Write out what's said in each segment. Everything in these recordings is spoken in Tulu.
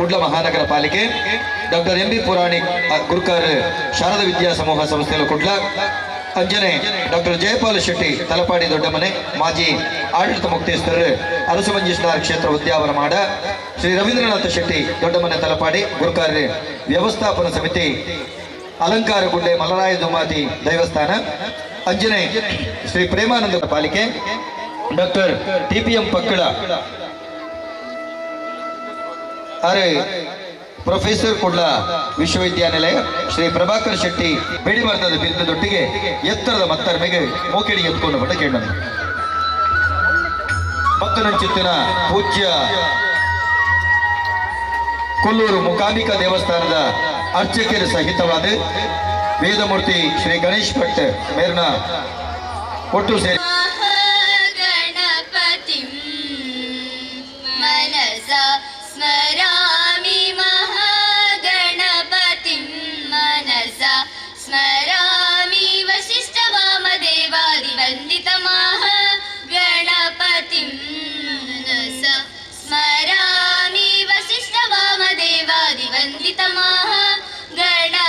ಕುಡ್ಲ ಮಹಾನಗರ ಪಾಲಿಕೆ, doctor M B Puranik Gurukar Sharada Vidya Samooha ಸಂಸ್ಥೆಯ ಕುಡ್ಲ, ಅಂಜನೆ ಡಾಕ್ಟರ್ ಜಯಪಾಲ ಶೆಟ್ಟಿ ತಲಪಾಡಿ ದೊಡ್ಡಮನೆ ಮಾಜಿ ಆಡಳಿತ ಮುಕ್ತೇಶ್ವರರು ಅರಸುಮಂಜೇಶ್ವರ ಕ್ಷೇತ್ರ ಉದ್ಯಾವರ ಮಾಡ, ಶ್ರೀ ರವೀಂದ್ರನಾಥ ಶೆಟ್ಟಿ ದೊಡ್ಡಮನೆ ತಲಪಾಡಿ ಗುರುಕಾರ್ ವ್ಯವಸ್ಥಾಪನಾ ಸಮಿತಿ ಅಲಂಕಾರಗುಡ್ಡೆ ಮಲರಾಯ ದುಮಾತಿ ದೇವಸ್ಥಾನ, ಅಂಜನೆ ಶ್ರೀ ಪ್ರೇಮಾನಂದ ಪಾಲಿಕೆ, ಡಾಕ್ಟರ್ ಟಿಪಿಎಂ ಪಕ್ಕಳ ಅರೆ ಪ್ರೊಫೆಸರ್ ಕುಡ್ಲ ವಿಶ್ವವಿದ್ಯಾನಿಲಯ, ಶ್ರೀ ಪ್ರಭಾಕರ್ ಶೆಟ್ಟಿ ಬೆಡಿಮರದ ಬಿರುದೊಟ್ಟಿಗೆ ಎತ್ತರದ ಮತ್ತರ್ಮೆಗೆ ಮೋಕೆಡಿ ಎತ್ಕೊಂಡು ಬಂದ ಕೇಳೋಣ. ಭಕ್ತನಂಚಿತ್ತಿನ ಪೂಜ್ಯ ಕೊಲ್ಲೂರು ಮೂಕಾಂಬಿಕಾ ದೇವಸ್ಥಾನದ ಅರ್ಚಕರು ಸಹಿತವಾದ ವೇದಮೂರ್ತಿ ಶ್ರೀ ಗಣೇಶ್ ಭಟ್ ಮೇರ್ನ ಒಟ್ಟು ಸೇರಿ ಮಹಾಗಣಪತಿಂ ಮನಸಾ ಸ್ಮರಾಮಿ ಮಹಾಗಣಪತಿಂ ಮನಸಾ ಸ್ಮರಾಮಿ ವಸಿಷ್ಠ ವಾಮದೇವಾದಿ ವಂದಿತ ಮಹಾಗಣಪತಿಂ ಮನಸಾ ಸ್ಮರಾಮಿ ವಸಿಷ್ಠ ವಾಮದೇವಾದಿ ವಂದಿತ ಮಹಾಗಣಪತಿಂ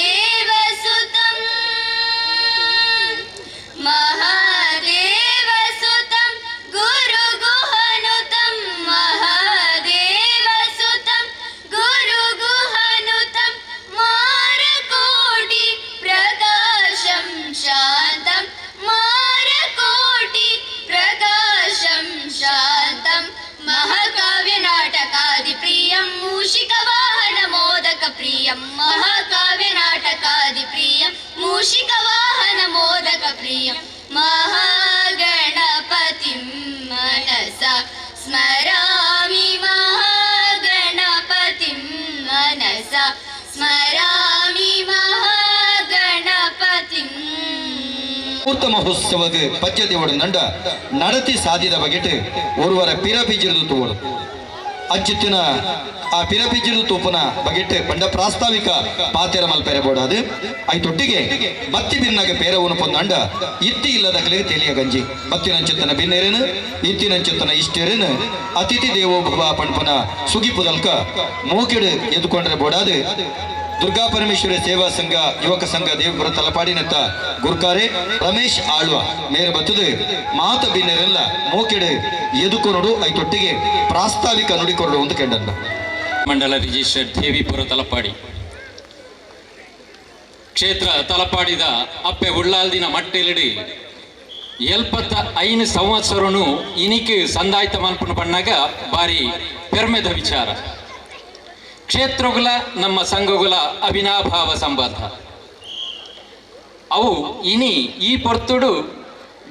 ಮಹಾದೇವಸುತಂ ಮಹಾದೇವಸುತಂ ಗುರುಗುಹನುತಂ ಮಹಾದೇವಸುತಂ ಗುರುಗುಹನುತಂ ಮಾರಕೋಟಿ ಪ್ರಕಾಶಂ ಶಾಂತಂ ಮಾರಕೋಟಿ ಪ್ರಕಾಶಂ ಶಾಂತಂ ಮಹಾಕಾವ್ಯ ನಾಟಕಾದಿ ಪ್ರಿಯಂ ಮೂಷಿಕ ವಾಹನ ಮೋದಕ ಪ್ರಿಯಂ ಮಹಾಕಾವ್ಯ ನಾಟಕಾದಿ ಪ್ರಿಯಂ ಮೂಷಿಕ ವಾಹನ ಮೋದಕ ಪ್ರಿಯಂ ಮಹಾಗಣಪತಿಂ ಮನಸಾ ಸ್ಮರಾಮಿ ಮಹಾಗಣಪತಿಂ ಮನಸಾ ಸ್ಮರಾಮಿ ಮಹಾಗಣಪತಿಂ. ಮುಹೂರ್ತ ಮಹೋತ್ಸವಕ್ಕೆ ಪಚ್ಚತಿಯೋಡು ನಂಡ ನಡತಿ ಸಾಧಿದ ಬಗೆಟ್ ಒರುವರ ಪಿರಪಿಜಿರಿದು ತೂವಡು ಅಂಚಿತ್ತಿನ ಆ ಪಿರಪಿಜಿರಿದು ತೂಪುನ ಬಗೆಟ್ ಪಂಡ ಪ್ರಾಸ್ತಾವಿಕ ಪಾತೆರ ಮಲ್ಪೆರೆ ಬೋಡಾದು ಐತೊಟ್ಟಿಗೆ ಬತ್ತಿ ಬಿನ್ನಾಗ ಪೇರವನು ಪೊಂದಂಡ ಇತ್ತಿ ಇಲ್ಲದ ಕಲಿಗೆ ತೆಲಿಯ ಗಂಜಿ ಬತ್ತಿನಂಚಿತ್ತನ ಬಿನ್ನೇರೇನು ಇತ್ತಿನಂಚಿತ್ತನ ಇಷ್ಟೇರೇನು ಅತಿಥಿ ದೇವೋಭವ ಪಣ್ಪನ ಸುಗಿಪುದಲ್ಕ ಮೋಕೆಡು ಎದ್ದುಕೊಂಡ್ರೆ ಬೋಡಾದು. ದುರ್ಗಾ ಪರಮೇಶ್ವರಿ ಸೇವಾ ಸಂಘ ಯುವಕ ಸಂಘ ದೇವಪುರ ತಲಪಾಡಿನತ್ತ ಗುರ್ಕಾರೆ ರಮೇಶ್ ಆಳ್ವ ಮೇರ ಬತ್ತದು ಮಾತ ಬಿನ್ನೆರೆಲ್ಲ ಮೋಕೆಡು ಎದುಕೊನಡು ಐತೊಟ್ಟಿಗೆ ಪ್ರಾಸ್ತಾವಿಕ ನುಡಿಕೊರಡು ಅಂತ ಕೆಂಡನ್ನ. ಮಂಡಲ ರಿಜಿಸ್ಟರ್ಡ್ ದೇವಿಪುರ ತಲಪಾಡಿ ಕ್ಷೇತ್ರ ತಲಪಾಡಿದ ಅಪ್ಪೆ ಉಳ್ಳಾಲ್ದಿನ ಮಟ್ಟೆಲಿಡಿ 75 ಸಂವತ್ಸರನು ಇನಿಕ್ ಸಂದಾಯ್ತ ಮಲ್ಪುನ ಪಣ್ಣಾಗ ಬಾರಿ ಪೆರ್ಮೆದ ವಿಚಾರ. ಕ್ಷೇತ್ರಗುಲ ನಮ್ಮ ಸಂಘಗುಲ ಅವಿನಾಭಾವ ಸಂಬಂಧ ಅವು ಇನಿ ಈ ಪೊರ್ತುಡು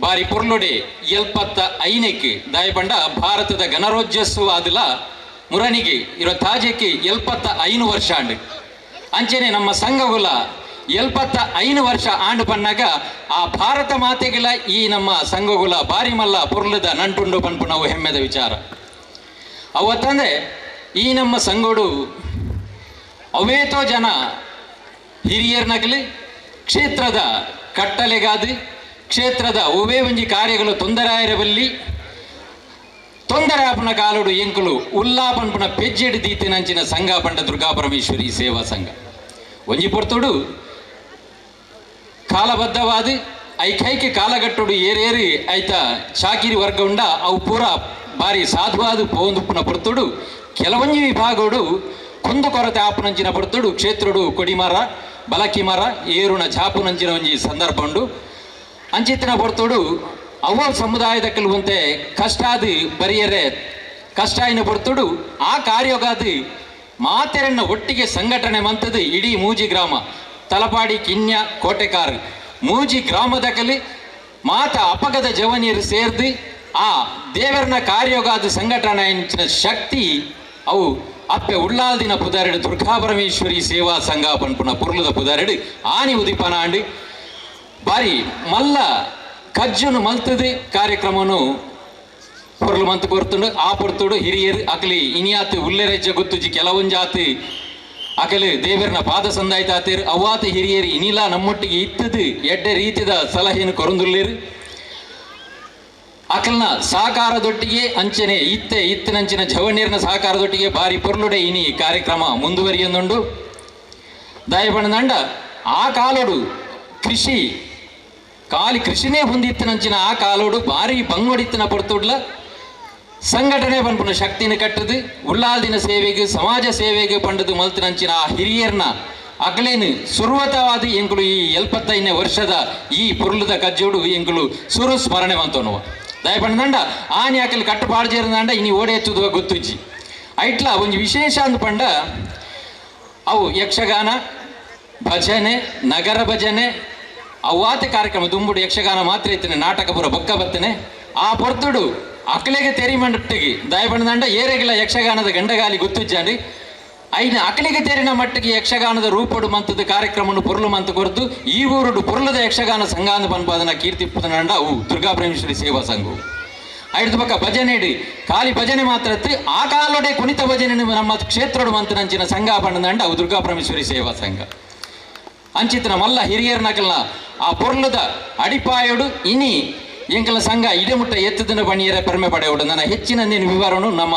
ಬಾರಿ ಪೊರ್ಲುಡೆ 75ಕ್ಕೆ ದಾಯಪಂಡ ಭಾರತದ ಗಣರಾಜ್ಯೋತ್ಸವ ಆದಲ ಮುರಣಿಗೆ ಇರೋ ತಾಜೆಗೆ 75 ವರ್ಷ ಆಂಡು. ಅಂಚೆನೆ ನಮ್ಮ ಸಂಘಗುಲ 75 ವರ್ಷ ಆಂಡು ಪನ್ನಾಗ ಆ ಭಾರತ ಮಾತೆಗಳ ಈ ನಮ್ಮ ಸಂಘಗುಲ ಬಾರಿ ಮಲ್ಲ ಪೊರ್ಲದ ನಂಟುಂಡು ಪನ್ಪು ನಾವು ಹೆಮ್ಮೆದ ವಿಚಾರ. ಅವತ್ತಂದ್ರೆ ಈ ನಮ್ಮ ಸಂಘೋಡು ಅವೇತೋ ಜನ ಹಿರಿಯರ್ನಗಲಿ ಕ್ಷೇತ್ರದ ಕಟ್ಟಲೆಗಾದಿ ಕ್ಷೇತ್ರದ ಒವೇ ಒಂಜಿ ಕಾರ್ಯಗಳು ತೊಂದರೆ ಆಯಿರಬಲ್ಲಿ ತೊಂದರೆ ಆಪನ ಕಾಲುಡು ಎಂಕುಲು ಉಲ್ಲಾಪನ್ಪುನ ಪೆಜ್ಜೆಡು ದೀತಿನಂಚಿನ ಸಂಘ ಪಂಡ ದುರ್ಗಾ ಪರಮೇಶ್ವರಿ ಸೇವಾ ಸಂಘ. ಒಂಜಿ ಪೊರ್ತುಡು ಕಾಲಬದ್ಧವಾದ ಐಕೈಕೆ ಕಾಲಗಟ್ಟುಡು ಏರೇರಿ ಐತ ಚಾಕಿರಿ ವರ್ಗ ಉಂಡ ಅವು ಪೂರ ಬಾರಿ ಸಾಧುವಾದ ಪೋಂದುಪ್ಪುನ ಪೊರ್ತುಡು ಕೆಲವೊಂಜಿ ವಿಭಾಗಡು ಕುಂದು ಕೊರತೆ ಆಪುನಂಚಿನ ಪೊರ್ತುಡು ಕ್ಷೇತ್ರಡು ಕೊಡಿಮರ ಬಲಕಿಮರ ಏರುನ ಛಾಪುನಂಚಿನ ಒಂಜಿ ಸಂದರ್ಭ ಉಂಡು. ಅಂಚಿತ್ತಿನ ಪೊರ್ತುಡು ಅವ ಸಮುದಾಯದ ಕೆಲವಂತೆ ಕಷ್ಟಾದಿ ಬರಿಯರೆ ಕಷ್ಟ ಆಯಿನ ಪೊರ್ತುಡು ಆ ಕಾರ್ಯೋಗಾದಿ ಮಾತೆರನ್ನ ಒಟ್ಟಿಗೆ ಸಂಘಟನೆ ಮಂತದ್ದು ಇಡೀ ಮೂಜಿ ಗ್ರಾಮ ತಲಪಾಡಿ ಕಿನ್ಯ ಕೋಟೆಕಾರ್ ಮೂಜಿ ಗ್ರಾಮದ ಕಲಿ ಮಾತ ಅಪಗದ ಜವನಿಯರು ಸೇರ್ದು ಆ ದೇವರನ ಕಾರ್ಯೋಗಾದ ಸಂಘಟನೆ ಶಕ್ತಿ ಅವು ಅಪ್ಪೆ ಉಳ್ಳಾಲ್ದಿನ ಪುದಾರೆಡು ದುರ್ಗಾ ಪರಮೇಶ್ವರಿ ಸೇವಾ ಸಂಘ ಪನ್ಪುನ ಪೊರ್ಲುದ ಪುದಾರೆಡು ಆನಿ ಉದಿಪನಾಂಡಿ ಬಾರಿ ಮಲ್ಲ ಕಜ್ಜುನು ಮಲ್ತದೆ ಕಾರ್ಯಕ್ರಮನು ಪೊರ್ಲು ಮಂತು ಕೊರ್ತುಂಡು. ಆ ಪೊರ್ತುಡು ಹಿರಿಯರು ಅಕಲಿ ಇನಿಯಾತು ಉಲ್ಲೆರೆಜ್ಜ ಗೊತ್ತುಜಿ ಕೆಲವೊಂಜಾತು ಅಕಲು ದೇವರನ ಪಾದ ಸಂದಾಯ್ತಾತೇರು ಅವ್ವಾತ ಹಿರಿಯರು ಇನಿಲ ನಮ್ಮೊಟ್ಟಿಗೆ ಇತ್ತದು ಎಡ್ಡೆ ರೀತಿದ ಸಲಹೆಯನ್ನು ಕೊರಂದುಲ್ಲೇರು. ಅಕಲ್ನ ಸಹಕಾರದೊಟ್ಟಿಗೆ ಅಂಚನೆ ಇತ್ತೆ ಇತ್ತಿನಂಚಿನ ಜವನೀರ್ನ ಸಹಕಾರದೊಟ್ಟಿಗೆ ಬಾರಿ ಪೊರ್ಲುಡೆ ಇನಿ ಕಾರ್ಯಕ್ರಮ ಮುಂದುವರಿಯೊಂದುಂಡು. ದಯಪಣದಂಡ ಆ ಕಾಲೋಡು ಕೃಷಿ ಕಾಲಿ ಕೃಷಿನೇ ಹೊಂದಿತ್ತಿನಂಚಿನ ಆ ಕಾಲೋಡು ಭಾರಿ ಬಂಗೊಡಿತ್ತಿನ ಪೊರ್ತುಡ್ಲ ಸಂಘಟನೆ ಪನ್ಪುನ ಶಕ್ತಿನ ಕಟ್ಟದು ಉಳ್ಳಾಲ್ದಿನ ಸೇವೆಗೆ ಸಮಾಜ ಸೇವೆಗೆ ಪಂಡದು ಮಲ್ತಿನಂಚಿನ ಆ ಹಿರಿಯರ್ನ ಅಗಲೇನು ಸುರ್ವತವಾದ ಎಂಕುಲು ಈ 75ನೇ ವರ್ಷದ ಈ ಪೊರ್ಲುದ ಕಜ್ಜೋಡು ಎಂಕುಲು ಸುರು ಸ್ಮರಣೆ ಮಂತೋನುವ. ದಯಪಂಡ ಆನಿ ಅಕಲ್ ಕಟ್ಟುಪಾಡು ചേರ್ದಂಡ ಇನಿ ಓಡೆ ಎತ್ತುದುವ ಗೊತ್ತುಜ್ಜಿ. ಐಟ್ಲ ಒಂಜಿ ವಿಶೇಷ ಅಂದ್ ಪಂಡ ಅವು ಯಕ್ಷಗಾನ ಭಜನೆ ನಗರ ಭಜನೆ ಅವಾತ ಕಾರ್ಯಕ್ರಮ ದುಂಬುಡು ಯಕ್ಷಗಾನ ಮಾತ್ರ ಇತ್ತನೆ ನಾಟಕ ಪೂರ ಬೊಕ್ಕ ಬತ್ತನೆ ಆ ಪೊರ್ತುಡು ಅಕಲೆಗೆ ತೆರಿ ಮಂಡಟ್ಟಿಗೆ ದಯಪಂಡ ಏರೆಗಿಲ್ಲ ಯಕ್ಷಗಾನದ ಗಂಡಗಾಲಿ ಗೊತ್ತುಜ್ಜಾಂಡಿ ಐನ ಅಕಲಿಗೆ ತೆರಿನ ಮಟ್ಟಿಗೆ ಯಕ್ಷಗಾನದ ರೂಪಡು ಮಂತದ ಕಾರ್ಯಕ್ರಮವನ್ನು ಪೊರ್ಲು ಮಂತ ಕೊರತು ಈ ಊರುಡು ಪೊರ್ಲದ ಯಕ್ಷಗಾನ ಸಂಘಾಂದ ಪನ್ಪಾದನ ಕೀರ್ತಿ ಪುತನಂಡ ಅವು ದುರ್ಗಾ ಪರಮೇಶ್ವರಿ ಸೇವಾ ಸಂಘವು. ಐದು ಪಕ್ಕ ಭಜನೆ ಇಡಿ ಖಾಲಿ ಭಜನೆ ಮಾತ್ರ ಆ ಕಾಲೋಡೆ ಕುಣಿತ ಭಜನೆ ನಮ್ಮ ಕ್ಷೇತ್ರೋಡು ಮಂತನಂಚಿನ ಸಂಘ ಪಂಡದಂಡ ಅವು ದುರ್ಗಾ ಪರಮೇಶ್ವರಿ ಸೇವಾ ಸಂಘ. ಅಂಚಿತನ ಮಲ್ಲ ಹಿರಿಯರ್ನಕಲ್ನ ಆ ಪೊರ್ಲದ ಅಡಿಪಾಯಡು ಇನಿ ಎಂಕಲ ಸಂಘ ಇಡಮುಟ್ಟ ಎತ್ತದನ ಬಣಿಯರ ಪೆರ್ಮೆ ಪಡೆಯೋಡು. ನನ್ನ ಹೆಚ್ಚಿನ ನೀನು ವಿವರಣು ನಮ್ಮ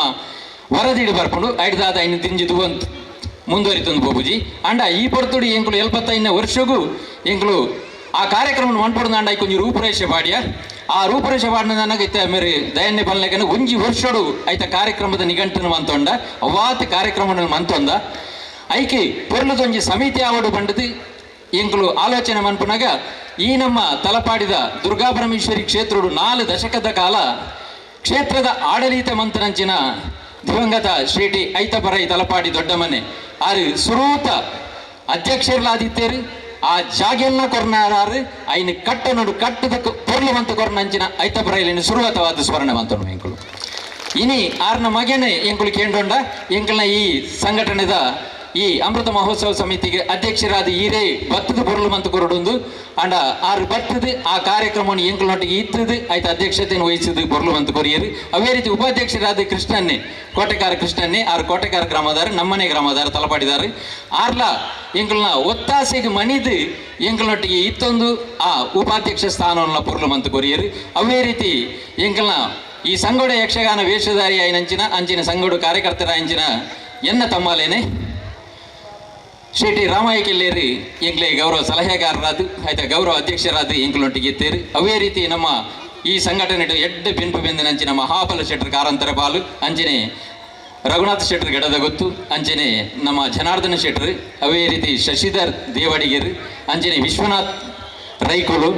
ವರದಿಡು ಬರ್ಪುಂಡು ಐಡ್ದಾದ ಐನು ದಿಂಜಿ ದುವಂತ ಮುಂದುವರಿತಂದು ಬೋಬುಜಿ. ಅಂಡ ಈ ಪೊರ್ತುಡು ಎಂಕುಲು 75ನೇ ವರ್ಷಗೂ ಎಂಕುಲು ಆ ಕಾರ್ಯಕ್ರಮ ಮನ್ಪೊಡು ಅಂಡ ಕೊಂಚ ರೂಪುರೇಷೆ ಪಾಡಿಯ ಆ ರೂಪುರೇಷೆ ಪಾಡಿನ ನನಗೆ ಇತ್ತ ಮೇರೆ ದಯನ್ಯ ಪಲ್ಲೆಕನ ಒಂಜಿ ವರ್ಷಡು ಐತ ಕಾರ್ಯಕ್ರಮದ ನಿಘಂಟನ್ನು ಮಂತೊಂಡ ಅವಾತ ಕಾರ್ಯಕ್ರಮವನ್ನು ಮಂತೊಂದ ಐಕೆ ಪೊರ್ಲದೊಂಜಿ ಸಮಿತಿ ಆವಡು ಬಂಡದು ಎಂಕುಲು ಆಲೋಚನೆ ಮನ್ಪುನಾಗ ಈ ನಮ್ಮ ತಲಪಾಡಿದ ದುರ್ಗಾ ಪರಮೇಶ್ವರಿ ಕ್ಷೇತ್ರಡು 4 ದಶಕದ ಕಾಲ ಕ್ಷೇತ್ರದ ಆಡಳಿತ ಮಂತ್ರನಂಚಿನ ದಿವಂಗತ ಶ್ರೀ ಟಿ ಐತಪರೈ ತಲಪಾಡಿ ದೊಡ್ಡಮನೆ ಆರು ಸುರೂತ ಅಧ್ಯಕ್ಷರ್ಲಾದಿತ್ತೇರು ಆ ಜಾಗೆಲ್ಲ ಕೊರ್ನಾರು ಐನು ಕಟ್ಟನೋಡು ಕಟ್ಟದ ಪೊರ್ಲು ಮಂತ ಕೊರ್ನಂಚಿನ ಐತಪರೈಲಿನ ಸುರುವತವಾದ ಸ್ಮರಣೆ ಮಂತನು ಎಂಕುಲು. ಇನಿ ಆರ್ನ ಮಗನೇ ಎಂಕುಲು ಕೇಂಡೊಂಡ ಎಂಕಲ್ನ ಈ ಸಂಘಟನೆದ ಈ ಅಮೃತ ಮಹೋತ್ಸವ ಸಮಿತಿಗೆ ಅಧ್ಯಕ್ಷರಾದ ಈರೇ ಬತ್ತದ ಪೊರ್ಲು ಮಂತ ಕೊರಡೊಂದು ಅಂಡ ಆರು ಬತ್ತದ ಆ ಕಾರ್ಯಕ್ರಮವನ್ನು ಎಂಕುಲೊಟ್ಟಿಗೆ ಇತ್ತದು ಆಯ್ತು ಅಧ್ಯಕ್ಷತೆಯನ್ನು ವಹಿಸಿದ್ದು ಪೊರ್ಲು ಮಂತ ಕೊರಿಯರು. ಅವೇ ರೀತಿ ಉಪಾಧ್ಯಕ್ಷರಾದ ಕೃಷ್ಣನ್ನೇ ಕೋಟೆಕಾರ ಕೃಷ್ಣನ್ನೇ ಆರು ಕೋಟೆಕಾರ ಗ್ರಾಮದಾರು ನಮ್ಮನೆ ಗ್ರಾಮದಾರು ತಲಪಾಡಿದಾರು ಆರ್ಲ ಎಂಕುಲ್ನ ಒತ್ತಾಸೆಗೆ ಮಣಿದು ಎಂಕುಲೊಟ್ಟಿಗೆ ಇತ್ತೊಂದು ಆ ಉಪಾಧ್ಯಕ್ಷ ಸ್ಥಾನವನ್ನು ಪೊರ್ಲು ಮಂತ ಕೊರಿಯರು. ಅವೇ ರೀತಿ ಎಂಕಲ್ನ ಈ ಸಂಗೋಡ ಯಕ್ಷಗಾನ ವೇಷಧಾರಿ ಆಯ್ನಂಚಿನ ಅಂಚಿನ ಸಂಗೋಡು ಕಾರ್ಯಕರ್ತರ ಅಂಚಿನ ಎನ್ನ ತಮ್ಮಾಲೇನೆ ಶ್ರೀ ಟಿ ರಾಮಯ್ಯ ಕಿಲ್ಲೇರಿ ಎಂಕ್ಲೆ ಗೌರವ ಸಲಹೆಗಾರರಾದ ಆಯ್ತಾ ಗೌರವ ಅಧ್ಯಕ್ಷರಾದ ಎಂಕ್ಲೊಟ್ಟಿಗೆ ಇತ್ತೇರಿ. ಅವೇ ರೀತಿ ನಮ್ಮ ಈ ಸಂಘಟನೆ ಎಡ್ಡು ಬೆನ್ಪು ಬೆಂದಿನಂಚಿನ ಮಹಾಬಲ ಶೆಟ್ಟರ್ ಕಾರಂತರ ಪಾಲು ಅಂಚನೆ ರಘುನಾಥ ಶೆಟ್ಟರ್ ಗಡದ ಗೊತ್ತು ಅಂಚನೆ ನಮ್ಮ ಜನಾರ್ದನ ಶೆಟ್ಟರ್ ಅವೇ ರೀತಿ ಶಶಿಧರ್ ದೇವಡಿಗೇರು ಅಂಚನೆ ವಿಶ್ವನಾಥ್ ರೈಕುಲು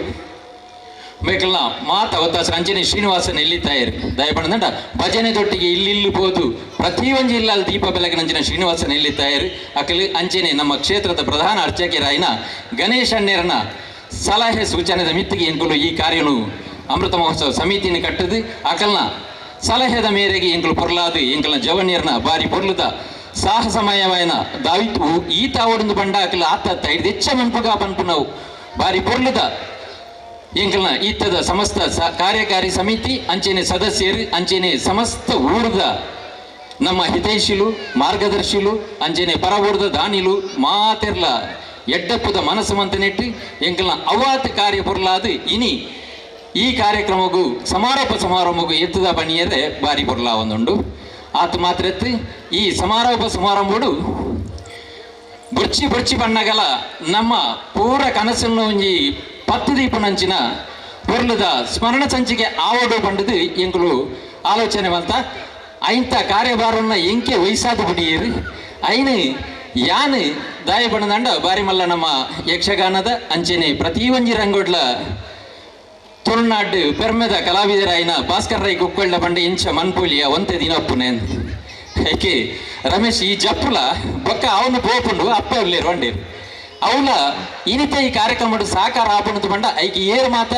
ಮೇಕಲ್ನ ಮಾತ ಒತ್ತಾಸ ಅಂಚನೆ ಶ್ರೀನಿವಾಸನ ಎಲ್ಲಿ ತಾಯರು ದಯಪಣದಂಡ ಭಜನೆ ದೊಟ್ಟಿಗೆ ಇಲ್ಲಿಲ್ಲು ಹೋದು ಪ್ರತಿಯೊಂದು ಇಲ್ಲಲ್ಲಿ ದೀಪ ಬೆಳಗಿನಂಚಿನ ಶ್ರೀನಿವಾಸನ ಎಲ್ಲಿ ತಾಯರು ಅಕಲಿ ಅಂಚನೆ ನಮ್ಮ ಕ್ಷೇತ್ರದ ಪ್ರಧಾನ ಅರ್ಚಕರಾಯಿನ ಗಣೇಶ ಅಣ್ಣೇರನ ಸಲಹೆ ಸೂಚನೆದ ಮಿತ್ತಿಗೆ ಎಂಕುಲು ಈ ಕಾರ್ಯನು ಅಮೃತ ಮಹೋತ್ಸವ ಸಮಿತಿಯನ್ನು ಕಟ್ಟದು ಅಕಲ್ನ ಸಲಹೆದ ಮೇರೆಗೆ ಎಂಕುಲು ಪೊರ್ಲಾದು ಎಂಕಲ್ನ ಜವನಿಯರ್ನ ಬಾರಿ ಪೊರ್ಲುದ ಸಾಹಸಮಯವಾಯನ ದಾವಿತ್ತು ಈತ ಅವಡೊಂದು ಬಂಡ ಅಕಲ ಆತ ಹಿಡಿದು ಹೆಚ್ಚ ಮೆಂಪುಗ ಪನ್ಪುನವು ಬಾರಿ ಪೊರ್ಲುದ ಎಂಕಲ್ನ ಈತದ ಸಮಸ್ತ ಕಾರ್ಯಕಾರಿ ಸಮಿತಿ ಅಂಚೆನೆ ಸದಸ್ಯರು ಅಂಚೆನೆ ಸಮಸ್ತ ಊರ್ದ ನಮ್ಮ ಹಿತೈಷಿಲು ಮಾರ್ಗದರ್ಶಿಲು ಅಂಚೆನೆ ಪರವೂರ್ದ ದಾನಿಲು ಮಾತೆರ್ಲ ಎಡ್ಡಪ್ಪದ ಮನಸ್ಸು ಮಂತನೆಟ್ಟು ಎಂಕಲ್ನ ಅವಾತ್ ಕಾರ್ಯ ಪೊರ್ಲಾದು ಇನಿ ಈ ಕಾರ್ಯಕ್ರಮಗೂ ಸಮಾರೋಪ ಸಮಾರಂಭಗೂ ಎತ್ತದ ಬಣಿಯರೆ ಬಾರಿ ಪೊರ್ಲಾ ಒಂದುಂಡು. ಆತ ಮಾತ್ರ ಎತ್ತು ಈ ಸಮಾರೋಪ ಸಮಾರಂಭಡು ಬುರ್ಚಿ ಬುರ್ಚಿ ಬಣ್ಣಗಲ ನಮ್ಮ ಪೂರ ಕನಸನ್ನು ಒಂಜಿ 10 ದೀಪನಂಚಿನ ಪೊರ್ಲದ ಸ್ಮರಣ ಸಂಚಿಕೆ ಆವಡು ಬಂಡದು ಎಂಕುಲು ಆಲೋಚನೆ ಮಂತ ಐಂತ ಕಾರ್ಯಭಾರವನ್ನು ಎಂಕೆ ವಯಸ್ಸಾದ ಬುಡಿಯರು ಐನು ಯಾನು ದಾಯ ಬಣ್ಣದಂಡ ಬಾರಿ ಮಲ್ಲ ನಮ್ಮ ಯಕ್ಷಗಾನದ ಅಂಚೆನೆ ಪ್ರತಿಯೊಂಜಿ ರಂಗೋಡ್ಲ ತುಳುನಾಡು ಪೆರ್ಮೆದ ಕಲಾವಿದರಾಯಿನ ಭಾಸ್ಕರ್ ರೈ ಕುಕ್ಕೊಳ್ಳ ಬಂಡೆ ಇಂಚ ಮನ್ಪುಲಿಯ ಒಂತೆ ದಿನ ಒಪ್ಪುನೆ ಏಕೆ ರಮೇಶ್ ಈ ಜಪ್ಪುಲ ಬೊಕ್ಕ ಅವನು ಪೋಪುಂಡು ಅಪ್ಪ ಉಲ್ಲೇರು వండేರು ಅವಲ ಇನಿತ ಈ ಕಾರ್ಯಕ್ರಮ ಸಾಕಾರ ಆಪಣದ ಬಂಡ ಐಕೆ ಏರ್ ಮಾತ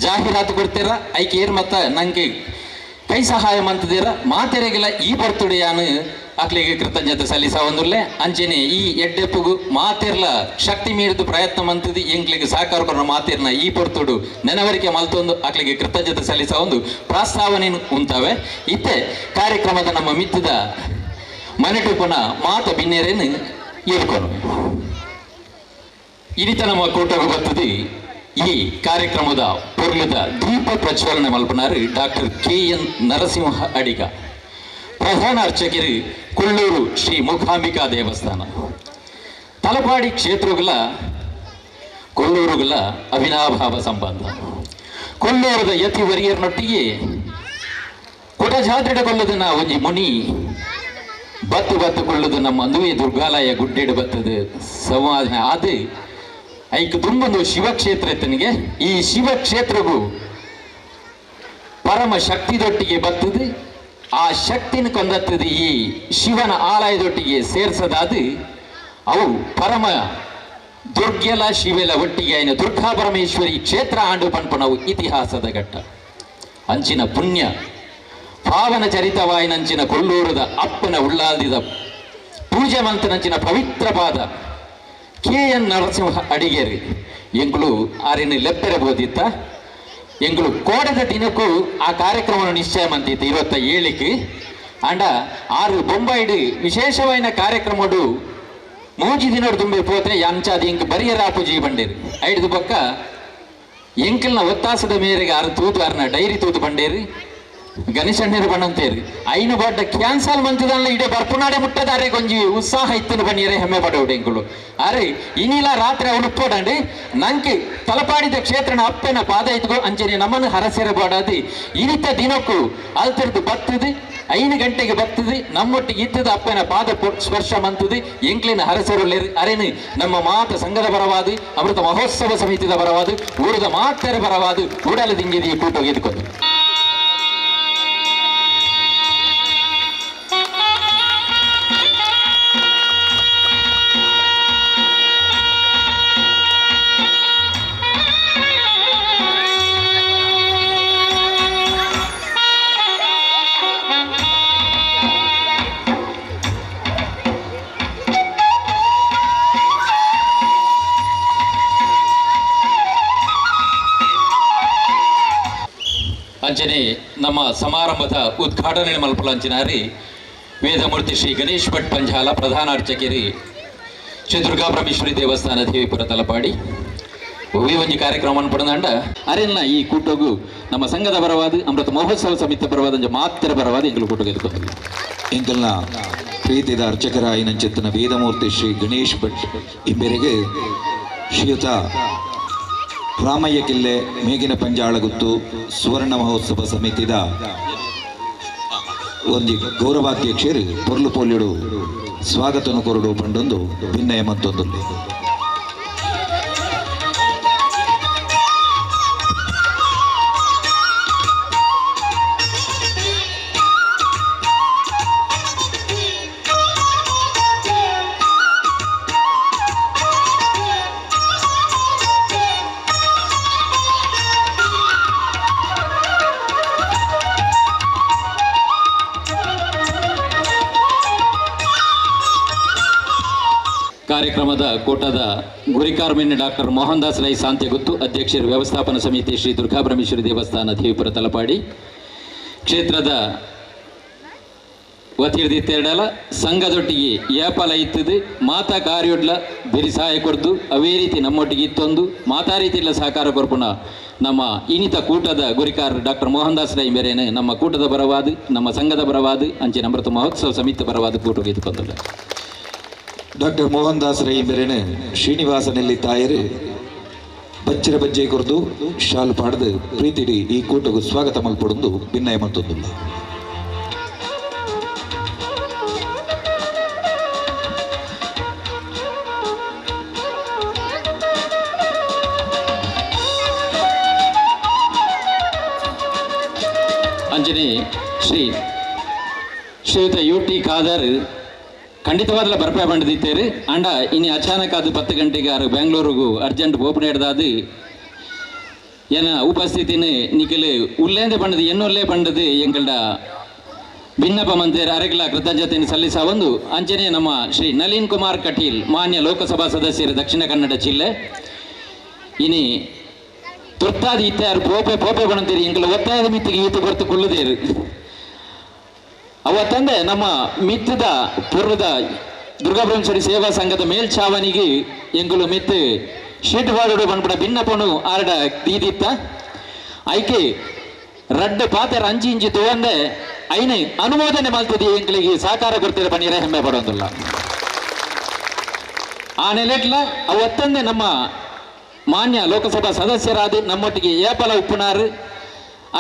ಜಾಹೀರಾತು ಕೊಡ್ತೀರ ಐಕೆ ಏರ್ ಮಾತ ನಂಗೆ ಕೈ ಸಹಾಯ ಮಂತದಿರ ಮಾತೆರೆಗೆಲ್ಲ ಈ ಬರ್ತುಡಿಯಾನು ಅಕ್ಲಿಗೆ ಕೃತಜ್ಞತೆ ಸಲ್ಲಿಸ ಒಂದುಲ್ಲೆ ಅಂಚೆನೆ ಈ ಎಡ್ಡೆಪ್ಪುಗು ಮಾತೆರ್ಲ ಶಕ್ತಿ ಮೀರಿದ ಪ್ರಯತ್ನ ಮಂತದಿ ಎಂಕ್ಲಿಗೆ ಸಹಕಾರ ಕೊರನ ಮಾತೆರ್ನ ಈ ಪೊರ್ತುಡು ನೆನವರಿಕೆ ಮಲ್ತೊಂದು ಅಕ್ಲಿಗೆ ಕೃತಜ್ಞತೆ ಸಲ್ಲಿಸ ಒಂದು ಪ್ರಸ್ತಾವನೆ ಉಂತವೆ. ಇತ್ತೆ ಕಾರ್ಯಕ್ರಮದ ನಮ್ಮ ಮಿತ್ತದ ಮನೆಟುಪನ ಮಾತ ಬಿನ್ನೇರೇನು ಏರ್ಕೊನು ಇನಿತ ನಮ್ಮ ಕೂಟವು ಬರ್ತದೆ ಈ ಕಾರ್ಯಕ್ರಮದ ಪೊರ್ಲುದ ದೀಪ ಪ್ರಜ್ವಲನೆ ಮಲ್ಪನಾರು ಡಾಕ್ಟರ್ ಕೆ ಎನ್ ನರಸಿಂಹ ಅಡಿಗ. ಪ್ರಧಾನ ಅರ್ಚಕರು ಕೊಲ್ಲೂರು ಶ್ರೀ ಮೂಕಾಂಬಿಕಾ ದೇವಸ್ಥಾನ. ತಲಪಾಡಿ ಕ್ಷೇತ್ರಗಳ ಕೊಲ್ಲೂರುಗಳ ಅವಿನಾಭಾವ ಸಂಬಂಧ. ಕೊಲ್ಲೂರದ ಯತಿ ವರಿಯರ್ನೊಟ್ಟಿಗೆ ಕೊಟಜಾತ್ರೆಡ ಕೊಲ್ಲದನ್ನ ಒಂಜಿ ಮುನಿ ಬತ್ತು ಬತ್ತು ಕೊಳ್ಳುದು ನಮ್ಮ ಅಂದುವೆ ದುರ್ಗಾಲಯ ಗುಡ್ಡೆಡು ಬತ್ತದ ಸಂವಾದ ಅದು ಐಕ್ ತುಂಬೊಂದು ಶಿವಕ್ಷೇತ್ರ ಇತ್ತನಿಗೆ. ಈ ಶಿವಕ್ಷೇತ್ರಗೂ ಪರಮ ಶಕ್ತಿದೊಟ್ಟಿಗೆ ಬತ್ತದು, ಆ ಶಕ್ತಿನ ಕೊಂದತ್ತದು ಈ ಶಿವನ ಆಲಯದೊಟ್ಟಿಗೆ ಸೇರ್ಸದಾದು ಅವು ಪರಮ ದುರ್ಗೆಲ ಶಿವೆಲ ಒಟ್ಟಿಗೆ ಆಯ್ನ ದುರ್ಗಾ ಪರಮೇಶ್ವರಿ ಕ್ಷೇತ್ರ ಆಂಡು ಪನ್ಪನವು ಇತಿಹಾಸದ ಘಟ್ಟ. ಅಂಚಿನ ಪುಣ್ಯ ಪಾವನ ಚರಿತವಾಯಿನಂಚಿನ ಕೊಲ್ಲೂರದ ಅಪ್ಪನ ಉಳ್ಳಾಲ್ದಿದ ಪೂಜೆ ಮಂತನಂಚಿನ ಪವಿತ್ರ ಪಾದ ಕೆ ಎನ್ ನರಸಿಂಹ ಅಡಿಗೇರಿ ಎಂಗಳು ಆರಿನ ಲೆಪ್ಪೆರೆ ಬೋದಿತ್ತ. ಎಂಗಳು ಕೋಡದ ದಿನಕ್ಕೂ ಆ ಕಾರ್ಯಕ್ರಮವನ್ನು ನಿಶ್ಚಯ ಮಂತಿತ್ತು 27ಕ್ಕೆ. ಅಂಡ 6 ಬೊಂಬಾಯಿಡು ವಿಶೇಷವಾಯಿನ ಕಾರ್ಯಕ್ರಮಡು ಮೂಜಿ ದಿನೋಡು ತುಂಬೆ ಪೋತ್ರೆ ಅಂಚಾದ ಎಂಕ್ ಬರಿಯರಾಪು ಜೀ ಬಂಡೇರು. ಐದು ಪಕ್ಕ ಎಂಕಲ್ನ ಒತ್ತಾಸದ ಮೇರೆಗೆ ಆರು ತೂತು ಆರ್ನ ಡೈರಿ ತೂತು ಬಂಡೇರಿ ಗಣೇಶಣ್ಣರು ಬಣ್ಣಂತೇರಿ ಐನು ಬಾಡ್ಡ ಕ್ಯಾನ್ಸಲ್ ಮಂತದಲ್ಲ ಇಡೇ ಬರ್ಪುನಾಡೆ ಮುಟ್ಟದಾರೆ ಕೊಂಜಿ ಉತ್ಸಾಹ ಇತ್ತನು ಬನ್ನಿಯರೆ ಹೆಮ್ಮೆ ಪಡೋಡು ಎಂಕುಲು. ಅರೆ ಇನಿಲ ರಾತ್ರಿ ಅವನು ಉಪ್ಪೋಡಂడి ನಂಗೆ ತಲಪಾಡಿದ ಕ್ಷೇತ್ರನ ಅಪ್ಪನ ಪಾದ ಇತ್ಕೋ ಅಂಚನೆ ನಮ್ಮನ್ನು ಹರಸೆರ ಬಾಡಾದಿ ಇನಿತ ದಿನಕ್ಕೂ ಅಲ್ತರದು ಬತ್ತದು 5 ಗಂಟೆಗೆ ಬತ್ತದು ನಮ್ಮೊಟ್ಟಿಗೆ ಇತ್ತದ ಅಪ್ಪನ ಪಾದ ಸ್ಪರ್ಶ ಮಂತದು ಎಂಕ್ಲಿನ ಹರಸರು ಅರೆನು ನಮ್ಮ ಮಾತ ಸಂಘದ ಪರವಾದು ಅಮೃತ ಮಹೋತ್ಸವ ಸಮಿತಿದ ಪರವಾದು ಊರದ ಮಾತರ ಪರವಾದು ಊಡಲ ದಿಂಗಿದಿ ಕೂಟೋಗಿ ಎದ್ಕೊಂಡು. ಅಂಚನೆ ನಮ್ಮ ಸಮಾರಂಭದ ಉದ್ಘಾಟನೆ ಮಲ್ಪುಲಂಚಿನಾರಿ ವೇದಮೂರ್ತಿ ಶ್ರೀ ಗಣೇಶ್ ಭಟ್ ಪಂಜಾಲ ಪ್ರಧಾನ ಅರ್ಚಕರಿ ಶ್ರೀ ದುರ್ಗಾ ಪರಮೇಶ್ವರಿ ದೇವಸ್ಥಾನ ದೇವಿಪುರ ತಲಪಾಡಿ ಒಂಜಿ ಕಾರ್ಯಕ್ರಮವನ್ನು ಪಡೆದಂಡ ಅರೆನ್ನ ಈ ಕೂಟಗೂ ನಮ್ಮ ಸಂಘದ ಪರವಾದ ಅಮೃತ ಮಹೋತ್ಸವ ಸಮಿತಿ ಪರವಾದ ಮಾತ್ರ ಪರವಾದ ಎಂಗಳು ಕೂಟಗೆ ಎದುರ್ಕೊಂಡು. ಎಂಕಲ್ನ ಪ್ರೀತಿದ ಅರ್ಚಕರಾಯಿನಂಚಿತ್ತನ ವೇದಮೂರ್ತಿ ಶ್ರೀ ಗಣೇಶ್ ಭಟ್ ಇಂಬೆರೆಗೆ ಶ್ರೀಯುತ ರಾಮಯ್ಯ ಕಿಲ್ಲೆ ಮೇಗಿನ ಪಂಜಾಳಗುತ್ತು ಸುವರ್ಣ ಮಹೋತ್ಸವ ಸಮಿತಿದ ಒಂದು ಗೌರವಾಧ್ಯಕ್ಷರು ಪೊರ್ಲು ಪೋಲಿಡು ಸ್ವಾಗತನು ಕೊರಡು ಪಂಡೊಂದು ಭಿನ್ನಯ ಮತ್ತೊಂದು. ಕಾರ್ಯಕ್ರಮದ ಕೂಟದ ಗುರಿಕಾರ್ಮಿನ್ ಡಾಕ್ಟರ್ ಮೋಹನ್ ದಾಸ್ ರೈ ಸಾಂತ್ಯಗುತ್ತು ಅಧ್ಯಕ್ಷರು ವ್ಯವಸ್ಥಾಪನಾ ಸಮಿತಿ ಶ್ರೀ ದುರ್ಗಾ ಪರಮೇಶ್ವರಿ ದೇವಸ್ಥಾನ ದೇವಿಪುರ ತಲಪಾಡಿ ಕ್ಷೇತ್ರದ ವತಿರ್ದಿತ್ತೆರಡಲ ಸಂಘದೊಟ್ಟಿಗೆ ಏಪಲ ಇತ್ತದು ಮಾತಾ ಕಾರ್ಯೊಡ್ಲ ಬೆರಿಸಾಯ ಕೊರ್ದು ಅವೇ ರೀತಿ ನಮ್ಮೊಟ್ಟಿಗೆ ಇತ್ತೊಂದು ಮಾತಾ ರೀತಿಯಲ್ಲ ಸಹಕಾರ ಕೊರ್ಪುಣ ನಮ್ಮ ಇನಿತ ಕೂಟದ ಗುರಿಕಾರ ಡಾಕ್ಟರ್ ಮೋಹನ್ ದಾಸ್ ರೈ ಮೇರೇನೆ ನಮ್ಮ ಕೂಟದ ಪರವಾದ ನಮ್ಮ ಸಂಘದ ಪರವಾದ ಅಂಚಿನ ಅಮೃತ ಮಹೋತ್ಸವ ಸಮಿತಿ ಪರವಾದ ಕೂಟಕ್ಕೆ ಇದ್ಕೊಂಡಲ್ಲ. ಡಾಕ್ಟರ್ ಮೋಹನ್ ದಾಸ್ ರೈ ಮೇರೇನೆ ಶ್ರೀನಿವಾಸನಲ್ಲಿ ತಾಯರು ಬಚ್ಚರ ಬಜ್ಜೆ ಕೊರ್ದು ಶಾಲು ಪಾಡ್ದು ಪ್ರೀತಿಡಿ ಈ ಕೂಟಗೂ ಸ್ವಾಗತ ಮಲ್ಪೊಡೊಂದು ಭಿನ್ನಯ ಮತ್ತೊಂದುಲ್ಲ. ಅಂಜನಿ ಶ್ರೀ ಶ್ರೀಯುತ ಯು ಟಿ ಖಾದರ್ ಖಂಡಿತವಾದಲ ಬರ್ಪೆ ಬಂದಿದ್ದೇವೆ. ಅಂಡ ಇನ್ನು ಅಚಾನಕ್ ಅದು 10 ಗಂಟೆಗೆ ಆರು ಬೆಂಗಳೂರಿಗೂ ಅರ್ಜೆಂಟ್ ಓಪನ್ ಹಿಡ್ದಾದು ಏನ ಉಪಸ್ಥಿತಿನ ನಿಖಲು ಉಲ್ಲೇಂದೆ ಬಂಡದು ಎನ್ನುಲ್ಲೇ ಬಂಡದು ಎಂಕಲ್ಡ ಭಿನ್ನಪ ಮಂತ್ರಿ ಅರೆಗ್ಲ ಕೃತಜ್ಞತೆಯನ್ನು ಸಲ್ಲಿಸ ಒಂದು. ಅಂಚನೆ ನಮ್ಮ ಶ್ರೀ ನಳಿನ್ ಕುಮಾರ್ ಕಟೀಲ್ ಮಾನ್ಯ ಲೋಕಸಭಾ ಸದಸ್ಯರು ದಕ್ಷಿಣ ಕನ್ನಡ ಜಿಲ್ಲೆ ಇನಿ ತುರ್ತಾದಿ ಇತ್ತಾರು ಪೋಪೆ ಪೋಪೆ ಬಣಂತೀರಿ ಎಂಕಲ್ ಒತ್ತಾಯದ ಮಿತ್ತಿಗೆ ಈತು ಬರ್ತು ಕುಳ್ಳುದೇರು. ಅವತ್ತಂದೆ ನಮ್ಮ ಮಿತ್ತದ ಪೂರ್ವದ ದುರ್ಗಾಬ್ರಹ್ಮೇಶ್ವರಿ ಸೇವಾ ಸಂಘದ ಮೇಲ್ಛಾವಣಿಗೆ ಎಂಕುಲು ಮಿತ್ತು ಶೀಟ್ ಬಾಡುಡು ಬಂದ್ಬಿಡ ಭಿನ್ನಪಣು ಆರ್ಡ ದೀದಿತ್ತ. ಐಕೆ ರಡ್ಡ ಪಾತೆರ ಅಂಚಿ ಇಂಚಿ ತೂವಂದೆ ಐನೆ ಅನುಮೋದನೆ ಮಲ್ತದೆ ಎಂಕ್ಲಿಗೆ ಸಹಕಾರ ಕೊಡ್ತಿರ ಪನೀರ ಹೆಮ್ಮೆ ಪಡೋದಿಲ್ಲ. ಆ ನೆಲೆಟ್ಲ ಅವು ಒತ್ತಂದೆ ನಮ್ಮ ಮಾನ್ಯ ಲೋಕಸಭಾ ಸದಸ್ಯರಾದ ನಮ್ಮೊಟ್ಟಿಗೆ ಏಪಲ ಉಪ್ಪುನಾರು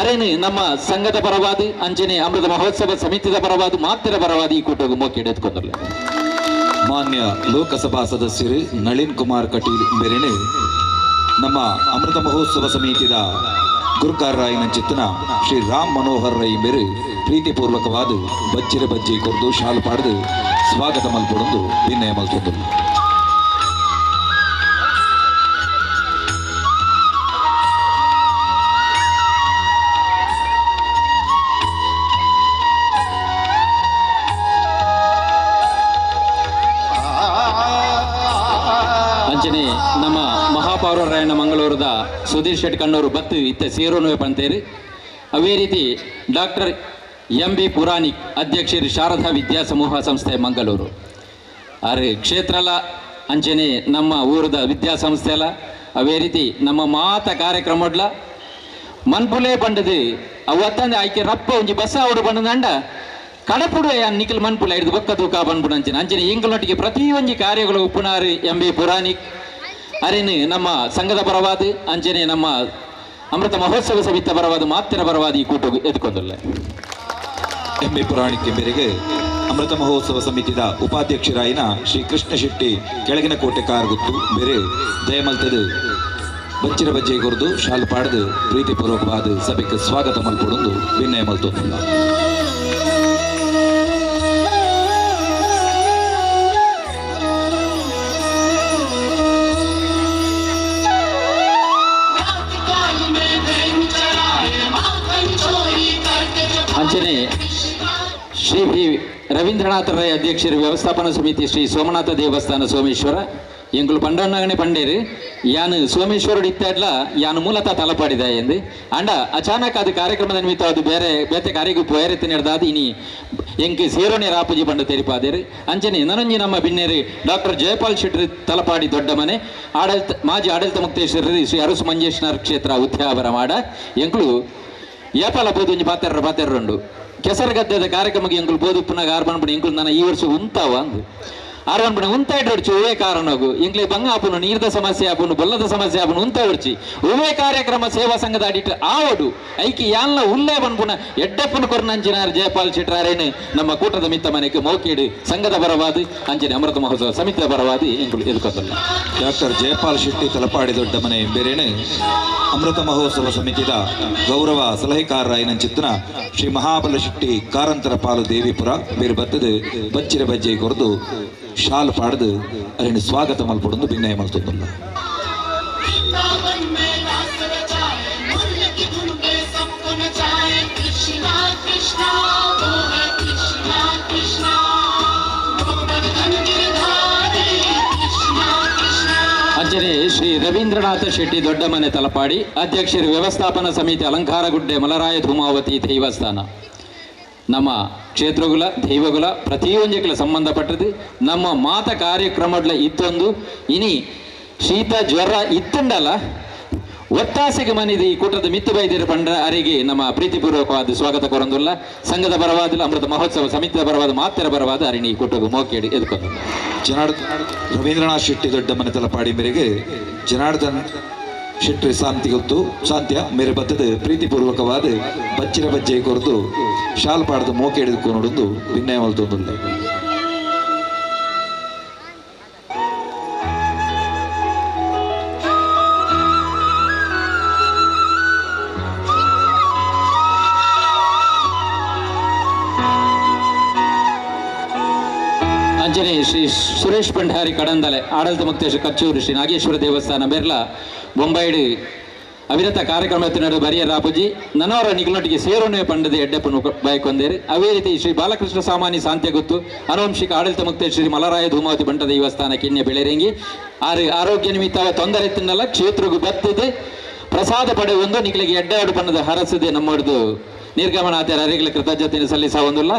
ಅರೇನು ನಮ್ಮ ಸಂಘದ ಪರವಾದ ಅಂಚನೆ ಅಮೃತ ಮಹೋತ್ಸವ ಸಮಿತಿದ ಪರವಾದ ಮಾತ್ರ ಪರವಾದ ಈ ಕೂಟಕ್ಕೆ ಮೋಕಿ ಎತ್ಕೊಂಡ್ರಲ್ಲ. ಮಾನ್ಯ ಲೋಕಸಭಾ ಸದಸ್ಯರು ನಳಿನ್ ಕುಮಾರ್ ಕಟೀಲ್ ಬೆರೆಣೆ ನಮ್ಮ ಅಮೃತ ಮಹೋತ್ಸವ ಸಮಿತಿದ ಗುರುಕಾರ ರಾಯನ ಚಿತ್ತನ ಶ್ರೀ ರಾಮ್ ಮನೋಹರ್ ರೈ ಮೇರೆ ಪ್ರೀತಿಪೂರ್ವಕವಾದ ಬಜ್ಜಿರ ಬಜ್ಜಿ ಕೊರ್ದು ಶಾಲು ಪಾಡ್ದು ಸ್ವಾಗತ ಮಲ್ಪೊಡೊಂದು ವಿನಯ ಮಲ್ತೊಂದು. ಅಂಚನೆ ನಮ್ಮ ಮಹಾಪೌರರಾಯಣ ಮಂಗಳೂರದ ಸುಧೀರ್ ಶೆಟ್ ಕಣ್ಣೂರು ಬತ್ತು ಇತ್ತ ಸೇರೋನುವೆ ಪಂತೇರಿ. ಅದೇ ರೀತಿ ಡಾಕ್ಟರ್ ಎಂ ಬಿ ಪುರಾಣಿಕ್ ಅಧ್ಯಕ್ಷರು ಶಾರದಾ ವಿದ್ಯಾಸಮೂಹ ಸಂಸ್ಥೆ ಮಂಗಳೂರು ಆರೆ ಕ್ಷೇತ್ರಲ ಅಂಚನೆ ನಮ್ಮ ಊರದ ವಿದ್ಯಾಸಂಸ್ಥೆಲ ಅದೇ ರೀತಿ ನಮ್ಮ ಮಾತ ಕಾರ್ಯಕ್ರಮಡ್ಲ ಮನ್ಪುಲೇ ಪಂಡದು ಅವತ್ತಂದೆ ಆಯ್ಕೆ ರಪ್ಪ ಒಂಜಿ ಬಸ್ಸ ಅವಡು ಪಂಡದಂಡ ಕಡಪುಡು ನಿಖಿಲ್ ಮನ್ಪುಲ ಹಿಡಿದು ಬೊಕ್ಕ ತೂಕ ಬಂದ್ಬಿಡು ಅಂಚನೆ ಅಂಚನೆ ಇಂಗ್ಲೊಟ್ಟಿಗೆ ಪ್ರತಿಯೊಂಜಿ ಕಾರ್ಯಗಳು ಉಪ್ಪುನಾರು ಎಂ ಬಿ ಪುರಾಣಿಕ್ ಅರೇನು ನಮ್ಮ ಸಂಘದ ಪರವಾದ ಅಂಚನೆ ನಮ್ಮ ಅಮೃತ ಮಹೋತ್ಸವ ಸಮಿತಿ ಪರವಾದ ಮಾತ್ರ ಪರವಾದ ಈ ಕೂಟ ಎದ್ಕೊಂಡಲ್ಲ. ಎಂ ಬಿ ಪುರಾಣಿಕ್ ಮೇರೆಗೆ ಅಮೃತ ಮಹೋತ್ಸವ ಸಮಿತಿದ ಉಪಾಧ್ಯಕ್ಷರಾಯಿನ ಶ್ರೀ ಕೃಷ್ಣ ಶೆಟ್ಟಿ ಕೆಳಗಿನ ಕೋಟೆ ಕಾರಗುತ್ತು ಬೇರೆ ದಯಮಲ್ತದು ಬಚ್ಚಿರ ಬಜ್ಜೆ ಕೊರ್ದು ಶಾಲು ಪಾಡ್ದು ಪ್ರೀತಿಪೂರ್ವಕವಾದ ಸಭೆಗೆ ಸ್ವಾಗತ ಮಲ್ಪೊಡೊಂದು ವಿನಯ ಮಲ್ತೊಂದಿಲ್ಲ. ಅಂಚನೆ ಶ್ರೀ ವಿ ರವೀಂದ್ರನಾಥ ರೈ ಅಧ್ಯಕ್ಷರು ವ್ಯವಸ್ಥಾಪನಾ ಸಮಿತಿ ಶ್ರೀ ಸೋಮನಾಥ ದೇವಸ್ಥಾನ ಸೋಮೇಶ್ವರ ಎಂಕುಲು ಪಂಡಣ್ಣಗನೆ ಪಂಡೇರು ಯಾನು ಸೋಮೇಶ್ವರುಡು ಇತ್ತಾಡ್ಲ ಯಾನು ಮೂಲತಃ ತಲಪಾಡಿದ ಎಂದು ಅಂಡ ಅಚಾನಕ್ ಅದು ಕಾರ್ಯಕ್ರಮದ ನಿಮಿತ್ತ ಅದು ಬೇರೆ ಬೇತೆ ಕಾರ್ಯಕ್ಕೆ ಪೋಯರೆತ್ತು ನಡೆದಾದ ಇನಿ ಎಂಕ್ ಸೇರೋನೆ ರಾಪುಜಿ ಪಂಡ ತೆರಿಪಾದೇರು. ಅಂಚನೆ ನನೊಂಜಿ ನಮ್ಮ ಬಿನ್ನೇರು ಡಾಕ್ಟರ್ ಜಯಪಾಲ್ ಶೆಟ್ಟಿ ತಲಪಾಡಿ ದೊಡ್ಡ ಮನೆ ಆಡಳಿತ ಮಾಜಿ ಆಡಳಿತ ಮುಕ್ತೇಶ್ವರರು ಶ್ರೀ ಅರಸು ಮಂಜೇಶ್ವರ ಕ್ಷೇತ್ರ ಉದ್ಯಾವರ ಮಾಡ ಎಂಕುಲು ಏಪಾಲ ಪೋದು ಒಂಜಿ ಪಾತೆರ್ರ ಪಾತೆರ್ರುಂಡು ಕೆಸರುಗದ್ದೆದ ಕಾರ್ಯಕ್ರಮಕ್ಕೆ ಎಂಕುಲು ಪೋದು ಪುನಗ ಆರ್ ಬಂದ್ಬಿಡು ಎಂಕುಲು ನನ್ನ ಈ ವರ್ಷ ಉಂತಾವ ಅಂದು ಆರ್ ಬಂದ್ಬಿಡು ಉಂತಾಯ್ಡು ಒವ್ವೇ ಕಾರಣಗು ಎಂಕ್ಲೆ ಬಂಗ ಆಪುನು ನೀರ್ದ ಸಮಸ್ಯೆ ಆಪುನು ಬೊಲ್ಲದ ಸಮಸ್ಯೆ ಆಪುನು ಉಂತ ಹೊಡ್ಚಿ ಒವ್ವೇ ಕಾರ್ಯಕ್ರಮ ಸೇವಾ ಸಂಘದ ಅಡಿಟ್ ಆವಡು ಐಕಿ ಯಾನ್ಲ ಉಲ್ಲೇ ಬಂದ್ಪುನ ಎಡ್ಡಪ್ಪನ ಕೊರ್ನಂಚಿನಾರ್ ಜಯಪಾಲ್ ಶೆಟ್ರಾರೇನು ನಮ್ಮ ಕೂಟದ ಮಿತ್ತ ಮನೆಗೆ ಮೌಕೇಡು ಸಂಘದ ಪರವಾದ ಅಂಚಿನ ಅಮೃತ ಮಹೋತ್ಸವ ಸಮಿತಿಯ ಪರವಾದ ಎಂಕುಲು ಎದುಕೊತ್ತಲ್ಲ. ಡಾಕ್ಟರ್ ಜಯಪಾಲ್ ಶೆಟ್ಟಿ ತಲಪಾಡಿ ದೊಡ್ಡ ಮನೆ ಬೇರೆನೆ ಅಮೃತ ಮಹೋತ್ಸವ ಸಮಿತಿದ ಗೌರವ ಸಲಹೆಕಾರರಾಯಿನ ಚಿತ್ತನ ಶ್ರೀ ಮಹಾಬಲ ಶೆಟ್ಟಿ ಕಾರಂತರ ಪಾಲು ದೇವಿಪುರ ಬೇರೆ ಬತ್ತದು ಬಚ್ಚಿರ ಬಜ್ಜೆ ಕೊರದು ಶಾಲ್ ಪಾಡ್ದು ಅರಿನ ಸ್ವಾಗತ ಮಲ್ಪೊಡೊಂದು ಭಿನ್ನಯ ಮಲ್ತೊಂದುಲ್ಲ. ಅಂಚನೆ ಶ್ರೀ ರವೀಂದ್ರನಾಥ ಶೆಟ್ಟಿ ದೊಡ್ಡಮನೆ ತಲಪಾಡಿ ಅಧ್ಯಕ್ಷರು ವ್ಯವಸ್ಥಾಪನಾ ಸಮಿತಿ ಅಲಂಕಾರಗುಡ್ಡೆ ಮಲರಾಯ ಧೂಮಾವತಿ ದೇವಸ್ಥಾನ ನಮ್ಮ ಕ್ಷೇತ್ರಗುಲ ದೈವಗುಲ ಪ್ರತಿಯೊಂದಕ್ಕೆಲ್ಲ ಸಂಬಂಧಪಟ್ಟದ್ದು ನಮ್ಮ ಮಾತ ಕಾರ್ಯಕ್ರಮಡ್ಲ ಇತ್ತೊಂದು ಇನಿ ಶೀತ ಜ್ವರ ಇತ್ತುಂಡಲ್ಲ ಒತ್ತಾಸೆಗೆ ಮನಿದ ಈ ಕೂಟದ ಮಿತ್ತು ಬೈದಿರ ಪಂಡ್ರ ಅರಿಗೆ ನಮ್ಮ ಪ್ರೀತಿಪೂರ್ವಕವಾದ ಸ್ವಾಗತ ಕೊರಂದುಲ್ಲ. ಸಂಘದ ಪರವಾದ ಅಮೃತ ಮಹೋತ್ಸವ ಸಮಿತಿಯ ಪರವಾದ ಮಾತ್ರ ಪರವಾದ ಅರಿಣಿ ಈ ಕೂಟಕ್ಕೆ ಮೋಕೇಡಿ ಎದ್ಕೊಂಡು. ಜನಾರ್ದನ್ ರವೀಂದ್ರನಾಥ್ ಶೆಟ್ಟಿ ದೊಡ್ಡ ಮನೆ ತಲಪಾಡಿ ಮೇರೆಗೆ ಜನಾರ್ದನ್ ಶೆಟ್ಟಿ ಶಾಂತಿ ಗೊತ್ತು ಶಾಂತಿಯ ಮೇರೆ ಬತ್ತದ ಪ್ರೀತಿಪೂರ್ವಕವಾದ ಬಚ್ಚಿರ ಬಜ್ಜೆ ಕೊರದು ಶಾಲ್ ಪಾಡ್ದು ಮೋಕೆ ಹಿಡಿದು ನೋಡೊಂದು ವಿನಯ ಮಲ್ತೊಂದುಲ್ಲ. ಅಂಜನೆ ಶ್ರೀ ಸುರೇಶ್ ಭಂಡಾರಿ ಕಡಂದಲೆ ಆಡಳಿತ ಮುಕ್ತೇಶ್ವರ ಕಚ್ಚೂರು ಶ್ರೀ ನಾಗೇಶ್ವರ ದೇವಸ್ಥಾನ ಬೆರ್ಲ ಬೊಂಬೈಡು ಅವಿರತ ಕಾರ್ಯಕ್ರಮ ನಡು ಬರಿಯ ರಾಪುಜಿ ನನವರ ನಿಗಲೊಟ್ಟಿಗೆ ಸೇರೋಣೆ ಪಂಡದ ಎಡ್ಡೆಪ್ಪನು ಬಯಕೊಂದೇರು. ಅದೇ ರೀತಿ ಶ್ರೀ ಬಾಲಕೃಷ್ಣ ಸಾಮಾನ್ಯ ಸಾಂತ್ಯ ಗೊತ್ತು ಅನುವಂಶಿಕ ಆಡಳಿತ ಮುಕ್ತೇಶ್ವರ ಶ್ರೀ ಮಲರಾಯ ಧೂಮಾವತಿ ಬಂಟ ದೇವಸ್ಥಾನ ಕಿನ್ಯ ಬೆಳೆರಂಗಿ ಆರು ಆರೋಗ್ಯ ನಿಮಿತ್ತ ತೊಂದರೆ ತಿನ್ನಲ್ಲ ಕ್ಷೇತ್ರಗೂ ಬತ್ತದೆ ಪ್ರಸಾದ ಪಡೆಯುವಂದು ನಿಗಲಿಗೆ ಎಡ್ಡೆ ಬಣ್ಣದ ಹರಸದೆ ನಮ್ಮೊಡ್ದು ನಿರ್ಗಮನ ಆತರ ಅರಿಗಳ ಕೃತಜ್ಞತೆಯನ್ನು ಸಲ್ಲಿಸ ಒಂದುಲ್ಲ.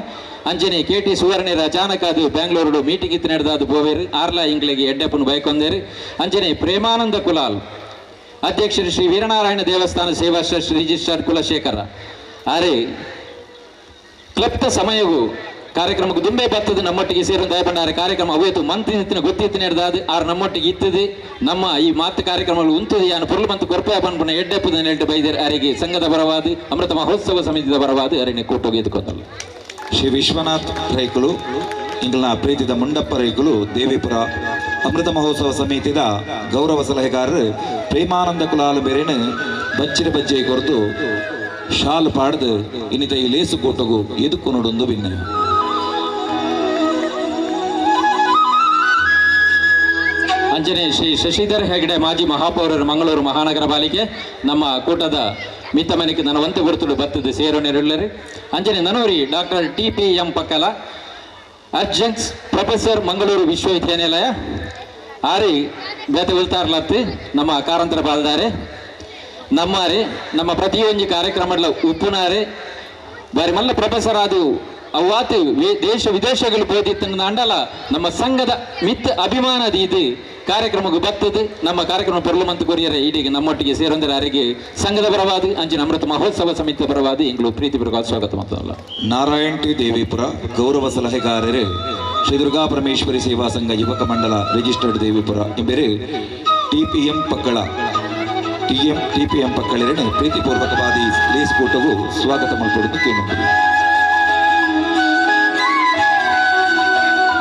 ಅಂಜನೆ ಕೆ ಟಿ ಸುವರ್ಣರ ಅಚಾನಕ ಅದು ಬೆಂಗಳೂರು ಮೀಟಿಂಗ್ ಇತ್ತು ನಡೆದ ಅದು ಬೋವೇರು ಆರ್ಲಾ ಇಂಗ್ಲಿಗೆ ಎಡ್ಡೆಪ್ಪನು ಬಯಕೊಂದೇರು. ಅಂಜನೆ ಪ್ರೇಮಾನಂದ ಕುಲಾಲ್ ಅಧ್ಯಕ್ಷರು ಶ್ರೀ ವೀರನಾರಾಯಣ ದೇವಸ್ಥಾನ ಸೇವಾ ಟ್ರಸ್ಟ್ ರಿಜಿಸ್ಟ್ರಾರ್ ಕುಲಶೇಖರ ಅರೆ ಕ್ಲಪ್ತ ಸಮಯವು ಕಾರ್ಯಕ್ರಮಕ್ಕೆ ದುಂಬೆ ಬರ್ತದೆ ನಮ್ಮೊಟ್ಟಿಗೆ ಸೇರುವ ದಯಪಂಡಾರೆ ಕಾರ್ಯಕ್ರಮ ಅವೇತು ಮಂತ್ರಿ ನಿತ್ತಿನ ಗೊತ್ತಿತ್ತು ನಡೆದಾದ ಆರು ನಮ್ಮೊಟ್ಟಿಗೆ ಇತ್ತದೆ ನಮ್ಮ ಈ ಮಾತು ಕಾರ್ಯಕ್ರಮಗಳು ಉಂತದೆ ಯಾನು ಪೊರ್ಲು ಮಂತು ಕೊರ್ಪೆ ಪನ್ಪುನ ಎಡ್ಡೆಪ್ಪದ ನೆಲ್ಟು ಬೈದರ್ ಅರೆಗೆ ಸಂಘದ ಪರವಾದ ಅಮೃತ ಮಹೋತ್ಸವ ಸಮಿತಿದ ಪರವಾದ ಅರೆನೆ ಕೂಟೋಗಿ ಎದ್ಕೊಂದಲ್ಲ. ಶ್ರೀ ವಿಶ್ವನಾಥ್ ರೈಕುಲು ಇಂಗ್ಲನ ಪ್ರೀತಿದ ಮುಂಡಪ್ಪ ರೈಕುಲು ದೇವಿಪುರ ಅಮೃತ ಮಹೋತ್ಸವ ಸಮಿತಿದ ಗೌರವ ಸಲಹೆಗಾರರು ಪ್ರೇಮಾನಂದ ಕುಲಾಲ ಬೇರೆನು ಬಚ್ಚಿರ ಬಜ್ಜೆ ಕೊರದು ಶಾಲ್ ಪಾಡ್ದು ಇನ್ನಿತ ಈ ಲೇಸು ಕೂಟಗು ಎದುಕು ನೋಡೊಂದು ಭಿನ್ನ. ಅಂಜನೆ ಶ್ರೀ ಶಶಿಧರ್ ಹೆಗಡೆ ಮಾಜಿ ಮಹಾಪೌರರು ಮಂಗಳೂರು ಮಹಾನಗರ ಪಾಲಿಕೆ ನಮ್ಮ ಕೂಟದ ಮಿತ್ತ ಮನೆಗೆ ನನ್ನ ವಂತೆ ಗುರುತುಡು ಬತ್ತದ ಸೇರೋನೆರುಳ್ಳರು. ಅಂಜನೆ ನನೋರಿ doctor T P M Pakkala adjunct professor Mangaluru ವಿಶ್ವವಿದ್ಯಾನಿಲಯ ಆರಿ ಬೇತೆ ಉಲ್ತಾರ್ಲತ್ತಿ ನಮ್ಮ ಕಾರಂತರ ಬಾಲ್ದಾರೆ ನಮ್ಮಾರೆ ನಮ್ಮ ಪ್ರತಿಯೊಂದು ಕಾರ್ಯಕ್ರಮಗಳ ಉಪ್ಪುನಾರೆ ಬಾರಿ ಮಲ್ಲ ಪ್ರೊಫೆಸರ್ ಅದು ಅವ್ವಾತು ದೇಶ ವಿದೇಶಗಳು ಬೋಧಿತ್ತು ಅಂಡಲ ನಮ್ಮ ಸಂಘದ ಮಿತ್ ಅಭಿಮಾನದ ಇದು ಕಾರ್ಯಕ್ರಮಕ್ಕೆ ಬರ್ತದೆ ನಮ್ಮ ಕಾರ್ಯಕ್ರಮ ಪೊರ್ಲುಮಂತ ಕೊರಿಯರೆ ಇಡೀ ನಮ್ಮೊಟ್ಟಿಗೆ ಸೇರೊಂದರೆ ಅರಿಗೆ ಸಂಘದ ಪರವಾದ ಅಂಚಿನ ಅಮೃತ ಮಹೋತ್ಸವ ಸಮಿತಿಯ ಪರವಾದ ಇಂಗ್ಲು ಪ್ರೀತಿ ಪೂರ್ವಕ ಸ್ವಾಗತ ಮಾತಲ್ಲ. ನಾರಾಯಣ್ ಟಿ ದೇವಿಪುರ ಗೌರವ ಸಲಹೆಗಾರರು ಶ್ರೀ ದುರ್ಗಾ ಪರಮೇಶ್ವರಿ ಸೇವಾ ಸಂಘ ಯುವಕ ಮಂಡಲ ರಿಜಿಸ್ಟರ್ಡ್ ದೇವಿಪುರ ಎಂಬೆರೆ ಟಿಪಿಎಂ ಪಕ್ಕಳ ಟಿಎಂ ಟಿಪಿಎಂ ಪಕ್ಕಳಿರನ್ನು ಪ್ರೀತಿಪೂರ್ವಕವಾದ ಲೇಸ್ ಕೂಟವು ಸ್ವಾಗತ ಮಲ್ಪಡುವುದು ಕೇಳುವುದು.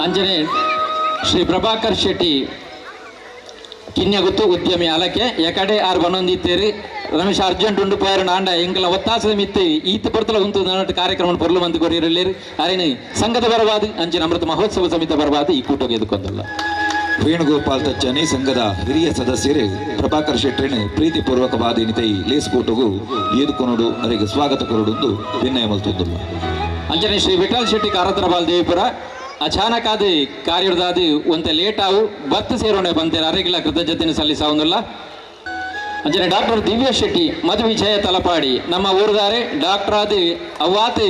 ಅಂಜನೆ ಶ್ರೀ ಪ್ರಭಾಕರ್ ಶೆಟ್ಟಿ ಕಿನ್ಯಗುತ್ತು ಉದ್ಯಮಿ ಅಲಕೆ ಎಕಡೆ ಆರು ಬನ್ನೊಂದಿತ್ತೇರಿ ರಮೇಶ್ ಅರ್ಜೆಂಟ್ ಉಂಡು ಪೋಯರು ನಾಂಡ ಎಂಕಲ ಒತ್ತಾಸದ ಮಿತ್ತು ಈತ ಪೊರ್ತಲ ಉಂತು ನನ್ನಟ್ಟು ಕಾರ್ಯಕ್ರಮ ಪೊರ್ಲು ಮಂದು ಕೊರಿಯರುಳ್ಳೇರು ಅರೇನು ಸಂಘದ ಪರವಾದ ಅಂಚಿನ ಅಮೃತ ಮಹೋತ್ಸವ ಸಮಿತಿ ಪರವಾದ ಈ ಕೂಟಕ್ಕೆ ಎದುಕೊಂದಲ್ಲ. ವೇಣುಗೋಪಾಲ್ ತಚ್ಚನಿ ಸಂಘದ ಹಿರಿಯ ಸದಸ್ಯರು ಪ್ರಭಾಕರ್ ಶೆಟ್ಟರನ್ನು ಪ್ರೀತಿಪೂರ್ವಕವಾದ ನಿತೈ ಲೇಸ್ ಕೂಟಗೂ ಏದುಕೊನೋಡು ಅವರಿಗೆ ಸ್ವಾಗತ ಕೊರಡುಂದು ವಿನಯ ಮಲ್ತುಂದುಲ್ಲ. ಅಂಜನೆ ಶ್ರೀ ವಿಠಲ್ ಶೆಟ್ಟಿ ಕಾರತ್ರಬಾಲ್ ದೇವಿಪುರ ಅಚಾನಕ್ ಅದು ಕಾರ್ಯದಾದು ಒಂತೆ ಲೇಟ್ ಆವು ಬತ್ತು ಸೇರೋಣೆ ಬಂತೇನೆ ಅರೆಗಿಲ್ಲ ಕೃತಜ್ಞತೆಯನ್ನು ಸಲ್ಲಿಸಾವುದಿಲ್ಲ. ಅಂಜನೆ ಡಾಕ್ಟರ್ ದಿವ್ಯ ಶೆಟ್ಟಿ ಮಧು ವಿಜಯ ತಲಪಾಡಿ ನಮ್ಮ ಊರುದಾರೆ ಡಾಕ್ಟರ್ ಅದು ಅವ್ವಾತು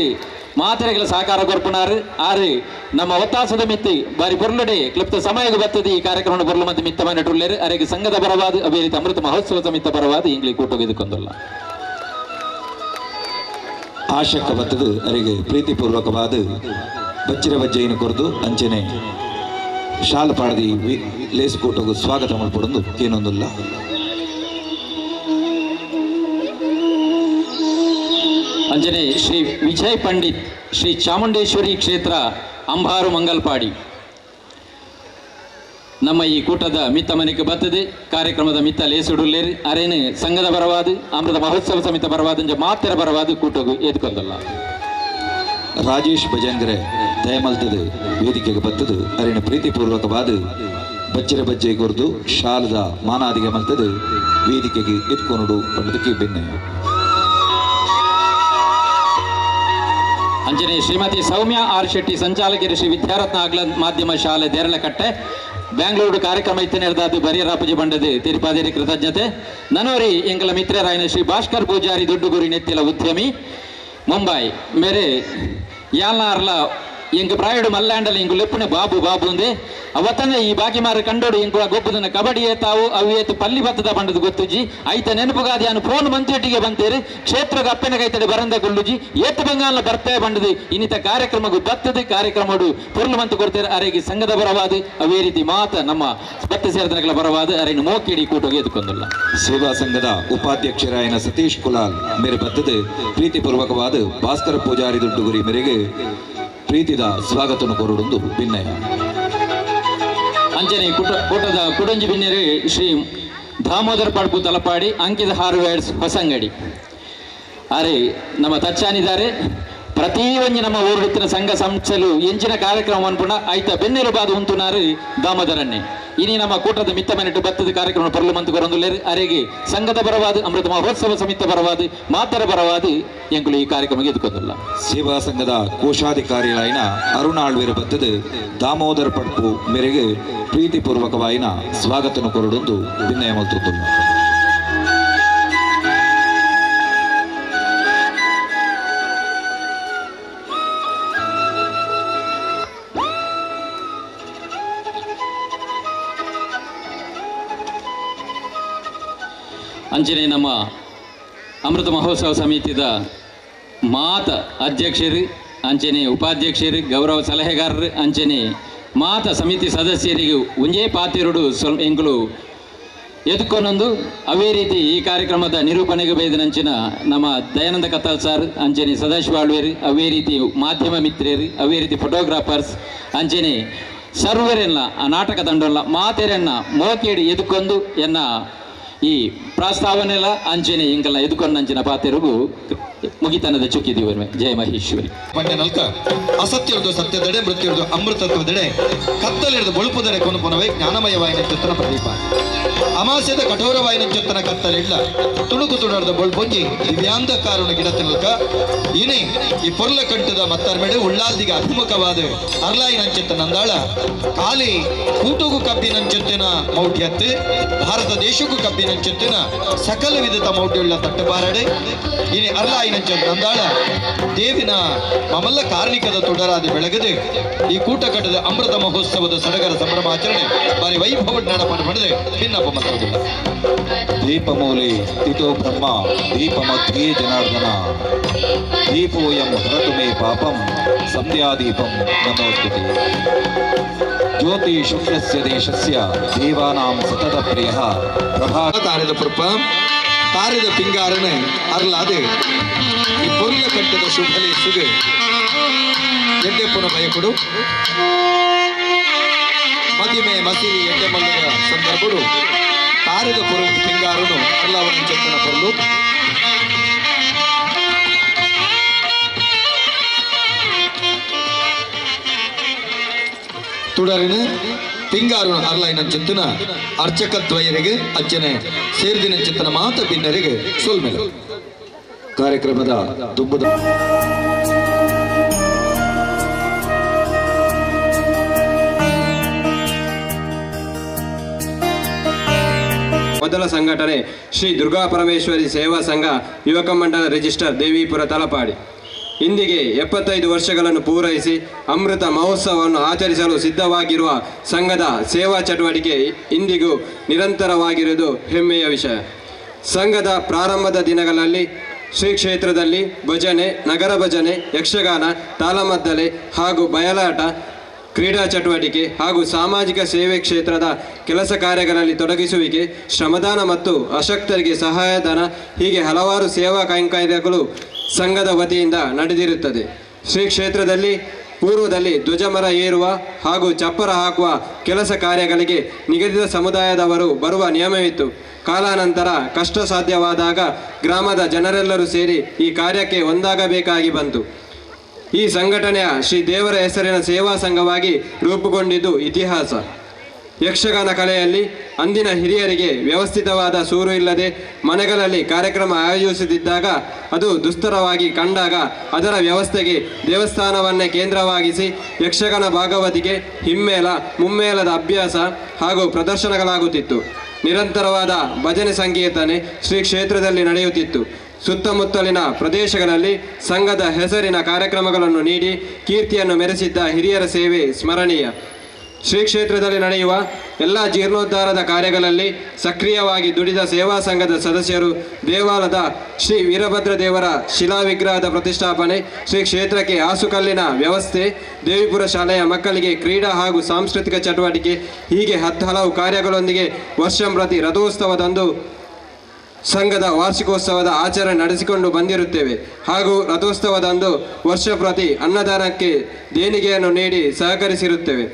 ಮಾತೆರೆಗಳ ಸಹಕಾರ ಕೊರ್ಪುನಾರು ಆರು ನಮ್ಮ ಒತ್ತಾಸದ ಮಿತ್ತಿ ಬಾರಿ ಪೊರ್ಲುಡೆ ಕ್ಲಿಪ್ತ ಸಮಯಕ್ಕೆ ಬರ್ತದೆ ಈ ಕಾರ್ಯಕ್ರಮ ಪೊರ್ಲು ಮತ್ತು ಮಿತ್ತ ಮನೆಟುಳ್ಳೇರು ಅರೆಗೆ ಸಂಘದ ಪರವಾದ ಅದೇ ರೀತಿ ಅಮೃತ ಮಹೋತ್ಸವ ಸಮಿತ ಪರವಾದ ಇಂಗ್ಲಿ ಕೂಟೋಗಿದ್ದುಕೊಂದಲ್ಲ. ಆಶಕ್ಕ ಬತ್ತದು ಅರೆಗೆ ಪ್ರೀತಿಪೂರ್ವಕವಾದ ಬಚ್ಚಿರ ಬಜ್ಜೆಯನ್ನು ಕೊರದು ಅಂಚನೆ ಶಾಲ ಪಾಡದಿ ಲೇಸ್ ಕೂಟಗೂ ಸ್ವಾಗತ ಮಲ್ಪಡೊಂದು ಏನೊಂದುಲ್ಲ. ಅಂಜನೆ ಶ್ರೀ ವಿಜಯ್ ಪಂಡಿತ್ ಶ್ರೀ ಚಾಮುಂಡೇಶ್ವರಿ ಕ್ಷೇತ್ರ ಅಂಬಾರು ಮಂಗಲ್ಪಾಡಿ ನಮ್ಮ ಈ ಕೂಟದ ಮಿತ್ತ ಮನೆಗೆ ಬರ್ತದೆ ಕಾರ್ಯಕ್ರಮದ ಮಿತ್ತ ಲೇಸುಡುಲ್ಲೇರಿ ಅರೇನು ಸಂಘದ ಪರವಾದ ಅಮೃತ ಮಹೋತ್ಸವ ಸಮಿತ ಪರವಾದ ಅಂಚ ಮಾತ್ರ ಪರವಾದ ಕೂಟಗೂ ಎದ್ಕೊಂದಲ್ಲ. ರಾಜೇಶ್ ಭಜಂಗ್ರೆ ದಯಮಲ್ತದು ವೇದಿಕೆಗೆ ಬತ್ತದು ಅರಿನ ಪ್ರೀತಿಪೂರ್ವಕವಾದ ಬಚ್ಚಿರ ಬಜ್ಜೆ ಕೊರ್ದು ಶಾಲದ ಮಾನಾದಿಗೆ ಮಲ್ತದು ವೇದಿಕೆಗೆ ಎತ್ಕೊನುಡು ಪಂಡದಕ್ಕೆ ಬೆನ್ನೆ. ಅಂಜನೆ ಶ್ರೀಮತಿ ಸೌಮ್ಯ ಆರ್ ಶೆಟ್ಟಿ ಸಂಚಾಲಕರು ಶ್ರೀ ವಿದ್ಯಾರತ್ನ ಆಗ್ಲ ಮಾಧ್ಯಮ ಶಾಲೆ ದೇರಳಕಟ್ಟೆ ಬ್ಯಾಂಗ್ಳೂರು ಕಾರ್ಯಕ್ರಮ ಇತ್ತು ನಡೆದಾದು ಬರಿಯರಾಪುಜಿ ಬಂಡದು ತಿರುಪಾದೇರಿ ಕೃತಜ್ಞತೆ. ನನೋರಿ ಎಂಕಲ ಮಿತ್ರರಾಯನ ಶ್ರೀ ಭಾಸ್ಕರ್ ಪೂಜಾರಿ ದೊಡ್ಡುಗುರಿ ನೆತ್ತಿಲ ಉದ್ಯಮಿ ಮುಂಬೈ ಮೇರೆ ಯಾಲ್ನಾರ್ಲ ಎಂಕ್ ಪ್ರಾಯಡು ಮಲ್ಲಾಂಡಲ ಇಂಕು ಲೆಪ್ಪುನೆ ಬಾಬು ಬಾಬು ಅಂದೆ ಅವತ್ತನೆ ಈ ಬಾಕಿ ಮಾರ ಕಂಡೋಡು ಇಂಕು ಗೊಬ್ಬುದನ್ನ ಕಬಡ್ಡಿ ಏತಾವು ಅವು ಏತು ಪಲ್ಲಿ ಬತ್ತದ ಬಂಡದು ಗೊತ್ತುಜಿ ಐತ ನೆನಪುಗಾದಿ ಅನು ಫೋನ್ ಮಂತ್ರಿಟ್ಟಿಗೆ ಬಂತೇರಿ ಕ್ಷೇತ್ರಕ್ಕೆ ಅಪ್ಪನ ಕೈತಡೆ ಬರಂದ ಕೊಲ್ಲುಜಿ ಏತು ಬಂಗಾಲ ಬರ್ಪೇ ಬಂಡದು ಇನ್ನಿತ ಕಾರ್ಯಕ್ರಮಗೂ ಬತ್ತದ ಕಾರ್ಯಕ್ರಮಡು ಪೊರ್ಲು ಮಂತು ಕೊಡ್ತೇರೆ ಅರೆಗೆ ಸಂಘದ ಬರವಾದ ಅವೇ ರೀತಿ ಮಾತ ನಮ್ಮ ಬತ್ತ ಸೇರಿದನಗಳ ಬರವಾದ ಅರೆಗೆ ಮೋಕಿಡಿ ಕೂಟೋಗಿ ಎದುಕೊಂದಿಲ್ಲ. ಸೇವಾ ಸಂಘದ ಉಪಾಧ್ಯಕ್ಷರಾಯನ ಸತೀಶ್ ಕುಲಾಲ್ ಮೇರೆ ಬತ್ತದ ಪ್ರೀತಿಪೂರ್ವಕವಾದ ಭಾಸ್ಕರ ಪೂಜಾರಿ ದೊಡ್ಡುಗುರಿ ಮೇರೆಗೆ ಪ್ರೀತಿದ ಸ್ವಾಗತನು ಕೋರುಡೊಂದು ಭಿನ್ನಯ. ಅಂಜನೆ ಕೂಟದ ಕುಡಂಜಿ ಬಿನ್ನೆರೆ ಶ್ರೀ ದಾಮೋದರ ಪಡ್ಪು ತಲಪಾಡಿ ಅಂಕಿತ ಹಾರ್ವೇಡ್ಸ್ ಹೊಸಂಗಡಿ ಅರೆ ನಮ್ಮ ತಚ್ಚಾನಿದ್ದಾರೆ ಪ್ರತಿ ಒಂಜಿ ನಮ್ಮ ಊರುಡುತ್ತಿನ ಸಂಘ ಸಂಸ್ಥೆಲು ಎಂಚಿನ ಕಾರ್ಯಕ್ರಮ ಅನ್ಪುಣ ಐತ ಬೆನ್ನೆಲುಬಾದ ಉಂತುನಾರು ದಾಮೋದರನ್ನೇ. ಇನಿ ನಮ್ಮ ಕೂಟದ ಮಿತ್ತ ಮನೆಟ್ಟು ಬತ್ತದ ಕಾರ್ಯಕ್ರಮ ಪರಲು ಮಂತು ಕೊರೊಂದುಲ್ಲೇರು ಅರೆಗೆ ಸಂಘದ ಪರವಾದ ಅಮೃತ ಮಹೋತ್ಸವ ಸಮಿತಿ ಪರವಾದ ಮಾತರ ಪರವಾದ ಎಂಕುಲು ಈ ಕಾರ್ಯಕ್ರಮಕ್ಕೆ ಎದುಕೊಂದಿಲ್ಲ. ಸೇವಾ ಸಂಘದ ಕೋಶಾಧಿಕಾರಿಗಳಾಯಿನ ಅರುಣಾಳ್ವೇರ ಬತ್ತದ ದಾಮೋದರ ಪಡ್ಪು ಮೇರೆಗೆ ಪ್ರೀತಿಪೂರ್ವಕವಾಯಿನ ಸ್ವಾಗತನು ಕೊರಡೊಂದು ವಿನಯ ಮಲ್ತುಂದುಲ್ಲ. ಅಂಚನೆ ನಮ್ಮ ಅಮೃತ ಮಹೋತ್ಸವ ಸಮಿತಿದ ಮಾತ ಅಧ್ಯಕ್ಷರು ಅಂಚನೆ ಉಪಾಧ್ಯಕ್ಷರು ಗೌರವ ಸಲಹೆಗಾರರು ಅಂಚನೆ ಮಾತ ಸಮಿತಿ ಸದಸ್ಯರಿಗೂ ಒಂಜೇ ಪಾತಿರುಡು ಸ್ವಲ್ಪ ಎಂಕುಲು ಎದುಕೊನೊಂದು ಅವೇ ರೀತಿ ಈ ಕಾರ್ಯಕ್ರಮದ ನಿರೂಪಣೆಗೆ ಬೇದನಂಚಿನ ನಮ್ಮ ದಯಾನಂದ ಕತ್ತಲ್ ಸರ್ ಅಂಚನೆ ಸದಾಶಿವ ಆಳ್ವೇರು ಅವೇ ರೀತಿ ಮಾಧ್ಯಮ ಮಿತ್ರರು ಅವೇ ರೀತಿ ಫೋಟೋಗ್ರಾಫರ್ಸ್ ಅಂಚನೆ ಸರ್ವರೆಲ್ಲ ಆ ನಾಟಕ ತಂಡಲ್ಲ ಮಾತೆರೆನ್ನ ಮೋಕೇಡಿ ಎದುಕೊಂದು ಎನ್ನ ಈ ಪ್ರಸ್ತಾವನೆಲ್ಲ ಅಂಚನೆ ಇಂಕಲ್ಲ ಎದುಕೊಂಡಂಚಿನ ಪಾತೆರುಗು ಮುಗಿತನದ ಚುಕ್ಕಿದೀವರ್ಮೆ. ಜಯ ಮಹೇಶ್ವರಿ. ಪಂಡ್ಯನಲ್ಕ ಅಸತ್ಯರ್ದು ಸತ್ಯದೆಡೆ ಮೃತ್ಯುರ್ದು ಅಮೃತತ್ವದೆಡೆ ಕತ್ತಲಿರ್ದು ಬೊಳುಪುದೆಡೆ ಕೊನುಪುನವೇ ಜ್ಞಾನಮಯವಾಯಿನ ಚುತ್ತನ ಪ್ರದೀಪ ಅಮಾಸ್ಯದ ಕಠೋರವಾಯಿನ ಚುತ್ತನ ಕತ್ತಲಿಡ್ಲ ತುಣುಕು ತುಣರ್ದ ಬೊಳ್ಪೊಂಜಿ ದಿವ್ಯಾಂಧಕಾರುಣ ಗಿಡತಿನಲ್ಕ ಇನಿ ಈ ಪೊರ್ಲ ಕಂಠದ ಮತ್ತರ್ಮೆಡೆ ಉಳ್ಳಾಲ್ದಿಗೆ ಅಭಿಮುಖವಾದ ಅರ್ಲಾಯಿನಂಚಿತ್ತ ನಂದಾಳ ಕಾಲಿ ಕೂಟುಗು ಕಬ್ಬಿನಂಚುತ್ತಿನ ಮೌಢ್ಯತ್ತು ಭಾರತ ದೇಶಕ್ಕೂ ಕಬ್ಬಿನಂಚುತ್ತಿನ ಸಕಲ ವಿಧದ ಮೌಢ್ಯುಳ್ಳ ತಟ್ಟುಬಾರಡೆ ಇನಿ ಅರ್ಲಾಯಿನಂಚ ನಂದಾಳ ದೇವಿನ ಮಮಲ್ಲ ಕಾರ್ಣಿಕದ ತೊಡರಾದ ಬೆಳಗದೆ ಈ ಕೂಟ ಕಟ್ಟದ ಅಮೃತ ಮಹೋತ್ಸವದ ಸಡಗರ ಸಂಭ್ರಮಾಚರಣೆ ಬಾರಿ ವೈಭವ ನಡಪಡ ಪಡೆದೆ ಭಿನ್ನಪ ಮಾತಾಡುವುದಿಲ್ಲ. ದೀಪಮೂಲೆ ಸ್ಥಿತೋ ಬ್ರಹ್ಮ ದೀಪ ಮಧ್ಯೆ ಜನಾರ್ದನ ದೀಪೋಯಂ ಹರತು ಮೇ ಪಾಪಂ ಸಂಧ್ಯಾದೀಪಂ ನಮೋಸ್ತುತೆ. ಜ್ಯೋತಿ ಶುಕ್ರಸ್ಯ ದೇಶಸ್ಯ ದೇವಾನಾಂ ಸತತ ಪ್ರಿಯಃ ಪ್ರಭಾ ತಾರಿದ ಪುರ್ಪ ತಾರಿದ ಪಿಂಗಾರನೆ ಅರ್ಲಾದೆ ಈ ಪೊರ್ಲ ಕಟ್ಟದ ಶುಭಲೇಸುಗೆ ಎಡ್ಡೆಪ್ಪನ ಬಯಕುಡು ಮದಿಮೆ ಮಸಿಲಿ ಎಡ್ಡೆ ಮಲ್ಲದ ಸಂದರ್ಭಡು ತಾರಿದ ಪುರು ಪಿಂಗಾರನು ಅರ್ಲಾವನ ಚೆತ್ತನ ಪೊರ್ಲು ತುಡರಿನ ಪಿಂಗಾರುಣ ಅರ್ಲೈನ ಚಿತ್ತನ ಅರ್ಚಕದ್ವಯರಿಗೆ ಅಜ್ಜನೆ ಸೇರ್ದಿನ ಚಿತ್ತನ ಮಾತ ಭಿನ್ನರಿಗೆ ಸೊಲ್ಮೆಲೆ. ಕಾರ್ಯಕ್ರಮದ ದುಂಬುದ ಮೊದಲ ಸಂಘಟನೆ ಶ್ರೀ ದುರ್ಗಾ ಪರಮೇಶ್ವರಿ ಸೇವಾ ಸಂಘ ಯುವಕ ಮಂಡಲ ರಿಜಿಸ್ಟರ್ ದೇವಿಪುರ ತಲಪಾಡಿ. ಇಂದಿಗೆ 75 ವರ್ಷಗಳನ್ನು ಪೂರೈಸಿ ಅಮೃತ ಮಹೋತ್ಸವವನ್ನು ಆಚರಿಸಲು ಸಿದ್ಧವಾಗಿರುವ ಸಂಘದ ಸೇವಾ ಚಟುವಟಿಕೆ ಇಂದಿಗೂ ನಿರಂತರವಾಗಿರುವುದು ಹೆಮ್ಮೆಯ ವಿಷಯ. ಸಂಘದ ಪ್ರಾರಂಭದ ದಿನಗಳಲ್ಲಿ ಶ್ರೀ ಕ್ಷೇತ್ರದಲ್ಲಿ ಭಜನೆ, ನಗರ ಭಜನೆ, ಯಕ್ಷಗಾನ, ತಾಳಮದ್ದಲೆ ಹಾಗೂ ಬಯಲಾಟ, ಕ್ರೀಡಾ ಚಟುವಟಿಕೆ ಹಾಗೂ ಸಾಮಾಜಿಕ ಸೇವೆ ಕ್ಷೇತ್ರದ ಕೆಲಸ ಕಾರ್ಯಗಳಲ್ಲಿ ತೊಡಗಿಸುವಿಕೆ, ಶ್ರಮದಾನ ಮತ್ತು ಅಶಕ್ತರಿಗೆ ಸಹಾಯಧನ ಹೀಗೆ ಹಲವಾರು ಸೇವಾ ಕೈಂಕರ್ಯಗಳು ಸಂಘದ ವತಿಯಿಂದ ನಡೆದಿರುತ್ತದೆ. ಶ್ರೀ ಕ್ಷೇತ್ರದಲ್ಲಿ ಪೂರ್ವದಲ್ಲಿ ಧ್ವಜಮರ ಏರುವ ಹಾಗೂ ಚಪ್ಪರ ಹಾಕುವ ಕೆಲಸ ಕಾರ್ಯಗಳಿಗೆ ನಿಗದಿತ ಸಮುದಾಯದವರು ಬರುವ ನಿಯಮವಿತ್ತು. ಕಾಲಾನಂತರ ಕಷ್ಟ ಸಾಧ್ಯವಾದಾಗ ಗ್ರಾಮದ ಜನರೆಲ್ಲರೂ ಸೇರಿ ಈ ಕಾರ್ಯಕ್ಕೆ ಒಂದಾಗಬೇಕಾಗಿ ಬಂತು. ಈ ಸಂಘಟನೆಯ ಶ್ರೀ ದೇವರ ಹೆಸರಿನ ಸೇವಾ ಸಂಘವಾಗಿ ರೂಪುಗೊಂಡಿದ್ದು ಇತಿಹಾಸ. ಯಕ್ಷಗಾನ ಕಲೆಯಲ್ಲಿ ಅಂದಿನ ಹಿರಿಯರಿಗೆ ವ್ಯವಸ್ಥಿತವಾದ ಸೂರು ಇಲ್ಲದೆ ಮನೆಗಳಲ್ಲಿ ಕಾರ್ಯಕ್ರಮ ಆಯೋಜಿಸುತ್ತಿದ್ದಾಗ ಅದು ದುಸ್ತರವಾಗಿ ಕಂಡಾಗ ಅದರ ವ್ಯವಸ್ಥೆಗೆ ದೇವಸ್ಥಾನವನ್ನೇ ಕೇಂದ್ರವಾಗಿಸಿ ಯಕ್ಷಗಾನ ಭಾಗವತಿಗೆ ಹಿಮ್ಮೇಳ ಮುಮ್ಮೇಳದ ಅಭ್ಯಾಸ ಹಾಗೂ ಪ್ರದರ್ಶನಗಳಾಗುತ್ತಿತ್ತು. ನಿರಂತರವಾದ ಭಜನೆ ಸಂಕೀರ್ತನೆ ಶ್ರೀ ಕ್ಷೇತ್ರದಲ್ಲಿ ನಡೆಯುತ್ತಿತ್ತು. ಸುತ್ತಮುತ್ತಲಿನ ಪ್ರದೇಶಗಳಲ್ಲಿ ಸಂಘದ ಹೆಸರಿನ ಕಾರ್ಯಕ್ರಮಗಳನ್ನು ನೀಡಿ ಕೀರ್ತಿಯನ್ನು ಮೆರೆಸಿದ್ದ ಹಿರಿಯರ ಸೇವೆ ಸ್ಮರಣೀಯ. ಶ್ರೀ ಕ್ಷೇತ್ರದಲ್ಲಿ ನಡೆಯುವ ಎಲ್ಲ ಜೀರ್ಣೋದ್ಧಾರದ ಕಾರ್ಯಗಳಲ್ಲಿ ಸಕ್ರಿಯವಾಗಿ ದುಡಿದ ಸೇವಾ ಸಂಘದ ಸದಸ್ಯರು ದೇವಾಲಯದ ಶ್ರೀ ವೀರಭದ್ರ ದೇವರ ಶಿಲಾವಿಗ್ರಹದ ಪ್ರತಿಷ್ಠಾಪನೆ, ಶ್ರೀ ಕ್ಷೇತ್ರಕ್ಕೆ ಆಸುಕಲ್ಲಿನ ವ್ಯವಸ್ಥೆ, ದೇವಿಪುರ ಶಾಲೆಯ ಮಕ್ಕಳಿಗೆ ಕ್ರೀಡಾ ಹಾಗೂ ಸಾಂಸ್ಕೃತಿಕ ಚಟುವಟಿಕೆ ಹೀಗೆ 10 ಹಲವು ಕಾರ್ಯಗಳೊಂದಿಗೆ ವರ್ಷಂಪ್ರತಿ ರಥೋತ್ಸವದಂದು ಸಂಘದ ವಾರ್ಷಿಕೋತ್ಸವದ ಆಚರಣೆ ನಡೆಸಿಕೊಂಡು ಬಂದಿರುತ್ತೇವೆ. ಹಾಗೂ ರಥೋತ್ಸವದಂದು ವರ್ಷ ಪ್ರತಿ ಅನ್ನದಾನಕ್ಕೆ ದೇಣಿಗೆಯನ್ನು ನೀಡಿ ಸಹಕರಿಸಿರುತ್ತೇವೆ.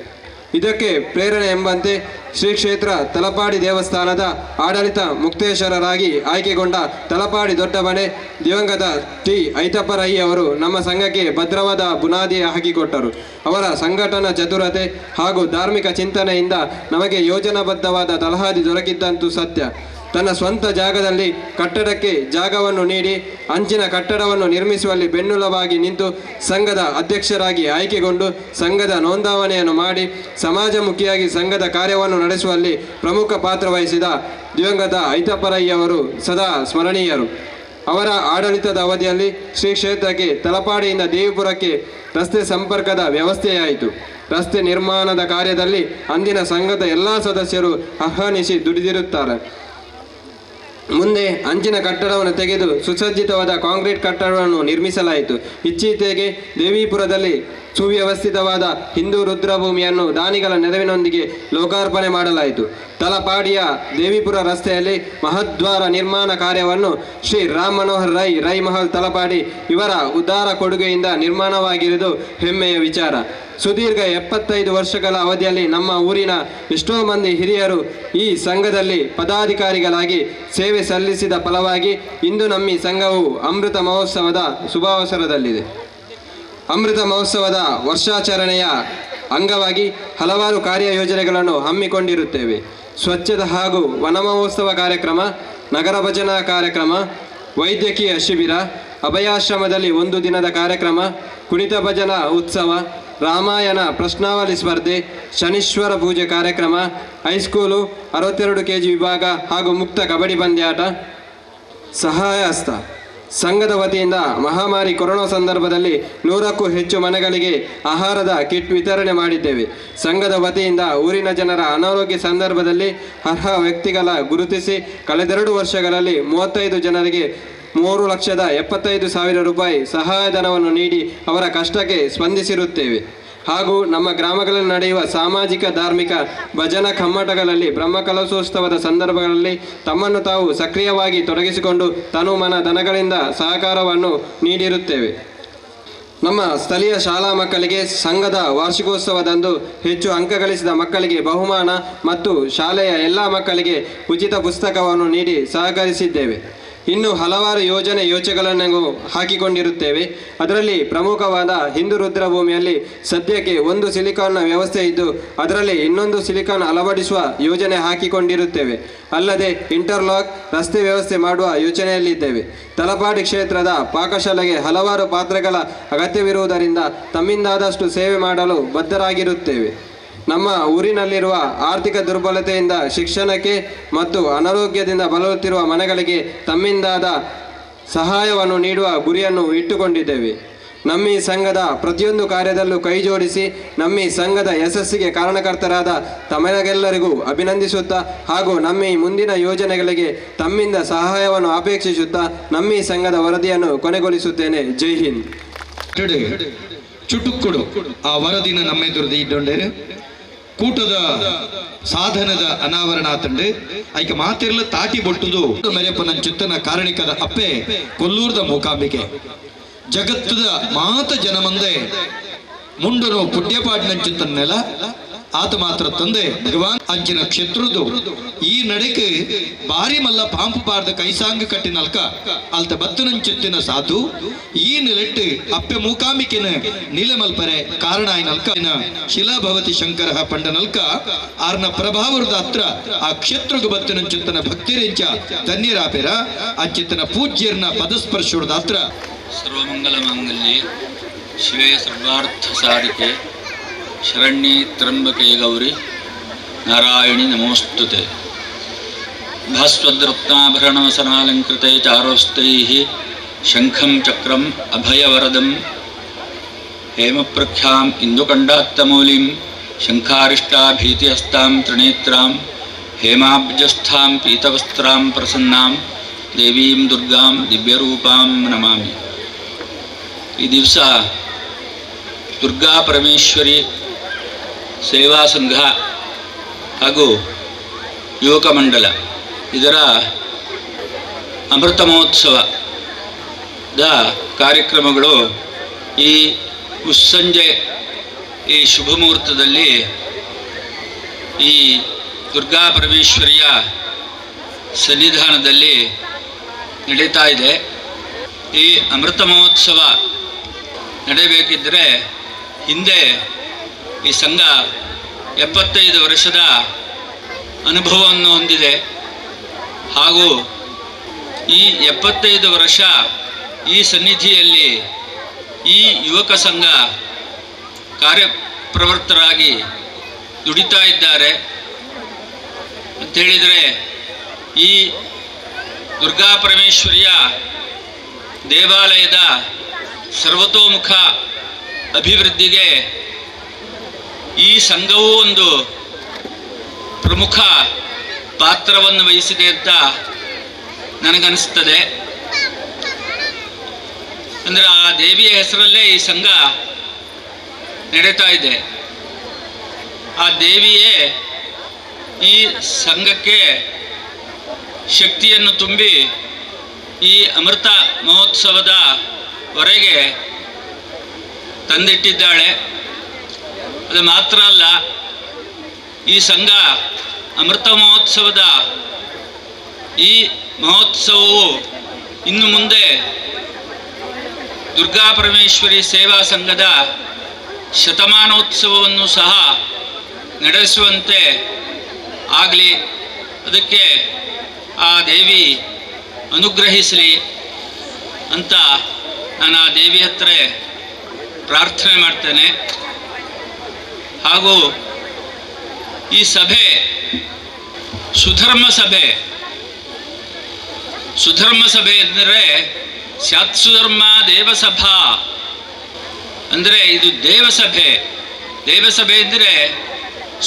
ಇದಕ್ಕೆ ಪ್ರೇರಣೆ ಎಂಬಂತೆ ಶ್ರೀ ಕ್ಷೇತ್ರ ತಲಪಾಡಿ ದೇವಸ್ಥಾನದ ಆಡಳಿತ ಮುಕ್ತೇಶ್ವರರಾಗಿ ಆಯ್ಕೆಗೊಂಡ ತಲಪಾಡಿ ದೊಡ್ಡಮನೆ ದಿವಂಗತ ಟಿ ಐತಪ್ಪ ರೈ ಅವರು ನಮ್ಮ ಸಂಘಕ್ಕೆ ಭದ್ರವಾದ ಬುನಾದಿ ಹಾಕಿಕೊಟ್ಟರು. ಅವರ ಸಂಘಟನಾ ಚತುರತೆ ಹಾಗೂ ಧಾರ್ಮಿಕ ಚಿಂತನೆಯಿಂದ ನಮಗೆ ಯೋಜನಾಬದ್ಧವಾದ ತಲಹಾದಿ ದೊರಕಿದ್ದಂತೂ ಸತ್ಯ. ತನ್ನ ಸ್ವಂತ ಜಾಗದಲ್ಲಿ ಕಟ್ಟಡಕ್ಕೆ ಜಾಗವನ್ನು ನೀಡಿ ಅಂಚಿನ ಕಟ್ಟಡವನ್ನು ನಿರ್ಮಿಸುವಲ್ಲಿ ಬೆನ್ನೆಲುಬಾಗಿ ನಿಂತು ಸಂಘದ ಅಧ್ಯಕ್ಷರಾಗಿ ಆಯ್ಕೆಗೊಂಡು ಸಂಘದ ನೋಂದಾವಣೆಯನ್ನು ಮಾಡಿ ಸಮಾಜಮುಖಿಯಾಗಿ ಸಂಘದ ಕಾರ್ಯವನ್ನು ನಡೆಸುವಲ್ಲಿ ಪ್ರಮುಖ ಪಾತ್ರ ವಹಿಸಿದ ದಿವಂಗತ ಐತಪ್ಪರಯ್ಯವರು ಸದಾ ಸ್ಮರಣೀಯರು. ಅವರ ಆಡಳಿತದ ಅವಧಿಯಲ್ಲಿ ಶ್ರೀ ಕ್ಷೇತ್ರಕ್ಕೆ ತಲಪಾಡಿಯಿಂದ ದೇವಿಪುರಕ್ಕೆ ರಸ್ತೆ ಸಂಪರ್ಕದ ವ್ಯವಸ್ಥೆಯಾಯಿತು. ರಸ್ತೆ ನಿರ್ಮಾಣದ ಕಾರ್ಯದಲ್ಲಿ ಅಂದಿನ ಸಂಘದ ಎಲ್ಲ ಸದಸ್ಯರು ಅಹರ್ನಿಶಿ ದುಡಿದಿರುತ್ತಾರೆ. ಮುಂದೆ ಅಂಚಿನ ಕಟ್ಟಡವನ್ನು ತೆಗೆದು ಸುಸಜ್ಜಿತವಾದ ಕಾಂಕ್ರೀಟ್ ಕಟ್ಟಡವನ್ನು ನಿರ್ಮಿಸಲಾಯಿತು. ಇತ್ತೀಚೆಗೆ ದೇವಿಪುರದಲ್ಲಿ ಸುವ್ಯವಸ್ಥಿತವಾದ ಹಿಂದೂ ರುದ್ರಭೂಮಿಯನ್ನು ದಾನಿಗಳ ನೆರವಿನೊಂದಿಗೆ ಲೋಕಾರ್ಪಣೆ ಮಾಡಲಾಯಿತು. ತಲಪಾಡಿಯ ದೇವಿಪುರ ರಸ್ತೆಯಲ್ಲಿ ಮಹದ್ವಾರ ನಿರ್ಮಾಣ ಕಾರ್ಯವನ್ನು ಶ್ರೀ ರಾಮ್ ಮನೋಹರ್ ರೈ, ರೈ ಮಹಲ್ ತಲಪಾಡಿ ಇವರ ಉದಾರ ಕೊಡುಗೆಯಿಂದ ನಿರ್ಮಾಣವಾಗಿರುವುದು ಹೆಮ್ಮೆಯ ವಿಚಾರ. ಸುದೀರ್ಘ 75 ವರ್ಷಗಳ ಅವಧಿಯಲ್ಲಿ ನಮ್ಮ ಊರಿನ ಎಷ್ಟೋ ಮಂದಿ ಹಿರಿಯರು ಈ ಸಂಘದಲ್ಲಿ ಪದಾಧಿಕಾರಿಗಳಾಗಿ ಸೇವೆ ಸಲ್ಲಿಸಿದ ಫಲವಾಗಿ ಇಂದು ನಮ್ಮ ಈ ಸಂಘವು ಅಮೃತ ಮಹೋತ್ಸವದ ಶುಭಾವಸರದಲ್ಲಿದೆ. ಅಮೃತ ಮಹೋತ್ಸವದ ವರ್ಷಾಚರಣೆಯ ಅಂಗವಾಗಿ ಹಲವಾರು ಕಾರ್ಯಯೋಜನೆಗಳನ್ನು ಹಮ್ಮಿಕೊಂಡಿರುತ್ತೇವೆ. ಸ್ವಚ್ಛತಾ ಹಾಗೂ ವನ ಮಹೋತ್ಸವ ಕಾರ್ಯಕ್ರಮ, ನಗರ ಭಜನಾ ಕಾರ್ಯಕ್ರಮ, ವೈದ್ಯಕೀಯ ಶಿಬಿರ, ಅಭಯಾಶ್ರಮದಲ್ಲಿ ಒಂದು ದಿನದ ಕಾರ್ಯಕ್ರಮ, ಕುಣಿತ ಭಜನಾ ಉತ್ಸವ, ರಾಮಾಯಣ ಪ್ರಶ್ನಾವಳಿ ಸ್ಪರ್ಧೆ, ಶನೀಶ್ವರ ಪೂಜೆ ಕಾರ್ಯಕ್ರಮ, ಹೈಸ್ಕೂಲು 62 ಕೆಜಿ ವಿಭಾಗ ಹಾಗೂ ಮುಕ್ತ ಕಬಡ್ಡಿ ಪಂದ್ಯಾಟ. ಸಹಾಯ ಹಸ್ತ ಸಂಘದ ವತಿಯಿಂದ ಮಹಾಮಾರಿ ಕೊರೋನಾ ಸಂದರ್ಭದಲ್ಲಿ 100ಕ್ಕೂ ಹೆಚ್ಚು ಮನೆಗಳಿಗೆ ಆಹಾರದ ಕಿಟ್ ವಿತರಣೆ ಮಾಡಿದ್ದೇವೆ. ಸಂಘದ ವತಿಯಿಂದ ಊರಿನ ಜನರ ಅನಾರೋಗ್ಯ ಸಂದರ್ಭದಲ್ಲಿ ಅರ್ಹ ವ್ಯಕ್ತಿಗಳ ಗುರುತಿಸಿ ಕಳೆದೆರಡು ವರ್ಷಗಳಲ್ಲಿ 35 ಜನರಿಗೆ 3,75,000 ರೂಪಾಯಿ ಸಹಾಯಧನವನ್ನು ನೀಡಿ ಅವರ ಕಷ್ಟಕ್ಕೆ ಸ್ಪಂದಿಸಿರುತ್ತೇವೆ. ಹಾಗೂ ನಮ್ಮ ಗ್ರಾಮಗಳಲ್ಲಿ ನಡೆಯುವ ಸಾಮಾಜಿಕ, ಧಾರ್ಮಿಕ, ಭಜನಾ ಕಮ್ಮಟಗಳಲ್ಲಿ, ಬ್ರಹ್ಮಕಲಶೋತ್ಸವದ ಸಂದರ್ಭಗಳಲ್ಲಿ ತಮ್ಮನ್ನು ತಾವು ಸಕ್ರಿಯವಾಗಿ ತೊಡಗಿಸಿಕೊಂಡು ತನು ಮನ ಧನಗಳಿಂದ ಸಹಕಾರವನ್ನು ನೀಡಿರುತ್ತೇವೆ. ನಮ್ಮ ಸ್ಥಳೀಯ ಶಾಲಾ ಮಕ್ಕಳಿಗೆ ಸಂಘದ ವಾರ್ಷಿಕೋತ್ಸವದಂದು ಹೆಚ್ಚು ಅಂಕ ಗಳಿಸಿದ ಮಕ್ಕಳಿಗೆ ಬಹುಮಾನ ಮತ್ತು ಶಾಲೆಯ ಎಲ್ಲ ಮಕ್ಕಳಿಗೆ ಉಚಿತ ಪುಸ್ತಕವನ್ನು ನೀಡಿ ಸಹಕರಿಸಿದ್ದೇವೆ. ಇನ್ನು ಹಲವಾರು ಯೋಜನೆ ಯೋಚನೆಗಳನ್ನು ಹಾಕಿಕೊಂಡಿರುತ್ತೇವೆ. ಅದರಲ್ಲಿ ಪ್ರಮುಖವಾದ ಹಿಂದೂ ರುದ್ರಭೂಮಿಯಲ್ಲಿ ಸದ್ಯಕ್ಕೆ ಒಂದು ಸಿಲಿಕಾನ್ನ ವ್ಯವಸ್ಥೆ ಇದ್ದು, ಅದರಲ್ಲಿ ಇನ್ನೊಂದು ಸಿಲಿಕಾನ್ ಅಳವಡಿಸುವ ಯೋಜನೆ ಹಾಕಿಕೊಂಡಿರುತ್ತೇವೆ. ಅಲ್ಲದೆ ಇಂಟರ್ಲಾಕ್ ರಸ್ತೆ ವ್ಯವಸ್ಥೆ ಮಾಡುವ ಯೋಚನೆಯಲ್ಲಿದ್ದೇವೆ. ತಲಪಾಡಿ ಕ್ಷೇತ್ರದ ಪಾಕಶಾಲೆಗೆ ಹಲವಾರು ಪಾತ್ರೆಗಳ ಅಗತ್ಯವಿರುವುದರಿಂದ ತಮ್ಮಿಂದಾದಷ್ಟು ಸೇವೆ ಮಾಡಲು ಬದ್ಧರಾಗಿರುತ್ತೇವೆ. ನಮ್ಮ ಊರಿನಲ್ಲಿರುವ ಆರ್ಥಿಕ ದುರ್ಬಲತೆಯಿಂದ ಶಿಕ್ಷಣಕ್ಕೆ ಮತ್ತು ಅನಾರೋಗ್ಯದಿಂದ ಬಳಲುತ್ತಿರುವ ಮನೆಗಳಿಗೆ ತಮ್ಮಿಂದಾದ ಸಹಾಯವನ್ನು ನೀಡುವ ಗುರಿಯನ್ನು ಇಟ್ಟುಕೊಂಡಿದ್ದೇವೆ. ನಮ್ಮ ಈ ಸಂಘದ ಪ್ರತಿಯೊಂದು ಕಾರ್ಯದಲ್ಲೂ ಕೈಜೋಡಿಸಿ ನಮ್ಮ ಈ ಸಂಘದ ಯಶಸ್ಸಿಗೆ ಕಾರಣಕರ್ತರಾದ ತಮಗೆಲ್ಲರಿಗೂ ಅಭಿನಂದಿಸುತ್ತಾ ಹಾಗೂ ನಮ್ಮ ಈ ಮುಂದಿನ ಯೋಜನೆಗಳಿಗೆ ತಮ್ಮಿಂದ ಸಹಾಯವನ್ನು ಅಪೇಕ್ಷಿಸುತ್ತಾ ನಮ್ಮ ಈ ಸಂಘದ ವರದಿಯನ್ನು ಕೊನೆಗೊಳಿಸುತ್ತೇನೆ. ಜೈ ಹಿಂದ್. ಚುಟುಕ್ಕುಡು ಆ ವರದಿನ ನಮ್ಮೆದುರು ಇಡ್ಡೊಂಡೇರು ಕೂಟದ ಸಾಧನದ ಅನಾವರಣ ತಂಡು ಐಕ ಮಾತಿರ್ಲ ತಾಟಿ ಬೊಟ್ಟುದು ಮೆರೆಪನ ಚಿತ್ತನ ಕಾರಣಿಕದ ಅಪ್ಪೆ ಕೊಲ್ಲೂರ್ದ ಮೂಕಾಂಬಿಕೆ ಜಗತ್ತದ ಮಾತ ಜನಮಂದೆ ಮುಂಡನು ಪುಣ್ಯಪಾಟ್ನಂಚಿತ್ತನ್ನೆಲ ಆತ ಮಾತ್ರ ತಂದೆ ಭಗವಾನ್ ಅಂಚಿನ ಕ್ಷೇತ್ರದ್ದು ಈ ನಡೆಗೆ ಬಾರಿ ಮಲ್ಲ ಪಾಂಪು ಬಾರ್ದ ಕೈಸಾಂಗ ಕಟ್ಟಿನಲ್ಕ ಅಲ್ತ ಬತ್ತನಂಚಿತ್ತಿನ ಸಾಧು ಈ ನಿಲೆಟ್ಟು ಅಪ್ಪೆ ಮೂಕಾಂಬಿಕೆನ ನೀಲಮಲ್ಪರೆ ಕಾರಣ ಆಯ್ನಲ್ಕ ಶಿಲಾಭವತಿ ಶಂಕರ ಪಂಡನಲ್ಕ ಆರ್ನ ಪ್ರಭಾವರದ ಹತ್ರ ಆ ಕ್ಷೇತ್ರಗು ಬತ್ತನಂಚಿತ್ತನ ಭಕ್ತಿರೆಂಚ ಧನ್ಯರಾಪೆರ ಅಂಚಿತ್ತನ ಪೂಜ್ಯರ್ನ ಪದಸ್ಪರ್ಶದ ಹತ್ರ. ಸರ್ವಮಂಗಲಮಾಂಗಲ್ಯೆ ಶಿವೆ ಸರ್ವಾರ್ಥ ಸಾಧಿಕೆ ಶರಣ್ಯೇ ತ್ರಂಬಕೆ ಗೌರಿ ನಾರಾಯಣಿ ನಮೋಸ್ತುತೆ. ಭಾಸ್ವದ್ರತ್ನಾಭರಣವಸನಾಲಂಕೃತೆ ಚಾರೋಸ್ತೈಃ ಶಂಖಂ ಚಕ್ರಂ ಅಭಯವರದಂ ಹೇಮಪ್ರಖ್ಯಾಂ ಇಂದುಕಂಡಾತ್ತಮೌಲಿಂ ಶಂಖಾರಿಷ್ಟಾಭೀತಿಹಸ್ತಾಂ ತ್ರಿನೇತ್ರಾಂ ಹೇಮಾಬ್ಜಸ್ಥಾಂ ಪೀತವಸ್ತ್ರಾಂ ಪ್ರಸನ್ನಾಂ ದೇವೀಂ ದುರ್ಗಾಂ ದಿವ್ಯರೂಪಾಂ ನಮಾಮಿ. ಈ ದಿವಸ ದುರ್ಗಾ ಪರಮೇಶ್ವರಿ ಸೇವಾ ಸಂಘ ಹಾಗೂ ಯುವಕ ಮಂಡಲ ಇದರ ಅಮೃತ ಮಹೋತ್ಸವದ ಕಾರ್ಯಕ್ರಮಗಳು ಈ ಮುಸ್ಸಂಜೆ ಈ ಶುಭ ಮುಹೂರ್ತದಲ್ಲಿ ಈ ದುರ್ಗಾ ಪರಮೇಶ್ವರಿಯ ಸನ್ನಿಧಾನದಲ್ಲಿ ನಡೀತಾ ಇದೆ. ಈ ಅಮೃತ ಮಹೋತ್ಸವ ನಡೆಯಬೇಕಿದ್ದರೆ ಹಿಂದೆ ಈ ಸಂಘ 75 ವರ್ಷದ ಅನುಭವವನ್ನು ಹೊಂದಿದೆ. ಹಾಗೂ ಈ 75 ವರ್ಷ ಈ ಸನ್ನಿಧಿಯಲ್ಲಿ ಈ ಯುವಕ ಸಂಘ ಕಾರ್ಯಪ್ರವೃತ್ತರಾಗಿ ದುಡಿತಾ ಇದ್ದಾರೆ ಅಂತೇಳಿದರೆ, ಈ ದುರ್ಗಾ ಪರಮೇಶ್ವರಿಯ ದೇವಾಲಯದ ಸರ್ವತೋಮುಖ ಅಭಿವೃದ್ಧಿಗೆ ಈ ಸಂಘವೂ ಒಂದು ಪ್ರಮುಖ ಪಾತ್ರವನ್ನು ವಹಿಸಿದೆ ಅಂತ ನನಗನ್ನಿಸ್ತದೆ. ಅಂದರೆ ಆ ದೇವಿಯ ಹೆಸರಲ್ಲೇ ಈ ಸಂಘ ನಡೀತಾ ಇದೆ. ಆ ದೇವಿಯೇ ಈ ಸಂಘಕ್ಕೆ ಶಕ್ತಿಯನ್ನು ತುಂಬಿ ಈ ಅಮೃತ ಮಹೋತ್ಸವದ ವರೆಗೆ ತಂದಿಟ್ಟಿದ್ದಾಳೆ. ಅದು ಮಾತ್ರ ಅಲ್ಲ, ಈ ಸಂಘ ಅಮೃತ ಮಹೋತ್ಸವದ ಈ ಮಹೋತ್ಸವವು ಇನ್ನು ಮುಂದೆ ದುರ್ಗಾ ಪರಮೇಶ್ವರಿ ಸೇವಾ ಸಂಘದ ಶತಮಾನೋತ್ಸವವನ್ನು ಸಹ ನಡೆಸುವಂತೆ ಆಗಲಿ, ಅದಕ್ಕೆ ಆ ದೇವಿ ಅನುಗ್ರಹಿಸಲಿ ಅಂತ ನಾನು ಆ ದೇವಿ ಹತ್ರ ಪ್ರಾರ್ಥನೆ ಮಾಡ್ತೇನೆ. ಹಾಗೂ ಈ ಸಭೆ ಸುಧರ್ಮ ಸಭೆ. ಸುಧರ್ಮ ಸಭೆ ಎಂದರೆ ಸ್ಯಾತ್ಸುಧರ್ಮ ದೇವಸಭಾ, ಅಂದರೆ ಇದು ದೇವಸಭೆ. ದೇವಸಭೆ ಎಂದರೆ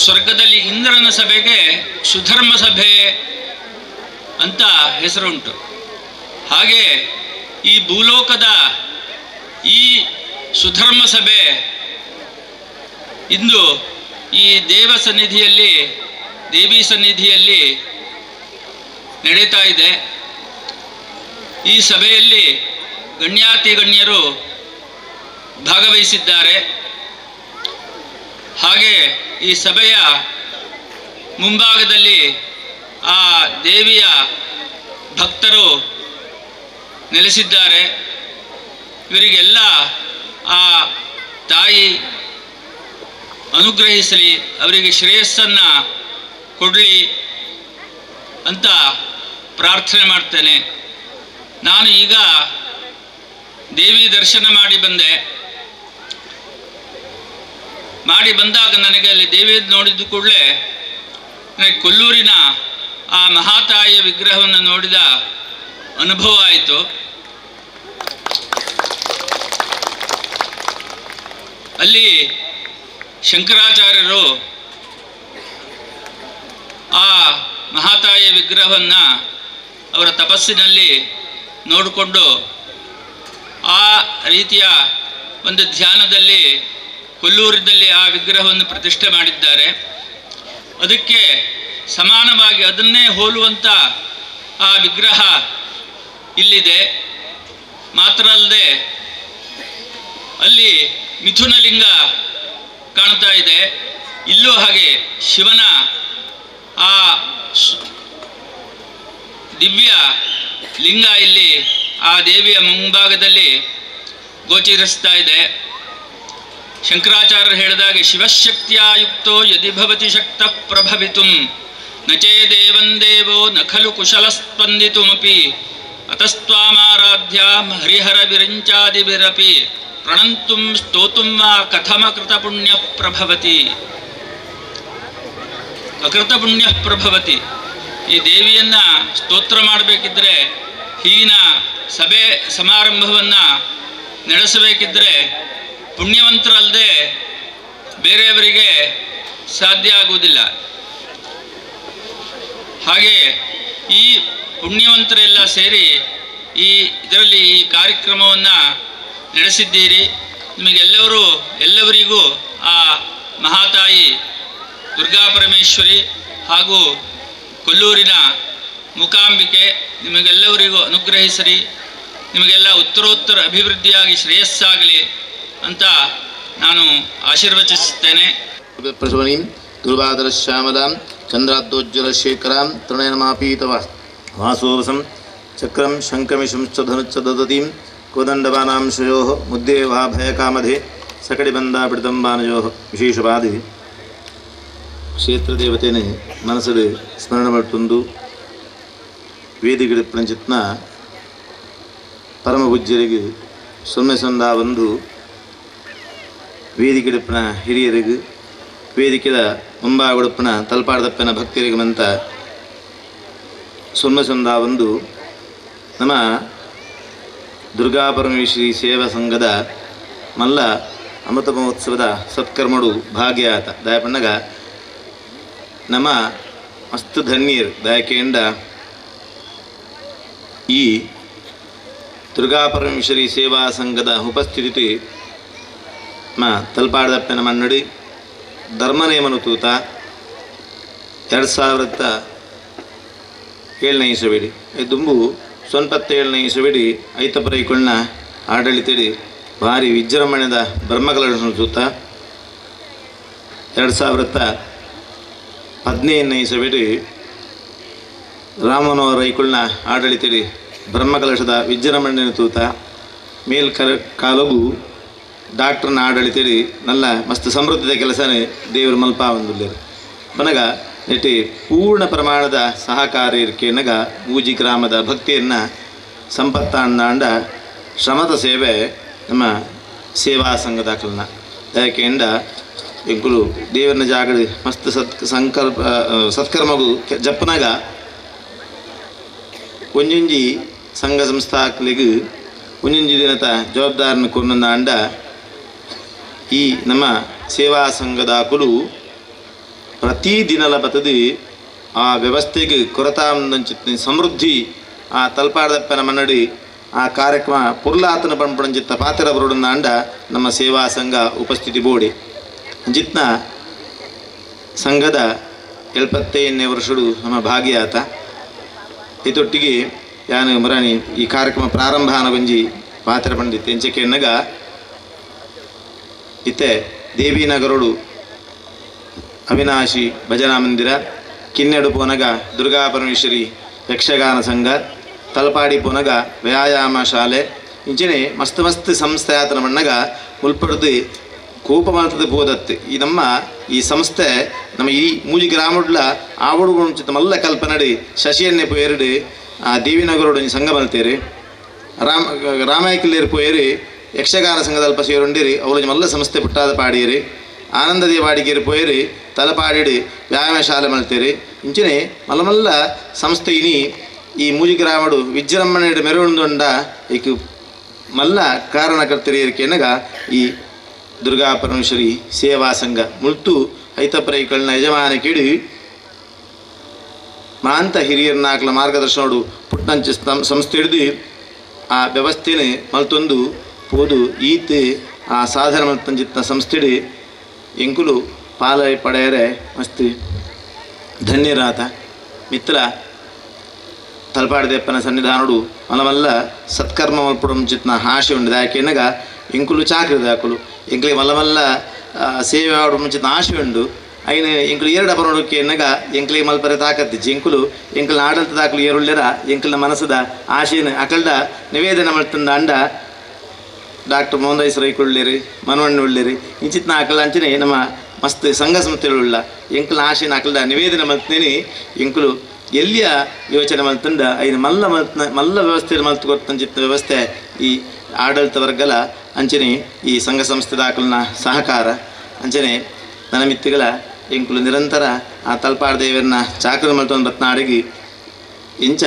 ಸ್ವರ್ಗದಲ್ಲಿ ಇಂದ್ರನ ಸಭೆಗೆ ಸುಧರ್ಮ ಸಭೆ ಅಂತ ಹೆಸರುಂಟು. ಹಾಗೆ ಈ ಭೂಲೋಕದ ಈ ಸುಧರ್ಮ ಸಭೆ ಇಂದು ಈ ದೇವ ಸನ್ನಿಧಿಯಲ್ಲಿ, ದೇವಿ ಸನ್ನಿಧಿಯಲ್ಲಿ ನಡೀತಾ ಇದೆ. ಈ ಸಭೆಯಲ್ಲಿ ಗಣ್ಯಾತಿ ಗಣ್ಯರು ಭಾಗವಹಿಸಿದ್ದಾರೆ. ಹಾಗೆ ಈ ಸಭೆಯ ಮುಂಭಾಗದಲ್ಲಿ ಆ ದೇವಿಯ ಭಕ್ತರು ನೆಲೆಸಿದ್ದಾರೆ. ಇವರಿಗೆಲ್ಲ ಆ ತಾಯಿ ಅನುಗ್ರಹಿಸಲಿ, ಅವರಿಗೆ ಶ್ರೇಯಸ್ಸನ್ನು ಕೊಡಲಿ ಅಂತ ಪ್ರಾರ್ಥನೆ ಮಾಡ್ತೇನೆ. ನಾನು ಈಗ ದೇವಿ ದರ್ಶನ ಮಾಡಿ ಬಂದೆ. ಮಾಡಿ ಬಂದಾಗ ನನಗೆ ಅಲ್ಲಿ ದೇವಿ ನೋಡಿದ ಕೂಡಲೇ ನನಗೆ ಕೊಲ್ಲೂರಿನ ಆ ಮಹಾತಾಯಿಯ ವಿಗ್ರಹವನ್ನು ನೋಡಿದ ಅನುಭವ ಆಯಿತು. ಅಲ್ಲಿ ಶಂಕರಾಚಾರ್ಯರು ಆ ಮಹಾತಾಯಿಯ ವಿಗ್ರಹವನ್ನು ಅವರ ತಪಸ್ಸಿನಲ್ಲಿ ನೋಡಿಕೊಂಡು ಆ ರೀತಿಯ ಒಂದು ಧ್ಯಾನದಲ್ಲಿ ಕೊಲ್ಲೂರಿನಲ್ಲಿ ಆ ವಿಗ್ರಹವನ್ನು ಪ್ರತಿಷ್ಠೆ ಮಾಡಿದ್ದಾರೆ. ಅದಕ್ಕೆ ಸಮಾನವಾಗಿ ಅದನ್ನೇ ಹೋಲುವಂಥ ಆ ವಿಗ್ರಹ ಇಲ್ಲಿದೆ. ಮಾತ್ರ ಅಲ್ಲದೆ ಅಲ್ಲಿ ಮಿಥುನಲಿಂಗ ಕಾಣ್ತಾ ಇದೆ. ಇಲ್ಲೂ ಹಾಗೆ ಶಿವನ ಆ ದಿವ್ಯ ಲಿಂಗ ಇಲ್ಲಿ ಆ ದೇವಿಯ ಮುಂಭಾಗದಲ್ಲಿ ಗೋಚರಿಸ್ತಾ ಇದೆ. ಶಂಕರಾಚಾರ್ಯರು ಹೇಳಿದಾಗೆ ಶಿವಶಕ್ತಿಯಾಯುಕ್ತೋ ಯದಿ ಭವತಿ ಶಕ್ತ ಪ್ರಭವಿತುಂ ನಚೇ ದೇವಂ ದೇವೋ ನ ಖಲು ಕುಶಲಸ್ಪಂದಿತುಮಪಿ ಅತಸ್ತ್ವಾಮಾರಾಧ್ಯಾಂ ಹರಿಹರ ವಿರಂಚಾದಿಭಿರಪಿ ಪ್ರಣಂತುಂ ಸ್ತೋತುಂ ವಾ ಕಥಮಕೃತಪುಣ್ಯ ಪ್ರಭವತಿ. ಅಕೃತಪುಣ್ಯ ಪ್ರಭವತಿ. ಈ ದೇವಿಯನ್ನು ಸ್ತೋತ್ರ ಮಾಡಬೇಕಿದ್ರೆ, ಹೀಗಿನ ಸಭೆ ಸಮಾರಂಭವನ್ನು ನಡೆಸಬೇಕಿದ್ರೆ ಪುಣ್ಯವಂತರಲ್ಲದೆ ಬೇರೆಯವರಿಗೆ ಸಾಧ್ಯ ಆಗುವುದಿಲ್ಲ. ಹಾಗೆ ಈ ಪುಣ್ಯವಂತರೆಲ್ಲ ಸೇರಿ ಈ ಇದರಲ್ಲಿ ಈ ಕಾರ್ಯಕ್ರಮವನ್ನು ನಡೆಸಿದ್ದೀರಿ. ನಿಮಗೆಲ್ಲವರಿಗೂ ಆ ಮಹಾತಾಯಿ ದುರ್ಗಾ ಪರಮೇಶ್ವರಿ ಹಾಗೂ ಕೊಲ್ಲೂರಿನ ಮೂಕಾಂಬಿಕೆ ನಿಮಗೆಲ್ಲವರಿಗೂ ಅನುಗ್ರಹಿಸಲಿ. ನಿಮಗೆಲ್ಲ ಉತ್ತರೋತ್ತರ ಅಭಿವೃದ್ಧಿಯಾಗಿ ಶ್ರೇಯಸ್ಸಾಗಲಿ ಅಂತ ನಾನು ಆಶೀರ್ವಚಿಸುತ್ತೇನೆ. ಪ್ರಸವನೀಂ ದುರ್ವಾದರಶ್ಯಾಮಲಾಂ ಚಂದ್ರಾದ್ದೋಜ್ವಲಶೇಖರಾಂ ತೃಣಯನಮಾಪೀತವ ವಾಸೋವಸಂ ಚಕ್ರಂ ಶಂಖಮಿಶಂಶ್ಚ ಧನುಶ್ಚ ದದತೀಂ ಕೋದಂಡಬಾನಾಂ ಶಯೋಃ ಮುದ್ದೇ ವಾ ಭಯಕಾಮಧೆ ಸಕಡಿಬಂಧಾಪಿಡಿತಂಬಾನಯೋಃ. ವಿಶೇಷವಾದಿ ಕ್ಷೇತ್ರದೇವತೆನೆ ಮನಸ್ಸು ಸ್ಮರಣೆ ಮಾಡ್ತುಂದು ವೇದಿಗಳ ಪ್ರಂಚಿತ್ನ ಪರಮ ಪೂಜ್ಯರಿಗೆ ಸೊನ್ನೆ ಸಂದ ಒಂದು ವೇದಿಕೆಡಪ್ಪನ ಹಿರಿಯರಿಗೆ ವೇದಿಕೆದ ಮುಂಬಾಗುಡಪ್ಪನ ತಲ್ಪಾಡ್ದಪ್ಪನ ಭಕ್ತರಿಗೆ ಮಂತ ಸೊನ್ನೆ ಸಂದ ಒಂದು ನಮ್ಮ ದುರ್ಗಾ ಪರಮೇಶ್ವರಿ ಸೇವಾ ಸಂಘದ ಮಲ್ಲ ಅಮೃತ ಮಹೋತ್ಸವದ ಸತ್ಕರ್ಮಡು ಭಾಗ್ಯ ಆತ. ದಯಪಣ್ಣಗ ನಮ್ಮ ಮಸ್ತ್ ಧನ್ಯರು ದಯಕೆಂಡ ಈ ದುರ್ಗಾಪರಮೇಶ್ವರಿ ಸೇವಾ ಸಂಘದ ಉಪಸ್ಥಿತಿ ಮ ತಲ್ಪಾಡದಪ್ಪನ ಮನ್ನಡಿ ಧರ್ಮನೇಮನು ತೂತ 2007ನೇ ಇಸವಿಡಿ ದುಂಬು 97ನೇ ಇಸವಿಡಿ ಐತಪರೈಕೊಳ್ಳ ಆಡಳಿತಡಿ ಭಾರಿ ವಿಜೃಂಭಣೆದ ಬ್ರಹ್ಮಕಲಶ ತೂತ 2015ನೇ ಇಸವಿಡಿ ರಾಮನವರ ರೈಕುಳ್ನ ಆಡಳಿತಡಿ ಬ್ರಹ್ಮಕಲಶದ ವಿಜೃಂಭಣೆ ತೂತ ಮೇಲ್ ಕಾಲಗು ಡಾಕ್ಟ್ರನ್ನ ಆಡಳಿತಡಿ ನಲ್ಲ ಮಸ್ತ್ ಸಮೃದ್ಧದ ಕೆಲಸನೇ ದೇವರು ಮಲ್ಪ ಒಂದುಲ್ಲೇರು ಮನಗ ನೆಟ್ಟಿ ಪೂರ್ಣ ಪ್ರಮಾಣದ ಸಹಕಾರ ಇರ್ಕೆನಗ ಮೂಜಿ ಗ್ರಾಮದ ಭಕ್ತಿಯನ್ನು ಸಂಪತ್ತಾಂಡ ಶ್ರಮದ ಸೇವೆ ನಮ್ಮ ಸೇವಾ ಸಂಘದ ಕಲ್ನ ದಯಕೆಂಡ ಎಂಕುಲು ದೇವರನ್ನ ಜಾಗಡಿ ಮಸ್ತ್ ಸಂಕಲ್ಪ ಸತ್ಕರ್ಮಗು ಜಪ್ಪನಾಗ ಒಂಜೊಂಜಿ ಸಂಘ ಸಂಸ್ಥಾಕ್ಲಿಗೆ ಒಂಜೊಂಜಿ ದಿನದ ಜವಾಬ್ದಾರನ ಕೊನ್ನಂಡ ಈ ನಮ್ಮ ಸೇವಾ ಸಂಘದ ಕುಲು ಪ್ರತಿದಿನಲ ಬತದಿ ಆ ವ್ಯವಸ್ಥೆಗೆ ಕೊರತಾಂದಂಚಿತ್ತ ಸಮೃದ್ಧಿ ಆ ತಲ್ಪಾಡದಪ್ಪನ ಮನ್ನಡಿ ಆ ಕಾರ್ಯಕ್ರಮ ಪುರ್ಲಾತನ ಪಂಪಣಂಚಿತ್ತ ಪಾತ್ರ ಬರುಡಂದ ನಮ್ಮ ಸೇವಾ ಸಂಘ ಉಪಸ್ಥಿತಿ ಬೋಡಿ ಅಂಚಿತ್ನ ಸಂಘದ 75ನೇ ವರ್ಷಡು ನಮ್ಮ ಭಾಗಿಯಾತ. ಇದೊಟ್ಟಿಗೆ ಯಾನು ಮುರಾಣಿ ಈ ಕಾರ್ಯಕ್ರಮ ಪ್ರಾರಂಭ ಬಂಜಿ ಪಾತ್ರ ಪಂಡಿತ್ ಎಂಚಕೆನ್ನಗ ಇತ್ತೆ ದೇವಿನಗರುಡು ಅವಿನಾಶಿ ಭಜನಾ ಮಂದಿರ, ಕಿನ್ನೆಡು ಪೋನಗ ದುರ್ಗಾ ಪರಮೇಶ್ವರಿ ಯಕ್ಷಗಾನ ಸಂಘ, ತಲಪಾಡಿ ಪೋನಗ ವ್ಯಾಯಾಮ ಶಾಲೆ, ಇಂಚನೆ ಮಸ್ತ್ ಮಸ್ತ್ ಸಂಸ್ಥೆ ಆತನ ಮಣ್ಣಗ ಮುಲ್ಪಡ್ದು ಕೋಪ ಮಾಡ್ತದೆ ಬೋದತ್ತು. ಈ ನಮ್ಮ ಈ ಸಂಸ್ಥೆ ನಮ್ಮ ಈ ಮೂಜಿ ಗ್ರಾಮಡ್ಲ ಆವಡು ಮಲ್ಲ ಕಲ್ಪನಡಿ ಶಶಿಯನ್ನೇ ಪೋಯೇರು ಆ ದೇವಿನಗರೋಡು ಸಂಘ ಮಲ್ತೇರಿ, ರಾಮಾಯಕಲ್ಲೇರು ಪೋಯೇರಿ ಯಕ್ಷಗಾನ ಸಂಘದ ಅಲ್ಪ ಸೇರುಂಡಿರಿ ಅವಳು ಮಲ್ಲ ಸಂಸ್ಥೆ ಪುಟ್ಟಾದ ಪಾಡಿಯರಿ, ಆನಂದ ದೇವಾಡಿಗೇರಿ ಪೋಯೇರಿ ತಲಪಾಡಿಡಿ ವ್ಯಾಯಾಮ ಶಾಲೆ ಮಲ್ತೇರಿ. ಇಂಚನೆ ಮಲ್ಲ ಮಲ್ಲ ಸಂಸ್ಥೆ ಇನಿ ಈ ಮೂಜಿ ಗ್ರಾಮಡು ವಿಜೃಂಭಣೆ ಮೆರವಣಿಗೆ ಈಕ ಮಲ್ಲ ಕಾರಣಕರ್ತರಿಯರಿಕೆನಗ ಈ ದುರ್ಗಾ ಪರಮೇಶ್ವರಿ ಸೇವಾ ಸಂಘ ಮುಳ್ತು ಐತಪ್ರೈಕಳ್ನ ಯಜಮಾನ ಕಿಡಿ ಮಾಂತ ಹಿರಿಯರ್ನಾಕ್ಲ ಮಾರ್ಗದರ್ಶನೋಡು ಪುಟ್ಟಂಚ ಸಂಸ್ಥೆ ಹಿಡಿದು ಆ ವ್ಯವಸ್ಥೆನೆ ಮಲ್ತೊಂದು ಪೋದು ಈತ ಆ ಸಾಧನ ಮಲ್ತಂಜಿತ್ನ ಸಂಸ್ಥೆಡಿ ಎಂಕುಲು ಪಾಲ ಪಡೆಯರೆ ಮಸ್ತ್ ಧನ್ಯರಾತ. ಮಿತ್ರ ತಲಪಾಡದೆಪ್ಪನ ಸನ್ನಿಧಾನುಡು ಮಲಮಲ್ಲ ಸತ್ಕರ್ಮ ಮಲ್ಪುಡಂ ಚಿತ್ನ ಆಶೆ ಉಂಡು. ಯಾಕೆನಗ ಎಂಕುಲು ಚಾಕ್ರಿದ ಹಾಕುಲು ಎಂಕ್ಲಿ ಮಲ್ಲ ಸೇವೆ ಆಡು ಮುಂಚಿತ ಆಶೆ ಉಂಡು. ಐನ ಎಂಕುಲು ಎರಡು ಅಪರೋಡಕ್ಕೆ ಎನ್ನಗ ಎಂಕ್ಲಿ ಮಲ್ಪರೆ ತಾಕತ್ತಿಜ್ಜಿ ಎಂಕುಲು ಎಂಕಲ್ನ ಆಡಳಿತ ದಾಕಲು ಏರುಳ್ಳೆರ ಎಂಕಲ್ನ ಮನಸ್ಸದ ಆಶೆನ ಅಕಲ್ಡ ನಿವೇದನೆ ಮಲ್ತಂದ ಅಂಡ ಡಾಕ್ಟರ್ ಮೋಹನ್ ರೈಕುಳ್ಳೇರಿ ಮನವಣ್ಣ ಉಳ್ಳೇರಿ ಇಂಚಿತ್ನ ಅಕಲ್ ಅಂಚನೆ ನಮ್ಮ ಮಸ್ತ್ ಸಂಘ ಸಂಸ್ಥೆಗಳುಳ್ಳ ಎಂಕಲ್ನ ಆಶೆನ ಅಕಲ್ಡ ನಿವೇದನೆ ಮಲ್ತೇನೆ. ಎಂಕುಲು ಎಲ್ಲಿಯ ಯೋಚನೆ ಮಲ್ತಂಡ ಐನ ಮಲ್ಲ ಮಲ್ತನ ಮಲ್ಲ ವ್ಯವಸ್ಥೆ ಮಲ್ತು ಕೊಟ್ಟಂಚಿತ್ನ ವ್ಯವಸ್ಥೆ ಈ ಆಡಳಿತ ವರ್ಗಲ ಅಂಚನೆ ಈ ಸಂಘ ಸಂಸ್ಥೆ ದಾಖಲನ ಸಹಕಾರ ಅಂಚನೆ ನನ್ನ ಮಿತ್ತಿಗಳ ಎಂಕುಲು ನಿರಂತರ ಆ ತಲ್ಪಾಡ ದೇವರನ್ನ ಚಾಕರಿ ಮಲ್ತೊಂದು ಬತ್ನಾಡಿಗೆ ಇಂಚ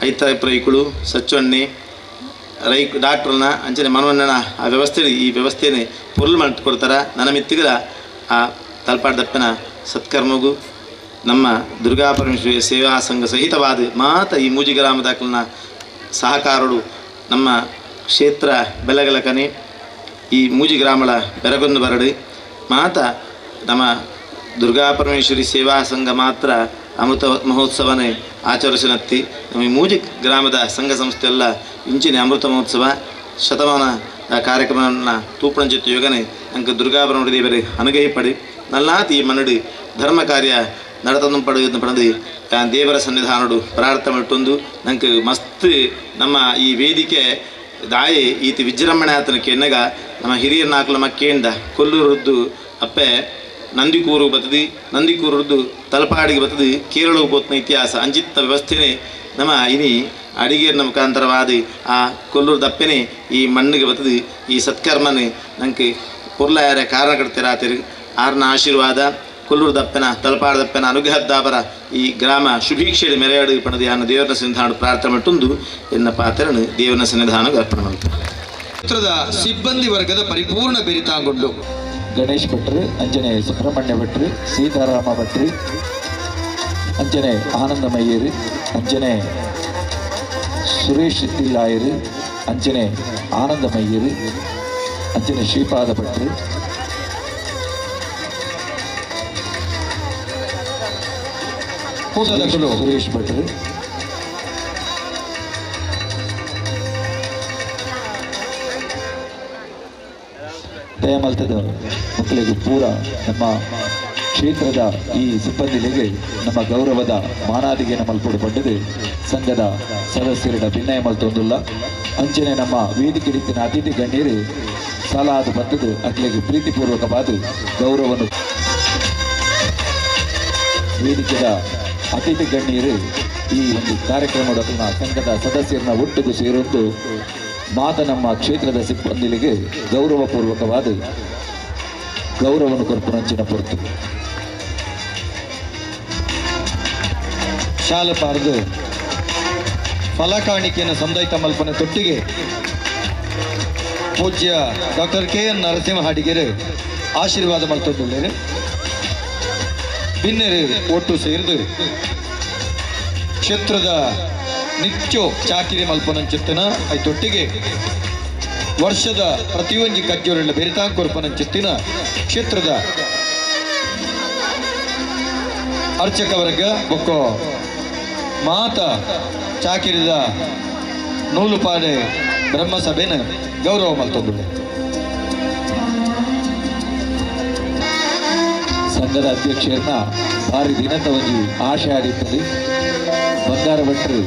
ಐತ ಪ್ರೈಕುಳು ಸಚ್ಚೊಣ್ಣೆ ರೈ ಡಾಕ್ಟ್ರನ್ನ ಅಂಚನೆ ಮನವಣ್ಣನ ಆ ವ್ಯವಸ್ಥೆ ಈ ವ್ಯವಸ್ಥೆನೇ ಪೊರ್ಲು ಮಲ್ತು ಕೊಡ್ತಾರ. ನನ್ನ ಮಿತ್ತಿಗಳ ಆ ತಲ್ಪಾಡ ದಪ್ಪನ ಸತ್ಕರ್ಮಗೂ ನಮ್ಮ ದುರ್ಗಾ ಪರಮೇಶ್ವರಿ ಸೇವಾ ಸಂಘ ಸಹಿತವಾದ ಮಾತ ಈ ಮೂಜಿ ಗ್ರಾಮ ದಾಖಲನ ಸಹಕಾರಡು ನಮ್ಮ ಕ್ಷೇತ್ರ ಬೆಲಗಲಕನೆ ಈ ಮೂಜಿ ಗ್ರಾಮಳ ಬೆರಗೊಂದು ಬರಡು ಮಾತ ನಮ್ಮ ದುರ್ಗಾ ಪರಮೇಶ್ವರಿ ಸೇವಾ ಸಂಘ ಮಾತ್ರ ಅಮೃತ ಮಹೋತ್ಸವನೇ ಆಚರಿಸಿನತ್ತಿ. ನಮ್ಮ ಈ ಮೂಜಿ ಗ್ರಾಮದ ಸಂಘ ಸಂಸ್ಥೆಯೆಲ್ಲ ಇಂಚಿನ ಅಮೃತ ಮಹೋತ್ಸವ ಶತಮಾನ ಕಾರ್ಯಕ್ರಮವನ್ನು ತೂಪಣಂಚಿತ್ತು ಯೋಗನೆ ಅಂಕ ದುರ್ಗಾ ಪರಮೇಶ್ವರಿ ದೇವರೇ ಅನುಗೈ ಪಡಿ ನಲ್ಲಾತಿ ಈ ಮನಡಿ ಧರ್ಮ ಕಾರ್ಯ ನಡತನ್ನು ಪಡೆಯುತ್ತ ಪಡೆದು ದೇವರ ಸನ್ನಿಧಾನಡು ಪ್ರಾರ್ಥನೆ ಮಟ್ಟೊಂದು ನಂಗೆ ಮಸ್ತ್ ನಮ್ಮ ಈ ವೇದಿಕೆ ದಾಯಿ ಈತ ವಿಜೃಂಭಣೆ ಆತನ ಕೆನ್ನಗ ನಮ್ಮ ಹಿರಿಯರ ನಾಕಲ ಮಕ್ಕೇಂದ ಕೊಲ್ಲೂರದ್ದು ಅಪ್ಪೆ ನಂದಿಕೂರು ಬತದಿ ನಂದಿಕೂರದ್ದು ತಲಪಾಡಿಗೆ ಬತದಿ ಕೇರಳಕ್ಕೆ ಪೋತ್ನ ಇತಿಹಾಸ ಅಂಜಿತ್ತ ವ್ಯವಸ್ಥೆನೇ ನಮ್ಮ ಇನಿ ಅಡಿಗೆಯರ ಮುಖಾಂತರವಾದಿ ಆ ಕೊಲ್ಲೂರು ದಪ್ಪೆನೆ ಈ ಮಣ್ಣಿಗೆ ಬತದಿ ಈ ಸತ್ಕರ್ಮನೆ ನಂಗೆ ಪೊರ್ಲಾಯರ ಕಾರಣ ಕಡ್ತಿರಾತಿರಿ ಆರ್ನ ಆಶೀರ್ವಾದ ಕೊಲ್ಲೂರು ದಪ್ಪನ ತಲಪಾಡ ದಪ್ಪನ ಅನುಗ್ರಹದ್ದಾಪರ ಈ ಗ್ರಾಮ ಶುಭೀಕ್ಷೆಡಿ ಮೆರೆಯಾಡು ಪಣದಿ ಆನ ದೇವರ ಸನ್ನಿಧಾನ ಪ್ರಾರ್ಥನೆ ಮಟ್ಟೊಂದು ಎನ್ನ ಪಾತ್ರನು ದೇವರ ಸನ್ನಿಧಾನ ಅರ್ಪಣೆ ಮಾಡ್ತಾರೆ. ಕ್ಷೇತ್ರದ ಸಿಬ್ಬಂದಿ ವರ್ಗದ ಪರಿಪೂರ್ಣ ಬೆರಿತಾಂಗುಂಡು ಗಣೇಶ್ ಭಟ್ರು, ಅಂಜನೆ ಸುಬ್ರಹ್ಮಣ್ಯ ಭಟ್ರು, ಸೀತಾರಾಮ ಭಟ್ರು, ಅಂಜನೆ ಆನಂದಮಯ್ಯರು, ಅಂಜನೆ ಸುರೇಶ್ ತಿಲ್ಲಾಯರು ಅಂಚನೆ ಆನಂದಮಯ್ಯರು ಅಂಚನೆ ಶ್ರೀಪಾದ ಭಟ್ರು ಸುರೇಶ್ ಭಟ್ರು ದಯಮಲ್ತದ ಮಕ್ಕಳಿಗೆ ಪೂರ ನಮ್ಮ ಕ್ಷೇತ್ರದ ಈ ಸಿಬ್ಬಂದಿಗಳಿಗೆ ನಮ್ಮ ಗೌರವದ ಮಾನಾದಿಗೆ ಮಲ್ಪೊಡು ಪಂಡದು ಸಂಘದ ಸದಸ್ಯರ ಭಿನ್ನಯ ಮಲ್ತೊಂದುಲ್ಲ. ಅಂಚನೆ ನಮ್ಮ ವೇದಿಕೆ ರೀತಿಯ ಅತಿಥಿ ಗಣ್ಯರು ಸಾಲಾದ ಬಂದದ್ದು ಅಕ್ಲೆಗೆ ಪ್ರೀತಿಪೂರ್ವಕವಾದ ಗೌರವವನ್ನು ವೇದಿಕೆಯ ಅತಿಥಿ ಗಣ್ಯರು ಈ ಒಂದು ಕಾರ್ಯಕ್ರಮದ ಸಂಘದ ಸದಸ್ಯರನ್ನ ಒಟ್ಟಿಗೆ ಸೇರೊಂದು ಮಾತ ನಮ್ಮ ಕ್ಷೇತ್ರದ ಸಿಬ್ಬಂದಿಗಳಿಗೆ ಗೌರವಪೂರ್ವಕವಾದ ಗೌರವವನ್ನು ಕೊರ್ಪುನಂಚಿನ ಪೊರ್ತು. ಶಾಲಪಾರ್ದು ಫಲಕಾಣಿಕೆಯನ್ನು ಸಂದೈತ ಮಲ್ಪನ ತೊಟ್ಟಿಗೆ ಪೂಜ್ಯ ಡಾಕ್ಟರ್ ಕೆ ಎನ್ ನರಸಿಂಹ ಅಡಿಗೆರೆ ಆಶೀರ್ವಾದ ಮಲ್ತೊಂದುಳ್ಳೇರು. ಬಿನ್ನೆರು ಒಟ್ಟು ಸೇರಿದು ಕ್ಷೇತ್ರದ ನಿತ್ಯೋ ಚಾಕಿರಿ ಮಲ್ಪನಂಚಿತ್ತನ ಐತೊಟ್ಟಿಗೆ ವರ್ಷದ ಪ್ರತಿಯೊಂಜಿ ಕಜ್ಜೋರೆಲ್ಲ ಬೆರಿತಾಂಕೊರ್ಪನಂಚಿತ್ತಿನ ಕ್ಷೇತ್ರದ ಅರ್ಚಕ ವರ್ಗ ಬೊಕ್ಕೋ ಮಾತ ಚಾಕಿರಿದ ನೂಲುಪಾಡೆ ಬ್ರಹ್ಮಸಭೆನ ಗೌರವ ಮಲ್ತೊಂದುಳ್ಳೆ. ಸಂಘದ ಅಧ್ಯಕ್ಷರನ್ನ ಭಾರಿ ದಿನದ ಒಂಜಿ ಆಶೆ ಆದಿತ್ತದೆ. ಬಂಗಾರ ಭಟ್ರು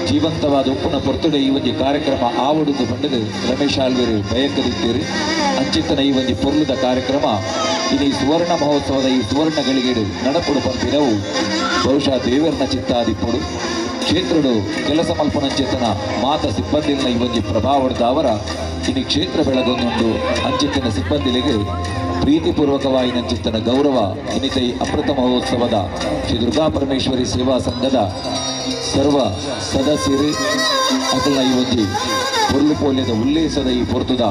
ಜೀವಂತವಾದ ಉಪ್ಪುನ ಪೊರ್ತುಡೆ ಈ ಒಂಜಿ ಕಾರ್ಯಕ್ರಮ ಆವಡುದು ಬಂಡದು ರಮೇಶ್ ಆಲ್ವೇರು ಬಯಕದಿದ್ದೀರಿ. ಅಂಚಿತನ ಈ ಒಂಜಿ ಪೊರ್ಲುದ ಕಾರ್ಯಕ್ರಮ ಇನ್ನು ಈ ಸುವರ್ಣ ಮಹೋತ್ಸವದ ಈ ಸುವರ್ಣ ಗಳಿಗೆಡು ನಡಪುಡು ಪಂಪಿನವು ಬಹುಶಃ ದೇವರನ ಚಿತ್ತಾದಿಪ್ಪುಡು. ಕ್ಷೇತ್ರಡು ಕೆಲಸ ಮಲ್ಪನಂಚಿತನ ಮಾತ ಸಿಬ್ಬಂದಿನ ಈ ಒಂಜಿ ಪ್ರಭಾವಡ್ದ ಅವರ ಇನ್ನು ಕ್ಷೇತ್ರ ಬೆಳಗೊಂದುಂಡು. ಅಂಚಿತನ ಸಿಬ್ಬಂದಿಲಿಗೆ ಪ್ರೀತಿಪೂರ್ವಕವಾಗಿ ನಂಚಿತ್ತನ ಗೌರವ ಇನ್ನಿತ ಈ ಅಮೃತ ಮಹೋತ್ಸವದ ಶ್ರೀ ದುರ್ಗಾ ಪರಮೇಶ್ವರಿ ಸೇವಾ ಸಂಘದ ಸರ್ವ ಸದಸ್ಯರು ಅಕಲ್ನ ಈ ಒಂಜಿ ಪೊರ್ಲು ಪೋಲ್ಯದ ಉಲ್ಲೇಸದ ಈ ಪೊರ್ತುದ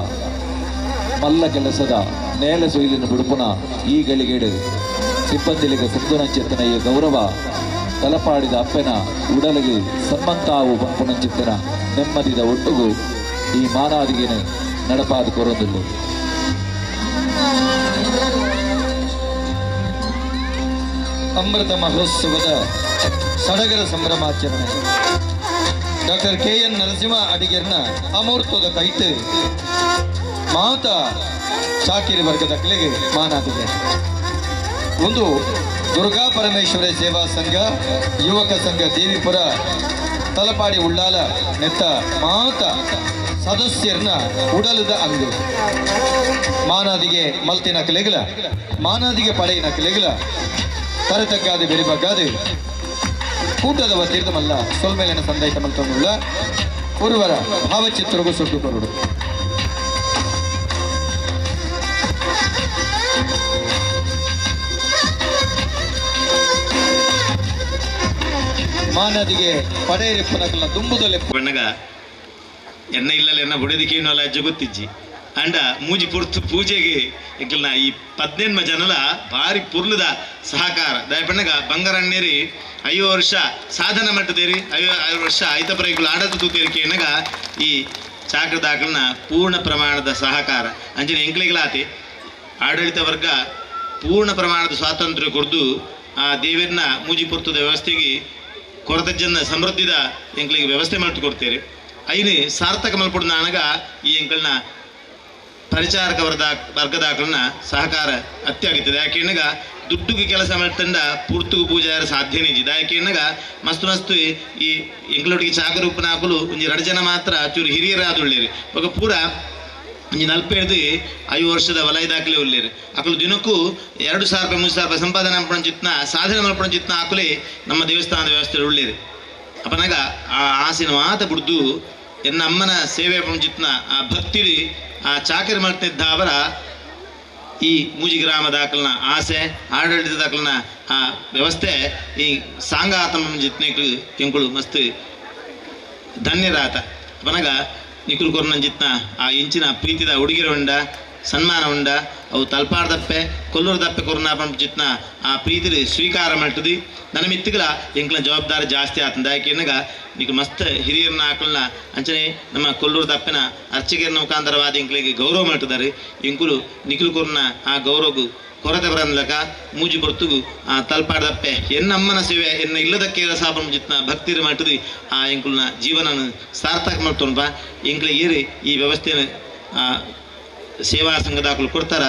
ಮಲ್ಲ ಕೆಲಸದ ನೇಲ ಸುಯಿಲಿನ ಬಿಡುಪುನ ಈ ಗಳಿಗೇಡು ಸಿಬ್ಬಂದಿಲಿಗೆ ಸಂದುನಂಚಿತ್ತನ ಈ ಗೌರವ ತಲಪಾಡಿದ ಅಪ್ಪನ ಉಡಲಿಗೆ ಸಮ್ಮಂತಾವು ಪಂಪುನಂಚಿತ್ತನ ನೆಮ್ಮದಿದ ಒಟ್ಟುಗು ಈ ಮಾನಾದಿಗೆನೆ ನಡಪಾದ ಕೊರೊಂದುಲ್ಲು. ಅಮೃತ ಮಹೋತ್ಸವದ ಸಡಗರ ಸಂಭ್ರಮಾಚರಣೆ ಡಾಕ್ಟರ್ ಕೆ ಎನ್ ನರಸಿಂಹ ಅಡಿಗೆರ್ನ ಅಮೂರ್ತದ ಕೈಟ್ ಮಾತಾ ಚಾಕಿರಿ ವರ್ಗದ ಕಲೆಗೆ ಮಾನಾದಿದೆ. ಒಂದು ದುರ್ಗಾ ಪರಮೇಶ್ವರಿ ಸೇವಾ ಸಂಘ ಯುವಕ ಸಂಘ ದೇವಿಪುರ ತಲಪಾಡಿ ಉಳ್ಳಾಲ ನೆತ್ತ ಮಾತ ಸದಸ್ಯರನ್ನ ಉಡಲದ ಅಂಗು ಮಾನಾದಿಗೆ ಮಲ್ತಿನ ಕಲೆಗಳ ಮಾನಾದಿಗೆ ಪಡೆಯಿನ ಕಲೆಗಳ ತರತಗ್ಗಾದೆ ಬೆರಿಬಗ್ಗಾದೆ ಕೂಟದ ತೀರ್ಥಮಲ್ಲ ಸೊಲ್ಮೇಲಿನ ಸಂದೈತ ಮಲ್ತೊಂದುಳ್ಳ ಉರ್ವರ ಭಾವಚಿತ್ರಗೂ ಸುಟ್ಟು ಕೊರಡು. ಮಾನದಿಗೆ ಪಡೆಯರಿಪ್ಪನಕಲ್ನ ದುಂಬುದಲೆ ಬಣ್ಣಗ ಎನ್ನ ಇಲ್ಲಲ್ಲ ಎನ್ನ ಬುಡದಿಕೇನು ಅಲ್ಲ ಅಜ್ಜ ಗೊತ್ತಿಜ್ಜಿ ಅಂಡ ಮೂಜಿ ಪುರ್ತು ಪೂಜೆಗೆ ಎಂಕಲ್ನ ಈ ಪದ್ನೆನ್ಮ ಜನಲ ಭಾರಿ ಪುರ್ಲದ ಸಹಕಾರ ದಯಪಣ್ಣಗ ಬಂಗಾರಣ್ಣೇರಿ 5 ವರ್ಷ ಸಾಧನ ಮಟ್ಟದೇರಿ 5 ವರ್ಷ ಐತಪರ ಎಂಕುಲು ಆಡತ ತೂತೇರಿಕೆ ಎನ್ನಗ ಈ ಚಾಕ್ರದಾಕಲ್ನ ಪೂರ್ಣ ಪ್ರಮಾಣದ ಸಹಕಾರ ಅಂಚನೆ ಎಂಕ್ಲೆಗ್ಲಾತಿ ಆಡಳಿತ ವರ್ಗ ಪೂರ್ಣ ಪ್ರಮಾಣದ ಸ್ವಾತಂತ್ರ್ಯ ಕೊರ್ದು ಆ ದೇವರನ್ನ ಮೂಜಿ ಪುರ್ತದ ವ್ಯವಸ್ಥೆಗೆ ಕೊರತ ಜನ ಸಮೃದ್ಧಿದ ಎಂಕ್ಲಿಗೆ ವ್ಯವಸ್ಥೆ ಮಾಡ್ತು ಕೊಡ್ತೇವೆ. ಐನು ಸಾರ್ಥಕ ಮಲ್ಪುಡು ನಾನಗ ಈ ಎಂಕಲ್ನ ಪರಿಚಾರಕ ವರ್ಗದಾಕಲ್ನ ಸಹಕಾರ ಅತ್ಯಾಗುತ್ತದೆ. ಯಾಕೆನ್ನಗ ದುಡ್ಡುಗೆ ಕೆಲಸ ಮಾಡ್ತಂಡ ಪೂರ್ತುಗು ಪೂಜೆ ಸಾಧ್ಯನೇ ಇದ್ದ. ಯಾಕೆನ್ನಗ ಮಸ್ತು ಮಸ್ತು ಈ ಎಂಕ್ಲೊಟ್ಟಿಗೆ ಚಾಕರೂಪನ ಹಾಕಲು ಒಂಜಿ 2 ಜನ ಮಾತ್ರ ಚೂರು ಹಿರಿಯರಾದುಳ್ಳೇರಿ ಬೊಕ ಪೂರ ಒಂಜಿ 45 5 ವರ್ಷದ ವಲಯ ದಾಖಲೆ ಉಳ್ಳೇರಿ. ಅಕಲು ದಿನಕ್ಕೂ 2,000 ರೂಪಾಯಿ 3,000 ರೂಪಾಯಿ ಸಂಪಾದನೆ ಚಿತ್ನ ಸಾಧನೆ ಮಲ್ಪಣ ಚಿತ್ನ ಹಾಕಲೇ ನಮ್ಮ ದೇವಸ್ಥಾನದ ವ್ಯವಸ್ಥೆ ಉಳ್ಳೇರಿ. ಅಪನಗ ಆ ಆಸಿನ ಮಾತ ಬಿಡ್ದು ಎನ್ನ ಅಮ್ಮನ ಸೇವೆ ಚಿತ್ನ ಆ ಭಕ್ತಿಲಿ ಆ ಚಾಕರಿ ಮಾಡ್ತಿದ್ದ ಅವರ ಈ ಮೂಜಿ ಗ್ರಾಮ ದಾಖಲನ ಆಸೆ ಆಡಳಿತ ದಾಖಲನ ಆ ವ್ಯವಸ್ಥೆ ಈ ಸಾಂಗಾತಮ ಜಿತ್ನೆಕ್ಲು ಕೆಂಕುಳು ಮಸ್ತ್ ಧನ್ಯರಾತ. ಅಪನಗ ನಿಕುಲು ಕೊರ್ನಂಜಿತ್ನ ಆ ಇಂಚಿನ ಪ್ರೀತಿದ ಉಡುಗಿರ ಉಂಡ ಸನ್ಮಾನ ಉಂಡ ಅವು ತಲ್ಪಾಡ್ದಪ್ಪೆ ಕೊಲ್ಲೂರು ದಪ್ಪೆ ಕೊರೋನಾ ಜಿತ್ನ ಆ ಪ್ರೀತಿ ಸ್ವೀಕಾರ ಮಾಡ್ತದೆ ನನ್ನ ಮಿತ್ತಿಗಲ ಎಂಕ್ಲ ಜವಾಬ್ದಾರಿ ಜಾಸ್ತಿ ಆತಂದ ಯಾಕೆನಗ ಈಗ ಮಸ್ತ್ ಹಿರಿಯರನ್ನ ಆಕಲ್ನ ಅಂಚನೆ ನಮ್ಮ ಕೊಲ್ಲೂರು ದಪ್ಪೆನ ಅರ್ಚಕರನ ಮುಖಾಂತರವಾದ ಎಂಕ್ಲಿಗೆ ಗೌರವ ಮಾಡ್ತಿದ್ದಾರೆ ಇಂಕುಲು ನಿಖಿಲ್ ಕೊರ್ನ ಆ ಗೌರವಗು ಕೊರತೆ ಬರನ್ಲಕ ಮೂಜಿ ಬರ್ತುಗು ಆ ತಲ್ಪಾಡ್ದಪ್ಪೆ ಎನ್ನಮ್ಮನ ಸೇವೆ ಎನ್ನ ಇಲ್ಲದಕ್ಕೆ ಸಾಪನ ಜಿತ್ನ ಭಕ್ತಿರು ಮಾಡ್ತದೆ ಆ ಎಂಕುಲ್ನ ಜೀವನ ಸಾರ್ಥಕ ಮಾಡ್ತೊನ್ಪ ಎಂಕ್ಲಿಗೆ ಏರಿ ಈ ವ್ಯವಸ್ಥೆನ ಆ ಸೇವಾ ಸಂಘದಾಕಲು ಕೊಡ್ತಾರ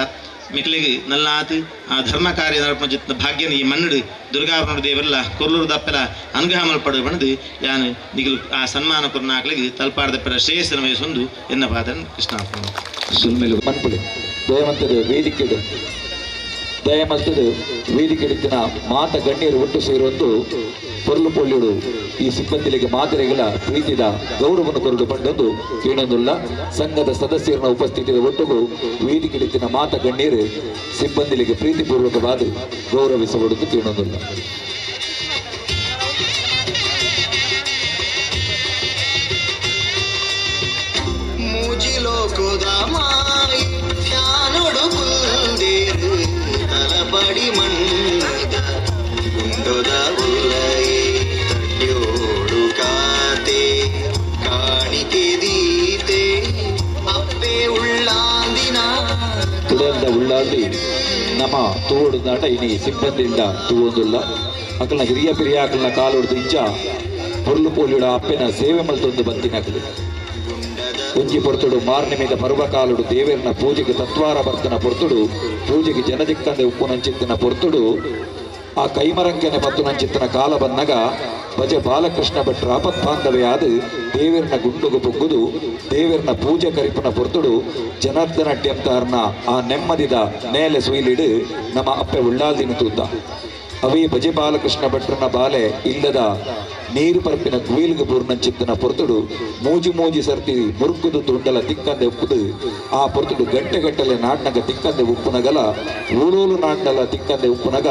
ಮಿಕ್ಲಿಗೆ ನಲ್ಲಾತು ಆ ಧರ್ಮ ಕಾರ್ಯ ನಡಪನ ಜಿತ್ನ ಭಾಗ್ಯನ ಈ ಮಣ್ಣು ದುರ್ಗಾಪನ ದೇವರೆಲ್ಲ ಕೊಲ್ಲೂರು ದಪ್ಪೆಲ ಅನುಗ್ರಹ ಮಲ್ಪಡು ಬಣದು ಯಾನು ನಿಗಿಲು ಆ ಸನ್ಮಾನ ಕೊರ್ನಾಕ್ಲಿಗೆ ತಲ್ಪಾಡ್ದಪ್ಪೆಲ ಶ್ರೇಯಸ್ಸನ ವಯಸ್ಸೊಂದು ಎನ್ನ ಪಾದನ್ ಕೃಷ್ಣಾರ್ಪಣ ಸುಲ್ಮೆಲು ಮನ್ಪುಲೆ ದಯಮಂತದ ವೇದಿಕೆಡು ದಯಮಲ್ತದ ವೇದಿಕೆಡಿತ್ತಿನ ಮಾತ ಗಣ್ಯರು ಒಟ್ಟು ಸೇರುವಂದು ಪೊರ್ಲು ಪೊಳ್ಳಿಡು ಈ ಸಿಬ್ಬಂದಿಲಿಗೆ ಮಾದರಿಗಳ ಪ್ರೀತಿದ ಗೌರವವನ್ನು ಕೊರಡು ಪಂಡೊಂದು ಕೇಳೊಂದುಲ್ಲ ಸಂಘದ ಸದಸ್ಯರನ್ನ ಉಪಸ್ಥಿತಿಯ ಒಟ್ಟುಗು ವೇದಿಕೆಡಿತ್ತಿನ ಮಾತ ಗಣ್ಯರು ಸಿಬ್ಬಂದಿಲಿಗೆ ಪ್ರೀತಿಪೂರ್ವಕವಾದ ಗೌರವಿಸಬಡುದು ಕೇಳೊಂದುಲ್ಲ. ತಲಪಡಿ ಮಣ್ಣದ ಗುಂಡದ ಉಲ್ಲೈ ತಡ್ಯೋಡು ಕಾತೆ ಕಾಣಿಕೆ ದೀತೆ ಅಪ್ಪೆ ಉಳ್ಳಾಂದಿನ ತುಡಲ್ದ ಉಳ್ಳಾಂದಿ ನಮ್ಮ ತೂವೊಡು ನಾಟ ಇನಿ ಸಿಬ್ಬಂದಿಯಿಂದ ತೂವೊಂದುಲ್ಲ ಅಕಲ್ನ ಹಿರಿಯ ಪಿರಿಯಾಕಲ್ನ ಕಾಲೊಡ್ದು ಇಂಚ ಪೊರ್ಲು ಪೋಲಿಡ ಅಪ್ಪೆನ ಸೇವೆ ಮಲ್ತೊಂದು ಬಂತಿನಕಲು ಒಂಜಿ ಪೊರ್ತುಡು ಮಾರ್ನಿಮಿದ ಪರ್ವಕಾಲುಡು ದೇವೇರ್ನ ಪೂಜೆಗೆ ತತ್ವಾರ ಬರ್ತನ ಪೊರ್ತುಡು ಪೂಜೆಗೆ ಜನದಿಕ್ಕಂದೆ ಉಪ್ಪುನಂಚಿತ್ತಿನ ಪೊರ್ತುಡು ಆ ಕೈಮರಂಕೆನೆ ಪತ್ತುನಂಚಿತ್ತಿನ ಕಾಲ ಬನ್ನಗ ಬಜೆ ಬಾಲಕೃಷ್ಣ ಭಟ್ರ ಆಪತ್ಬಾಂಧವ್ಯಾದ ದೇವೇರ್ನ ಗುಂಡುಗು ಪೊಗ್ಗುದು ದೇವೇರ್ನ ಪೂಜೆ ಕರಿಪುನ ಪೊರ್ತುಡು ಜನಾರ್ದನ ಅಡ್ಯಂತಾರ್ನ ಆ ನೆಮ್ಮದಿದ ನೇಲೆ ಸುಯಿಲಿಡು ನಮ್ಮ ಅಪ್ಪೆ ಉಳ್ಳಾಲ್ದಿನ ತೂತ ಅವೇ ಬಜೆ ಬಾಲಕೃಷ್ಣ ಭಟ್ರನ ಬಾಲೆ ಇಲ್ಲದ ನೀರು ಪರಪಿನ ಗುಯಿಲ್ಗೆ ಬೂರ್ನಂಚಿತ್ತನ ಪೊರ್ತುಡು ಮೂಜಿ ಮೂಜಿ ಸರ್ತಿ ಮುರುಕುದು ತುಂಡಲ ತಿಕ್ಕಂದೆ ಉಪ್ಪುದು ಆ ಪೊರ್ತುಡು ಗಂಟೆ ಗಟ್ಟಲೆ ನಾಡ್ನಗ ತಿಕ್ಕಂದೆ ಉಪ್ಪುನಗಲ ಊರೂಲು ನಾಡ್ನಲ ತಿಕ್ಕಂದೆ ಉಪ್ಪುನಗ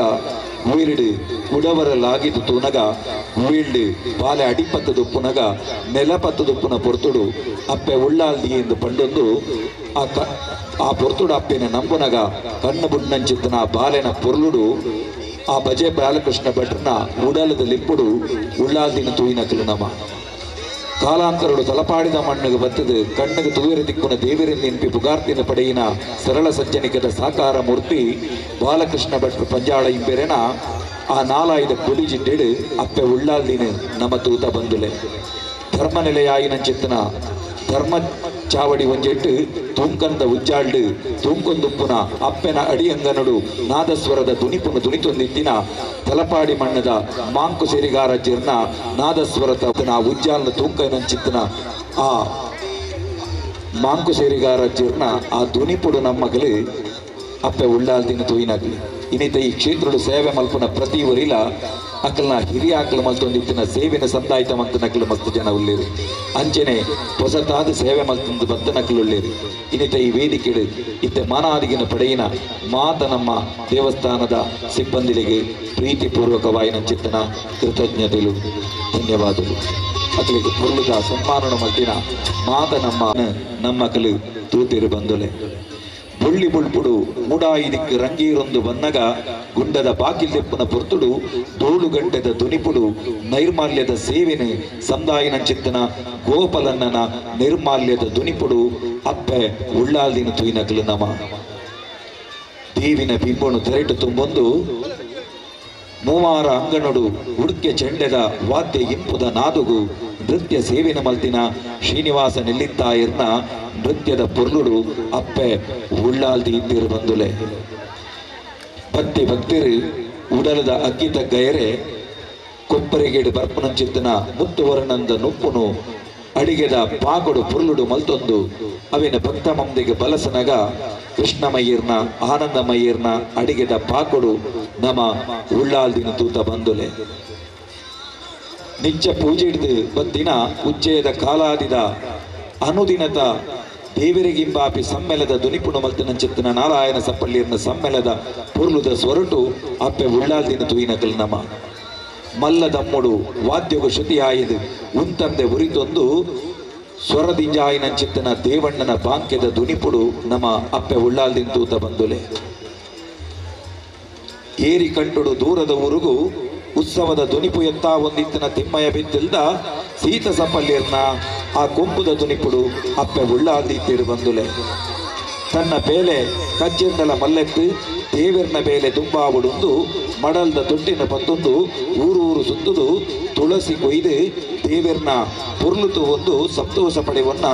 ಗುಯಿಲ್ಡು ಕುಡವರಲಾಗಿದ್ದು ತೂನಗ ಗುಯಿಲ್ಡು ಬಾಲೆ ಅಡಿಪತ್ತದುಪ್ಪುನಗ ನೆಲಪತ್ತದುಪ್ಪುನ ಪೊರ್ತುಡು ಅಪ್ಪೆ ಉಳ್ಳಾಲ್ದಿ ಎಂದು ಪಂಡೊಂದು ಆ ಆ ಪೊರ್ತುಡು ಅಪ್ಪೆನ ನಂಬುನಗ ಕಣ್ಣು ಬುಡ್ನಂಚಿತ್ತನ ಬಾಲೆನ ಪೊರ್ಲುಡು ಆ ಬಜೆ ಬಾಲಕೃಷ್ಣ ಭಟ್ರನ ಉಡಲದ ಲಿಪ್ಪುಡು ಉಳ್ಳಾಲ್ದಿನ ತೂಯಿನಕಲು ನಮ ಕಾಲಾಂತರುಡು ತಲಪಾಡಿದ ಮಣ್ಣುಗೆ ಬತ್ತದು ಕಣ್ಣಗೆ ತೂವಿರ ದಿಕ್ಕುನ ದೇವಿರ ನಿಂಪಿ ಪುಗಾರ್ತಿನ ಪಡೆಯಿನ ಸರಳ ಸಜ್ಜನಿಕದ ಸಾಕಾರ ಮೂರ್ತಿ ಬಾಲಕೃಷ್ಣ ಭಟ್ರು ಪಂಜಾಳ ಇಂಪೆರೆನ ಆ ನಾಲಾಯ್ದ ಕೊಡಿ ಜಿಡ್ಡೆಡು ಅಪ್ಪೆ ಉಳ್ಳಾಲ್ದಿನ ನಮ ತೂತ ಬಂದುಲೆ ಧರ್ಮ ನೆಲೆಯಾಯಿನಂಚಿತ್ತನ ಧರ್ಮ ಚಾವಡಿ ಒಂಜೆಟ್ಟು ತೂಂಕಂದ ಉಜ್ಜಾಳ್ಡು ತೂಂಕೊಂದುಪ್ಪುನ ಅಪ್ಪೆನ ಅಡಿಯಂಗನಡು ನಾದಸ್ವರದ ದುನಿಪುನ ದುನಿತೊಂದಿತ್ತಿನ ತಲಪಾಡಿ ಮಣ್ಣದ ಮಾಂಕು ಸೇರಿಗಾರ ಜೀರ್ಣ ನಾದಸ್ವರದ ಉಜ್ಜಾಲ್ನ ತೂಂಕನಂಚಿತ್ತನ ಆ ಮಾಂಕು ಸೇರಿಗಾರ ಜೀರ್ಣ ಆ ದುನಿಪುಡು ನಮ್ಮಗಲು ಅಪ್ಪೆ ಉಳ್ಳಾಲ್ದಿನ ತೂಯಿನಗಲಿ ಇನ್ನಿತ ಈ ಕ್ಷೇತ್ರಡು ಸೇವೆ ಮಲ್ಪುನ ಪ್ರತಿ ಒರಿಲ ಅಕಲ್ನ ಹಿರಿಯ ಆಕಲು ಮಲ್ತೊಂದಿತ್ತಿನ ಸೇವೆನ ಸಂದಾಯಿತ ಮಂತ ನಕಲು ಮಸ್ತ್ ಜನ ಉಳ್ಳೇರು ಅಂಚನೆ ಹೊಸತಾದ ಸೇವೆ ಮಲ್ತೊಂದು ಬತ್ತ ನಕಲು ಉಳ್ಳೇರು ಇನ್ನಿತ ಈ ವೇದಿಕೆಡು ಇತ್ತೆ ಮಾನಾದಿಗಿನ ಪಡೆಯಿನ ಮಾತ ನಮ್ಮ ದೇವಸ್ಥಾನದ ಸಿಬ್ಬಂದಿಲಿಗೆ ಪ್ರೀತಿಪೂರ್ವಕವಾಯಿನ ಚಿತ್ತನ ಕೃತಜ್ಞತೆಲು ಧನ್ಯವಾದಗಳು. ಅಕಲಿಗೆ ಪೊರ್ಲುದ ಸನ್ಮಾನನ ಮಲ್ತಿನ ಮಾತ ನಮ್ಮ ನಮ್ಮ ಕಲು ತೂತಿರು ಬಂದುಲೆ ಬುಳ್ಳಿ ಬುಳ್ಪುಡು ಮುಡಾಯಿದಿಕ್ಕು ರಂಗೀರೊಂದು ಬನ್ನಗ ಗುಂಡದ ಬಾಕಿಲ್ದೆಪ್ಪುನ ಪೊರ್ತುಡು ದೋಳು ಗಂಟೆದ ದುನಿಪುಡು ನೈರ್ಮಾಲ್ಯದ ಸೇವೆನೆ ಸಂದಾಯಿನಂಚಿತ್ತನ ಗೋಪಾಲನ್ನನ ನಿರ್ಮಾಲ್ಯದ ದುನಿಪುಡು ಅಪ್ಪೆ ಉಳ್ಳಾಲ್ದಿನ ತುಯಿನಕಲು ನಮ ದೇವಿನ ಬಿಂಬನು ತೆರೆಟು ತುಂಬೊಂದು ಮೂವಾರ ಅಂಗನಡು ಉಡುಕೆ ಚೆಂಡೆದ ವಾದ್ಯ ಇಂಪುದ ನಾದುಗು ನೃತ್ಯ ಸೇವಿನ ಮಲ್ತಿನ ಶ್ರೀನಿವಾಸ ನೆಲ್ಲಿತ್ತಾಯಿರ್ನ ನೃತ್ಯದ ಪೊರ್ಲುಡು ಅಪ್ಪೆ ಉಳ್ಳಾಲ್ದಿ ಇದ್ದಿರು ಬಂದುಲೆ ಪತ್ತಿ ಭಕ್ತಿರು ಉಡಲದ ಅಗ್ಗಿತ ಗಯರೆ ಕೊಪ್ಪರಿಗೇಡು ಬರ್ಪನಂಚಿತ್ತನ ಮುತ್ತುವರ್ಣಂದ ನುಪ್ಪುನು ಅಡಿಗೆದ ಪಾಕೊಡು ಪುರ್ಲುಡು ಮಲ್ತೊಂದು ಅವಿನ ಭಕ್ತ ಮಂದಿಗೆ ಬಲಸನಗ ಕೃಷ್ಣಮಯ್ಯರ್ನ ಆನಂದಮಯ್ಯರ್ನ ಅಡಿಗೆದ ಪಾಕೊಡು ನಮ ಉಳ್ಳಾಲ್ದಿನ ತೂತ ಬಂದುಲೆ ನಿಚ್ಚ ಪೂಜೆ ಹಿಡಿದು ಬತ್ತಿನ ಉಚ್ಚಯದ ಕಾಲಾದಿದ ಅನುದಿನತ ದೇವರಿಗಿಂಬಾಪಿ ಸಮ್ಮೇಳದ ದುನಿಪುಣ ಮಲ್ತನಂಚಿತ್ತನ ನಾರಾಯಣ ಸಪ್ಪಳ್ಳಿಯರ್ನ ಸಮ್ಮೇಳದ ಪುರ್ಲುದ ಸ್ವರಟು ಅಪ್ಪೆ ಉಳ್ಳಾಲ್ದಿನ ತೂಯಿನಕಲ್ ನಮ ಮಲ್ಲದಮ್ಮುಡು ವಾದ್ಯಗು ಶ್ರುತಿಯಾಯಿದು ಉಂತಂದೆ ಉರಿತೊಂದು ಸ್ವರದಿಂಜಾಯಿನ ಚಿತ್ತನ ದೇವಣ್ಣನ ಬಾಂಕೆದ ದುನಿಪುಡು ನಮ್ಮ ಅಪ್ಪೆ ಉಳ್ಳಾಲ್ದಿನ ತೂತ ಬಂದುಲೆ. ಏರಿ ಕಂಟುಡು ದೂರದ ಊರುಗು ಉತ್ಸವದ ದುನಿಪು ಎತ್ತ ಒಂದಿತ್ತನ ತಿಮ್ಮಯ ಬಿದ್ದಿಲ್ದ ಸೀತ ಸಪಲ್ಯರ್ನ ಆ ಕೊಂಬುದ ದುನಿಪುಡು ಅಪ್ಪೆ ಉಳ್ಳಾಲ್ದಿತ್ತಿರು ಬಂದುಲೆ. ತನ್ನ ಬೇಲೆ ಕಜ್ಜೆಂದಲ ಮಲ್ಲೆತ್ತು ದೇವೆರ್ನ ಬೇಲೆ ದುಂಬಾವುಡುಂದು ಮಡಲ್ದ ತೊಟ್ಟಿನ ಪತ್ತೊಂದು ಊರೂರು ಸುತ್ತುದು ತುಳಸಿ ಕೊಯ್ದು ದೇವೆರ್ನ ಪೊರ್ಲುತು ಒಂದು ಸಪ್ತೋಷ ಪಡೆವನ್ನ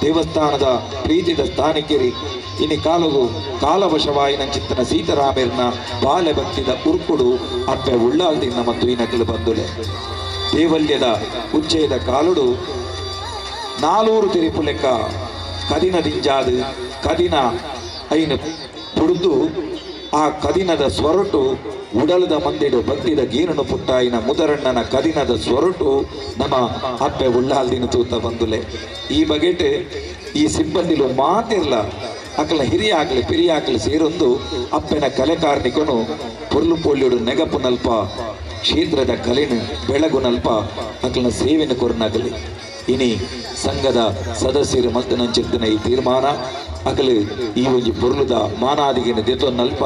ದೇವಸ್ಥಾನದ ಪ್ರೀತಿದ ಸ್ಥಾನಿಕೆರಿ ಇನಿ ಕಾಲಗು ಕಾಲವಶವಾಯಿನ ಚಿತ್ತನ ಸೀತಾರಾಮೇರ್ನ ಬಾಲೆ ಭಕ್ತಿದ ಉರ್ಕುಡು ಅಪ್ಪೆ ಉಳ್ಳಾಲ್ದಿನ ಮತ್ತು ಇನಕಲು ಬಂದುಲೆ. ದೇವಲ್ಯದ ಉಚ್ಚಯದ ಕಾಲುಡು ನಾಲೂರು ತಿರುಪು ಲೆಕ್ಕ ಕದಿನ ದಿಂಜಾದು ಕದಿನ ಐನು ಪುಡುದು ಆ ಕದಿನದ ಸ್ವರಟು ಉಡಲದ ಮಂದಿಡು ಭಕ್ತಿದ ಗೀರನು ಪುಟ್ಟಾಯಿನ ಮುದರಣ್ಣನ ಕದಿನದ ಸ್ವರಟು ನಮ್ಮ ಅಪ್ಪೆ ಉಳ್ಳಾಲ್ದಿನ ತೂತ ಬಂದುಲೆ. ಈ ಬಗೆಟ್ ಈ ಸಿಬ್ಬಂದಿಲು ಮಾತಿರ್ಲ ಅಕಲ ಹಿರಿಯ ಆಗಲಿ ಪಿರಿಯ ಆಗಲಿ ಸೇರೊಂದು ಅಪ್ಪೆನ ಕಲೆ ಕಾರ್ಣಿಕನು ಪೊರ್ಲು ಪೋಳ್ಯುಡು ನೆಗಪು ನಲ್ಪ ಕ್ಷೇತ್ರದ ಕಲೆನು ಬೆಳಗು ನಲ್ಪ ಅಕಲನ ಸೇವೆನ ಕೊರನಾಗಲಿ. ಇನಿ ಸಂಘದ ಸದಸ್ಯರು ಮಲ್ತನಂಚಿರ್ತನ ಈ ತೀರ್ಮಾನ ಅಕಲು ಈ ಒಂಜಿ ಪೊರ್ಲುದ ಮಾನಾದಿಗಿನ ದೆತೊನ್ನಲ್ಪ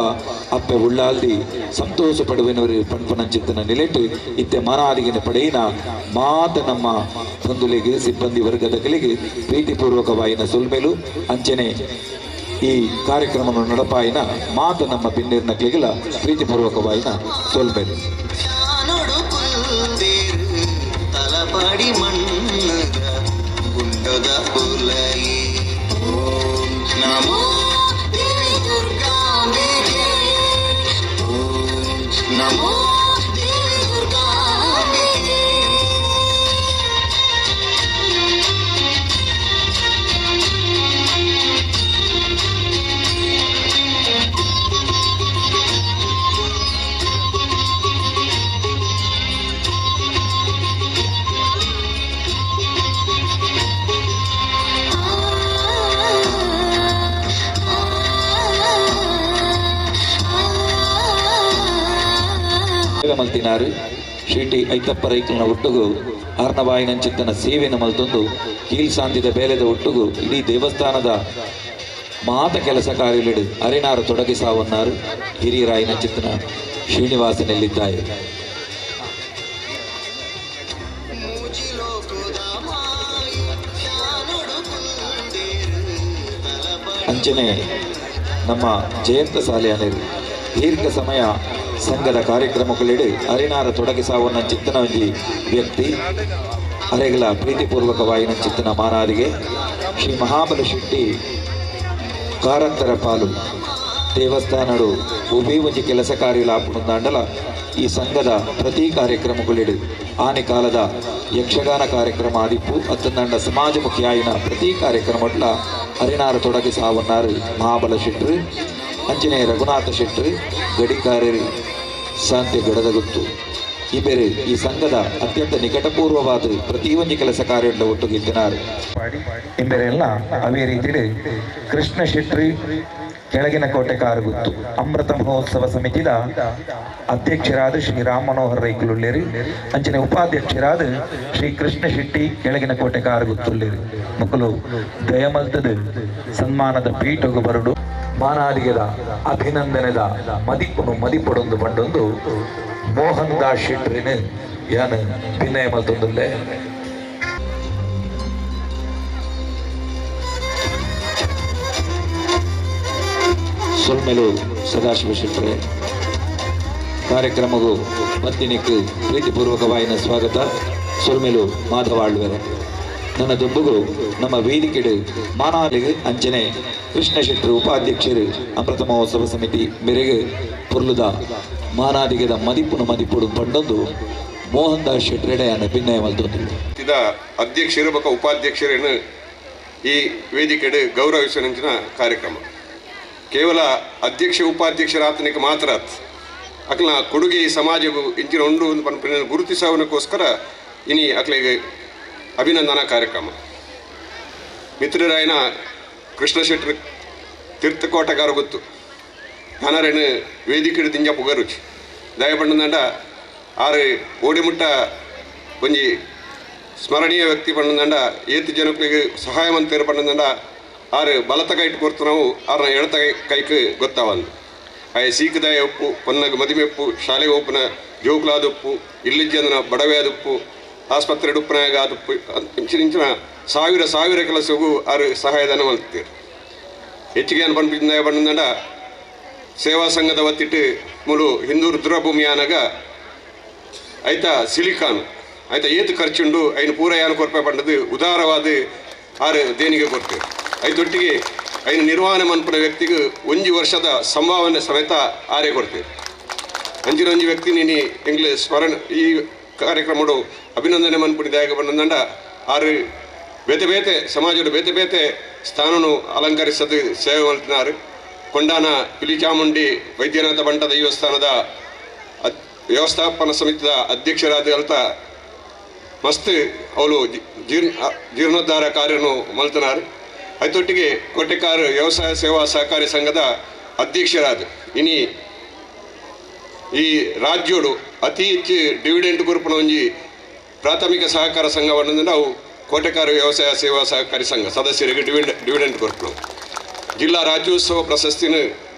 ಅಪ್ಪೆ ಉಳ್ಳಾಲ್ದಿ ಸಂತೋಷ ಪಡುವೆನವರು ಪನ್ಪನಂಚಿತ್ತನ ನಿಲೆಟು ಇತ್ತೆ ಮಾನಾದಿಗಿನ ಪಡೆಯಿನ ಮಾತ ನಮ್ಮ ಬಂಧುಲಿಗೆ ಸಿಬ್ಬಂದಿ ವರ್ಗದಕಲಿಗೆ ಪ್ರೀತಿಪೂರ್ವಕವಾಯಿನ ಸೊಲ್ಮೆಲು ಅಂಚನೆ ಈ ಕಾರ್ಯಕ್ರಮವನ್ನು ನಡಪಾಯಿನ ಮಾತ ನಮ್ಮ ಪಿನ್ನೇರ್ನಕ್ಲಿಗೆಲ್ಲ ಪ್ರೀತಿಪೂರ್ವಕವಾಯಿನ ಸೊಲ್ಮೆಲು. ತಲಪಾಡಿ ಮಣ್ಣದ ಗುಂಡದ ಉಲಯಿ ಓಂ ನಮೋ ದೇವಿ ದುರ್ಗಾಂಬಿಕೆ ಓಂ ನಮೋ ದೇವಿ ದುರ್ಗಾಂಬಿಕೆ. ಮಲ್ತಿನಾರು ಶ್ರೀಟಿ ಐತಪ್ಪ ರೈಕಲ್ನ ಒಟ್ಟುಗು ಅರ್ಣವಾಯಿನಂಚಿತ್ತನ ಸೇವೆನ ಮಲ್ತೊಂದು ಕೀಲ್ಸಾಂತಿದ ಬೇಲೆದ ಒಟ್ಟುಗು ಇಡೀ ದೇವಸ್ಥಾನದ ಮಾತ ಕೆಲಸ ಕಾರ್ಯಲಿಡು ಅರಿನಾರು ತೊಡಗಿಸಾವನ್ನಾರು ಹಿರಿಯರಾಯಿನಂಚಿತ್ತನ ಶ್ರೀನಿವಾಸನಲ್ಲಿದ್ದಾಯಿ. ಅಂಚನೆ ನಮ್ಮ ಜಯಂತ ಸಾಲಿಯಾನರು ದೀರ್ಘ ಸಮಯ ಸಂಘದ ಕಾರ್ಯಕ್ರಮಗಳಿಡು ಅರಿನಾರ ತೊಡಗಿಸಾವನ್ನ ಚಿತ್ತನ ಒಂಜಿ ವ್ಯಕ್ತಿ ಅರೆಗಳ ಪ್ರೀತಿಪೂರ್ವಕವಾಯಿನ ಚಿತ್ತನ ಮಾನಾದಿಗೆ ಶ್ರೀ ಮಹಾಬಲ ಶೆಟ್ಟಿ ಕಾರಂತರ ಪಾಲು ದೇವಸ್ಥಾನಡು ಉಭಯ ಒಂಜಿ ಕೆಲಸ ಕಾರ್ಯಲಾಪುಣಂದಾಂಡಲ ಈ ಸಂಘದ ಪ್ರತಿ ಕಾರ್ಯಕ್ರಮಗಳಿಡು ಆನೆ ಕಾಲದ ಯಕ್ಷಗಾನ ಕಾರ್ಯಕ್ರಮ ಆದಿಪ್ಪು ಅತ್ತಂದಾಂಡ ಸಮಾಜಮುಖಿಯಾಯಿನ ಪ್ರತಿ ಕಾರ್ಯಕ್ರಮಟ್ಲ ಅರಿನಾರ ತೊಡಗಿಸಾವನ್ನಾರು ಮಹಾಬಲ ಶೆಟ್ಟರು ಅಂಚನೆ ರಘುನಾಥ ಶೆಟ್ಟರು ಗಡಿಕಾರರು ಶಾಂತಿ ಗಡದಗುತ್ತು ಈ ಬೇರೆ ಈ ಸಂಘದ ಅತ್ಯಂತ ನಿಕಟಪೂರ್ವವಾದ ಪ್ರತಿಯೊಂದು ಕೆಲಸ ಕಾರ್ಯ ಒಟ್ಟುಗಿತ್ತಿನಾರು. ಎಂಬರೆಲ್ಲ ಅವೇ ರೀತಿಯಲ್ಲಿ ಕೃಷ್ಣ ಶೆಟ್ಟಿ ಕೆಳಗಿನ ಕೋಟೆ ಕಾರುಗುತ್ತು ಅಮೃತ ಮಹೋತ್ಸವ ಸಮಿತಿದ ಅಧ್ಯಕ್ಷರಾದ ಶ್ರೀ ರಾಮ ಮನೋಹರ್ ರೈಕುಲುಳ್ಳೇರಿ ಅಂಚನೆ ಉಪಾಧ್ಯಕ್ಷರಾದ ಶ್ರೀ ಕೃಷ್ಣ ಶೆಟ್ಟಿ ಕೆಳಗಿನ ಕೋಟೆ ಕಾರುಗುತ್ತುಳ್ಳೇರಿ ಮಕ್ಕಳು ದಯಮಲ್ತದ ಸನ್ಮಾನದ ಪೀಠಗು ಬರಡು ಮಾನಾದಿಗದ ಅಭಿನಂದನೆದ ಮದಿಪುನು ಮದಿಪೊಡೊಂದು ಬಂಡೊಂದು ಮೋಹನ್ ದಾಸ್ ಶೆಟ್ರಿನ ಯಾನ್ ಭಿನ್ನಯ ಮಲ್ತೊಂದುಲ್ಲೆ. ಸೊಲ್ಮೆಲು ಸದಾಶಿವ ಶೆಟ್ರೆ ಕಾರ್ಯಕ್ರಮಗೂ ಮತ್ತಿನಿಕ್ ಪ್ರೀತಿಪೂರ್ವಕವಾಯಿನ ಸ್ವಾಗತ. ಸೊಲ್ಮೆಲು ಮಾಧವಾಳ್ವೆರೆ ನನ್ನ ದುಂಬುಗು ನಮ್ಮ ವೇದಿಕೆಡು ಮಾನಾಲಿಗೆ ಅಂಚನೆ ಕೃಷ್ಣ ಶೆಟ್ಟರು ಉಪಾಧ್ಯಕ್ಷರು ಅಮೃತ ಮಹೋತ್ಸವ ಸಮಿತಿ ಮೇರೆಗೆ ಪೊರ್ಲುದ ಮಾನಾದಿಗದ ಮದಿಪುನು ಮದಿಪುಡು ಪಂಡೊಂದು ಮೋಹನ್ ದಾಸ್ ಶೆಟ್ಟರೆಡೆಯನ್ನು ಭಿನ್ನಯ ಮಲ್ತೊಂದು. ಅಧ್ಯಕ್ಷರು ಬೊಕ್ಕ ಉಪಾಧ್ಯಕ್ಷರೇನು ಈ ವೇದಿಕೆಡು ಗೌರವಿಸುವ ಕಾರ್ಯಕ್ರಮ ಕೇವಲ ಅಧ್ಯಕ್ಷ ಉಪಾಧ್ಯಕ್ಷರಾತನಿಗೆ ಮಾತ್ರ ಅಕ್ಲ ಕೊಡುಗೆ ಈ ಸಮಾಜಕ್ಕೂ ಇಂಚಿನ ಉಂಡು ಪನ್ಪಿನ ಗುರುತಿಸವನಕ್ಕೋಸ್ಕರ ಇನಿ ಅಕ್ಲಿಗೆ ಅಭಿನಂದನಾ ಕಾರ್ಯಕ್ರಮ. ಮಿತ್ರರಾಯನ ಕೃಷ್ಣ ಶೆಟ್ಟರು ತೀರ್ಥಕೋಟಗಾರ ಗೊತ್ತು ನಾನಾರೇನು ವೇದಿಕೆ ದಿಂಜ ಪುಗರುಚಿ ದಯಪಂಡ ಆರು ಓಡಿಮುಟ್ಟ ಒಂಜಿ ಸ್ಮರಣೀಯ ವ್ಯಕ್ತಿ ಪಂಡಂಡ ಏತ್ ಜನಕ್ಕಳಿಗೆ ಸಹಾಯ ಮಂತೇರು ಪಂಡಂಡ ಆರು ಬಲತ ಕೈಟ್ ಕೊರ್ತು ನಾವು ಆರನ ಎಡತ ಕೈಕ್ ಗೊತ್ತಾವಂದು. ಆಯ ಸೀಕದಾಯ ಉಪ್ಪು ಪೊನ್ನಗ ಮದಿಮೆಪ್ಪು ಶಾಲೆಗೆ ಒಪ್ಪುನ ಜೋಕುಲಾದುಪ್ಪು ಇಲ್ಲಿಜ್ಜಂದನ ಬಡವೆ ಆದುಪ್ಪು ಆಸ್ಪತ್ರೆ ಉಪ್ಪನಾಗ ಆದುಪ್ಪು ಇಂಚಿನ ಸಾವಿರ ಸಾವಿರ ಕೆಲಸಗೂ ಆರು ಸಹಾಯಧನ ಮಲ್ತೀರು. ಹೆಚ್ಚಿಗೆ ಏನು ಪಂಪಿಂದ ಪಂಡಂಡ ಸೇವಾ ಸಂಘದ ವತ್ತಿಟ್ಟು ಮುಲು ಹಿಂದೂ ರುದ್ರಭೂಮಿ ಆನಗ ಐತ ಸಿಲಿಕಾನ್ ಐತ ಏತು ಖರ್ಚುಂಡು ಐನು ಪೂರ ಯಾನು ಕೊರ್ಪೆ ಪಂಡದು ಉದಾರವಾದ ಆರು ದೇಣಿಗೆ ಕೊಡ್ತೇವೆ. ಐತೊಟ್ಟಿಗೆ ಐನು ನಿರ್ವಹಣೆ ಮನ್ಪುನ ವ್ಯಕ್ತಿಗೆ ಒಂಜಿ ವರ್ಷದ ಸಂಭಾವನೆ ಸಮೇತ ಆರೇ ಕೊಡ್ತೇವೆ. ಅಂಚಿನ ಒಂಜಿ ವ್ಯಕ್ತಿ ನೀನು ಎಂಗ್ಲ ಸ್ಮರಣ ಈ ಕಾರ್ಯಕ್ರಮಡು ಅಭಿನಂದನೆ ಮನ್ಪುನಿ ದಾಯಕ ಪಂಡಂಡ ಆರು ಬೇತೆ ಬೇತೆ ಸಮಾಜದ ಬೇತೆ ಬೇತೆ ಸ್ಥಾನನು ಅಲಂಕರಿಸದು ಸೇವೆ ಮಲ್ತಿನಾರು. ಕೊಂಡಾನ ಪಿಲಿಚಾಮುಂಡಿ ವೈದ್ಯನಾಥ ಬಂಟ ದೇವಸ್ಥಾನದ ವ್ಯವಸ್ಥಾಪನಾ ಸಮಿತಿಯ ಅಧ್ಯಕ್ಷರಾದ ಅಲ್ತ ಮಸ್ತ್ ಅವಳು ಜೀರ್ಣೋದ್ಧಾರ ಕಾರ್ಯನು ಮಲ್ತನಾರು. ಐತೊಟ್ಟಿಗೆ ಕೋಟೆಕಾರ್ ವ್ಯವಸಾಯ ಸೇವಾ ಸಹಕಾರಿ ಸಂಘದ ಅಧ್ಯಕ್ಷರಾದ ಇನಿ ಈ ರಾಜ್ಯೋಡು ಅತಿ ಹೆಚ್ಚು ಡಿವಿಡೆಂಟ್ ಗ್ರೂಪ್ನ ಒಂಜಿ ಪ್ರಾಥಮಿಕ ಸಹಕಾರ ಸಂಘವನ್ನು ನಾವು ಕೋಟೆಕಾರು ವ್ಯವಸಾಯ ಸೇವಾ ಸಹಕಾರಿ ಸಂಘ ಸದಸ್ಯರಿಗೆ ಡಿವಿಡೆಂಟ್ ಕೊರ್ಪು. ಜಿಲ್ಲಾ ರಾಜ್ಯೋತ್ಸವ ಪ್ರಶಸ್ತಿನ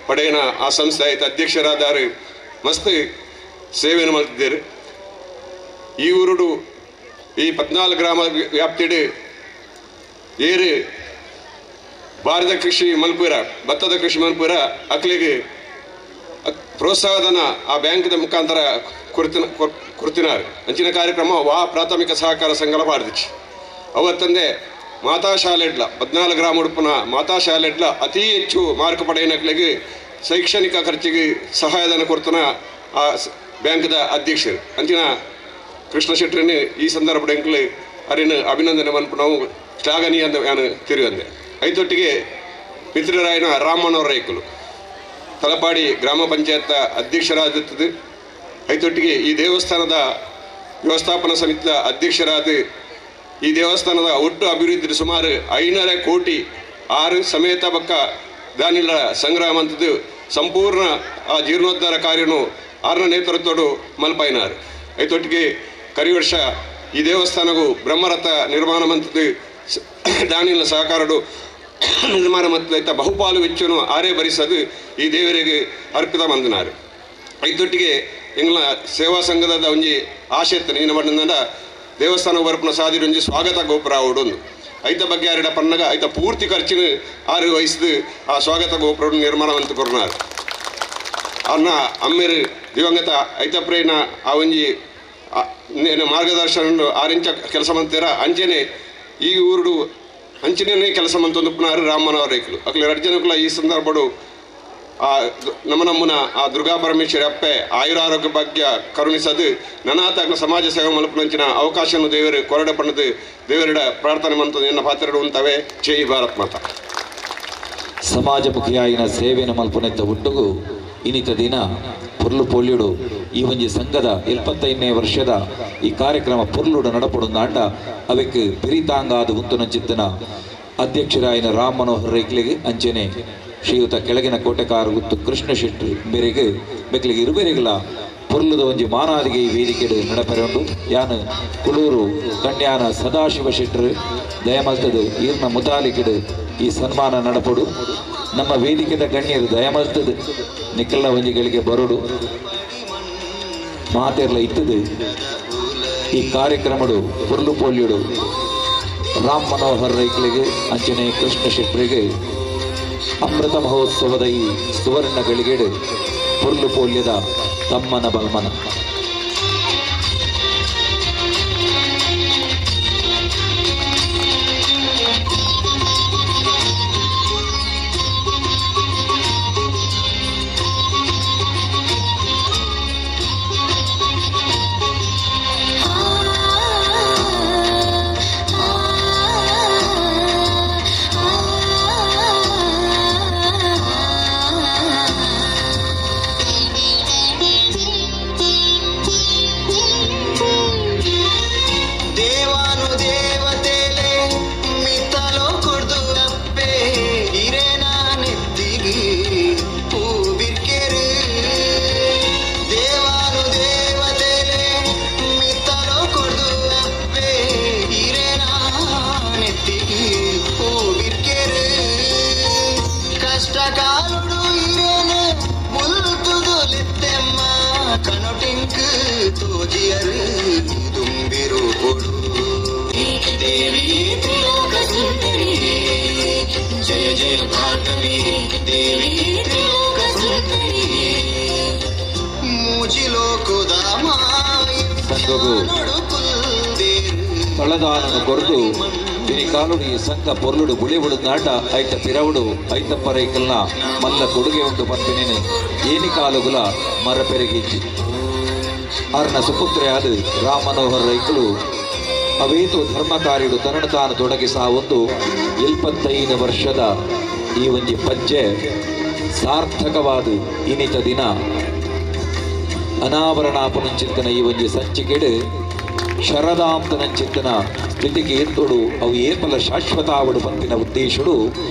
ಪಡೆಯನ ಆ ಸಂಸ್ಥೆ ಆಯ್ತು ಅಧ್ಯಕ್ಷರಾದಾರು ಮಸ್ತ್ ಸೇವೆಯನ್ನು ಮಾಡ್ತಿದ್ದಾರೆ. ಈ ಊರುಡು ಈ 14 ಗ್ರಾಮ ವ್ಯಾಪ್ತಿಡು ಏರು ಭಾರತ ಕೃಷಿ ಮಲ್ಪುರ ಭತ್ತದ ಕೃಷಿ ಮಲ್ಪುರ ಅಕ್ಲಿಗೆ ಪ್ರೋತ್ಸಾಹಧನ ಆ ಬ್ಯಾಂಕ್ದ ಮುಖಾಂತರ ಕುರ್ತಿನಾರು. ಅಂಚಿನ ಕಾರ್ಯಕ್ರಮ ವಾ ಪ್ರಾಥಮಿಕ ಸಹಕಾರ ಸಂಘಲ ಮಾಡಿದಿಚ್ಚಿ. ಅವತ್ತಂದೆ ಮಾತಾ ಶಾಲೆಡ್ಲ 14 ಗ್ರಾಮ ಉಡುಪುನ ಮಾತಾ ಶಾಲೆಡ್ಲ ಅತಿ ಹೆಚ್ಚು ಮಾರ್ಕ್ ಪಡೆಯನಕ್ಲಿಗೆ ಶೈಕ್ಷಣಿಕ ಖರ್ಚಿಗೆ ಸಹಾಯಧನ ಕೊಡ್ತನ ಆ ಬ್ಯಾಂಕ್ದ ಅಧ್ಯಕ್ಷರು ಅಂಚಿನ ಕೃಷ್ಣ ಶೆಟ್ಟರನ್ನು ಈ ಸಂದರ್ಭ ಎಂಕ್ಲು ಅರಿನ ಅಭಿನಂದನೆ ಮನ್ಪು ನಾವು ಶ್ಲಾಘನೀಯ ಅಂತ ನಾನು ತಿರುವಂದೆ. ಐತೊಟ್ಟಿಗೆ ಮಿತ್ರರಾಯನ ರಾಮನವರ ರೈಕುಲು ತಲಪಾಡಿ ಗ್ರಾಮ ಪಂಚಾಯತ್ ಅಧ್ಯಕ್ಷರಾಗುತ್ತದೆ. ಐತೊಟ್ಟಿಗೆ ಈ ದೇವಸ್ಥಾನದ ವ್ಯವಸ್ಥಾಪನಾ ಸಮಿತಿಯ ಅಧ್ಯಕ್ಷರಾದ ಈ ದೇವಸ್ಥಾನದ ಒಟ್ಟು ಅಭಿವೃದ್ಧಿ ಸುಮಾರು 500 ಕೋಟಿ 6 ಸಮೇತ ಬಕ್ಕ ದಾನಿಲ ಸಂಗ್ರಹ ಮಂತದ್ದು ಸಂಪೂರ್ಣ ಆ ಜೀರ್ಣೋದ್ಧಾರ ಕಾರ್ಯನು ಆರನ ನೇತೃತ್ವಡು ಮಲ್ಪೈನಾರು. ಐತೊಟ್ಟಿಗೆ ಕರಿವರ್ಷ ಈ ದೇವಸ್ಥಾನವು ಬ್ರಹ್ಮರಥ ನಿರ್ಮಾಣ ಮಂತದ್ದು ದಾನಿಲ ಸಹಕಾರಡು ನಿರ್ಮಾಣ ಮತ್ತು ಐತ ಬಹುಪಾಲು ವೆಚ್ಚನು ಆರೇ ಭರಿಸದು ಈ ದೇವರಿಗೆ ಅರ್ಪಿತ ಮಂದನಾರು. ಐತೊಟ್ಟಿಗೆ ಎಂಗ್ಲ ಸೇವಾ ಸಂಘದ ಒಂಜಿ ಆಶೆ ನೀನು ಬಣ್ಣದ ದೇವಸ್ಥಾನ ಬರಪುನ ಸಾದಿರ ಒಂಜಿ ಸ್ವಾಗತ ಗೋಪುರ ಅವಡೊಂದು ಐತ ಬಗ್ಗೆ ಆರಿಡ ಪನ್ನಗ ಐತ ಪೂರ್ತಿ ಖರ್ಚಿನ ಆರು ವಹಿಸಿದು ಆ ಸ್ವಾಗತ ಗೋಪುರ ನಿರ್ಮಾಣ ಅಂತ ಕೊರ್ನಾರು. ಅನ್ನ ಅಮ್ಮೇರು ದಿವಂಗತ ಐತಪ್ರೇನ ಆ ಒಂಜಿ ಮಾರ್ಗದರ್ಶನ ಆರಿಂಚ ಕೆಲಸ ಮಂತೀರ ಅಂಚನೆ ಈ ಊರುಡು ಅಂಚನೆ ಕೆಲಸ ಮಂತೊಂದುಪ್ಪನಾರು ರಾಮನವರ ರೇಖಲು ಅಕ್ಲೆ ಎರಡು ಜನಕ್ಕಲ ಈ ಸಂದರ್ಭಡು ಆ ನಮ್ಮ ನಮ್ಮನ ಆ ದುರ್ಗಾ ಪರಮೇಶ್ವರಿ ಅಪ್ಪೆ ಆಯುರಾರೋಗ್ಯ ಭಾಗ್ಯ ಕರುಣಿಸದು ನನಾತಾಗ್ಲ ಸಮಾಜ ಸೇವೆ ಮಲಪುನಂಚಿನ ಅವಕಾಶವನ್ನು ದೇವರು ಕೊರಡೆ ಪಣ್ಣದು ದೇವರಿಡ ಪ್ರಾರ್ಥನೆ ಮಂತ ಎನ್ನ ಪಾತ್ರಡು ಉಂತವೆ. ಜೈ ಭಾರತ್ ಮಾತಾ. ಸಮಾಜಮುಖಿಯಾಯಿನ ಸೇವೆನ ಮಲ್ಪುನೆತ್ತ ಒಟ್ಟುಗು ಇನ್ನಿತ ದಿನ ಪೊರ್ಲು ಪೊಲ್ಯುಡು ಈ ಒಂಜಿ ಸಂಘದ 75ನೇ ವರ್ಷದ ಈ ಕಾರ್ಯಕ್ರಮ ಪೊರ್ಲುಡು ನಡಪುಡುಂದಾಂಡ ಅವೆಕ್ ಬೆರಿತಾಂಗಾದ ಉಂತುನಂಚಿತ್ತನ ಅಧ್ಯಕ್ಷರಾಯಿನ ರಾಮ್ ಮನೋಹರ್ ರೈಕ್ಲಿಗೆ ಅಂಚನೆ ಶ್ರೀಯುತ ಕೆಳಗಿನ ಕೋಟೆಕಾರ ಗುತ್ತು ಕೃಷ್ಣ ಶೆಟ್ಟಿ ಬೇರೆಗೆ ಬೆಕ್ಲಿಗೆ ಇರುಬೇರೆಗಳ ಪೊರ್ಲುದ ಒಂಜಿ ಮಾನಾದಿಗೆ ಈ ವೇದಿಕೆಡು ನಡಪೆರೊಂಡು. ಯಾನು ಕುಳೂರು ಕನ್ಯಾನ ಸದಾಶಿವ ಶೆಟ್ಟರು ದಯಮಲ್ತದು ಈರ್ನ ಮುತಾಲಿಕೆಡು ಈ ಸನ್ಮಾನ ನಡಪಡು. ನಮ್ಮ ವೇದಿಕೆದ ಗಣ್ಯರು ದಯಮಲ್ತದು ನಿಕ್ಕಲ್ಲ ಒಂಜಿಗಳಿಗೆ ಬರುಡು ಮಾತೆರ್ಲ ಇತ್ತದು ಈ ಕಾರ್ಯಕ್ರಮಡು ಪೊರ್ಲು ಪೋಲ್ಯುಡು ರಾಮ್ ಮನೋಹರ್ ರೈಕ್ಲಿಗೆ ಅಂಚನೆ ಕೃಷ್ಣ ಶೆಟ್ಟರಿಗೆ ಅಮೃತ ಮಹೋತ್ಸವದ ಈ ಸುವರ್ಣ ಗಳಿಗೆಡು ಪೊರ್ಲು ಪೋಲ್ಯದ ತಮ್ಮನ ಬಲ್ಮನ. ಆ ತೋಜಿಯರು ದುಂಬಿರು ಕೊಡು ದೇವಿ ತ್ರಿಲೋಕ ಸುಂದರಿ ಜಯ ಜಯ ಭಾರ್ಗವಿ ದೇವಿ ತ್ರಿಲೋಕ ಸುಂದರಿ ಮೂಜಿಲೋಕದ ಸಂಘಗು ತಳದಾನನು ಕೊರದು ಕಾಲುಡಿ ಸಂಘ ಪೊರ್ಲುಡು ಬುಳಿಬುಡು ನಾಟ ಐತ ಪಿರವುಡು ಐತಪ್ಪರೈಕಲ್ನ ಮಲ್ಲ ಕೊಡುಗೆ ಉಂಟು ಪನ್ಪಿನೇನೆ ಏನಿ ಕಾಲುಗುಲ ಮರ ಪೆರಗಿಜ್ಜಿ. ಅರ್ನ ಸುಪುತ್ರೆಯಾದ ರಾಮ್ ಮನೋಹರ್ ರೈಕಲು ಅವೇತು ಧರ್ಮ ಕಾರ್ಯಡು ತನ್ನನ್ನು ತಾನು ತೊಡಗಿಸ ಒಂದು 75 ವರ್ಷದ ಈ ಒಂಜಿ ಪಜ್ಜೆ ಸಾರ್ಥಕವಾದ ಇನಿತ ದಿನ ಅನಾವರಣಾಪನಂಚಿತ್ತನ ಈ ಒಂಜಿ ಸಂಚಿಕೆಡು ಶರದಾಂತನಂಚಿತ್ತನ ಸ್ಥಿತಿಗೆ ಏರ್ತೋಡು ಅವು ಏಪಲ ಶಾಶ್ವತಾವಡು ಪಂಪಿನ ಉದ್ದೇಶಡು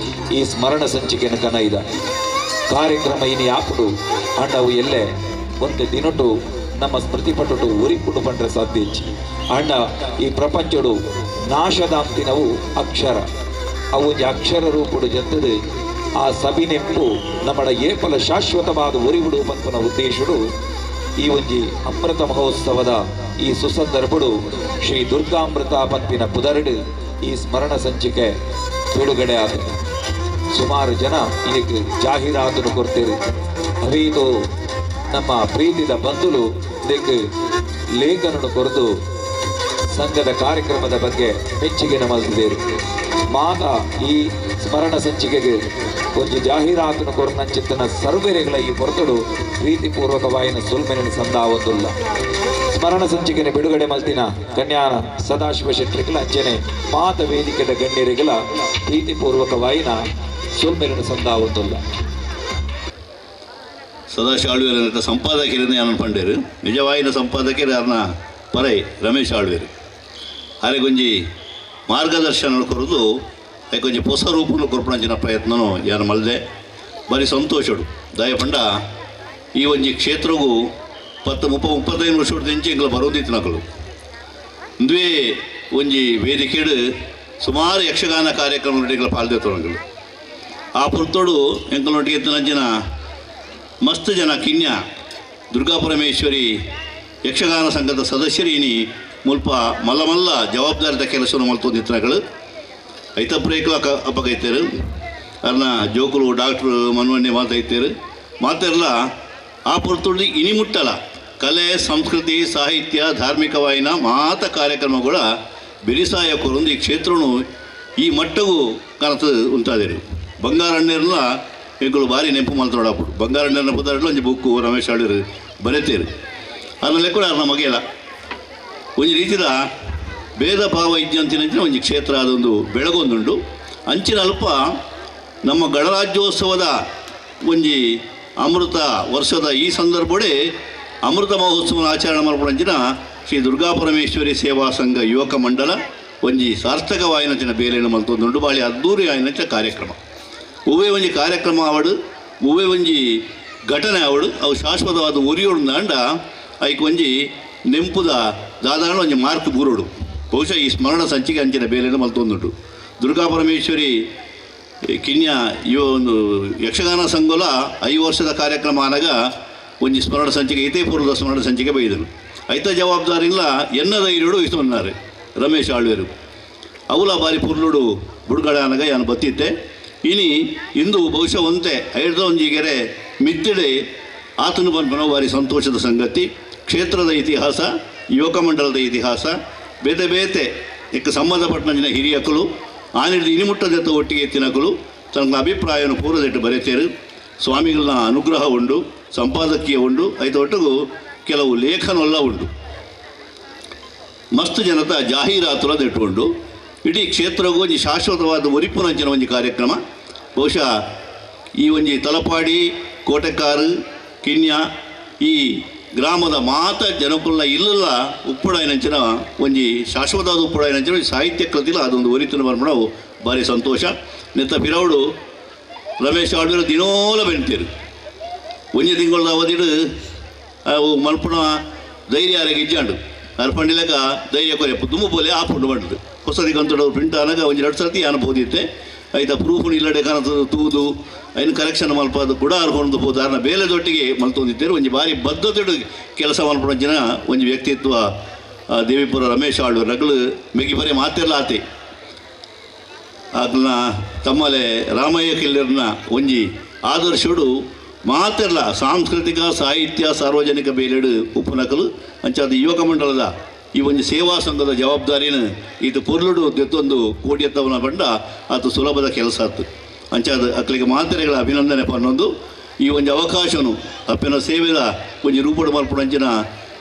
ಈ ಸ್ಮರಣ ಸಂಚಿಕೆನ ಕನೈದ ಕಾರ್ಯಕ್ರಮ ಇನಿ ಆಪುಡು ಅಂಡ ಅವು ಎಲ್ಲೆ ಒಂದು ದಿನಟು ನಮ್ಮ ಸ್ಮೃತಿ ಪಟುಟು ಉರಿಪುಡು ಪಂಡ್ರೆ ಸಾಧ್ಯ ಅಂಡ ಈ ಪ್ರಪಂಚಡು ನಾಶದಾಂತಿನವು ಅಕ್ಷರ ಅವು ಒಂಜಿ ಅಕ್ಷರ ರೂಪುಡು ಜತ್ತದು ಆ ಸಬಿನೆಂಪು ನಮ್ಮಡ ಏಪಲ ಶಾಶ್ವತವಾದ ಉರಿವುಡು ಪಂಪನ ಉದ್ದೇಶಡು ಈ ಒಂಜಿ ಅಮೃತ ಮಹೋತ್ಸವದ ಈ ಸುಸಂದರ್ಭಡು ಶ್ರೀ ದುರ್ಗಾಮೃತ ಪಂಪಿನ ಪುದರಡು ಈ ಸ್ಮರಣ ಸಂಚಿಕೆ ಬಿಡುಗಡೆ ಆಗಿದೆ. ಸುಮಾರು ಜನ ಇದಕ್ಕೆ ಜಾಹೀರಾತನ್ನು ಕೊಡ್ತೀರಿ. ಅವೇದು ನಮ್ಮ ಪ್ರೀತಿದ ಬಂಧುಲು ಇದಕ್ಕೆ ಲೇಖನನ್ನು ಕೊರೆದು ಸಂಘದ ಕಾರ್ಯಕ್ರಮದ ಬಗ್ಗೆ ಮೆಚ್ಚುಗೆ ಮಲ್ತಿದ್ದೇವೆ. ಮಾತಾ ಈ ಸ್ಮರಣ ಸಂಚಿಕೆಗೆ ಒಂಜಿ ಜಾಹೀರಾತನ್ನು ಕೊರನಂಚಿತ್ತನ ಸರ್ವೆರೆಗಳ ಈ ಹೊರತಡು ಪ್ರೀತಿಪೂರ್ವಕವಾಯಿನ ಸುಲ್ಮೆನ ಸಂದಾವೊಂದುಲ್ಲ. ಸ್ಮರಣ ಸಂಚಿಕೆನ ಬಿಡುಗಡೆ ಮಲ್ತಿನ ಕನ್ಯಾನ ಸದಾಶಿವ ಶೆಟ್ಟಿಗಳ ಅಂಚನೆ ಮಾತ ವೇದಿಕೆದ ಗಣ್ಯರಿಗಳ ಪ್ರೀತಿಪೂರ್ವಕವಾಯಿನ ಸುಲ್ಮೆನ ಸಂದಾವೊಂದುಲ್ಲ. ಸದಾಶಿವ ಆಳ್ವೇರ ಸಂಪಾದಕರಿಂದ ಯಾನ ಪಂಡೇರು ನಿಜವಾಯಿನ ಸಂಪಾದಕರು ಯಾರನ್ನ ಪರೈ ರಮೇಶ್ ಆಳ್ವೇರು ಆರೆಗೊಂಜಿ ಮಾರ್ಗದರ್ಶನ ಕೊರದು ಕೊಂಚ ಹೊಸ ರೂಪನು ಕೊರ್ಪಣಂಚಿನ ಪ್ರಯತ್ನನು ಯಾರು ಮಲ್ದೆ ಬರೀ ಸಂತೋಷಡು ದಯಪಂಡ ಈ ಒಂಜಿ ಕ್ಷೇತ್ರಗೂ 35 ವರ್ಷ ಇಂಚೆ ಎಂಗ್ಲ ಬರೋದಿತ್ತು ನಕಲು ಇಂದುವೇ ಒಂಜಿ ವೇದಿಕೆಡು ಸುಮಾರು ಯಕ್ಷಗಾನ ಕಾರ್ಯಕ್ರಮ ಎಂಗ್ಲ ಪಾಲ್ದೆತ್ತೊಳಗಳು ಆ ಪುರ್ತೋಡು ಎಂಕಲೊಟ್ಟಿಗೆ ಎತ್ತಿನಂಚಿನ ಮಸ್ತ್ ಜನ ಕಿನ್ಯ ದುರ್ಗಾಪರಮೇಶ್ವರಿ ಯಕ್ಷಗಾನ ಸಂಘದ ಸದಸ್ಯರು ಇನಿ ಮುಲ್ಪ ಮಲ್ಲ ಮಲ್ಲ ಜವಾಬ್ದಾರಿದ ಕೆಲಸವನ್ನು ಮಲ್ತೊಂದಿತ್ತನಗಳು ಐತಪ್ರೇಕಲ ಅಪ್ಪಗೈತೇರು ಅರ್ನ ಜೋಕುಲು ಡಾಕ್ಟ್ರು ಮನ್ವಣ್ಣೆ ಮಾತೈತೇರು ಮಾತೆಲ್ಲ ಆ ಪೊರ್ತುಡು ಇನಿ ಮುಟ್ಟಲ ಕಲೆ ಸಂಸ್ಕೃತಿ ಸಾಹಿತ್ಯ ಧಾರ್ಮಿಕವಾಯಿನ ಮಾತ ಕಾರ್ಯಕ್ರಮಗಳ ಬೆರಿಸಾಯ ಕೊರೊಂದು ಈ ಕ್ಷೇತ್ರನು ಈ ಮಟ್ಟಗೂ ಕನತು ಉಂಟಾದಿರು. ಬಂಗಾರಣ್ಣರ್ನ ಎಂಕುಲು ಭಾರಿ ನೆಂಪು ಮಲ್ತೋಡಾಪುಡು ಬಂಗಾರಣ್ಣರ್ನ ಪುದಾರ್ಲ ಒಂಜಿ ಬುಕ್ಕು ರಮೇಶ್ ಆಳ್ವೇರು ಬರೆತೇರು ಅದನ್ನೆಲ್ಲ ಕೂಡ ಅರ್ನ ಮಗೆಯಲ್ಲ ಒಂಜಿ ರೀತಿದ ಭೇದ ಭಾವ ಇದ್ದಂತಿನ ಒಂಜಿ ಕ್ಷೇತ್ರ ಅದೊಂದು ಬೆಳಗೊಂದುಂಡು. ಅಂಚಿನ ಅಲ್ಪ ನಮ್ಮ ಗಣರಾಜ್ಯೋತ್ಸವದ ಒಂಜಿ ಅಮೃತ ವರ್ಷದ ಈ ಸಂದರ್ಭಡೆ ಅಮೃತ ಮಹೋತ್ಸವನ ಆಚರಣೆ ಮಲ್ಪುನಂಚಿನ ಶ್ರೀ ದುರ್ಗಾಪರಮೇಶ್ವರಿ ಸೇವಾ ಸಂಘ ಯುವಕ ಮಂಡಲ ಒಂಜಿ ಸಾರ್ಥಕವಾಯಿನಂಚಿನ ಬೇಲೆಯನ್ನು ಮಲ್ತೊಂದುಂಡು. ಬಾಳಿ ಅದ್ದೂರಿ ಆಯಿನಂಚಿನ ಕಾರ್ಯಕ್ರಮ ಉವೇ ಒಂಜಿ ಕಾರ್ಯಕ್ರಮ ಆವಡು ಉವೇ ಒಂಜಿ ಘಟನೆ ಆವಡು ಅವು ಶಾಶ್ವತವಾದ ಉರಿಯೋಡು ಅಂಡ ಐಕ್ ಒಂಜಿ ನೆಂಪುದ ದಾದಾಣ ಒಂಜಿ ಮಾರ್ಕ್ ಬೂರೋಡು. ಬಹುಶಃ ಈ ಸ್ಮರಣ ಸಂಚಿಕೆ ಅಂಚಿನ ಬೇಲೆಯನ್ನು ಮಲ್ತೊಂದುಂಟು. ದುರ್ಗಾಪರಮೇಶ್ವರಿ ಕಿನ್ಯ ಇವ ಒಂದು ಯಕ್ಷಗಾನ ಸಂಘಲ 5 ವರ್ಷದ ಕಾರ್ಯಕ್ರಮ ಆನಾಗ ಒಂಜಿ ಸ್ಮರಣ ಸಂಚಿಕೆ ಇತೇ ಪೂರ್ವದ ಸ್ಮರಣ ಸಂಚಿಕೆ ಬೈದರು. ಐತ ಜವಾಬ್ದಾರಿಲ್ಲ ಎನ್ನ ಧೈರ್ಯಡು ಇಷ್ಟೊನ್ನಾರೆ ರಮೇಶ್ ಆಳ್ವೇರು ಅವಲ ಬಾರಿ ಪುರ್ಲುಡು ಬುಡ್ಗಡೆ ಆನಾಗ ಯಾನು ಬತ್ತಿತ್ತೆ. ಇನಿ ಇಂದು ಬಹುಶಃ ಒಂತೆ ಐದು ಒಂಜಿಗೆರೆ ಮಿತ್ತಿಡೆ ಆತನು ಬಂದ್ಮನೋ ಬಾರಿ ಸಂತೋಷದ ಸಂಗತಿ. ಕ್ಷೇತ್ರದ ಇತಿಹಾಸ ಯುವಕ ಮಂಡಲದ ಇತಿಹಾಸ ಬೇತೆ ಬೇತೆ ಇಕ್ಕ ಸಂಬಂಧಪಟ್ಟಂಚಿನ ಹಿರಿಯಕಲು ಆನಿಡ್ದು ಇನಿಮುಟ್ಟದೆತ್ತ ಒಟ್ಟಿಗೆ ಎತ್ತಿನಕಲು ತನ್ನ ಅಭಿಪ್ರಾಯವನ್ನು ಪೂರ್ವದಿಟ್ಟು ಬರೆತೇರು. ಸ್ವಾಮಿಗಳನ್ನ ಅನುಗ್ರಹ ಉಂಡು, ಸಂಪಾದಕೀಯ ಉಂಡು, ಐತ ಒಟ್ಟಿಗೂ ಕೆಲವು ಲೇಖನವೆಲ್ಲ ಉಂಡು. ಮಸ್ತ್ ಜನತ ಜಾಹೀರಾತುಲ ಇಟ್ಟುಕೊಂಡು ಇಡೀ ಕ್ಷೇತ್ರಗೂ ಒಂಜಿ ಶಾಶ್ವತವಾದ ಒರಿಪುನಂಚಿನ ಒಂಜಿ ಕಾರ್ಯಕ್ರಮ. ಬಹುಶಃ ಈ ಒಂಜಿ ತಲಪಾಡಿ ಕೋಟೆಕಾರು ಕಿನ್ಯ ಈ ಗ್ರಾಮದ ಮಾತ ಜನಕುಲ್ನ ಇಲ್ಲಲ್ಲ ಉಪ್ಪುಡಾಯಿನಂಚಿನ ಒಂಜಿ ಶಾಶ್ವತವಾದ ಉಪ್ಪುಡಾಯಿನಂಚಿನ ಒಂಜಿ ಸಾಹಿತ್ಯ ಕೃತಿಲ ಅದೊಂದು ಒರಿತನ ಬರ್ಮಣವು ಭಾರಿ ಸಂತೋಷ. ನೆತ್ತ ಪಿರೌಡು ರಮೇಶ್ ಆಳ್ವೇರು ದಿನೋಲ ಬೆಣ್ತೀರು ಒಂಜಿ ತಿಂಗಳ ಅವಧಿಡು ಅವು ಮಲ್ಪುಣ ಧೈರ್ಯ ಆರೆಗೆ ಇಜ್ಜಾಂಡು ಅರ್ಪಂಡಿಲಕ ಧೈರ್ಯ ಕೊರೆ ದುಮ್ಮು ಪೋಲೆ ಆಪುಂಡು ಬಂಡದು ಹೊಸದಿ ಕಂತಡವ್ರು ಪ್ರಿಂಟ್ ಆನಾಗ ಒಂಜಿ 2 ಸರ್ತಿ ಅನುಭೂತಿತ್ತೆ. ಐತ ಪ್ರೂಫ್ ಇಲ್ಲಡೆ ಕನ ತೂದು ಐನು ಕರೆಕ್ಷನ್ ಮಲ್ಪಾದ ಕೂಡ ಅರ್ಕೊಂಡು ಪೋದು ಆರ್ನ ಬೇಲೆದೊಟ್ಟಿಗೆ ಮಲ್ತೊಂದಿದ್ದೇರು ಒಂಜಿ ಬಾರಿ ಬದ್ಧತೆಡು ಕೆಲಸ ಮಲ್ಪುನಂಚಿನ ಒಂಜಿ ವ್ಯಕ್ತಿತ್ವ ದೇವಿಪುರ ರಮೇಶ್ ಆಳ್ವ ರಗಲು ಮೆಗಿ ಬರೀ ಮಾತೆಲ್ಲ ಆತೆ ಅದನ್ನ ತಮ್ಮಲೆ ರಾಮಯ್ಯ ಕಿಲ್ಲರ್ನ ಒಂಜಿ ಆದರ್ಶಡು ಮಾತೆಲ್ಲ ಸಾಂಸ್ಕೃತಿಕ ಸಾಹಿತ್ಯ ಸಾರ್ವಜನಿಕ ಬೇಲೆಡು ಉಪನಕಲು ಅಂಚಾದ ಯುವಕ ಮಂಡಲದ ಈ ಒಂದು ಸೇವಾ ಸಂಘದ ಜವಾಬ್ದಾರಿನ ಇದು ಪೊರ್ಲುಡು ದೆತ್ತೊಂದು ಕೋಟಿಯತ್ತವನ ಬಂಡ ಅದು ಸುಲಭದ ಕೆಲಸ ಆತು ಅಂಚಾದ ಅಕ್ಕಲಿಗೆ ಮಾತೆರೆಗಳ ಅಭಿನಂದನೆ ಪನ್ನೊಂದು ಈ ಒಂದು ಅವಕಾಶನು ಅಪ್ಪಿನ ಸೇವೆದ ಒಂಜಿ ರೂಪಡು ಮಲ್ಪುಣಂಚಿನ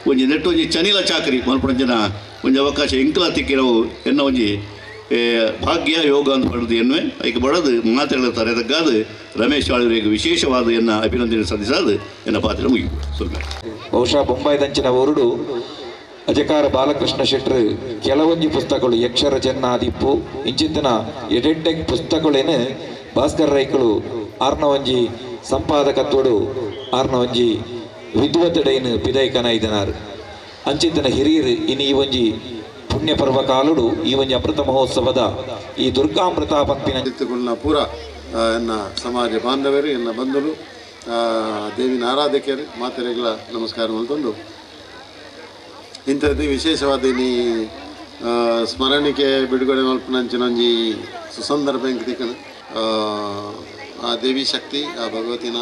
ಒಂಜಿ ನೆಟ್ಟು ಒಂಜಿ ಚನಿಲ ಚಾಕರಿ ಮಲ್ಪುಣಂಚಿನ ಒಂಜಿ ಅವಕಾಶ ಎಂಕಲ ತಿಕ್ಕಿರವು ಎನ್ನ ಒಂಜಿ ಭಾಗ್ಯ ಯೋಗ ಅಂತ ಪಡೆದು ಎನ್ನುವೆ ಐಕೆ ಬಡದು ಮಾತೆಗಳ ತರೆದಕ್ಕಾದ ರಮೇಶ್ ಆಳ್ವರಿಗೆ ವಿಶೇಷವಾದ ಎನ್ನ ಅಭಿನಂದನೆ ಸಲ್ಲಿಸಾದ ಎನ್ನ ಪಾತ್ರ ಮುಗಿ ಸ್ವಲ್ಪ. ಬಹುಶಃ ಬೊಂಬಾಯ್ದಂಚಿನ ಊರುಡು ಅಜಕಾರ ಬಾಲಕೃಷ್ಣ ಶೆಟ್ಟರು ಕೆಲವೊಂಜಿ ಪುಸ್ತಕಗಳು ಯಕ್ಷರ ಚೆನ್ನಾದಿಪ್ಪು ಇಂಚಿತ್ತಿನ ಎಡೆಡ್ಡೆಗ್ ಪುಸ್ತಕಗಳೇನು ಭಾಸ್ಕರ್ ರೈಕಳು ಆರ್ನ ಒಂಜಿ ಸಂಪಾದಕತ್ವಡು ಆರ್ನ ಒಂಜಿ ವಿದ್ವತ್ತಡೈನು ಪಿದೈಕನ ಇದನಾರು ಅಂಚಿತ್ತಿನ ಹಿರಿಯರು ಇನ್ನು ಈ ಒಂಜಿ ಪುಣ್ಯ ಪರ್ವ ಕಾಲುಡು ಈ ಒಂಜಿ ಅಮೃತ ಮಹೋತ್ಸವದ ಈ ದುರ್ಗಾಮೃತ ಪಂಪಿನ ಪೂರ ಎನ್ನ ಸಮಾಜ ಬಾಂಧವರು ಎನ್ನ ಬಂಧುಲು ದೇವಿನ ಆರಾಧಕರು ಮಾತೆರೆಗಳ ನಮಸ್ಕಾರ ಮಲ್ತೊಂದು ಇಂಥದ್ದು ವಿಶೇಷವಾದ ಈ ಸ್ಮರಣಿಕೆ ಬಿಡುಗಡೆ ಮಲ್ಪುನಂಚಿನೊಂಜಿ ಸುಸಂದರ್ಭ ಎಂಕ್ ಆ ದೇವಿ ಶಕ್ತಿ ಆ ಭಗವತಿನ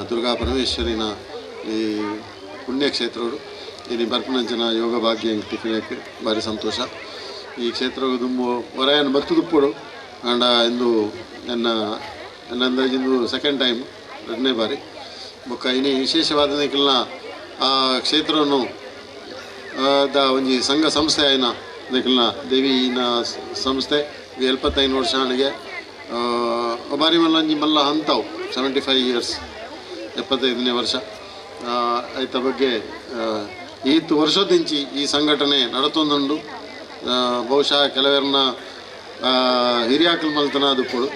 ದುರ್ಗಾ ಪರಮೇಶ್ವರಿನ ಈ ಪುಣ್ಯಕ್ಷೇತ್ರಗಳು ಇಲ್ಲಿ ಬರ್ಪುನಂಚಿನ ಯೋಗ ಭಾಗ್ಯ ಎಂಕ್ ತಿಕ್ಕಣಕ್ಕೆ ಭಾರಿ ಸಂತೋಷ. ಈ ಕ್ಷೇತ್ರವು ದುಂಬು ಹೊರಯನ ಬತ್ತು ದುಪ್ಪುಡು ಆಂಡ ಇಂದು ನನ್ನ ನನ್ನ ಅಂದಾಜಿಂದು ಸೆಕೆಂಡ್ ಟೈಮ್ ಎರಡನೇ ಬಾರಿ ಬೊಕ್ಕ ಇನಿ ವಿಶೇಷವಾದ ನಿಖಲ್ನ ಆ ಕ್ಷೇತ್ರವನ್ನು the ಒಂಜಿ ಸಂಘ ಸಂಸ್ಥೆ ಆಯ್ನ ನಿಖಲ್ನ ದೇವಿನ ಸಂಸ್ಥೆ 75 ವರ್ಷ ಆಣಿಗೆ ಬಾರಿ ಮಲ್ಲಂಜಿ ಮಲ್ಲ ಹಂತವು 75 ಇಯರ್ಸ್ 75ನೇ ವರ್ಷ ಐತ ಬಗ್ಗೆ ಈತ್ ವರ್ಷದಿಂಚಿ ಈ ಸಂಘಟನೆ ನಡತೊಂದುಂಡು. ಬಹುಶಃ ಕೆಲವರನ್ನ ಹಿರಿಯಾಕಲ್ ಮಲ್ತನ ದುಪ್ಪುಡು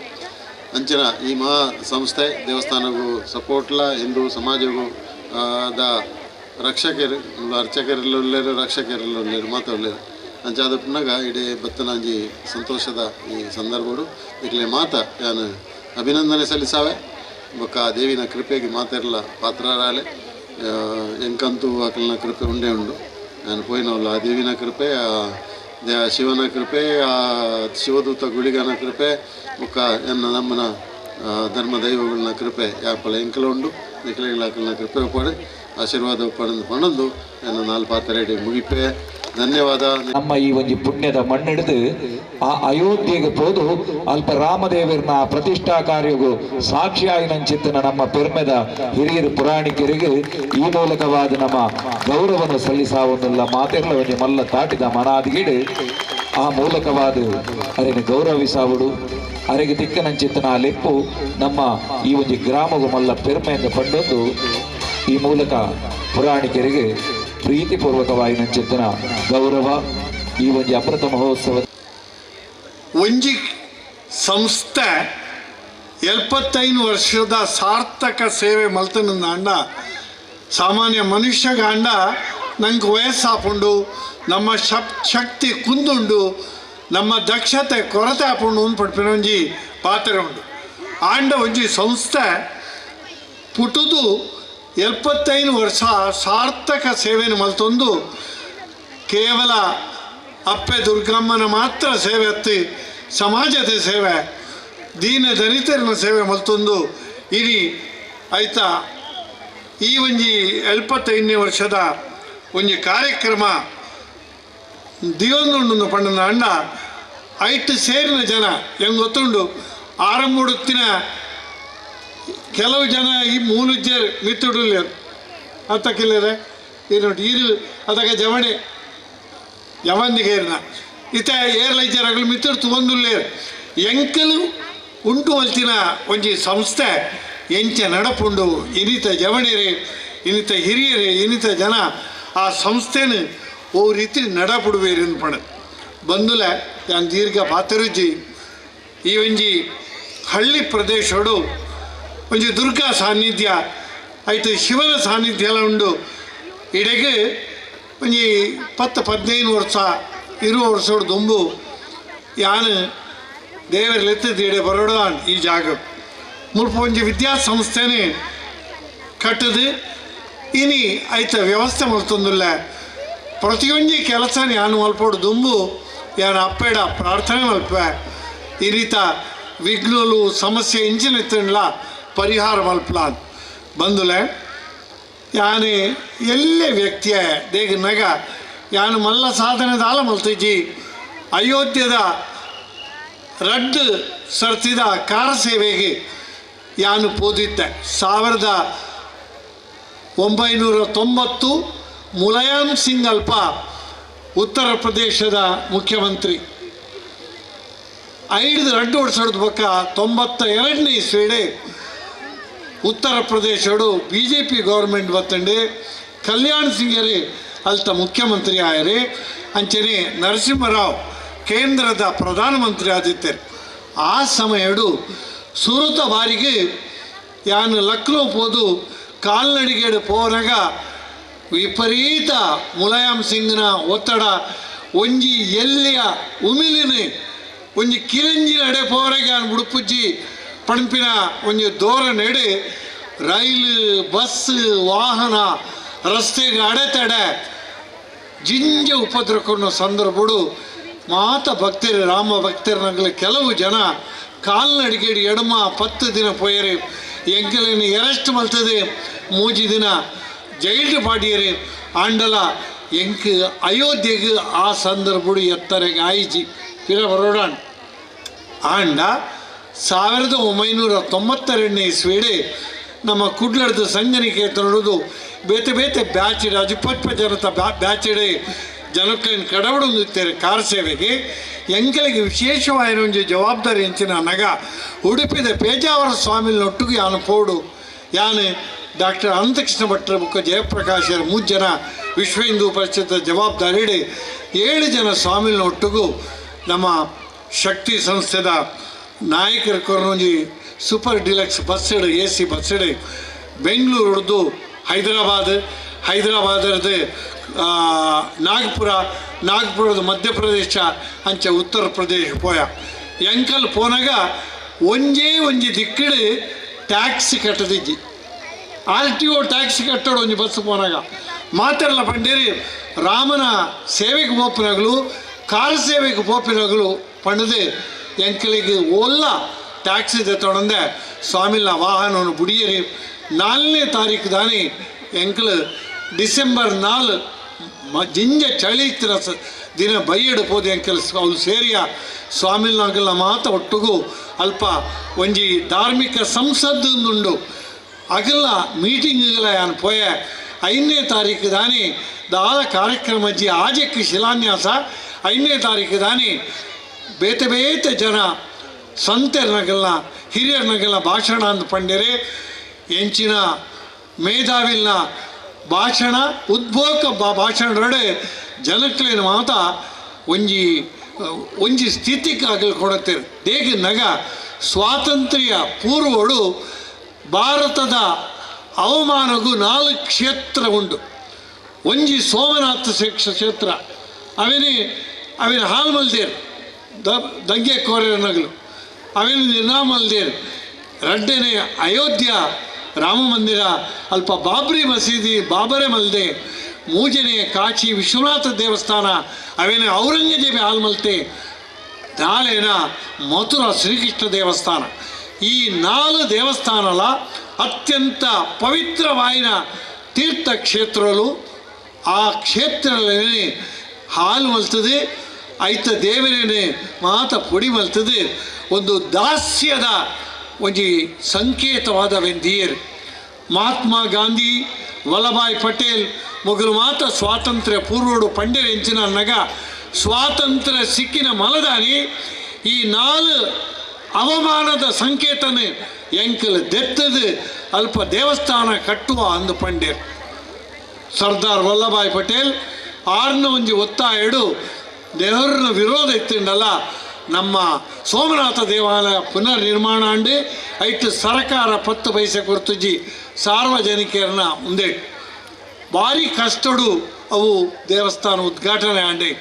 ಅಂಚಿನ ಈ ಮಹಾ ಸಂಸ್ಥೆ ದೇವಸ್ಥಾನಗೂ ಸಪೋರ್ಟ್ಲ ಹಿಂದೂ ಸಮಾಜಗೂ the ರಕ್ಷಕರು ಅರ್ಚಕರೆಲ್ಲರು ರಕ್ಷಕರೆಲ್ಲರು ಮಾತಾಡಲೇರು ಅಂಚಾದ ಪುನಗ ಇಡೀ ಬತ್ತನಾಂಜಿ ಸಂತೋಷದ ಈ ಸಂದರ್ಭಡು ಇಕ್ಲೆ ಮಾತ ಯಾನು ಅಭಿನಂದನೆ ಸಲ್ಲಿಸಾವೆ ಬೊಕ್ಕ ದೇವಿನ ಕೃಪೆಗೆ ಮಾತೆರ್ಲ ಪಾತ್ರರಾಲೆ ಎಂಕಂತೂ ಆಕಲ್ನ ಕೃಪೆ ಉಂಡೇ ಉಂಡು ನಾನು ಪೋಯಿನವಲ್ಲ ಆ ದೇವಿನ ಕೃಪೆ ಆ ಶಿವನ ಕೃಪೆ ಆ ಶಿವದೂತ ಗುಳಿಗನ ಕೃಪೆ ಬೊಕ್ಕ ಎನ್ನ ನಮ್ಮನ ಧರ್ಮ ದೈವಗಳನ್ನ ಕೃಪೆ ಯಾಪಲ ಎಂಕಲ ಉಂಡು ನಿಕಲೆಗಳ ಕೃಪೆ ಒಪ್ಪಾಡು ಆಶೀರ್ವಾದ ಒಪ್ಪಾಡು ಪಣಂದು ನನ್ನ ನಾಲ್ಕು ಪಾತ್ರೆ ಮುಗಿಪೆ ಧನ್ಯವಾದ. ನಮ್ಮ ಈ ಒಂಜಿ ಪುಣ್ಯದ ಮಣ್ಣಿಡಿದು ಆ ಅಯೋಧ್ಯೆಗೆ ಪೋದು ಅಲ್ಪ ರಾಮದೇವರನ ಪ್ರತಿಷ್ಠಾ ಕಾರ್ಯಗೂ ಸಾಕ್ಷಿಯಾಗಿ ನಂಚಿತ್ತನ ನಮ್ಮ ಪೆರ್ಮೆದ ಹಿರಿಯರು ಪುರಾಣಿಕರಿಗೆ ಈ ಮೂಲಕವಾದ ನಮ್ಮ ಗೌರವವನ್ನು ಸಲ್ಲಿಸಾವನ್ನೆಲ್ಲ ಮಾತೆರ್ಲ ಒಂಜಿ ಮಲ್ಲ ತಾಟಿದ ಮನಾದಿಗಿಡು ಆ ಮೂಲಕವಾದ ಅರೆಗೆ ಗೌರವಿಸಾವುಡು ಅರೆಗೆ ತಿಕ್ಕನಂಚಿತ್ತನ ಆ ಲೆಪ್ಪು ನಮ್ಮ ಈ ಒಂಜಿ ಗ್ರಾಮಗೂ ಮಲ್ಲ ಪೆರ್ಮೆಯಿಂದ ಪಂಡೊಂದು ಈ ಮೂಲಕ ಪುರಾಣಿಕರಿಗೆ ಪ್ರೀತಿಪೂರ್ವಕವಾಗಿ ನಂಚಿತ್ತನ ಗೌರವ ಈ ಒಂಜಿ ಅಮೃತ ಮಹೋತ್ಸವ. ಒಂಜಿ ಸಂಸ್ಥೆ 75 ವರ್ಷದ ಸಾರ್ಥಕ ಸೇವೆ ಮಲ್ತನಂದ ಸಾಮಾನ್ಯ ಮನುಷ್ಯಗಾಂಡ ನಂಗೆ ವಯಸ್ಸಾಪುಂಡು, ನಮ್ಮ ಶಕ್ತಿ ಕುಂದುಂಡು, ನಮ್ಮ ದಕ್ಷತೆ ಕೊರತೆ ಆಪುಂಡು ಅಂದ್ ಒಂಜಿ ಪಾತ್ರ ಉಂಡು. ಆಂಡ ಒಂಜಿ ಸಂಸ್ಥೆ ಪುಟುದು 75 ವರ್ಷ ಸಾರ್ಥಕ ಸೇವೆಯನ್ನು ಮಲ್ತೊಂದು ಕೇವಲ ಅಪ್ಪೆ ದುರ್ಗಮ್ಮನ ಮಾತ್ರ ಸೇವೆ ಅತ್ತಿ ಸಮಾಜದ ಸೇವೆ ದೀನ ದಲಿತರನ ಸೇವೆ ಮಲ್ತೊಂದು ಇನಿ ಆಯ್ತಾ ಈ ಒಂಜಿ 75ನೇ ವರ್ಷದ ಒಂಜಿ ಕಾರ್ಯಕ್ರಮ ದಿಯೊಂದುಂಡು ಪಂಡನ ಅಣ್ಣ ಐಟ್ ಸೇರಿನ ಜನ ಹೆಂಗೆ ಗೊತ್ತುಂಡು ಆರಂಭುಡುತ್ತಿನ ಕೆಲವು ಜನ ಈ ಮೂಲುಜ್ಜರು ಮಿತ್ತುಡುಲ್ಲೇರು ಅತ್ತಕ್ಕಿಲ್ಲರೆ ಏನು ಈರು ಅದಕ್ಕೆ ಜವಣೆ ಜವಂದಿಗೆ ಏರಿನ ಇತ್ತ ಏರ್ಲೈಜರಗಳು ಮಿತ್ತುಡು ತುವಂದುಲ್ಲೇರು ಎಂಕಲು ಉಂಟು ಮಲ್ತಿನ ಒಂಜಿ ಸಂಸ್ಥೆ ಎಂಚ ನಡಪುಂಡು ಇನ್ನಿತ ಜವಣಿಯರೇ ಇನ್ನಿತ ಹಿರಿಯರೇ ಇನ್ನಿತ ಜನ ಆ ಸಂಸ್ಥೆನ ಓ ರೀತಿ ನಡಪುಡುವೇರು ಪಣ ಬಂದುಲೆ ನಾನು ದೀರ್ಘ ಪಾತರುಜಿ ಈ ಒಂಜಿ ಹಳ್ಳಿ ಪ್ರದೇಶಡು ಒಂಜಿ ದುರ್ಗಾ ಸಾನ್ನಿಧ್ಯ ಆಯ್ತು ಶಿವನ ಸಾನ್ನಿಧ್ಯ ಎಲ್ಲ ಉಂಡು. ಇಡೆಗೆ ಒಂಜಿ 10-15 ವರ್ಷ 20 ವರ್ಷೋಡು ದುಂಬು ಯಾನು ದೇವರ ಲೆತ್ತದೀಡೆ ಬರೋಡು ಈ ಜಾಗ ಮುಲ್ಪ ಒಂಜಿ ವಿದ್ಯಾಸಂಸ್ಥೆನೆ ಕಟ್ಟದು ಇನಿ ಐತ ವ್ಯವಸ್ಥೆ ಮಲ್ತೊಂದುಲ್ಲ. ಪ್ರತಿಯೊಂಜಿ ಕೆಲಸ ಯಾನು ಮಲ್ಪೋಡು ದುಂಬು ಯಾನು ಅಪ್ಪೇಡ ಪ್ರಾರ್ಥನೆ ಮಲ್ಪೆ ಈ ರೀತ ವಿಘ್ನಲು ಸಮಸ್ಯೆ ಇಂಚಿನ ಇತ್ತಂಡ್ಲ ಪರಿಹಾರ ಮಲ್ಪಲ ಬಂದುಲೆ. ಯಾನೆ ಎಲ್ಲೇ ವ್ಯಕ್ತಿಯ ದೇಗ ನಗ ಯಾನು ಮಲ್ಲ ಸಾಧನೆ ದಾಲ ಮಲ್ತಿಜ್ಜಿ. ಅಯೋಧ್ಯದ ರಡ್ಡು ಸರ್ತಿದ ಕಾರ ಸೇವೆಗೆ ಯಾನು ಪೋದಿತ್ತೆ. 1990 ಮುಲಾಯಂ ಸಿಂಗ್ ಅಲ್ಪ ಉತ್ತರ ಪ್ರದೇಶದ ಮುಖ್ಯಮಂತ್ರಿ. 5 ರಡ್ಡು ವರ್ಷದ ಬೊಕ್ಕ 92ನೇ ಇಸ್ವಿಡೆ ಉತ್ತರ ಪ್ರದೇಶಡು ಬಿ ಜೆ ಪಿ ಗೌರ್ಮೆಂಟ್ ಬತ್ತಂಡೆ ಕಲ್ಯಾಣ್ ಸಿಂಗರಿ ಅಲ್ತ ಮುಖ್ಯಮಂತ್ರಿ ಆಯರಿ. ಅಂಚನೆ ನರಸಿಂಹರಾವ್ ಕೇಂದ್ರದ ಪ್ರಧಾನಮಂತ್ರಿ ಆದಿತ್ತಾರೆ. ಆ ಸಮಯಡು ಸುರುತ ಬಾರಿಗೆ ಯಾನು ಲಕ್ನೋ ಪೋದು ಕಾಲ್ನಡಿಗೆಡು ಪೋನಾಗ ವಿಪರೀತ ಮುಲಾಯಂ ಸಿಂಗ್ನ ಒತ್ತಡ ಒಂಜಿ ಎಲ್ಲಿಯ ಉಮಿಲಿನ ಒಂಜಿ ಕಿರಂಜಿನ ಅಡೆ ಪೋವರೆಗೆ ಯಾನು ಉಡುಪುಜ್ಜಿ ಪಣಪಿನ ಒಂಜಿ ದೋರ ನೆಡೆ ರೈಲು ಬಸ್ ವಾಹನ ರಸ್ತೆಗೆ ಅಡೆತಡೆ ಜಿಂಜ ಉಪದ್ರಕೊಂಡು ಸಂದರ್ಭಡು ಮಾತ ಭಕ್ತರು ರಾಮ ಭಕ್ತರನಗಲ ಕೆಲವು ಜನ ಕಾಲ್ನಡಿಗೆಡಿ ಎಡಮ 10 ದಿನ ಪೋಯರಿ ಎಂಕಲಿನ ಎರೆಸ್ಟ್ ಮಲ್ತದೆ 3 ದಿನ ಜೈಲ್ಡ್ ಪಾಡಿಯರಿ ಆಂಡಲ ಎಂಕ್ ಅಯೋಧ್ಯೆಗೆ ಆ ಸಂದರ್ಭಡು ಎತ್ತರೆಗೆ ಆಯಿಜಿ ಪಿರ ಬರೋಡಾಣ. ಆಂಡ 1992ನೇ ಇಸ್ವಿಡೆ ನಮ್ಮ ಕುಡ್ಲಡ್ದು ಸಂಘನಿಕೇತನದು ಬೇತೆ ಬೇತೆ ಬ್ಯಾಚಿಡೆ ಅಜಿಪತ್ಪ ಜನತ ಬ್ಯಾಚಿಡೆ ಜನಕ್ಕೇನು ಕಡವಡೊಂದಿತ್ತೇವೆ ಕಾರ್ ಸೇವೆಗೆ ಎಂಕಲಿಗೆ ವಿಶೇಷವಾದ ಒಂಜಿ ಜವಾಬ್ದಾರಿ ಎಂಚಿನ ನಗ ಉಡುಪಿದ ಪೇಜಾವರ ಸ್ವಾಮಿನೊಟ್ಟಿಗೆ ಯಾನು ಪೋಡು ಯಾನು ಡಾಕ್ಟರ್ ಅನಂತಕೃಷ್ಣ ಭಟ್ರ ಬುಕ್ಕ ಜಯಪ್ರಕಾಶರ 3 ಜನ ವಿಶ್ವ ಹಿಂದೂ ಪರಿಷತ್ ಜವಾಬ್ದಾರಿ 7 ಜನ ಸ್ವಾಮಿನೊಟ್ಟಿಗೂ ನಮ್ಮ ಶಕ್ತಿ ಸಂಸ್ಥೆದ ನಾಯಕರ ಕೊರೊಂಜಿ ಸೂಪರ್ ಡಿಲಕ್ಸ್ ಬಸ್ ಇಡು ಎ ಸಿ ಬಸ್ ಇಡು ಬೆಂಗಳೂರು ಹಿಡ್ದು ಹೈದರಾಬಾದ್, ಹೈದರಾಬಾದರದ್ದು ನಾಗ್ಪುರ, ನಾಗ್ಪುರದ ಮಧ್ಯಪ್ರದೇಶ ಅಂಚೆ ಉತ್ತರ ಪ್ರದೇಶ ಪೋಯ. ಎಂಕಲ್ ಪೋನಾಗ ಒಂಜೇ ಒಂಜಿ ದಿಕ್ಕಿಡು ಟ್ಯಾಕ್ಸ್ ಕಟ್ಟದಿಜ್ಜಿ, ಆರ್ ಟಿ ಒ ಟ್ಯಾಕ್ಸ್ ಕಟ್ಟೋಡು ಒಂಜಿ ಬಸ್ ಪೋನಾಗ ಮಾತೆಲ್ಲ ಪಂಡೇರಿ ರಾಮನ ಸೇವೆಗೆ ಪೋಪಿನಗಲು ಕಾರ್ ಸೇವೆಗೆ ಪೋಪಿನಗಲು ಪಂಡದೆ ಎಂಕಲಿಗೆ ಓಲ್ಲ ಟ್ಯಾಕ್ಸಿ ತೊಡಂದೆ ಸ್ವಾಮಿಲ್ಲ ವಾಹನವನ್ನು ಬುಡಿಯರಿ. 4ನೇ ತಾರೀಕು ದಾನಿ ಎಂಕಲು ಡಿಸೆಂಬರ್ 4 ಜಿಂಜ ಚಳಿ ದಿನ ಬೈಯಡು ಪೋದು ಎಂಕಲ್ ಅವ್ರು ಸೇರಿಯ ಸ್ವಾಮಿಲ್ನಾಗಲ್ಲ ಮಾತ ಒಟ್ಟಿಗೂ ಅಲ್ಪ ಒಂಜಿ ಧಾರ್ಮಿಕ ಸಂಸದ್ದುಂಡು ಅಗಲ್ಲ ಮೀಟಿಂಗ್ಗಳ ಯಾನು ಪೋಯ. 5ನೇ ತಾರೀಕು ದಾನಿ ದಾದ ಕಾರ್ಯಕ್ರಮ ಜಿ ಆಜಕ್ಕೆ ಶಿಲಾನ್ಯಾಸ. 5ನೇ ತಾರೀಕು ದಾನಿ ಬೇತೆ ಬೇತೆ ಜನ ಸಂತೆರ್ನಗಲ್ಲ ಹಿರಿಯರ್ನಗಲ್ಲ ಭಾಷಣ ಅಂದ ಪಂಡೇರೆ ಎಂಚಿನ ಮೇಧಾವಿಲ್ನ ಭಾಷಣ ಉದ್ಭೋಗ ಭಾಷಣರಡೆ ಜನಕ್ಲೇನ ಮಾತ ಒಂಜಿ ಒಂಜಿ ಸ್ಥಿತಿಗೆ ಆಗಲು ಕೊಡುತ್ತೀರಿ. ದೇಗ ನಗ ಸ್ವಾತಂತ್ರ್ಯ ಪೂರ್ವಡು ಭಾರತದ ಅವಮಾನಗೂ 4 ಕ್ಷೇತ್ರ ಉಂಡು. ಒಂಜಿ ಸೋಮನಾಥ ಕ್ಷೇತ್ರ ಅವೇನೇ ಅವೇನ ಹಾಲ್ ಮಲ್ದೇರು ದಂಗೆ ಕೋರೆನಗಲು ಅವೇನು ನಿರ್ನಾಮಲ್ದೇರು. ರಡ್ಡನೆ ಅಯೋಧ್ಯ ರಾಮ ಮಂದಿರ ಅಲ್ಪ ಬಾಬ್ರಿ ಮಸೀದಿ ಬಾಬರೇ ಮಲ್ದೆ. ಮೂಜನೆ ಕಾಶಿ ವಿಶ್ವನಾಥ ದೇವಸ್ಥಾನ ಅವೇನೆ ಔರಂಗಜೇಬಿ ಹಾಲ್ ಮಲ್ತೆ. ನಾಲೇನ ಮಥುರಾ ಶ್ರೀಕೃಷ್ಣ ದೇವಸ್ಥಾನ. ಈ 4 ದೇವಸ್ಥಾನಲ ಅತ್ಯಂತ ಪವಿತ್ರವಾಯಿನ ತೀರ್ಥಕ್ಷೇತ್ರಗಳು. ಆ ಕ್ಷೇತ್ರದಲ್ಲಿ ಹಾಲು ಮಲ್ತದೆ ಐತ ದೇವರೇನೆ ಮಾತ ಪೊಡಿ ಮಲ್ತದೆ ಒಂದು ದಾಸ್ಯದ ಒಂಜಿ ಸಂಕೇತವಾದ ವೆಂದಿಯರು. ಮಹಾತ್ಮ ಗಾಂಧಿ ವಲ್ಲಭಾಯ್ ಪಟೇಲ್ ಮೊಗಲು ಮಾತ ಸ್ವಾತಂತ್ರ್ಯ ಪೂರ್ವಡು ಪಂಡ್ಯರ ಎಂಚಿನ ನಗ ಸ್ವಾತಂತ್ರ್ಯ ಸಿಕ್ಕಿನ ಮಲದಾನಿ ಈ 4 ಅವಮಾನದ ಸಂಕೇತನೆ ಎಂಕಲ್ ದೆತ್ತದು ಅಲ್ಪ ದೇವಸ್ಥಾನ ಕಟ್ಟುವ ಅಂದು ಪಂಡ್ಯರು. ಸರ್ದಾರ್ ವಲ್ಲಭಾಯ್ ಪಟೇಲ್ ಆರ್ನ ಒಂಜಿ ಒತ್ತಾಯಡು ನೆಹರೂನ ವಿರೋಧ ಇತ್ತಿಂಡಲ್ಲ ನಮ್ಮ ಸೋಮನಾಥ ದೇವಾಲಯ ಪುನರ್ ನಿರ್ಮಾಣ ಅಂಡು ಐಟು ಸರಕಾರ 10 ಪೈಸೆ ಕೊರ್ತುಜಿ ಸಾರ್ವಜನಿಕರನ್ನ ಮುಂದೆ ಭಾರಿ ಕಷ್ಟಡು ಅವು ದೇವಸ್ಥಾನ ಉದ್ಘಾಟನೆ ಆಂಡೆ.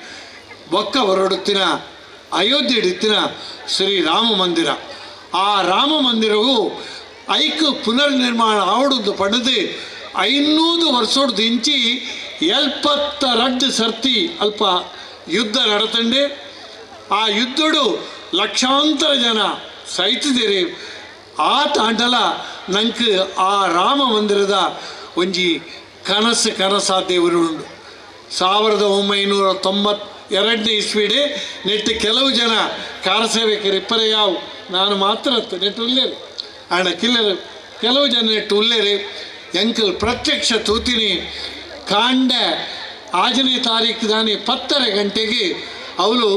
ಬೊಕ್ಕ ಹೊರಡುತ್ತಿನ ಅಯೋಧ್ಯೆಡಿತ್ತಿನ ಶ್ರೀ ರಾಮ ಮಂದಿರ. ಆ ರಾಮ ಮಂದಿರವು ಐಕ್ ಪುನರ್ನಿರ್ಮಾಣ ಆವಡುದು ಪಡೆದು 500 ವರ್ಷದ ಇಂಚಿ 72 ಸರ್ತಿ ಅಲ್ಪ ಯುದ್ಧ ನಡತಂಡೆ. ಆ ಯುದ್ಧಡು ಲಕ್ಷಾಂತರ ಜನ ಸೈತಿದ್ದೀರಿ. ಆ ತಾಂಡಲ ನಂಗೆ ಆ ರಾಮ ಮಂದಿರದ ಒಂಜಿ ಕನಸು ಕನಸಾದೇವರು ಉಂಡು. 1992ನೇ ಇಸ್ವಿಡೆ ನೆಟ್ಟು ಕೆಲವು ಜನ ಕಾರಸೇವಕರು ಇಪ್ಪರೆ ಯಾವು ನಾನು ಮಾತ್ರ ನೆಟ್ಟು ಉಲ್ಲೇರು ಆಣ ಕಿಲ್ಲರು ಕೆಲವು ಜನ ನೆಟ್ಟು ಉಲ್ಲೇರಿ ಎಂಕಲ್ ಪ್ರತ್ಯಕ್ಷ ತೂತಿನಿ ಕಾಂಡ 5ನೇ ತಾರೀಕು ದಾನಿ 10:30 ಗಂಟೆಗೆ ಅವಳು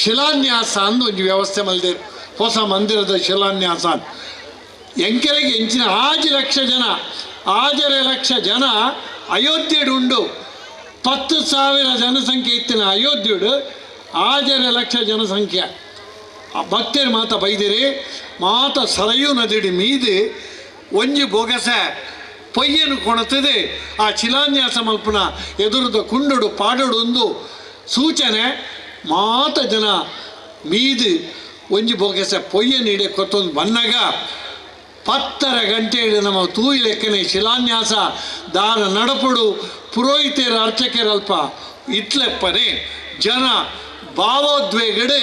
ಶಿಲಾನ್ಯಾಸ ಅಂದು ಒಂದು ವ್ಯವಸ್ಥೆ ಮಲ್ದೇರು. ಹೊಸ ಮಂದಿರದ ಶಿಲಾನ್ಯಾಸ ಎಂಕೆರೆಗೆ ಎಂಚಿನ 5 ಲಕ್ಷ ಜನ 5.5 ಲಕ್ಷ ಜನ ಅಯೋಧ್ಯೆಡು ಉಂಡು. 10,000 ಜನಸಂಖ್ಯೆ ಇತ್ತಿನ ಅಯೋಧ್ಯೆಡು 5.5 ಲಕ್ಷ ಜನಸಂಖ್ಯೆ. ಭಕ್ತರು ಮಾತ ಬೈದಿರಿ ಮಾತ ಸರಯೂ ನದಿಡಿ ಮೀದು ಒಂಜಿ ಬೊಗಸ ಪೊಯ್ಯನು ಕೊಣತದೆ ಆ ಶಿಲಾನ್ಯಾಸ ಮಲ್ಪನ ಎದುರದ ಕುಂಡುಡು ಪಾಡುಡು ಒಂದು ಸೂಚನೆ. ಮಾತ ಜನ ಮೀದು ಒಂಜಿ ಬೊಗಸ ಪೊಯ್ಯನು ಇಡೆ ಕೊತ್ತೊಂದು ಬನ್ನಾಗ 10:30 ಗಂಟೆ ನಮ್ಮ ತೂಯಿ ಲೆಕ್ಕನೆ ಶಿಲಾನ್ಯಾಸ ದಾನ ನಡಪಡು ಪುರೋಹಿತರ ಅರ್ಚಕರಲ್ಪ ಇತ್ಲೆಪ್ಪನೆ ಜನ ಭಾವೋದ್ವೇಗಡೆ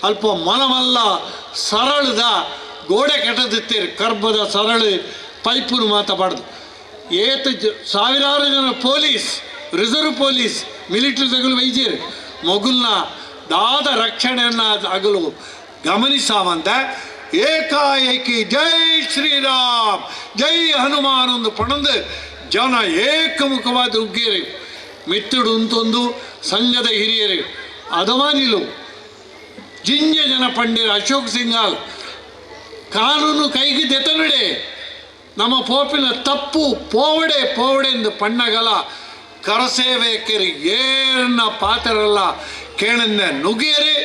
ಅಲ್ಪ ಮನಮಲ್ಲ ಸರಳದ ಗೋಡೆ ಕಟ್ಟದಿತ್ತೇರು ಕರ್ಬದ ಸರಳು ಪೈಪುನು ಮಾತಾಡಬಾರ್ದು. ಏತ ಸಾವಿರಾರು ಜನ ಪೊಲೀಸ್ ರಿಸರ್ವ್ ಪೊಲೀಸ್ ಮಿಲಿಟರಿ ತಗಲು ವೈದ್ಯರು ಮೊಗುಲ್ನ ದಾದ ರಕ್ಷಣೆಯನ್ನು ಅಗಲು ಗಮನಿಸಾವಂತ ಏಕಾಏಕಿ ಜೈ ಶ್ರೀರಾಮ್ ಜೈ ಹನುಮಾನ್ ಒಂದು ಪಣಂದು ಜನ ಏಕಮುಖವಾದ ಉಗ್ಗೇರಿ ಮಿತ್ತಡು ಉಂತೊಂದು ಸಂಘದ ಹಿರಿಯರು ಅದಮಾನಿಲು ಜಿಂಜ ಜನ ಪಂಡಿರ ಅಶೋಕ್ ಸಿಂಗಾಲ್ ಕಾನೂನು ಕೈಗೆ ದೆತನಡೆ ನಮ್ಮ ಪೋಪಿನ ತಪ್ಪು ಪೋವಡೆ ಪೋವಡೆ ಎಂದು ಪಣ್ಣಗಲ ಕರಸೇವಕರು ಏರ್ನ ಪಾತ್ರರಲ್ಲ ಕೇಳಂದ ನುಗಿಯರೆ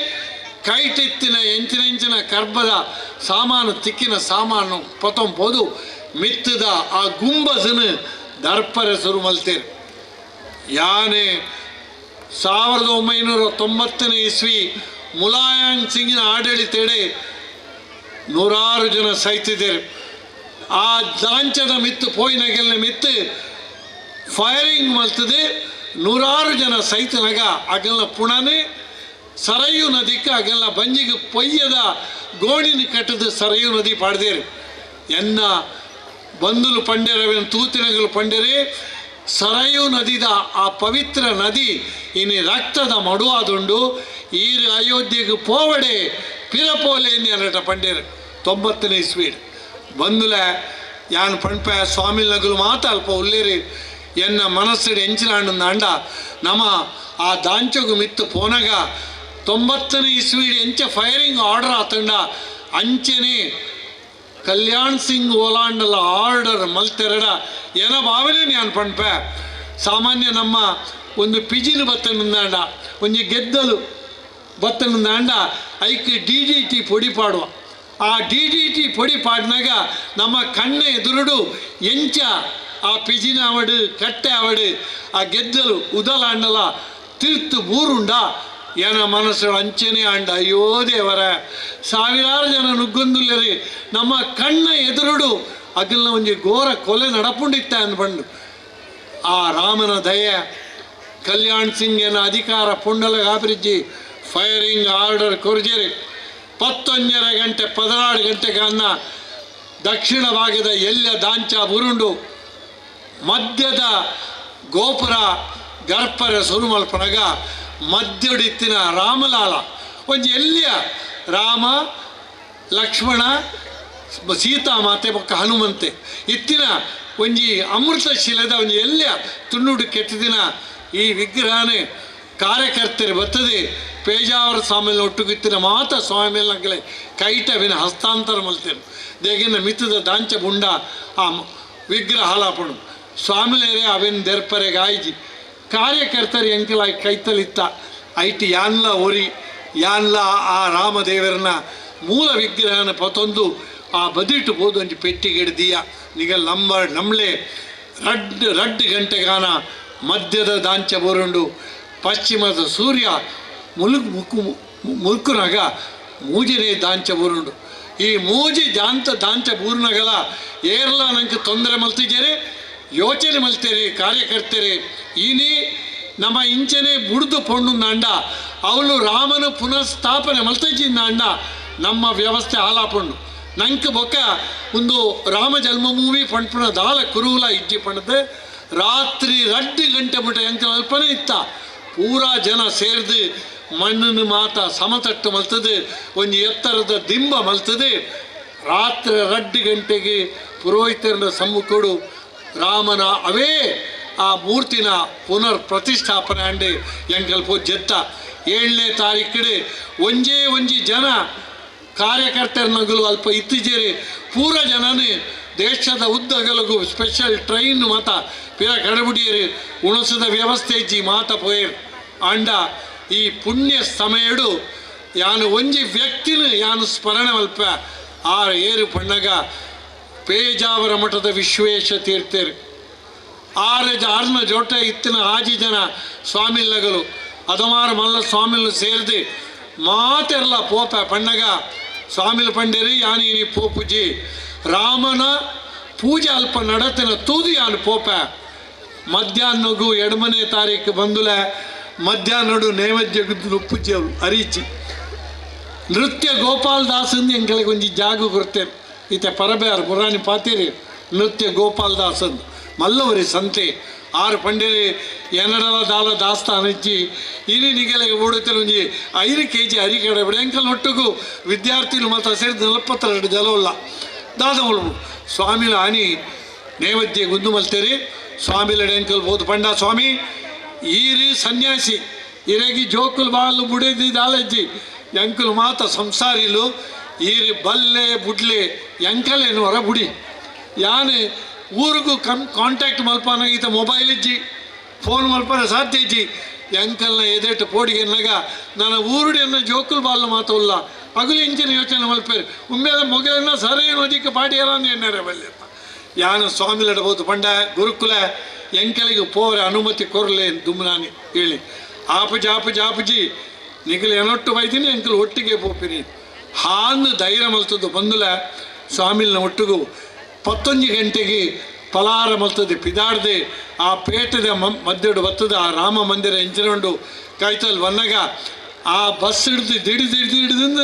ಕೈಟೆತ್ತಿನ ಎಂಚಿನೆಂಚಿನ ಕರ್ಬದ ಸಾಮಾನು ತಿಕ್ಕಿನ ಸಾಮಾನು ಪತ್ತೊಂಬೋದು ಮಿತ್ತದ ಆ ಗುಂಬಸನು ದರ್ಪರೆ ಸುರು ಮಲ್ತೇರು. ಯಾನೆ 1990ನೇ ಇಸ್ವಿ ಮುಲಾಯಂ ಸಿಂಗಿನ ಆಡಳಿತಡೆ ನೂರಾರು ಜನ ಸೈತಿದ್ದಾರೆ. ಆ ದಾಂಚದ ಮಿತ್ತು ಪೋಯಿನಗೆಲ್ಲ ಮಿತ್ತು ಫೈರಿಂಗ್ ಮಲ್ತದೆ ನೂರಾರು ಜನ ಸೈತನಾಗ ಅಗಲ್ನ ಪುಣನೆ ಸರಯು ನದಿಕ್ಕೆ ಅಗಲ್ನ ಬಂಜಿಗೆ ಪೊಯ್ಯದ ಗೋಣಿನ ಕಟ್ಟದ ಸರಯು ನದಿ ಪಾಡ್ದೇರು. ಎನ್ನ ಬಂದುಲು ಪಂಡ್ಯರವಿನ ತೂತಿನಗಲು ಪಂಡ್ಯರೇ ಸರಯು ನದಿದ ಆ ಪವಿತ್ರ ನದಿ ಇನಿ ರಕ್ತದ ಮಡುವಾದುಂಡು ಈರು ಅಯೋಧ್ಯೆಗೆ ಪೋವಡೆ ಪಿರಪೋಲೆ ಅನ್ನಟ ಪಂಡ್ಯರು 90ನೇ ಇಸ್ವೀಡ್ ಬಂದುಲ ಯಾನ್ ಪಣ್ಪೆ ಸ್ವಾಮಿ ನಗಲು ಮಾತ ಅಲ್ಪ ಉಲ್ಲೇರಿ ಎನ್ನ ಮನಸ್ಸಿಡು ಎಂಚಿನ ಅಂಡ ನಮ್ಮ ಆ ದಾಂಚಗು ಮಿತ್ತು ಪೋನಗ 90ನೇ ಇಸ್ವೀಡ್ ಎಂಚ ಫೈರಿಂಗ್ ಆರ್ಡರ್ ಆತಂಡ ಅಂಚೆನೆ ಕಲ್ಯಾಣ್ ಸಿಂಗ್ ಓಲಾಂಡಲ ಆರ್ಡರ್ ಮಲ್ತೆರಡ ಏನ ಭಾವನೆ ನಾನು ಪಣ್ಪೆ. ಸಾಮಾನ್ಯ ನಮ್ಮ ಒಂದು ಪಿಜಿನ ಬತ್ತನಂದಾಂಡ ಒಂಜಿ ಗೆದ್ದಲು ಬತ್ತನಂದಾಂಡ ಐಕ್ ಡಿ ಡಿ ಟಿ ಪೊಡಿ ಪಾಡುವ ಆ ಡಿ ಡಿ ಟಿ ಪೊಡಿ ಪಾಡಿನಾಗ ನಮ್ಮ ಕಣ್ಣ ಎದುರುಡು ಎಂಚ ಆ ಪಿಜಿನ ಅವಡು ಕಟ್ಟೆ ಅವಡು ಆ ಗೆದ್ದಲು ಉದಲಾಂಡಲ ತೀರ್ತು ಬೂರುಂಡ ಏನ ಮನಸ್ಸು ಅಂಚೆನೇ ಅಂಡ. ಅಯ್ಯೋ ದೇವರ ಸಾವಿರಾರು ಜನ ನುಗ್ಗೊಂದುಲ್ಲರಿ ನಮ್ಮ ಕಣ್ಣ ಎದುರುಡು ಅಗಲ್ನ ಒಂಜಿ ಘೋರ ಕೊಲೆ ನಡಪುಂಡಿತ್ತ ಅಂದ್ಬಂಡು. ಆ ರಾಮನ ದಯೆ ಕಲ್ಯಾಣ್ ಸಿಂಗನ ಅಧಿಕಾರ ಪುಂಡಲ ಗಾಬ್ರಿಜ್ಜಿ ಫೈರಿಂಗ್ ಆರ್ಡರ್ ಕೊರ್ಜೇರಿ 11:30 ಗಂಟೆ 16 ಗಂಟೆಗೆ ಅನ್ನ ದಕ್ಷಿಣ ಭಾಗದ ಎಲ್ಲ ದಾಂಚ ಬುರುಂಡು ಮಧ್ಯದ ಗೋಪುರ ಗರ್ಪರ ಸುರುಮಲ್ಪನಗ ಮಧ್ಯಡಿತ್ತಿನ ರಾಮಲಾಲ ಒಂಜಿ ಎಲ್ಲಿಯ ರಾಮ ಲಕ್ಷ್ಮಣ ಸೀತಾ ಮಾತೆ ಬೊಕ್ಕ ಹನುಮಂತೆ ಇತ್ತಿನ ಒಂಜಿ ಅಮೃತ ಶಿಲೆದ ಒಂಜಿ ಎಲ್ಲಿಯ ತುಣ್ಣುಡು ಕೆಟ್ಟಿದಿನ ಈ ವಿಗ್ರಹನೇ ಕಾರ್ಯಕರ್ತರು ಬರ್ತದೆ ಪೇಜಾವರ ಸ್ವಾಮಿನ ಒಟ್ಟುಗಿತ್ತಿನ ಮಾತ ಸ್ವಾಮಿನಗಲೇ ಕೈಟವಿನ ಹಸ್ತಾಂತರ ಮಲ್ತೇನೆ ದೇಗಿನ ಮಿತ್ತದ ದಾಂಚ ಬುಂಡ ಆ ವಿಗ್ರಹ ಹಾಲಾಪಣು ಸ್ವಾಮಿಲೇರೆ ಅವಿನ ದೆರ್ಪರೆ ಗಾಯ್ಜಿ ಕಾರ್ಯಕರ್ತರು ಎಂಕಲಾಗಿ ಕೈತಲಿತ್ತ ಐಟಿ ಯಾನ್ಲ ಒರಿ ಯಾನ್ಲ ಆ ರಾಮದೇವರನ್ನ ಮೂಲ ವಿಗ್ರಹನ ಪತೊಂದು ಆ ಬದಿಟ್ಟು ಬೋದು ಒಂಜಿ ಪೆಟ್ಟಿಗೆಡ್ದಿಯ ನಿಗ ಲಂಬ ನಮ್ಳೆ ರಡ್ಡು ರಡ್ಡು ಗಂಟೆಗಾನ ಮಧ್ಯದ ದಾಂಚ ಬೋರುಂಡು ಪಶ್ಚಿಮದ ಸೂರ್ಯ ಮುಲುಗ್ ಮುಕ್ಕು ಮುಲ್ಕುನಾಗ ಮೂಜಿನೇ ದಾಂಚ ಬೂರುಂಡು. ಈ ಮೂಜಿ ಜಾಂತ ದಾಂಚ ಬೂರ್ನಗಲ ಏರ್ಲ ನಂಗೆ ತೊಂದರೆ ಮಲ್ತಿದ್ದೀರಿ, ಯೋಚನೆ ಮಲ್ತೇರಿ ಕಾರ್ಯಕರ್ತರಿ. ಈನಿ ನಮ್ಮ ಇಂಚನೆ ಬುಡ್ದು ಪೊಣ್ಣು ಅಂಡ ಅವಳು ರಾಮನ ಪುನಃಸ್ಥಾಪನೆ ಮಲ್ತಜಿಂದ ನಮ್ಮ ವ್ಯವಸ್ಥೆ ಹಾಲಾಪೊಂಡು ನಂಗೆ ಬೊಕ್ಕ ಒಂದು ರಾಮ ಜನ್ಮಭೂಮಿ ಪಂಪುನ ದಾಲ ಕುರುವುಲ ಇಜ್ಜಿ ಪಂಡದೆ ರಾತ್ರಿ 2 ಗಂಟೆ ಮುಟ ಎಂಕ ಅಲ್ಪನೆ ಇತ್ತ ಪೂರಾ ಜನ ಸೇರ್ದು ಮಣ್ಣನ್ನು ಮಾತ ಸಮತಟ್ಟು ಮಲ್ತದೆ, ಒಂದು ಎತ್ತರದ ದಿಂಬ ಮಲ್ತದೆ. ರಾತ್ರಿ 2 ಗಂಟೆಗೆ ಪುರೋಹಿತರನ್ನ ಸಮ್ಮುಖಡು ರಾಮನ ಅವೇ ಆ ಮೂರ್ತಿನ ಪುನರ್ ಪ್ರತಿಷ್ಠಾಪನೆ ಅಂಡೆ ಎಂಕಲ್ಪ ಜೆತ್ತ 7ನೇ ತಾರೀಕಿಡೆ ಒಂಜೇ ಒಂಜಿ ಜನ ಕಾರ್ಯಕರ್ತರನಗಲು ಅಲ್ಪ ಇತ್ತೀಚೆರೆ ಪೂರ ಜನನೇ ದೇಶದ ಉದ್ದಗಲಗು ಸ್ಪೆಷಲ್ ಟ್ರೈನ್ ಮಾತ ಪಿರ ಕಡಬುಡಿಯರು ಉಣಸದ ವ್ಯವಸ್ಥೆ ಇಜ್ಜಿ ಮಾತ ಪೋಯರ್. ಆಂಡ ಈ ಪುಣ್ಯ ಸಮಯಡು ಯಾನು ಒಂಜಿ ವ್ಯಕ್ತಿನ ಯಾನು ಸ್ಮರಣೆ ಮಲ್ಪ ಆರು ಏರು ಪಣ್ಣಗ ಪೇಜಾವರ ಮಠದ ವಿಶ್ವೇಶ ತೀರ್ಥರು ಆರ್ನ ಜೊತೆ ಇತ್ತಿನ ಆಜಿ ಜನ ಸ್ವಾಮಿಲ್ಲಗಲು ಅದಮಾರು ಮಲ್ಲ ಸ್ವಾಮಿಲು ಸೇರಿದು ಮಾತೆಲ್ಲ ಪೋಪ ಪಣ್ಣಗ ಸ್ವಾಮಿಲು ಪಂಡೇರಿ ಯಾನು ಇನಿ ಪೋಪುಜಿ ರಾಮನ ಪೂಜೆ ಅಲ್ಪ ನಡತಿನ ತೂದು ಯಾನು ಪೋಪ. ಮಧ್ಯಾಹ್ನಗೂ 2ನೇ ತಾರೀಕು ಬಂದುಲೆ ಮಧ್ಯಾಹ್ನಡು ನೈವೇದ್ಯ ಉಪ್ಪುಜಿ ಅರಿಚಿ ನೃತ್ಯ ಗೋಪಾಲ್ ದಾಸಂದು ಎಂಗಳಿಗೆ ಒಂಜಿ ಜಾಗು ಕೊಡ್ತೇನೆ ಈತ ಪರಬೇರು ಪುರಾಣಿ ಪಾತೀರಿ ನೃತ್ಯ ಗೋಪಾಲ್ ದಾಸಂದು ಮಲ್ಲವರಿ ಸಂತೆ ಆರು ಪಂಡೇರಿ ಎನ್ನಡಲ ದಾಲ ದಾಸ್ತಾನ ಇಚ್ಚಿ ಇನಿ ನಿಗಲೆಗೆ ಓಡುತ್ತೆ ಒಂಜಿ 5 ಕೆಜಿ ಅರಿ ಕಡೆ ಬಿಡ ಎಂಕಲ್ ಒಟ್ಟುಗು ವಿದ್ಯಾರ್ಥಿಗಳು ಮತ್ತು ಸೇರಿದ 42 ಜಲವಲ್ಲ ದಾದವಳು ಸ್ವಾಮಿಲ ಆನಿ ನೈವೇದ್ಯ ಗುಂದು ಮಲ್ತೇರಿ ಸ್ವಾಮಿಲ ಎಂಕಲ್ ಬೋದು ಪಂಡ ಸ್ವಾಮಿ ಈರಿ ಸನ್ಯಾಸಿ ಇರಗಿ ಜೋಕುಲ್ ಬಾಲು ಬುಡೇದಿ ದಾಲಜ್ಜಿ ಎಂಕಲ್ ಮಾತ ಸಂಸಾರಿಲು ಈರಿ ಬಲ್ಲೆ ಬುಡ್ಲೆ ಎಂಕಲೇನು ಹೊರ ಬುಡಿ ಯಾನೆ ಊರಿಗೂ ಕಾಂಟ್ಯಾಕ್ಟ್ ಮಲ್ಪಾನ ಈತ ಮೊಬೈಲ್ ಇಜ್ಜಿ ಫೋನ್ ಮಲ್ಪಾನ ಸಾಧ್ಯ ಇಜ್ಜಿ ಎಂಕಲ್ನ ಎದೆಟ್ಟು ಪೋಡಿಗೆನ್ನಾಗ ನನ್ನ ಊರುಡಿಯನ್ನ ಜೋಕುಲ್ ಬಾಲ್ ಮಾತಲ್ಲ ಅಗುಲು ಇಂಚಿನ ಯೋಚನೆ ಮಲ್ಪೇರು ಉಮ್ಮೇಲೆ ಮೊಗಲನ್ನ ಸರಿಯೇನು ಅದಕ್ಕೆ ಪಾಡಿಯರ ಎನ್ನಾರೆ ಬಲ್ಲೆಪ್ಪ ಯಾನು ಸ್ವಾಮಿಲಿಡಬಹುದು ಪಂಡ ಗುರುಕುಲ ಎಂಕಲಿಗೆ ಪೋರೆ ಅನುಮತಿ ಕೊರಲೆ ದುಮ್ನಾನಿ ಹೇಳಿ ಆಪುಜಿ ಆಪುಜಿ ಆಪುಜಿ ನಿಗಲು ಎನೊಟ್ಟು ಬೈತೀನಿ ಎಂಕಲು ಒಟ್ಟಿಗೆ ಪೋಪಿನಿ ಹಾನು ಧೈರ್ಯ ಮಲ್ತದ್ದು ಬಂದುಲ ಸ್ವಾಮಿಲಿನ ಒಟ್ಟಿಗೂ 11 ಗಂಟೆಗೆ ಫಲಾರ ಮಲ್ತದೆ ಪಿದಾಡ್ದೆ ಆ ಪೇಟದ ಮಧ್ಯಡು ಬರ್ತದೆ ಆ ರಾಮ ಮಂದಿರ ಎಂಚಿನೊಂಡು ಕೈತಲ್ ವನ್ನಗ ಆ ಬಸ್ ಹಿಡಿದು ದಿಡಿ ದಿಡಿ ಹಿಡಿದಿಂದ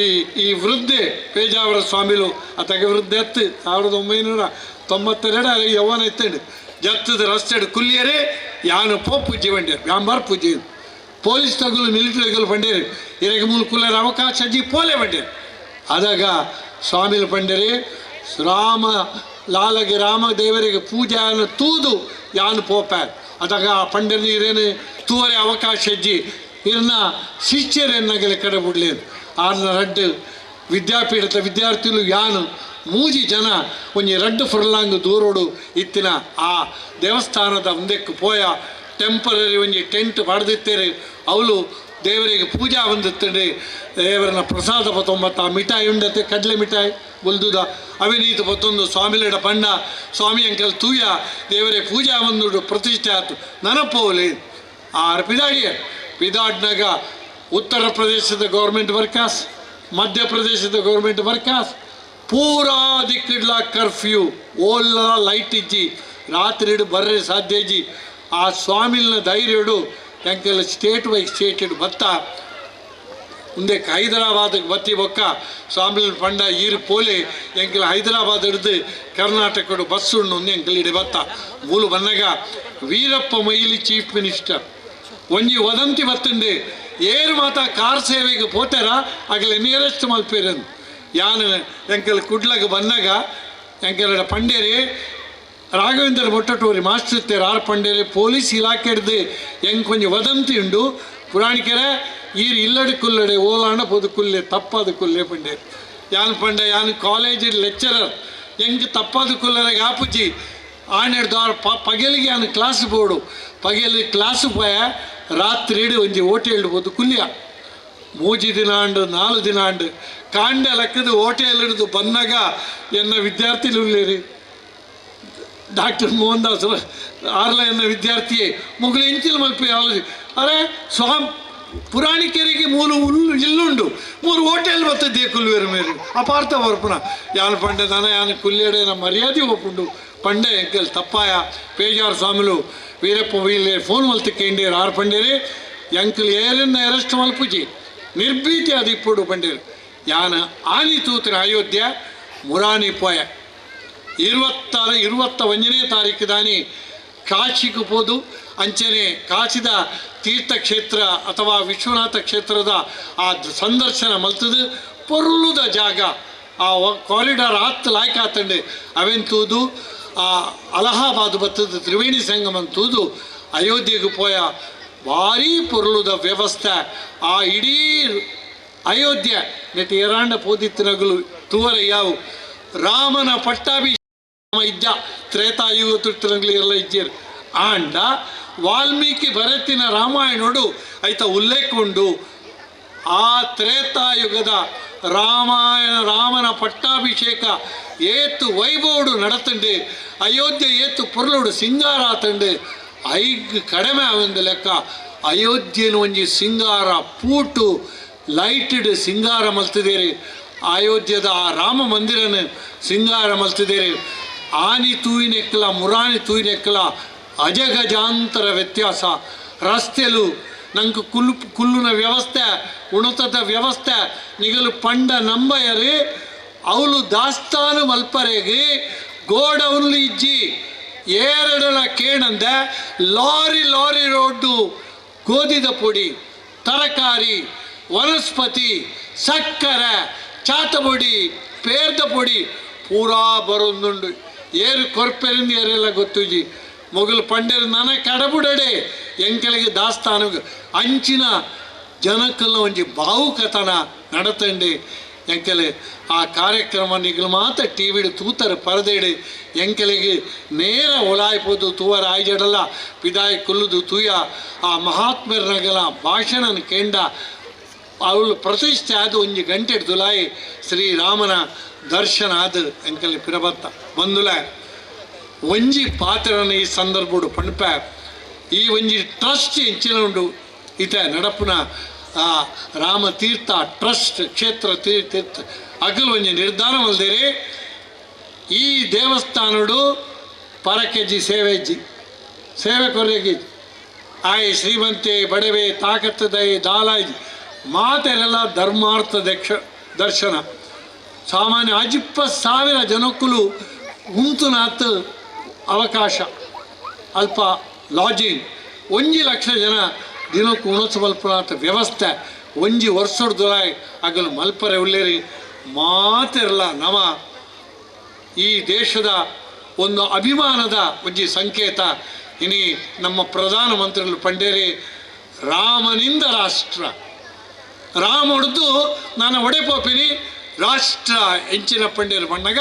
ಈ ಈ ವೃದ್ಧೆ ಪೇಜಾವರ ಸ್ವಾಮಿಲು ಅತಗೆ ವೃದ್ಧೆ ಎತ್ತು 1992 ಅರೆ ಯೌವನ ಎತ್ತಂಡು ಜತ್ತದ ರಸ್ತೆಡು ಕುಲ್ಲಿಯರೇ ಯಾನು ಪೋಪುಜ್ಜಿ ಬಂಡೇರು ವ್ಯಾಂಬಾರ್ ಪೂಜೆ ಪೊಲೀಸ್ ತಗುಲು ಮಿಲಿಟರಿ ತಗುಲು ಬಂಡೇರು ಇರಗೆ ಮೂಲ ಕುಲ್ಲರ ಅವಕಾಶ ಜಿ ಪೋಲೆ ಬಂಡೇರು. ಆದಾಗ ಸ್ವಾಮಿಲು ಪಂಡೇರಿ ರಾಮ ಲಾಲಗೆ ರಾಮ ದೇವರಿಗೆ ಪೂಜೆಯನ್ನು ತೂದು ಯಾನು ಪೋಪ ಅದಾಗ ಆ ಪಂಡರಿ ಇರೇನು ತೂವರೆ ಅವಕಾಶ ಇಜ್ಜಿ ಇರ್ನ ಶಿಷ್ಯರೆನ್ನಗಲೆ ಕಡೆ ಬಿಡ್ಲೇನು ಆರ್ನ ರಡ್ಡು ವಿದ್ಯಾಪೀಠದ ವಿದ್ಯಾರ್ಥಿಗಳು ಯಾನು ಮೂಜಿ ಜನ ಒಂಜಿ ರಡ್ಡು ಫುರ್ಲಾಂಗ್ ದೂರೋಡು ಇತ್ತಿನ ಆ ದೇವಸ್ಥಾನದ ಒಂದಕ್ಕೆ ಪೋಯ ಟೆಂಪರರಿ ಒಂಜಿ ಟೆಂಟ್ ಪಡೆದಿತ್ತೇರಿ ಅವಳು ದೇವರಿಗೆ ಪೂಜಾ ಬಂದಿತ್ತಂಡೆ ದೇವರನ್ನ ಪ್ರಸಾದ ಪತ್ತೊಂಬತ್ತ ಮಿಠಾಯಿ ಉಂಡತೆ ಕಡಲೆ ಮಿಠಾಯಿ ಬುಲ್ದುದ ಅವಿನೀತ ಪತ್ತೊಂದು ಸ್ವಾಮಿಲೆಡ ಪಂಡ ಸ್ವಾಮಿ ಅಂಕಲ್ ತೂಯ ದೇವರೇ ಪೂಜಾ ಬಂದುಡು ಪ್ರತಿಷ್ಠೆ ಆತು ನನಪೋಲಿ ಆರು ಪಿದಾಡಿಯ ಪಿದಾಡ್ನಾಗ ಉತ್ತರ ಪ್ರದೇಶದ ಗೌರ್ಮೆಂಟ್ ವರ್ಕರ್ಸ್ ಮಧ್ಯಪ್ರದೇಶದ ಗೌರ್ಮೆಂಟ್ ವರ್ಕರ್ಸ್ ಪೂರಾ ದಿಕ್ಕಿಡ್ಲ ಕರ್ಫ್ಯೂ ಓಲ್ಲ ಲೈಟ್ ಇಜ್ಜಿ ರಾತ್ರಿ ಬರ್ರೆ ಸಾಧ್ಯ ಇಜ್ಜಿ. ಆ ಸ್ವಾಮಿಲ್ನ ಧೈರ್ಯಡು ಎಂಕೆಲ್ಲ ಸ್ಟೇಟ್ ಬೈ ಸ್ಟೇಟ್ ಬತ್ತ ಮುಂದೆ ಹೈದರಾಬಾದ್ಗೆ ಬತ್ತಿ ಬೊಕ್ಕ ಸ್ವಾಮಿಲ್ ಪಂಡ ಈರು ಪೋಲೆ ಎಂಕೆಲ್ಲ ಹೈದರಾಬಾದ್ ಹಿಡಿದು ಕರ್ನಾಟಕಡು ಬಸ್ ಉಂಡು ಎಂಕೆಲ್ಲ ಇಡೆ ಬತ್ತ ಮೂಲು ಬನ್ನಗ ವೀರಪ್ಪ ಮೊಯ್ಲಿ ಚೀಫ್ ಮಿನಿಸ್ಟರ್ ಒಂಜಿ ವದಂತಿ ಬತ್ತಂಡೆ ಏರು ಮಾತ ಕಾರ್ ಸೇವೆಗೆ ಪೋತಾರ ಆಗಲೇ ನಿಯರೆಸ್ಟ್ ಮಲ್ಪೇರಂದು ಯಾನು ಎಂಕೆಲ್ಲ ಕುಡ್ಲಗ ಬನ್ನಗ ಎಂಕೆಲ್ಲ ಪಂಡೇರಿ ರಾಘವೇಂದ್ರ ಮೊಟ್ಟಟೂರಿ ಮಾಸ್ಟರ್ ಇತ್ತೇರು ಆರ್ ಪಂಡೇರಿ ಪೊಲೀಸ್ ಇಲಾಖೆ ಹಿಡ್ದು ಹೆಂಗೆ ಕೊಂಚ ವದಂತಿ ಉಂಡು ಪುರಾಣಿಕೆರೆ ಈರು ಇಲ್ಲಡೆ ಕುಲ್ಲಡೆ ಓಲಾಂಡ ಪೊದು ಕುಲ್ಲೆ ತಪ್ಪಾದ ಕುಲ್ಲೆ ಪಂಡೇರಿ ಯಾನ್ ಪಂಡ ಯಾನ್ ಕಾಲೇಜ್ ಲೆಕ್ಚರರ್ ಹೆಂಗೆ ತಪ್ಪಾದ ಕುಲ್ಲರೆಗೆ ಆಪುಜಿ ಆನೆಡ್ದು ಆರ್ ಪಗೆಲಿಗೆ ಯಾನು ಕ್ಲಾಸ್ ಬೋಡು ಪಗೆಲಿ ಕ್ಲಾಸು ಪೋಯ ರಾತ್ರಿ ಇಡು ಒಂಜಿ ಹೋಟೆಲ್ ಪೋದು ಕುಲ್ಲಿಯ ಮೂಜಿ ದಿನ ಅಂಡು 4 ದಿನ ಅಂಡು ಕಾಂಡ ಲೆಕ್ಕದು ಹೋಟೆಲ್ ಹಿಡಿದು ಬಂದಾಗ ಎನ್ನ ವಿದ್ಯಾರ್ಥಿಗಳು ಉಳ್ಳೇರಿ ಡಾಕ್ಟರ್ ಮೋಹನ್ ದಾಸ್ ಆರ್ಲ ಎನ್ನ ವಿದ್ಯಾರ್ಥಿಯೇ ಮುಗುಲು ಇಂಚಿನ ಮಲ್ಪಿ ಆಲೋಚನೆ ಅರೆ ಸ್ವಾಮಿ ಪುರಾಣಿಕೆರಿಗೆ ಮೂಲು ಇಲ್ಲುಂಡು ಮೂರು ಹೋಟೆಲ್ ಬರ್ತದೆ ಕುಲ್ವೇರು ಮೇರು ಅಪಾರ್ಥ ಬರ್ಪುನ ಯಾನು ಪಂಡೆ ದನ ಯಾನು ಕುಲ್ಲೇಡೆ ನಮ್ಮ ಮರ್ಯಾದೆ ಒಪ್ಪುಂಡು ಪಂಡೆ ಎಂಕಲ್ ತಪ್ಪಾಯ ಪೇಜಾರ್ ಸ್ವಾಮಿಲು ವೀರಪ್ಪ ವೀಲೆ ಫೋನ್ ಮಲ್ತು ಕೇಂಡೇರು ಆರು ಪಂಡೇರಿ ಎಂಕಲ್ ಏರನ್ನ ಅರೆಸ್ಟ್ ಮಲ್ಪುಜಿ ನಿರ್ಭೀತಿ ಅದು ಇಪ್ಪುಡು ಪಂಡೇರು ಯಾನ ಆನಿ ತೂತಿನ ಅಯೋಧ್ಯೆ ಮುರಾನಿ ಪೋಯ 21ನೇ ತಾರೀಕು ದಾನಿ ಕಾಶಿಗೆ ಪೋದು ಅಂಚನೆ ಕಾಶಿದ ತೀರ್ಥಕ್ಷೇತ್ರ ಅಥವಾ ವಿಶ್ವನಾಥ ಕ್ಷೇತ್ರದ ಆ ಸಂದರ್ಶನ ಮಲ್ತದು ಪೊರುಳುದ ಜಾಗ ಆ ಕಾರಿಡಾರ್ ಆತ್ ಲಾಯ್ಕ ಆತಂಡೆ ಅವೆನ್ ತೂದು ಆ ಅಲಹಾಬಾದ್ ಬತ್ತದ ತ್ರಿವೇಣಿ ಸಂಗಮ ತೂದು ಅಯೋಧ್ಯೆಗೆ ಪೋಯ ಭಾರೀ ಪೊರುಳುದ ವ್ಯವಸ್ಥೆ ಆ ಇಡೀ ಅಯೋಧ್ಯೆ ನೆಟ್ ಏರಾಂಡ ಪೋದಿತ್ತಿನಗಲು ತೂವರ ಯಾವು ರಾಮನ ಪಟ್ಟಾಭಿಷೇಕ ಇದ್ದ ತ್ರೇತಾಯುಗ ತುರ್ತನಗಲು ಎಲ್ಲ ಇಜ್ಜೇರು ಆಂಡ ವಾಲ್ಮೀಕಿ ಭರತಿನ ರಾಮಾಯಣೋಡು ಐತ ಉಲ್ಲೇಖ ಉಂಡು. ಆ ತ್ರೇತಾಯುಗದ ರಾಮಾಯಣ ರಾಮನ ಪಟ್ಟಾಭಿಷೇಕ ಏತು ವೈಭವಡು ನಡತಂಡು ಅಯೋಧ್ಯೆ ಏತು ಪೊರ್ಲುಡು ಸಿಂಗಾರ ಆತಂಡು ಐಗ್ ಕಡಿಮೆ ಆವಂದು ಲೆಕ್ಕ ಅಯೋಧ್ಯೆನು ಒಂಜಿ ಸಿಂಗಾರ ಪೂಟು ಲೈಟೆಡ್ ಸಿಂಗಾರ ಮಲ್ತಿದ್ದೀರಿ ಅಯೋಧ್ಯದ ಆ ರಾಮ ಮಂದಿರನ ಸಿಂಗಾರ ಮಲ್ತಿದ್ದೀರಿ. ಆನಿ ತೂಯಿನೆಕ್ಕಲ ಮುರಾನಿ ತೂಯಿನೆಕ್ಕಲ ಅಜಗಜಾಂತರ ವ್ಯತ್ಯಾಸ. ರಸ್ತೆಲು ನಂಗೆ ಕುಲ್ಲುನ ವ್ಯವಸ್ಥೆ ಉಣತದ ವ್ಯವಸ್ಥೆ ನಿಗಲು ಪಂಡ ನಂಬಯರಿ ಅವಳು ದಾಸ್ತಾನು ಮಲ್ಪರೆಗೆ ಗೋಡೌನ್ಲು ಇಜ್ಜಿ ಏರಡಲ ಕೇಣಂದ ಲಾರಿ ಲಾರಿ ರೋಡ್ಡು ಗೋಧಿದ ಪೊಡಿ ತರಕಾರಿ ವನಸ್ಪತಿ ಸಕ್ಕರೆ ಚಾತಪೊಡಿ ಪೇರ್ದ ಪೊಡಿ ಪೂರಾ ಬರೋದುಂಡು. ಏರು ಕೊರ್ಪೆರಿಂದ ಏರೆಲ್ಲ ಗೊತ್ತುಜಿ ಮೊಗಲು ಪಂಡರು ನನ ಕಡಬುಡಡೆ ಎಂಕಲಿಗೆ ದಾಸ್ತಾನು ಅಂಚಿನ ಜನಕ್ಕಲ್ಲ ಒಂಜಿ ಭಾವುಕತನ ನಡತಂಡೆ ಎಂಕಲೆ ಆ ಕಾರ್ಯಕ್ರಮ ನಿಗಲು ಮಾತ್ರ ಟಿ ವಿಡು ತೂತರ ಪರದೇಡು ಎಂಕಲಿಗೆ ನೇರ ಒಲಾಯ್ಪೋದು ತೂವರ ಆಯ್ಜಡಲ್ಲ ಪಿದಾಯಿ ಕುಲ್ಲುದು ತೂಯ ಆ ಮಹಾತ್ಮರನಗಲ ಭಾಷಣನ ಕೇಂಡ ಅವಳು ಪ್ರತಿಷ್ಠೆ ಆದ ಒಂಜಿ ಗಂಟೆ ದುಲಾಯಿ ಶ್ರೀರಾಮನ ದರ್ಶನ ಆದ ಎಂಕಲಿ ಪಿರಬತ್ತ ಬಂದುಲ ಒಂಜಿ ಪಾತ್ರನ ಈ ಸಂದರ್ಭಡು ಪಣಪ ಈ ಒಂಜಿ ಟ್ರಸ್ಟ್ ಎಂಚಿನ ಉಂಡು ಇತ ನಡಪುನ ಆ ರಾಮತೀರ್ಥ ಟ್ರಸ್ಟ್ ಕ್ಷೇತ್ರ ತೀರ್ಥ ಅಗಲು ಒಂಜಿ ನಿರ್ಧಾರ ಮಲ್ದೇರಿ. ಈ ದೇವಸ್ಥಾನಡು ಪರಕೆಜಿ ಸೇವೆಜ್ಜಿ ಸೇವೆ ಕೊರ್ರೆಗಿ ಆಯ್ ಶ್ರೀಮಂತೆ ಬಡವೆ ತಾಕತ್ತದೈ ದಾಲಾಯಿ ಮಾತೆರೆಲ್ಲ ಧರ್ಮಾರ್ಥ ದರ್ಶನ ಸಾಮಾನ್ಯ 20,000 ಜನಕ್ಕೂ ಉಂತುನಾತ್ ಅವಕಾಶ ಅಲ್ಪ ಲಾಜಿಂಗ್ 1 ಲಕ್ಷ ಜನ ದಿನಕ್ಕೂ ಉಣಸು ಮಲ್ಪನಾಥ ವ್ಯವಸ್ಥೆ ಒಂಜಿ ವರ್ಷಡ್ದುಲಾಯ್ ಅಗಲು ಮಲ್ಪರೆ ಉಳ್ಳೇರಿ ಮಾತಿರಲ್ಲ ನಮ ಈ ದೇಶದ ಒಂದು ಅಭಿಮಾನದ ಒಂಜಿ ಸಂಕೇತ. ಇನಿ ನಮ್ಮ ಪ್ರಧಾನಮಂತ್ರಿಗಳು ಪಂಡೇರಿ ರಾಮನಿಂದ ರಾಷ್ಟ್ರ ರಾಮ ಹೊಡೆದು ನಾನು ಒಡೆಪೋಪಿನಿ ರಾಷ್ಟ್ರ ಎಂಚಿನ ಪಂಡೇರು ಬಣ್ಣಗ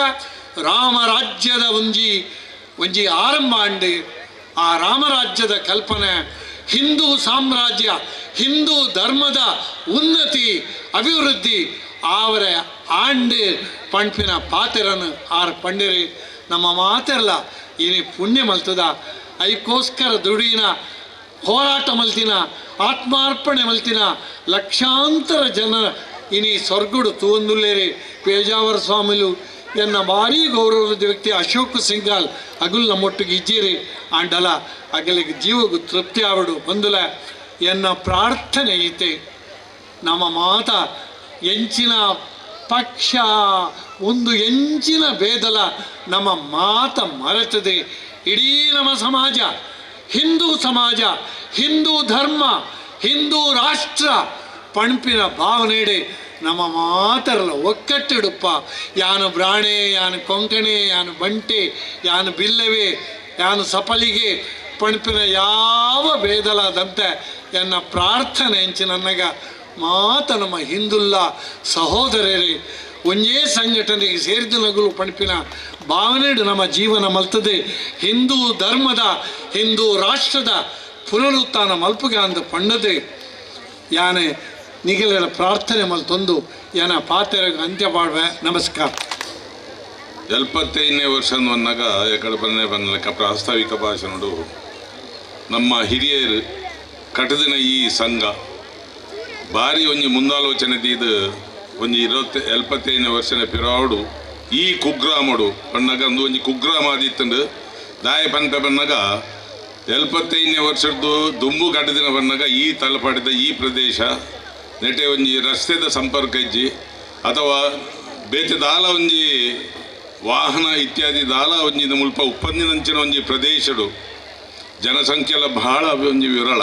ರಾಮರಾಜ್ಯದ ಒಂಜಿ ಒಂಜಿ ಆರಂಭ ಅಂಡಿ ಆ ರಾಮರಾಜ್ಯದ ಕಲ್ಪನೆ ಹಿಂದೂ ಸಾಮ್ರಾಜ್ಯ ಹಿಂದೂ ಧರ್ಮದ ಉನ್ನತಿ ಅಭಿವೃದ್ಧಿ ಅವರ ಆಂಡು ಪಂಪಿನ ಪಾತೆರನು ಆರ್ ಪಂಡಿರಿ ನಮ್ಮ ಮಾತೆರಲ್ಲ ಏನೇ ಪುಣ್ಯ ಮಲ್ತದ ಐಕ್ಕೋಸ್ಕರ ದುಡಿನ ಹೋರಾಟ ಮಲ್ತಿನ ಆತ್ಮಾರ್ಪಣೆ ಮಲ್ತಿನ ಲಕ್ಷಾಂತರ ಜನ ಇನಿ ಸ್ವರ್ಗುಡು ತೂವಂದುಲ್ಲೇರಿ. ಪೇಜಾವರ ಸ್ವಾಮಿಲು ಎನ್ನ ಭಾರೀ ಗೌರವದ ವ್ಯಕ್ತಿ ಅಶೋಕ್ ಸಿಂಗಾಲ್ ಅಗುಲ್ ನಮ್ಮೊಟ್ಟಿಗೆ ಇಜ್ಜಿರಿ ಆಂಡಲ ಅಗಲಿಗೆ ಜೀವಗೂ ತೃಪ್ತಿ ಆವಡು ಬಂದುಲ ಎನ್ನ ಪ್ರಾರ್ಥನೆ ಐತೆ. ನಮ್ಮ ಮಾತ ಎಂಚಿನ ಪಕ್ಷ ಒಂದು ಎಂಚಿನ ಭೇದಲ ನಮ್ಮ ಮಾತ ಮರೆತದೆ. ಇಡೀ ನಮ್ಮ ಸಮಾಜ ಹಿಂದೂ ಸಮಾಜ ಹಿಂದೂ ಧರ್ಮ ಹಿಂದೂ ರಾಷ್ಟ್ರ ಪಣಪಿನ ಭಾವನೆಡೆ ನಮ್ಮ ಮಾತರಲ್ಲ ಒಕ್ಕಟ್ಟಿಡುಪ್ಪ. ಯಾನು ಬ್ರಾಣೆ ಯಾನು ಕೊಂಕಣೆ ಯಾನು ಬಂಟೆ ಯಾನು ಬಿಲ್ಲವೇ ಯಾನು ಸಪಲಿಗೆ ಪಣಪಿನ ಯಾವ ಭೇದಲಾದಂತೆ ಎನ್ನ ಪ್ರಾರ್ಥನೆ ಎಂಚಿ ನನ್ನಗ ಮಾತ ನಮ್ಮ ಹಿಂದುಲ್ಲ ಸಹೋದರರೇ ಒಂದೇ ಸಂಘಟನೆಗೆ ಸೇರಿದ ನಗುಲು ಪಣಪಿನ ಭಾವನೆಡು ನಮ್ಮ ಜೀವನ ಮಲ್ತದೆ. ಹಿಂದೂ ಧರ್ಮದ ಹಿಂದೂ ರಾಷ್ಟ್ರದ ಪುನರುತ್ಥಾನ ಮಲ್ಪುಗ ಅಂದ ಪಣ್ಣದೆ ಯಾನೆ ನಿಗಲರ ಪ್ರಾರ್ಥನೆ ಮಲ್ತೊಂದು ಯಾನ ಪಾತೆರಗ ಅಂತ್ಯ ಪಾಡುವೆ. ನಮಸ್ಕಾರ. 75ನೇ ವರ್ಷ ಬಂದಾಗ ಎಕಡೆ ಬಂದ ಬಂದ ಪ್ರಾಸ್ತಾವಿಕ ಭಾಷಣಡು ನಮ್ಮ ಹಿರಿಯರು ಕಟ್ಟದಿನ ಈ ಸಂಘ ಭಾರಿ ಒಂಜಿ ಮುಂದಾಲೋಚನೆ ದೀದ್ ಒಂಜಿ 75 ವರ್ಷದ ಪಿರಾವುಡು ಈ ಕುಗ್ರಾಮಡು ಪಣ್ಣಗ ಒಂದು ಒಂಜಿ ಕುಗ್ರಾಮ ಆದಿತ್ತಂಡು ದಾಯ ಪನ್ಪೆ ಪಣ್ಣಗ 75ನೇ ವರ್ಷದ್ದು ದುಂಬು ಕಟ್ಟದಿನ ಪಣ್ಣಗ ಈ ತಲಪಾಡಿದ ಈ ಪ್ರದೇಶ ನೆಟೆ ಒಂಜಿ ರಸ್ತೆದ ಸಂಪರ್ಕ ಇಜ್ಜಿ ಅಥವಾ ಬೇತೆ ದಾಲ ಒಂಜಿ ವಾಹನ ಇತ್ಯಾದಿ ದಾಲ ಒಂಜಿ ಮುಲ್ಪ ಉಪ್ಪಂದಿನಂಚಿನ ಒಂಜಿ ಪ್ರದೇಶಡು ಜನಸಂಖ್ಯೆಲ್ಲ ಬಹಳ ಒಂಜಿ ವಿರಳ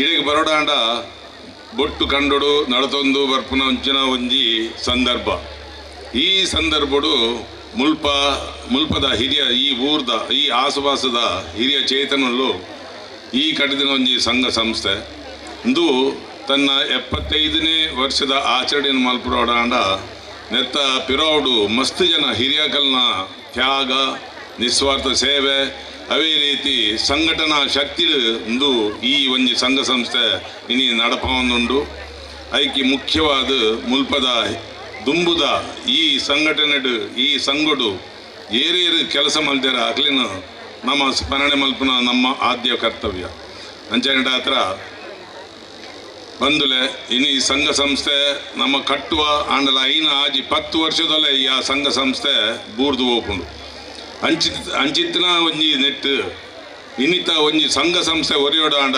ಇಡೆಗೆ ಬರೋಡಾಂಡ ಬೊಟ್ಟು ಕಂಡೋಡು ನಡತೊಂದು ಬರ್ಪುನ ಒಂಚಿನ ಒಂಜಿ ಸಂದರ್ಭ. ಈ ಸಂದರ್ಭಡು ಮುಲ್ಪದ ಹಿರಿಯ ಈ ಊರ್ದ ಈ ಆಸುಪಾಸದ ಹಿರಿಯ ಚೇತನಲ್ಲೂ ಈ ಕಟ್ಟಿದಿನ ಒಂಜಿ ಸಂಘ ಸಂಸ್ಥೆ ಇಂದು ತನ್ನ 75ನೇ ವರ್ಷದ ಆಚರಣೆಯನ್ನು ಮಲ್ಪುರೋಡಾಂಡ ನೆತ್ತ ಪಿರೋಡು ಮಸ್ತ್ ಜನ ಹಿರಿಯಕಲ್ನ ತ್ಯಾಗ ನಿಸ್ವಾರ್ಥ ಸೇವೆ ಅವೇ ರೀತಿ ಸಂಘಟನಾ ಶಕ್ತಿ ಇಂದು ಈ ಒಂಜಿ ಸಂಘ ಸಂಸ್ಥೆ ಇನಿ ನಡಪವನ್ನುಂಡು. ಐಕಿ ಮುಖ್ಯವಾದ ಮುಲ್ಪದ ದುಂಬುದ ಈ ಸಂಘಟನೆಡು ಈ ಸಂಘಡು ಏರೇರು ಕೆಲಸ ಮಲ್ದೇರ ಅಕ್ಲಿನ ನಮ್ಮ ಸ್ಮರಣೆ ಮಲ್ಪುನ ನಮ್ಮ ಆದ್ಯ ಕರ್ತವ್ಯ. ಅಂಚನೆ ಹತ್ರ ಬಂದುಲೆ ಇನಿ ಸಂಘ ಸಂಸ್ಥೆ ನಮ್ಮ ಕಟ್ಟುವ ಆಂಡಲ 5 ಆಜಿ 10 ವರ್ಷದಲ್ಲೇ ಈ ಆ ಸಂಘ ಸಂಸ್ಥೆ ಬೂರ್ದು ಹೋಪುಂಡು. ಅಂಚಿತ್ತಿನ ಒಂಜಿ ನೆಟ್ಟು ಇನ್ನಿತ ಒಂಜಿ ಸಂಘ ಸಂಸ್ಥೆ ಒರಿಯೋಡಾಂಡ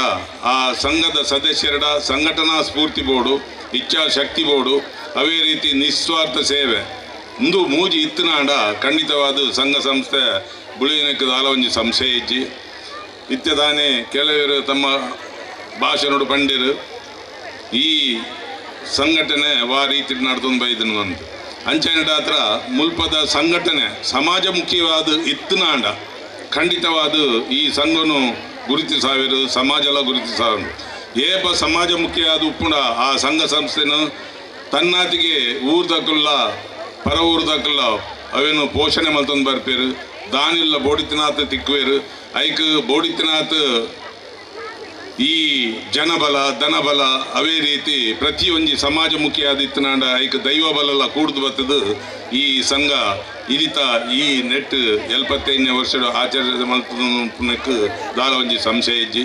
ಆ ಸಂಘದ ಸದಸ್ಯರಡ ಸಂಘಟನಾ ಸ್ಫೂರ್ತಿ ಬೋರ್ಡು ಇಚ್ಛಾಶಕ್ತಿ ಬೋರ್ಡು ಅವೇ ರೀತಿ ನಿಸ್ವಾರ್ಥ ಸೇವೆ ಇಂದು ಮೂಜಿ ಇತ್ತಿನಾಂಡ ಖಂಡಿತವಾದ ಸಂಘ ಸಂಸ್ಥೆ ಬುಳಿಯನಕ್ಕೆ ದಾಲ ಒಂಜಿ ಸಂಸ್ಥೆ ಇಜ್ಜಿ. ಇತ್ಯದಾನೆ ಕೆಲವರು ತಮ್ಮ ಭಾಷಣಡು ಪಂಡಿರು ಈ ಸಂಘಟನೆ ವಾ ರೀತಿ ನಡ್ತೊಂದು ಬೈದನು ಅಂತ. ಅಂಚನೆ ಹತ್ರ ಮುಲ್ಪದ ಸಂಘಟನೆ ಸಮಾಜಮುಖಿಯಾದ ಇತ್ತಿನಾಂಡ ಖಂಡಿತವಾದ ಈ ಸಂಘನು ಗುರುತಿಸಾವಿರು ಸಮಾಜಲ ಗುರುತಿಸಾವಿರು ಏಪ ಸಮಾಜಮುಖಿಯಾದ ಉಪ್ಪುಂಡ ಆ ಸಂಘ ಸಂಸ್ಥೆನು ತನ್ನಾತಿಗೆ ಊರ್ದಕ್ಕಲ್ಲ ಪರ ಊರ್ದಕ್ಕಲ್ಲ ಅವೇನು ಪೋಷಣೆ ಮಲ್ತೊಂದು ಬರ್ಪೇರು ದಾನಿಲ್ಲ ಬೋಡಿತಿನಾಥ್ ತಿಕ್ಕುವೇರು ಐಕ್ ಬೋಡಿತಿನಾಥ್ ಈ ಜನಬಲ ಧನಬಲ ಅವೇ ರೀತಿ ಪ್ರತಿಯೊಂಜಿ ಸಮಾಜಮುಖಿಯಾದ ಇತ್ತಿನಾಂಡ ಐಕ್ ದೈವ ಬಲಲ್ಲ ಕೂಡ್ದು ಬತ್ತದು ಈ ಸಂಘ ಇರಿತ ಈ ನೆಟ್ 75ನೇ ವರ್ಷದ ಆಚರಣೆ ಮಲ್ಪನಕ್ಕೆ ದಾಲ ಒಂಜಿ ಸಂಶಯ ಇಜ್ಜಿ.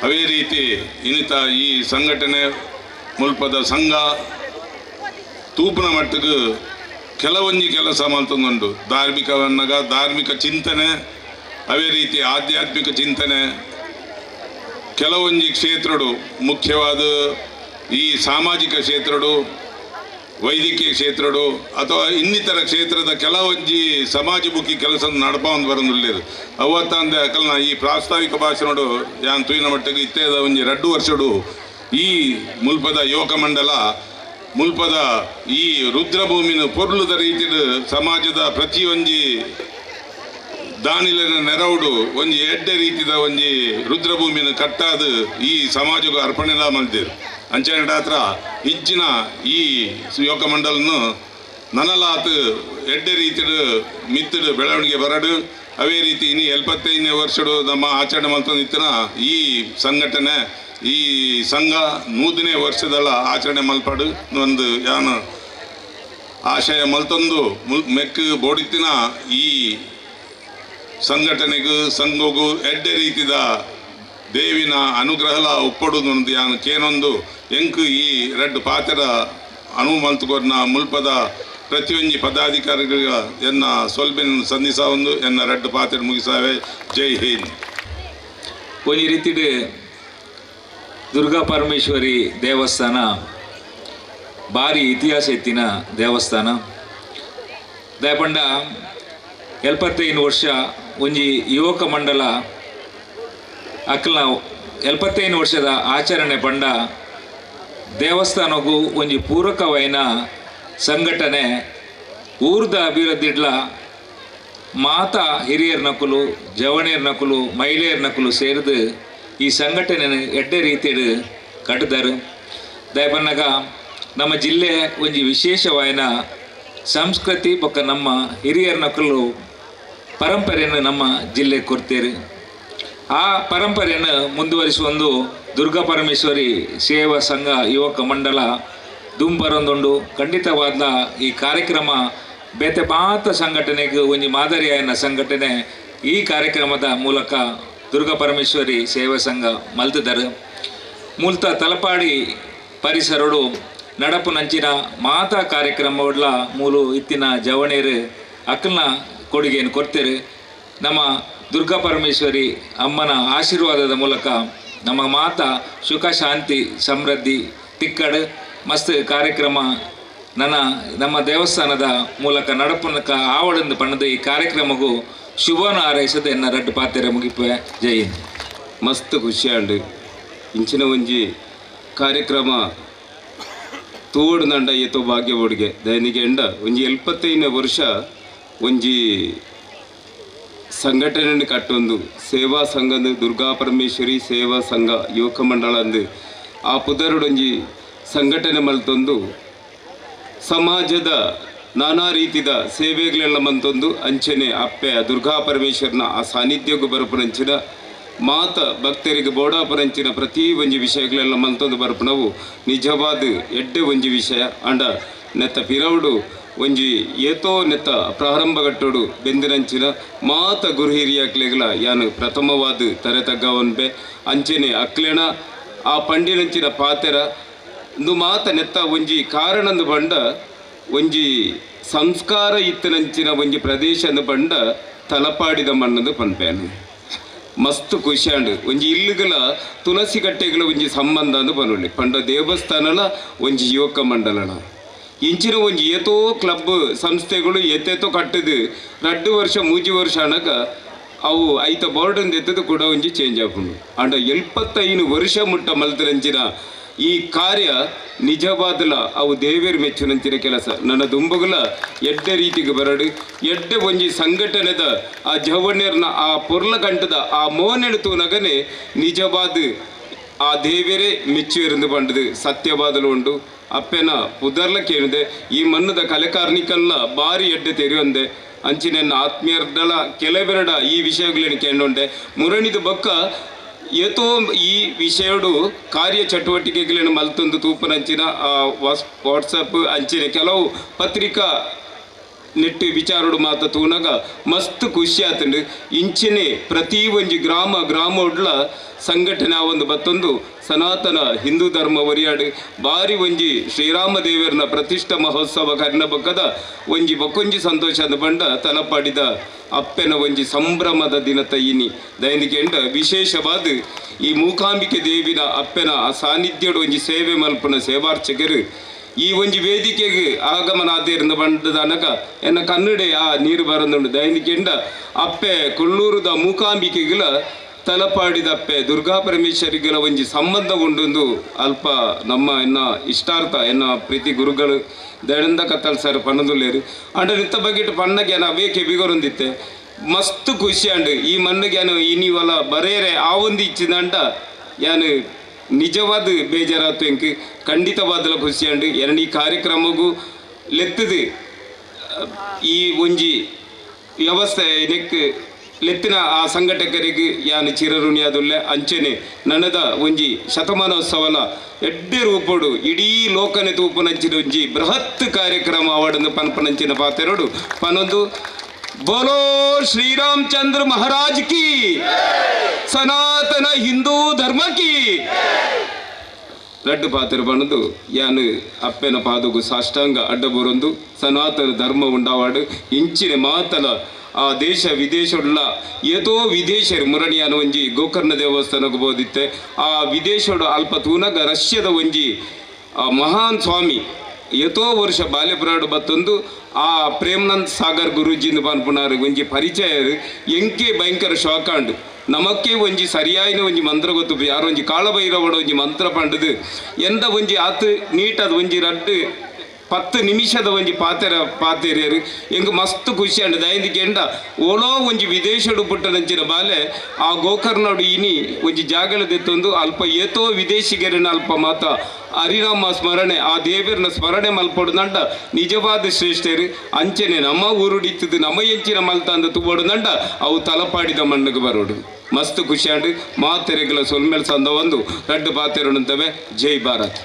ಅವೇ ರೀತಿ ಇನ್ನಿತ ಈ ಸಂಘಟನೆ ಮುಲ್ಪದ ಸಂಘ ತೂಪುನ ಮಟ್ಟಕ್ಕೆ ಕೆಲವೊಂಜಿ ಕೆಲಸ ಮಲ್ತೊಂದುಂಡು. ಧಾರ್ಮಿಕವನ್ನಾಗ ಧಾರ್ಮಿಕ ಚಿಂತನೆ ಅವೇ ರೀತಿ ಆಧ್ಯಾತ್ಮಿಕ ಚಿಂತನೆ ಕೆಲವೊಂಜಿ ಕ್ಷೇತ್ರಡು ಮುಖ್ಯವಾದ ಈ ಸಾಮಾಜಿಕ ಕ್ಷೇತ್ರಡು ವೈದ್ಯಕೀಯ ಕ್ಷೇತ್ರಡು ಅಥವಾ ಇನ್ನಿತರ ಕ್ಷೇತ್ರದ ಕೆಲವೊಂಜಿ ಸಮಾಜಮುಖಿ ಕೆಲಸ ನಡಪೊಂದು ಬರೋದಿಲ್ಲ. ಅವತ್ತಂದೆ ಅಕಲ್ನ ಈ ಪ್ರಾಸ್ತಾವಿಕ ಭಾಷಣಡು ಯಾನ್ ತೂಯಿನ ಮಟ್ಟಿಗೆ ಇತ್ತೇದ ಒಂಜಿ 2 ವರ್ಷಡು ಈ ಮುಲ್ಪದ ಯುವಕ ಮಂಡಲ ಮುಲ್ಪದ ಈ ರುದ್ರಭೂಮಿನ ಪೊರ್ಲುದ ರೀತಿಡು ಸಮಾಜದ ಪ್ರತಿಯೊಂಜಿ ದಾನಿಲನ ನೆರವುಡು ಒಂಜಿ ಎಡ್ಡೆ ರೀತಿದ ಒಂಜಿ ರುದ್ರಭೂಮಿನ ಕಟ್ಟಾದ ಈ ಸಮಾಜಕ್ಕೆ ಅರ್ಪಣೆಲ ಮಲ್ದಿರು. ಅಂಚನೆ ಹತ್ರ ಇಂಚಿನ ಈ ಯುವಕ ಮಂಡಲನು ನನಲಾತ್ ಎಡ್ಡೆ ರೀತಿಡು ಮಿತ್ತಡು ಬೆಳವಣಿಗೆ ಬರಡು ಅವೇ ರೀತಿ ಇನಿ 75ನೇ ವರ್ಷಡು ನಮ್ಮ ಆಚರಣೆ ಮಲ್ತೊಂದಿತ್ತಿನ ಈ ಸಂಘಟನೆ ಈ ಸಂಘ 100ನೇ ವರ್ಷದಲ್ಲ ಆಚರಣೆ ಮಲ್ಪಾಡು ಒಂದು ಯಾನ ಆಶಯ ಮಲ್ತೊಂದು ಮೆಕ್ ಬೋಡಿತ್ತಿನ ಈ ಸಂಘಟನೆಗೂ ಸಂಘಗೂ ಎಡ್ಡೆ ರೀತಿದ ದೇವಿನ ಅನುಗ್ರಹಲ ಒಪ್ಪಡು ಯಾನು ಕೇನೊಂದು ಎಂಕು ಈ ರಡ್ಡು ಪಾತ್ರ ಅನುವು ಮಲ್ತುಕೊರ್ನ ಮುಲ್ಪದ ಪ್ರತಿಯೊಂಜಿ ಪದಾಧಿಕಾರಿಗಳ ಎನ್ನ ಸೊಲ್ಬೆನ್ ಸಂಧಿಸಾವೊಂದು ಎನ್ನ ರಡ್ಡು ಪಾತ್ರ ಮುಗಿಸಾವೆ. ಜೈ ಹಿಂದ್. ಒಂಜಿ ರೀತಿಡ್ ದುರ್ಗಾ ಪರಮೇಶ್ವರಿ ದೇವಸ್ಥಾನ ಭಾರಿ ಇತಿಹಾಸ ಎತ್ತಿನ ದೇವಸ್ಥಾನ. ದಯಪಂಡ 75 ವರ್ಷ ಒಂಜಿ ಯುವಕ ಮಂಡಲ ಅಕ್ಲ 75 ವರ್ಷದ ಆಚರಣೆ ಪಂಡ ದೇವಸ್ಥಾನಕ್ಕೂ ಒಂಜಿ ಪೂರಕವಾಯಿನ ಸಂಘಟನೆ ಊರ್ದ ಅಭಿವೃದ್ಧಿಡ್ಲ ಮಾತಾ ಹಿರಿಯರ್ ನಕುಲು ಜವಣಿಯರ್ ನಕುಲು ಮಹಿಳೆಯರ್ ನಕುಲು ಸೇರಿದು ಈ ಸಂಘಟನೆ ಎಡ್ಡೆ ರೀತಿಯಡು ಕಟ್ಟುತ್ತಾರೆ. ದಯಪನ್ನಗ ನಮ್ಮ ಜಿಲ್ಲೆ ಒಂಜಿ ವಿಶೇಷವಾಯಿನ ಸಂಸ್ಕೃತಿ ಬೊಕ್ಕ ನಮ್ಮ ಹಿರಿಯರ್ ನಕುಲು ಪರಂಪರೆಯನ್ನು ನಮ್ಮ ಜಿಲ್ಲೆ ಕೊಡ್ತೇವೆ. ಆ ಪರಂಪರೆಯನ್ನು ಮುಂದುವರಿಸುವಂದು ದುರ್ಗಾ ಪರಮೇಶ್ವರಿ ಸೇವಾ ಸಂಘ ಯುವಕ ಮಂಡಲ ದುಂಬರೊಂದುಂಡು. ಖಂಡಿತವಾದ ಈ ಕಾರ್ಯಕ್ರಮ ಬೇತೆ ಮಾತ ಸಂಘಟನೆಗೆ ಒಂಜಿ ಮಾದರಿಯಾಯಿನ ಸಂಘಟನೆ ಈ ಕಾರ್ಯಕ್ರಮದ ಮೂಲಕ ದುರ್ಗಾ ಪರಮೇಶ್ವರಿ ಸೇವಾ ಸಂಘ ಮಲ್ತಿದ್ದಾರೆ. ಮೂಲ್ತ ತಲಪಾಡಿ ಪರಿಸರಡು ನಡಪು ನಂಚಿನ ಮಾತಾ ಕಾರ್ಯಕ್ರಮಗಳ ಮೂಲು ಇತ್ತಿನ ಜವಣೇರು ಅಕ್ಕಲ್ನ ಕೊಡುಗೆಯನ್ನು ಕೊಡ್ತೇವೆ. ನಮ್ಮ ದುರ್ಗಾ ಪರಮೇಶ್ವರಿ ಅಮ್ಮನ ಆಶೀರ್ವಾದದ ಮೂಲಕ ನಮ್ಮ ಮಾತಾ ಸುಖ ಶಾಂತಿ ಸಮೃದ್ಧಿ ತಿಕ್ಕಡು ಮಸ್ತ್ ಕಾರ್ಯಕ್ರಮ ನನ್ನ ನಮ್ಮ ದೇವಸ್ಥಾನದ ಮೂಲಕ ನಡಪುನಕ ಆವಡಂದು ಪಣ್ಣದ ಈ ಕಾರ್ಯಕ್ರಮಗೂ ಶುಭನ ಹಾರೈಸದೆ ಎನ್ನ ರಡ್ಡು ಪಾತ್ರೆ ಮುಗಿಪೆ. ಜೈ ಹಿಂದ್. ಮಸ್ತ್ ಖುಷಿಯಾಂಡು ಇಂಚಿನ ಒಂಜಿ ಕಾರ್ಯಕ್ರಮ ತೋಡು ನಂಡ ಏತೋ ಭಾಗ್ಯ ಒಡುಗೆ ದೈನಿಕ ಎಂಡ ಒಂಜಿ 75 ವರ್ಷ ಒಂಜಿ ಸಂಘಟನೆ ಕಟ್ಟೊಂದು ಸೇವಾ ಸಂಘ ದುರ್ಗಾ ಪರಮೇಶ್ವರಿ ಸೇವಾ ಸಂಘ ಯುವಕ ಮಂಡಳ ಅಂದು ಆ ಪುದರುಡೊಂಜಿ ಸಂಘಟನೆ ಮಲ್ತೊಂದು ಸಮಾಜದ ನಾನಾ ರೀತಿಯ ಸೇವೆಗಳೆಲ್ಲ ಮಂತೊಂದು ಅಂಚನೆ ಅಪ್ಪೆ ದುರ್ಗಾ ಪರಮೇಶ್ವರನ ಆ ಸಾನ್ನಿಧ್ಯಕ್ಕೂ ಬರಪುನಂಚಿನ ಮಾತ ಭಕ್ತರಿಗೆ ಬೋಡಾಪುರಂಚಿನ ಪ್ರತಿ ಒಂಜಿ ವಿಷಯಗಳೆಲ್ಲ ಮಂತೊಂದು ಬರಪುನವು ನಿಜವಾದ ಎಡ್ಡೆ ಒಂಜಿ ವಿಷಯ. ಅಂಡ ನೆತ್ತ ಪಿರವುಡು ಒಂಜಿ ಏತೋ ನೆತ್ತ ಪ್ರಾರಂಭಗಟ್ಟೋಡು ಬೆಂದಿನಂಚಿನ ಮಾತ ಗುರು ಹಿರಿಯಾಕ್ಲೆಗಳ ಯಾನು ಪ್ರಥಮವಾದ ತರೆ ತಗ್ಗವನ್ಬೆ ಅಂಚನೆ ಅಕ್ಲೆಣ ಆ ಪಂಡಿನಂಚಿನ ಪಾತೆರ ಇಂದು ಮಾತ ನೆತ್ತ ಒಂಜಿ ಕಾರಣಂದು ಬಂಡ ಒಂಜಿ ಸಂಸ್ಕಾರ ಇತ್ತನಂಚಿನ ಒಂಜಿ ಪ್ರದೇಶ ಬಂಡ ತಲಪಾಡಿದ ಮಣ್ಣದು ಪನ್ಪೇನು ಮಸ್ತ್ ಖುಷಿಯಾಂಡು ಒಂಜಿ ಇಲ್ಲುಗಳ ತುಳಸಿ ಕಟ್ಟೆಗಳ ಒಂಜಿ ಸಂಬಂಧ ಅಂದು ಪನೊಳ್ಳಿ ಪಂಡ ದೇವಸ್ಥಾನಲ ಒಂಜಿ ಯುವಕ ಮಂಡಲನ ಇಂಚಿನ ಒಂಜಿ ಏತೋ ಕ್ಲಬ್ ಸಂಸ್ಥೆಗಳು ಏತೇತೋ ಕಟ್ಟದು 2 ವರ್ಷ 3 ವರ್ಷ ಅನಗ ಅವು ಐತ ಬೋರ್ಡನ್ ಎತ್ತದು ಕೂಡ ಒಂಜಿ ಚೇಂಜ್ ಆಪುಂಡು. ಅಂಡ 75 ವರ್ಷ ಮುಟ್ಟ ಮಲ್ತರಂಚಿನ ಈ ಕಾರ್ಯ ನಿಜವಾದಲ ಅವು ದೇವೇರ್ ಮೆಚ್ಚುನಂಚಿನ ಕೆಲಸ. ನನ್ನ ದುಂಬುಗಳ ಎಡ್ಡೆ ರೀತಿಗೆ ಬರಡು ಎಡ್ಡೆ ಒಂಜಿ ಸಂಘಟನೆದ ಆ ಜವಣ್ಯರ್ನ ಆ ಪೊರ್ಲ ಗಂಟದ ಆ ಮೋನೆಡು ತೂನಗನೆ ನಿಜವಾದ ಆ ದೇವರೇ ಮೆಚ್ಚುವೆರೆಂದು ಪಂಡದು ಸತ್ಯವಾದಲು ಉಂಡು. ಅಪ್ಪೆನ ಪುದರ್ಲ ಕೇಳಿದೆ ಈ ಮಣ್ಣದ ಕಲೆಕಾರ್ನಿಕಲ್ಲ ಭಾರಿ ಎಡ್ಡೆ ತೆರೆಯೊಂದೆ ಅಂಚಿನ ಆತ್ಮೀಯರ್ಡಲ ಕೆಲವೆರಡ ಈ ವಿಷಯಗಳನ್ನು ಕೇಂಡೊಂಡೆ ಮುರಣಿದ ಬೊಕ್ಕ ಏತೋ ಈ ವಿಷಯಡು ಕಾರ್ಯ ಚಟುವಟಿಕೆಗಳನ್ನು ಮಲ್ತೊಂದು ತೂಪನಂಚಿನ ವಾಟ್ಸಪ್ ಅಂಚಿನ ಕೆಲವು ಪತ್ರಿಕಾ ನೆಟ್ಟು ವಿಚಾರಡು ಮಾತ ತೂನಗ ಮಸ್ತ್ ಖುಷಿ ಆತಂಡು. ಇಂಚಿನೆ ಪ್ರತಿ ಒಂಜಿ ಗ್ರಾಮ ಗ್ರಾಮೋಡ್ಲ ಸಂಘಟನೆ ಒಂದು ಬತ್ತೊಂದು ಸನಾತನ ಹಿಂದೂ ಧರ್ಮ ಒರಿಯಾಡು ಬಾರಿ ಒಂಜಿ ಶ್ರೀರಾಮ ದೇವರನ ಪ್ರತಿಷ್ಠಾ ಮಹೋತ್ಸವ ಕರ್ಣ ಬೊಕ್ಕದ ಒಂಜಿ ಬೊಕ್ಕೊಂಜಿ ಸಂತೋಷದ ಬಂಡ ತಲಪಾಡಿದ ಅಪ್ಪೆನ ಒಂಜಿ ಸಂಭ್ರಮದ ದಿನತ ಇನಿ ದೈನಿಕ ಎಂಡ ವಿಶೇಷವಾದ ಈ ಮೂಕಾಂಬಿಕೆ ದೇವಿನ ಅಪ್ಪೆನ ಆ ಸಾನ್ನಿಧ್ಯಡು ಒಂಜಿ ಸೇವೆ ಮಲ್ಪನ ಸೇವಾರ್ಚಕರು ಈ ಒಂಜಿ ವೇದಿಕೆಗೆ ಆಗಮನ ಆದೇರಿಂದ ಬಂಡದನಗ ಎನ್ನ ಕನ್ನಡೆ ಆ ನೀರು ಬರಂದುಂಡು. ದೈನಿಕೆಂಡ ಅಪ್ಪೆ ಕೊಲ್ಲೂರುದ ಮೂಕಾಂಬಿಕೆಗಳ ತಲಪಾಡಿದಪ್ಪೆ ದುರ್ಗಾ ಪರಮೇಶ್ವರಿಗಳ ಒಂಜಿ ಸಂಬಂಧ ಉಂಡೊಂದು ಅಲ್ಪ ನಮ್ಮ ಎನ್ನ ಇಷ್ಟಾರ್ಥ ಎನ್ನ ಪ್ರೀತಿ ಗುರುಗಳು ದಯನಂದ ಕತ್ತಲ್ ಸರ್ ಪನ್ನದುಲ್ಲೇರು ಅಂಡ ನಿತ್ತ ಬಗೆಟ್ ಪಣ್ಣಗೆ ಅವೇ ಕೆಬಿಗೊರೊಂದಿತ್ತೆ ಮಸ್ತ್ ಖುಷಿ ಅಂಡು ಈ ಮಣ್ಣಿಗೆ ಯಾನು ಇನಿವಲ ಬರೇರೆ ಆ ಒಂದು ಇಚ್ಚಿದಂಡ ಯಾನು ನಿಜವಾದ ಬೇಜಾರಾತು ಎಂಕ್ ಖಂಡಿತವಾದಲ ಖುಷಿ ಅಂಡು. ಎರಡು ಈ ಕಾರ್ಯಕ್ರಮಗೂ ಲೆತ್ತದು ಈ ಒಂಜಿ ವ್ಯವಸ್ಥೆ ನೆಕ್ ಲೆತ್ತಿನ ಆ ಸಂಘಟಕರಿಗೆ ಯಾನು ಚಿರಋಣಿಯಾದುಲ್ಲೆ ಅಂಚನೆ ನನದ ಒಂಜಿ ಶತಮಾನೋತ್ಸವಲ ಎಡ್ಡೆ ರೂಪೋಡು ಇಡೀ ಲೋಕನೆ ತೂಪನಂಚಿನ ಒಂಜಿ ಬೃಹತ್ ಕಾರ್ಯಕ್ರಮ ಅವಾಡನ್ನು ಪನ್ಪನಂಚಿನ ಪಾತೆರಡು ಪನೊಂದು ಬೋಲೋ ಶ್ರೀರಾಮಚಂದ್ರ ಮಹಾರಾಜ್ ಕಿ ಸನಾತನ ಹಿಂದೂ ಧರ್ಮ ಕಿ ರಡ್ಡು ಪಾತ್ರ ಬಣ್ಣದು ಯಾನು ಅಪ್ಪೆನ ಪಾದಗು ಸಾಷ್ಟಾಂಗ ಅಡ್ಡ ಬರೊಂದು ಸನಾತನ ಧರ್ಮ ಉಂಡಾವಾಡು ಇಂಚಿನ ಮಾತಲ ಆ ದೇಶ ವಿದೇಶವುಳ್ಳ ಏತೋ ವಿದೇಶರು ಮುರಣಿಯಾನ ಒಂಜಿ ಗೋಕರ್ಣ ದೇವಸ್ಥಾನಕ್ಕೆ ಬೋದಿತ್ತೆ ಆ ವಿದೇಶಡು ಅಲ್ಪ ತೂನಗ ರಷ್ಯಾದ ಒಂಜಿ ಆ ಮಹಾನ್ ಸ್ವಾಮಿ ಏತೋ ವರ್ಷ ಬಾಲ್ಯಪ್ರಾಡು ಬತ್ತೊಂದು ಆ ಪ್ರೇಮನಂದ್ ಸಾಗರ್ ಗುರೂಜಿಂದ ಪನ್ಪುನಾರು ಒಂಜಿ ಪರಿಚಯ ಎಂಕೆ ಭಯಂಕರ ಶಾಕಾಂಡು ನಮಕ್ಕೆ ಒಂಜಿ ಸರಿಯಾಯಿನ ಒಂಜಿ ಮಂತ್ರ ಗೊತ್ತು ಯಾರು ಒಂಜಿ ಕಾಳಭೈರವಡ ಒಂಜಿ ಮಂತ್ರ ಪಂಡದು ಎಂದ ಒಂಜಿ ಆತು ನೀಟದ ಒಂಜಿ ರಡ್ಡು 10 ನಿಮಿಷದ ಒಂಜಿ ಪಾತೆರ ಪಾತೆರಿಯರು ಎಂಗ್ ಮಸ್ತ್ ಖುಷಿ ಅಂಡ್ ದಯಂದಿಗೆ ಎಂಡ ಓಲೋ ಒಂಜಿ ವಿದೇಶಡು ಪುಟ್ಟನಂಚಿನ ಬಾಲೆ ಆ ಗೋಕರ್ಣಡು ಇನಿ ಒಂಜಿ ಜಾಗಲದೆತ್ತೊಂದು ಅಲ್ಪ ಏತೋ ವಿದೇಶಿಗರಿನ ಅಲ್ಪ ಮಾತ ಹರಿರಾಮ ಸ್ಮರಣೆ ಆ ದೇವರನ ಸ್ಮರಣೆ ಮಲ್ಪೊಡುನಂಡ ನಿಜವಾದ ಶ್ರೇಷ್ಠರು ಅಂಚನೆ ನಮ್ಮ ಊರುಡಿತ್ತದು ನಮ್ಮ ಎಂಚಿನ ಮಲ್ತ ಅಂದ ತುಬೋಡುನಂಡ ಅವು ತಲಪಾಡಿದ ಮಣ್ಣಿಗೆ ಬರೋಡು ಮಸ್ತ್ ಖುಷಿಯಾಂಡು ಮಾತೆರೆಗಳ ಸೊಲ್ಮೆಲ್ ಸಂದ ಒಂದು ರಡ್ಡು ಪಾತೆರುಂತವೆ. ಜೈ ಭಾರತ್.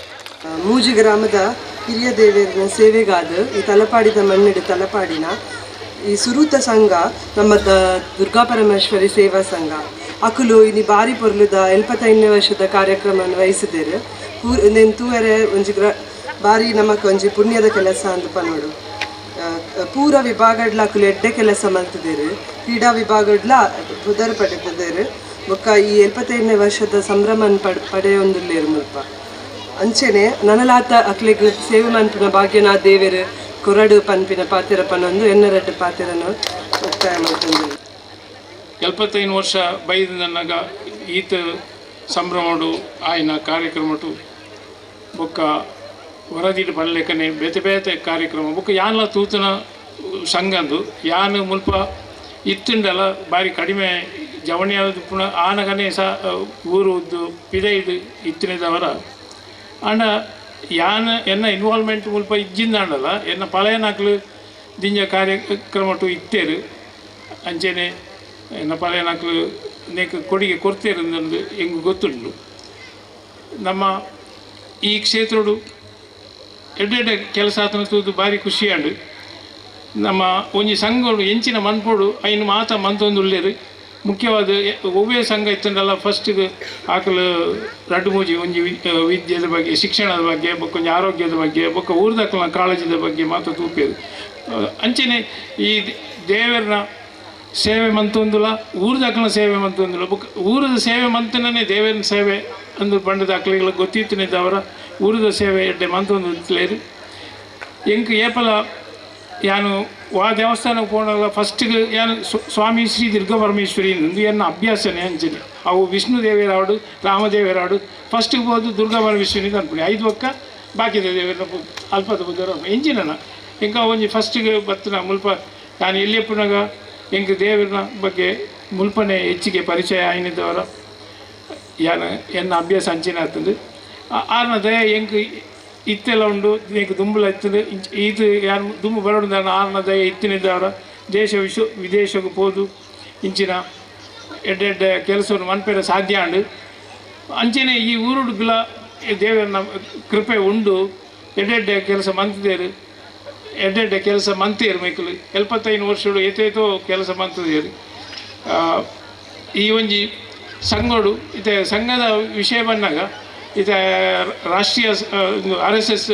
ಮೂಜಿ ಗ್ರಾಮದ ಹಿರಿಯ ದೇವರ ಸೇವೆಗಾದ ಈ ತಲಪಾಡಿದ ಮಣ್ಣಿಡು ತಲಪಾಡಿನ ಈ ಸುರೂತ ಸಂಘ ನಮ್ಮ ದುರ್ಗಾ ಪರಮೇಶ್ವರಿ ಸೇವಾ ಸಂಘ. ಅಕುಲು ಇನಿ ಬಾರಿ ಪೊರ್ಲುದ 75ನೇ ವರ್ಷದ ಕಾರ್ಯಕ್ರಮವನ್ನು ವಹಿಸಿದ್ದೇರು. ನೆನ್ ತೂವರೆ ಒಂಜಿ ಬಾರಿ ನಮಕ್ ಒಂಜಿ ಪುಣ್ಯದ ಕೆಲಸ ಅಂದ್ ಪನೋಡು. ಪೂರ ವಿಭಾಗಡ್ಲ ಅಕುಲು ಎಡ್ಡೆ ಕೆಲಸ ಮಲ್ತಿದ್ದೇರು. ಕ್ರೀಡಾ ವಿಭಾಗಡ್ಲ ಪುದರ್ ಪಡೆದಿದ್ದೇರು. ಬೊಕ್ಕ ಈ 75ನೇ ವರ್ಷದ ಸಂಭ್ರಮನ್ ಪಡೆಯೊಂದುಲ್ಲೇರು ಮುಲ್ಪ. ಅಂಚೆನೆ ನನಲಾತ ಅಕ್ಲೆಗ್ ಸೇವೆ ಮನ್ಪಿನ ಭಾಗ್ಯನಾ ದೇವೆರು ಕೊರಡು ಪನ್ಪಿನ ಪಾತೆರ ಪನೊಂದು ಎನ್ನರಡ್ಡು ಪಾತೆರನು ಮುಕ್ತಾಯ ಮಲ್ತೊಂದುಲ್ಲೆ. 75 ವರ್ಷ ಬೈದನಗ ಈತ ಸಂಭ್ರಮಡು ಆಯ್ನ ಕಾರ್ಯಕ್ರಮಟು ಬೊಕ್ಕ ವರದಿಡು ಪನ್ಲೆಕನೆ ಬೇತೆ ಬೇತೆ ಕಾರ್ಯಕ್ರಮ ಬೊಕ್ಕ ಯಾನ್ಲ ತೂತನ ಸಂಘಂದು ಯಾನ್ ಮುಲ್ಪ ಇತ್ತುಂಡಲ ಬಾರಿ ಕಡಿಮೆ ಜವಣಿಯಾದ ಪುನಃ ಆನಗನೆ ಸಹ ಊರು ಉದ್ದು ಪಿದೈದು ಇತ್ತಿನದವರ ಆಂಡ ಯಾನ್ ಎನ್ನ ಇನ್ವಾಲ್ವ್ಮೆಂಟ್ ಮುಲ್ಪ ಇಜ್ಜಿಂದಾಂಡಲ ಎನ್ನ ಪಳೆಯನಾಕ್ಲು ದಿಂಜ ಕಾರ್ಯಕ್ರಮಟು ಇತ್ತೇರು. ಅಂಚೆನೆ ಎನ್ನ ಪಳೆಯನಾಕ್ಲು ನೇಕ್ ಕೊಡುಗೆ ಕೊಡ್ತೇರು ಅಂದು ಎಂಗು ಗೊತ್ತುಂಡು. ನಮ್ಮ ಈ ಕ್ಷೇತ್ರಡು ಎಡ್ಡೆಡ್ಡೆ ಕೆಲಸ ಆತನ ತೂದು ಭಾರಿ ಖುಷಿಯಾಂಡು. ನಮ್ಮ ಒಂಜಿ ಸಂಘಡು ಎಂಚಿನ ಮನ್ಪೋಡು ಐನು ಮಾತ ಮಂತೊಂದುಲ್ಲೇರು. ಮುಖ್ಯವಾದ ಒವ್ವೇ ಸಂಘ ಇತ್ತಂಡಲ್ಲ ಫಸ್ಟಿಗೆ ಆಕಲು ರಡ್ಡು ಮೂಜಿ ಒಂಜಿ ವಿದ್ಯೆದ ಬಗ್ಗೆ, ಶಿಕ್ಷಣದ ಬಗ್ಗೆ, ಬೊಕ್ಕ ಒಂಜಿ ಆರೋಗ್ಯದ ಬಗ್ಗೆ, ಬೊಕ್ಕ ಊರ್ದಕ್ಲನ ಕಾಳಜಿದ ಬಗ್ಗೆ ಮಾತ ತೂಪೇರು. ಅಂಚೆನೆ ಈ ದೇವರನ ಸೇವೆ ಮಂತೊಂದುಲ ಊರ್ದಕ್ಲನ ಸೇವೆ ಮಂತೊಂದುಲ ಬೊಕ್ಕ ಊರದ ಸೇವೆ ಮಂತನೇ ದೇವರನ ಸೇವೆ ಅಂದು ಪಂಡದ ಅಕ್ಲಿಗಳ ಗೊತ್ತಿತ್ತಿನದವರ ಊರದ ಸೇವೆ ಎಡ್ಡೆ ಮಂತೊಂದು ಎಂಕ್ ಏಪಲ ಯಾನು ವಾ ದೇವಸ್ಥಾನಕ್ಕೆ ಪೋಣಲ್ಲ ಫಸ್ಟಿಗೆ ಯಾನು ಸ್ವಾಮಿ ಶ್ರೀ ದುರ್ಗಾ ಪರಮೇಶ್ವರಿ ಎಂದು ಎನ್ನ ಅಭ್ಯಾಸನೇ ಅಂಚನೆ. ಅವು ವಿಷ್ಣು ದೇವರಾಡು ರಾಮದೇವರಾಡು ಫಸ್ಟಿಗೆ ಹೋದು ದುರ್ಗಾ ಪರಮೇಶ್ವರಿ ಅನ್ಕೊಂಡು ಐದು ಒಕ್ಕ ಬಾಕಿದ ದೇವರ ಅಲ್ಪದ ಬುದ್ಧರ ಎಂಜಿನ ಎಂಕ ಒಂಜಿ ಫಸ್ಟಿಗೆ ಬತ್ತಿನ ಮುಲ್ಪ ನಾನು ಎಲ್ಲಿಯಪ್ಪನಾಗ ಎಂಕ್ ದೇವರನ ಬಗ್ಗೆ ಮುಲ್ಪನೆ ಹೆಚ್ಚಿಗೆ ಪರಿಚಯ ಆಯ್ನಿದ್ದವರ ಯಾನು ಎನ್ನ ಅಭ್ಯಾಸ ಅಂಚಿನ ಆಗ್ತದೆ. ಆರ್ನ ದಯ ಎಂಕ್ ಇತ್ತೆಲ್ಲ ಉಂಡು ಎಂಕ್ ದುಂಬುಲ ಇತ್ತದು ಈತ ಯಾನು ದುಂಬು ಬರೋಡು ಆರ್ನ ದಯ ಇತ್ತಿನಿದ್ದವರ ದೇಶ ವಿಶ್ವ ವಿದೇಶಕ್ಕೆ ಪೋದು ಇಂಚಿನ ಎಡ್ಡೆ ಎಡ್ಡೆ ಕೆಲಸವನ್ನು ಮನ್ಪೆರೆ ಸಾಧ್ಯ ಅಂಡು. ಅಂಚೆನೆ ಈ ಊರುಡುಗ್ಲ ದೇವರನ ಕೃಪೆ ಉಂಡು. ಎಡ್ಡೆಡ್ಡೆ ಕೆಲಸ ಮಂತದೇರು ಎಡ್ಡೆಡ್ಡೆ ಕೆಲಸ ಮಂತೇರು ಮೈಕಲು 75 ವರ್ಷಡು ಏತೇತೋ ಕೆಲಸ ಮಂತದೇರು. ಈ ಒಂಜಿ ಸಂಘಡು ಇತ್ತೆ ಸಂಘದ ವಿಷಯ ಬಂದಾಗ ಇತ್ತೆ ರಾಷ್ಟ್ರೀಯ RSS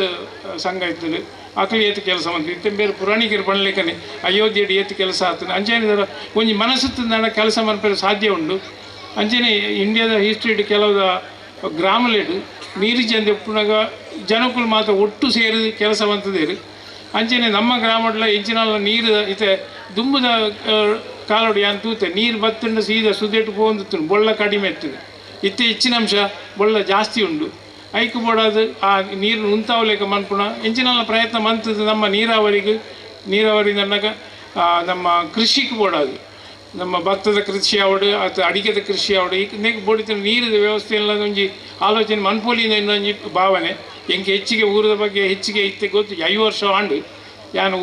ಸಂಘ ಇರ್ತದೆ ಅಕ್ಲು ಏತು ಕೆಲಸ ಮಂತು ಇತ್ತೆ ಬೇರೆ ಪುರಾಣಿಕರು ಪನ್ಲೆಕನೆ ಅಯೋಧ್ಯೆಡ್ ಏತು ಕೆಲಸ ಆಗ್ತದೆ. ಅಂಚೆನೆ ಒಂಜಿ ಮನಸ್ಸು ತಂದಾಣ ಕೆಲಸ ಮನ್ಪೆರೆ ಸಾಧ್ಯ ಉಂಡು. ಅಂಚೆನೆ ಇಂಡಿಯಾದ ಹಿಸ್ಟ್ರಿಡ್ ಕೆಲವು ಗ್ರಾಮಲೆಡ್ ನೀರು ಜಂದೆ ಉಪ್ಪುನಾಗ ಜನಕುಲು ಮಾತ್ರ ಒಟ್ಟು ಸೇರಿ ಕೆಲಸ ಮಂತದೇರು. ಅಂಚೆನೆ ನಮ್ಮ ಗ್ರಾಮಡ್ಲ ಎಂಚಿನಲ್ಲ ನೀರು ಇತ್ತೆ ದುಂಬುದ ಕಾಲೋಡು ಯಾನ್ ತೂತೆ ನೀರು ಬತ್ತುಂಡ ಸೀದಾ ಸುದೇಟು ಪೋಂದಿತ್ತು ಬೊಳ್ಳ ಕಡಿಮೆ ಇರ್ತದೆ. ಇತ್ತೆ ಹೆಚ್ಚಿನ ಅಂಶ ಬೊಳ್ಳ ಜಾಸ್ತಿ ಉಂಡು. ಐಕು ಬೋಡಾದು ಆ ನೀರು ಉಂತಾವಲೇಕ ಮನ್ಪುಣ ಎಂಚಿನಲ್ಲ ಪ್ರಯತ್ನ ಮಂತದ್ದು ನಮ್ಮ ನೀರಾವರಿಗೆ ನೀರಾವರಿ ನನ್ನಗ ನಮ್ಮ ಕೃಷಿಗೆ ಬೋಡಾದು ನಮ್ಮ ಭತ್ತದ ಕೃಷಿ ಆವಡು ಅಥವಾ ಅಡಿಕೆದ ಕೃಷಿ ಆವಡು ಈ ಬೋಡಿತ ನೀರಿನ ವ್ಯವಸ್ಥೆ ಎಲ್ಲ ಒಂಜಿ ಆಲೋಚನೆ ಮನ್ಪೋಲಿನ ಇನ್ನೊಂಜಿ ಭಾವನೆ. ಎಂಕೆ ಹೆಚ್ಚಿಗೆ ಊರದ ಬಗ್ಗೆ ಹೆಚ್ಚಿಗೆ ಇತ್ತೆ ಗೊತ್ತು 5 ವರ್ಷ ಆಂಡು ಯಾನು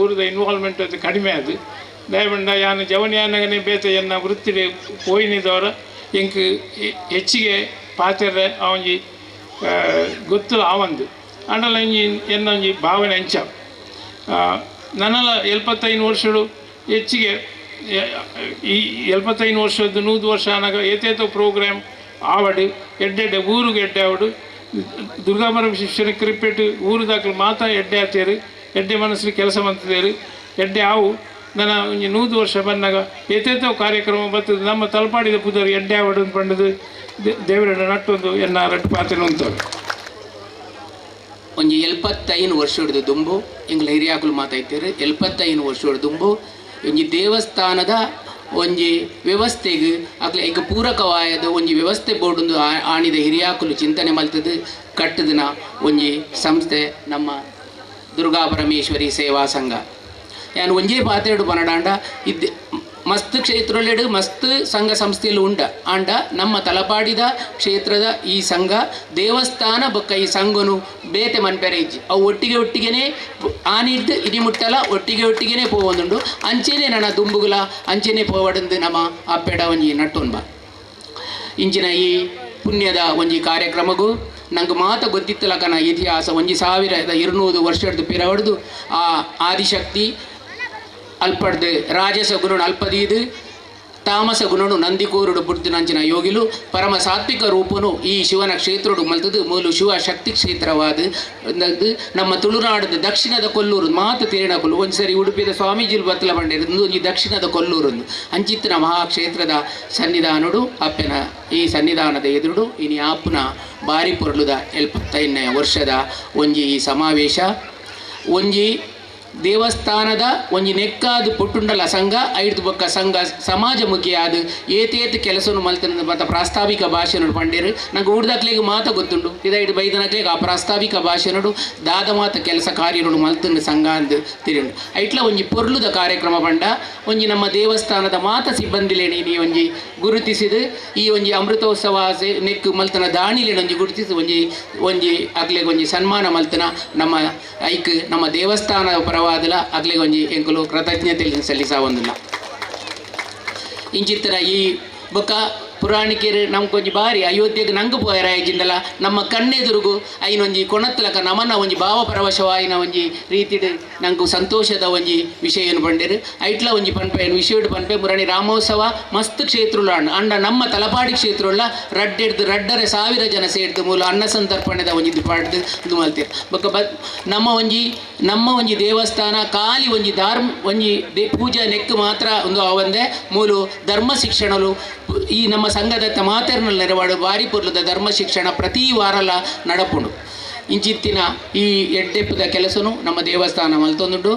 ಊರದ ಇನ್ವಾಲ್ವ್ಮೆಂಟ್ ಅದು ಕಡಿಮೆ ಅದು ದಯವಂಡ ಯಾನು ಜವನಿಯಾನಗನೇ ಬೇತ ಎನ್ನ ವೃತ್ತಿಡೆ ಪೋಯಿನಿದವರ ಎಂಕ್ ಹೆಚ್ಚಿಗೆ ಪಾತೆರೆ ಒಂಜಿ ಗೊತ್ತು ಆವಂದು ಆಂಡಲ ಒಂಜಿ ಎನ್ನ ಒಂಜಿ ಭಾವನೆ ಅಂಚ. ನನ್ನಲ 75 ವರ್ಷಡು ಹೆಚ್ಚಿಗೆ ಈ 75 ವರ್ಷದ್ದು 100 ವರ್ಷ ಆನಾಗ ಏತೇತೋ ಪ್ರೋಗ್ರಾಮ್ ಆವಡು ಎಡ್ಡೆಡ್ಡೆ ಊರಿಗೆ ಎಡ್ಡೆ ಆವಡು ದುರ್ಗಾ ಪರಮೇಶ್ವರಿ ಕ್ರಿಕೆಟ್ ಊರು ಮಾತಾ ಎಡ್ಡೆ ಆತೇರು ಎಡ್ಡೆ ಮನಸ್ಸು ಕೆಲಸ ಮಂತದೇರು ಎಡ್ಡೆ ಆವು. ನನ್ನ ಒಂಜಿ 100 ವರ್ಷ ಬಂದಾಗ ಏತೇತೋ ಕಾರ್ಯಕ್ರಮ ಬರ್ತದೆ ನಮ್ಮ ತಲಪಾಡಿದ ಪುದರ್ ಎಡ್ಡೆ ಆವಡು ಪಂಡದು ದೇವರ ನಟ್ಟೊಂದು ಎನ್ನ ರಟ್ಟು ಪಾತ್ರೆ ಉಂಟು. ಒಂಜಿ 75 ವರ್ಷದ ದುಂಬು ಎಂಗ್ಲ ಹಿರಿಯಾಕುಲು ಮಾತಾಯ್ತೇರು 75 ವರ್ಷದ ದುಂಬು ಒಂಜಿ ದೇವಸ್ಥಾನದ ಒಂಜಿ ವ್ಯವಸ್ಥೆಗೆ ಅಕ್ಲೆ ಈಗ ಪೂರಕವಾಯದ ಒಂಜಿ ವ್ಯವಸ್ಥೆ ಬೋರ್ಡೊಂದು ಆಣಿದ ಹಿರಿಯಾಕುಲು ಚಿಂತನೆ ಮಲ್ತದು ಕಟ್ಟದಿನ ಒಂಜಿ ಸಂಸ್ಥೆ ನಮ್ಮ ದುರ್ಗಾ ಪರಮೇಶ್ವರಿ ಸೇವಾ ಸಂಘ. ಯಾನು ಒಂಜೇ ಪಾತ್ರೆಡು ಪನಡಾಂಡ ಇದ್ದ ಮಸ್ತ್ ಕ್ಷೇತ್ರಲೆಡು ಮಸ್ತ್ ಸಂಘ ಸಂಸ್ಥೆಯಲ್ಲಿ ಉಂಡ ಆಂಡ ನಮ್ಮ ತಲಪಾಡಿದ ಕ್ಷೇತ್ರದ ಈ ಸಂಘ ದೇವಸ್ಥಾನ ಬೊಕ್ಕ ಈ ಸಂಘನು ಬೇತೆ ಮನ್ಪೆರೆ ಇಜ್ಜಿ ಅವು ಒಟ್ಟಿಗೆ ಒಟ್ಟಿಗೆನೇ ಆನಿದ್ದು ಇಡಿ ಮುಟ್ಟಲ ಒಟ್ಟಿಗೆ ಒಟ್ಟಿಗೆನೇ ಪೋವೊಂದುಂಡು. ಅಂಚೆನೆ ನನ್ನ ದುಂಬುಗುಲ ಅಂಚೆನೆ ಪೋವಡಂದು ನಮ್ಮ ಅಪ್ಪೆಡ ಒಂಜಿ ನಟ್ಟೊನ್ಬ ಇಂಚಿನ ಈ ಪುಣ್ಯದ ಒಂಜಿ ಕಾರ್ಯಕ್ರಮಗೂ ನಂಗೆ ಮಾತ ಗೊತ್ತಿತ್ತಲಕನ ಇತಿಹಾಸ ಒಂಜಿ 1200 ವರ್ಷದ ಪಿರವಡ್ದು ಆ ಆದಿಶಕ್ತಿ ಅಲ್ಪಡ್ದು ರಾಜಸ ಗುರುನ ಅಲ್ಪದೀದು ತಾಮಸ ಗುಣನು ನಂದಿಕೋರುಡು ಬುಡ್ದಿನಂಚಿನ ಯೋಗಿಲು ಪರಮ ಸಾತ್ವಿಕ ರೂಪನು ಈ ಶಿವನ ಕ್ಷೇತ್ರಡು ಮಲ್ತದು ಮೂಲು ಶಿವ ಶಕ್ತಿ ಕ್ಷೇತ್ರವಾದ ನಮ್ಮ ತುಳುನಾಡದ ದಕ್ಷಿಣದ ಕೊಲ್ಲೂರು ಮಾತು ತಿರಿನಕುಲು ಒಂದ್ಸರಿ ಉಡುಪಿದ ಸ್ವಾಮೀಜಿಲು ಬತ್ತಲ ಬಂಡೇರು ಒಂಜಿ ದಕ್ಷಿಣದ ಕೊಲ್ಲೂರು ಅಂಚಿತ್ತಿನ ಮಹಾಕ್ಷೇತ್ರದ ಸನ್ನಿಧಾನಡು ಅಪ್ಪನ ಈ ಸನ್ನಿಧಾನದ ಎದುರುಡು ಇನಿ ಆಪುನ ಬಾರಿ ಪೊರ್ಲುದ 75ನೇ ವರ್ಷದ ಒಂಜಿ ಈ ಸಮಾವೇಶ ಒಂಜಿ ದೇವಸ್ಥಾನದ ಒಂಜಿ ನೆಕ್ಕಾದ ಪುಟ್ಟುಂಡಲ ಸಂಘ ಐದು ಬೊಕ್ಕ ಸಂಘ ಸಮಾಜಮುಖಿಯಾದ ಏತೇತ್ ಕೆಲಸನು ಮಲ್ತನ ಮತ್ತ ಪ್ರಾಸ್ತಾವಿಕ ಭಾಷೆನಡು ಪಂಡೇರು ನಂಗೆ ಊರ್ದಕ್ಲೆಗ್ ಮಾತ ಗೊತ್ತುಂಡು ಇದೈದು ಬೈದನಕ್ಲೆಗ್ ಆ ಪ್ರಾಸ್ತಾವಿಕ ಭಾಷೆನಡು ದಾದ ಮಾತ ಕೆಲಸ ಕಾರ್ಯಗಳು ಮಲ್ತನ ಸಂಘ ಅಂದ್ ತಿರುಂಡು ಐಟ್ಲ ಒಂಜಿ ಪೊರ್ಲುದ ಕಾರ್ಯಕ್ರಮ ಪಂಡ ಒಂಜಿ ನಮ್ಮ ದೇವಸ್ಥಾನದ ಮಾತ ಸಿಬ್ಬಂದಿಲೇನಿ ನೀ ಒಂಜಿ ಗುರುತಿಸಿದು ಈ ಒಂಜಿ ಅಮೃತೋತ್ಸವ ನೆಕ್ಕು ಮಲ್ತನ ದಾಣಿಲೇನ ಒಂಜಿ ಗುರುತಿಸಿ ಒಂಜಿ ಒಂಜಿ ಅಕ್ಲೆಗ್ ಒಂಜಿ ಸನ್ಮಾನ ಮಲ್ತನ ನಮ್ಮ ಐಕ್ ನಮ್ಮ ದೇವಸ್ಥಾನದ ಪರವಾದಲ ಅಗ್ಲೆಗ್ ಒಂಜಿ ಎಂಕುಲು ಕೃತಜ್ಞತೆ ಸಲ್ಲಿಸಾವೊಂದಿಲ್ಲ ಇಂಚಿತ್ತರ ಈ ಬೊಕ್ಕ ಪುರಾಣಿಕೆರು ನಮ್ಕೊಂಜಿ ಬಾರಿ ಅಯೋಧ್ಯೆಗೆ ನಂಗೆ ಪೋಯರಾಯಿಜಿಂಡಲ ನಮ್ಮ ಕಣ್ಣೆದುರುಗು ಐನೊಂಜಿ ಕೊಣತ್ತಲಕ ನಮನ ಒಂಜಿ ಭಾವಪರವಶವಾಯಿನ ಒಂಜಿ ರೀತಿಡ್ ನಂಗೆ ಸಂತೋಷದ ಒಂಜಿ ವಿಷಯನು ಪಂಡೇರು ಐಟ್ಲ ಒಂಜಿ ಪನ್ಪೆ ವಿಷಯಡು ಪನ್ಪೆ ಮುರಣಿ ರಾಮೋತ್ಸವ ಮಸ್ತ್ ಕ್ಷೇತ್ರಲ ಅಂಡ ನಮ್ಮ ತಲಪಾಡಿ ಕ್ಷೇತ್ರಲ್ಲ ರಡ್ಡೆಡ್ದು 2,500 ಜನ ಸೇರ್ದು ಮೂಲ ಅನ್ನ ಸಂತರ್ಪಣೆದ ಒಂಜಿ ಪಾಡ್ದು ಇದು ಮಲ್ತೇರು ಬೊಕ್ಕ ಬ ನಮ್ಮ ಒಂಜಿ ದೇವಸ್ಥಾನ ಖಾಲಿ ಒಂಜಿ ಧರ್ಮ ಒಂಜಿ ಪೂಜೆ ನೆಕ್ಕು ಮಾತ್ರ ಒಂದು ಅವಂದೆ ಮೂಲು ಧರ್ಮ ಶಿಕ್ಷಣಲು ಈ ನಮ್ಮ ಸಂಘದ ಮಾತೆರ್ನಲ್ಲಿ ನೆರವಾಡು ಬಾರಿ ಪೊರ್ಲುದ ಧರ್ಮ ಶಿಕ್ಷಣ ಪ್ರತಿ ವಾರಲ ನಡಪುಂಡು ಇಂಚಿತ್ತಿನ ಈ ಎಡ್ಡೆಪ್ಪದ ಕೆಲಸನು ನಮ್ಮ ದೇವಸ್ಥಾನ ಮಲ್ತೊಂದುಂಡು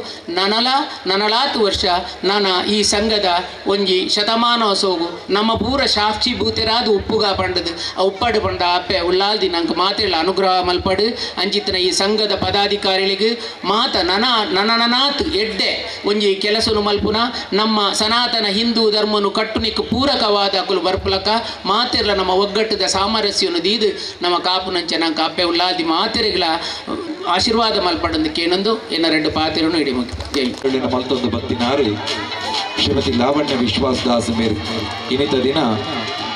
ನನಲಾತು ವರ್ಷ ನಾನ ಈ ಸಂಘದ ಒಂಜಿ ಶತಮಾನೋತ್ಸವಗು ನಮ್ಮ ಪೂರ ಸಾಕ್ಷಿ ಭೂತೆರಾದ ಉಪ್ಪುಗ ಪಂಡದು ಆ ಉಪ್ಪಾಡು ಪಂಡ ಅಪ್ಪೆ ಉಳ್ಳಾಲ್ದಿ ನಂಗೆ ಮಾತೆಲ್ಲ ಅನುಗ್ರಹ ಮಲ್ಪಡು ಅಂಚಿತ್ತಿನ ಈ ಸಂಘದ ಪದಾಧಿಕಾರಿಗಳಿಗೆ ಮಾತ ನನನಾತ್ ಎಡ್ಡೆ ಒಂಜಿ ಕೆಲಸನು ಮಲ್ಪುನ ನಮ್ಮ ಸನಾತನ ಹಿಂದೂ ಧರ್ಮನು ಕಟ್ಟುನಿಕ್ಕು ಪೂರಕವಾದ ಅಕುಲು ಬರ್ಪುಲಕ ಮಾತೆರ್ಲ ನಮ್ಮ ಒಗ್ಗಟ್ಟದ ಸಾಮರಸ್ಯನು ದೀದು ನಮ್ಮ ಕಾಪುನಂಚೆ ನಂಗೆ ಅಪ್ಪೆ ಉಳ್ಳಾಲ್ದಿ ಮಾತೆ ಆಶೀರ್ವಾದ ಮಲ್ಪಡೊಂದು ಕೇನೊಂದು ಎನ್ನ ಎರಡು ಪಾತ್ರನು ಇಡಿ ಮುಗಿ ಮಲ್ತೊಂದು ಬತ್ತಿನಾರು ಶ್ರೀಮತಿ ಲಾವಣ್ಯ ವಿಶ್ವಾಸ್ ದಾಸ್ ಮೇರ್ ಇನ್ನಿತ ದಿನ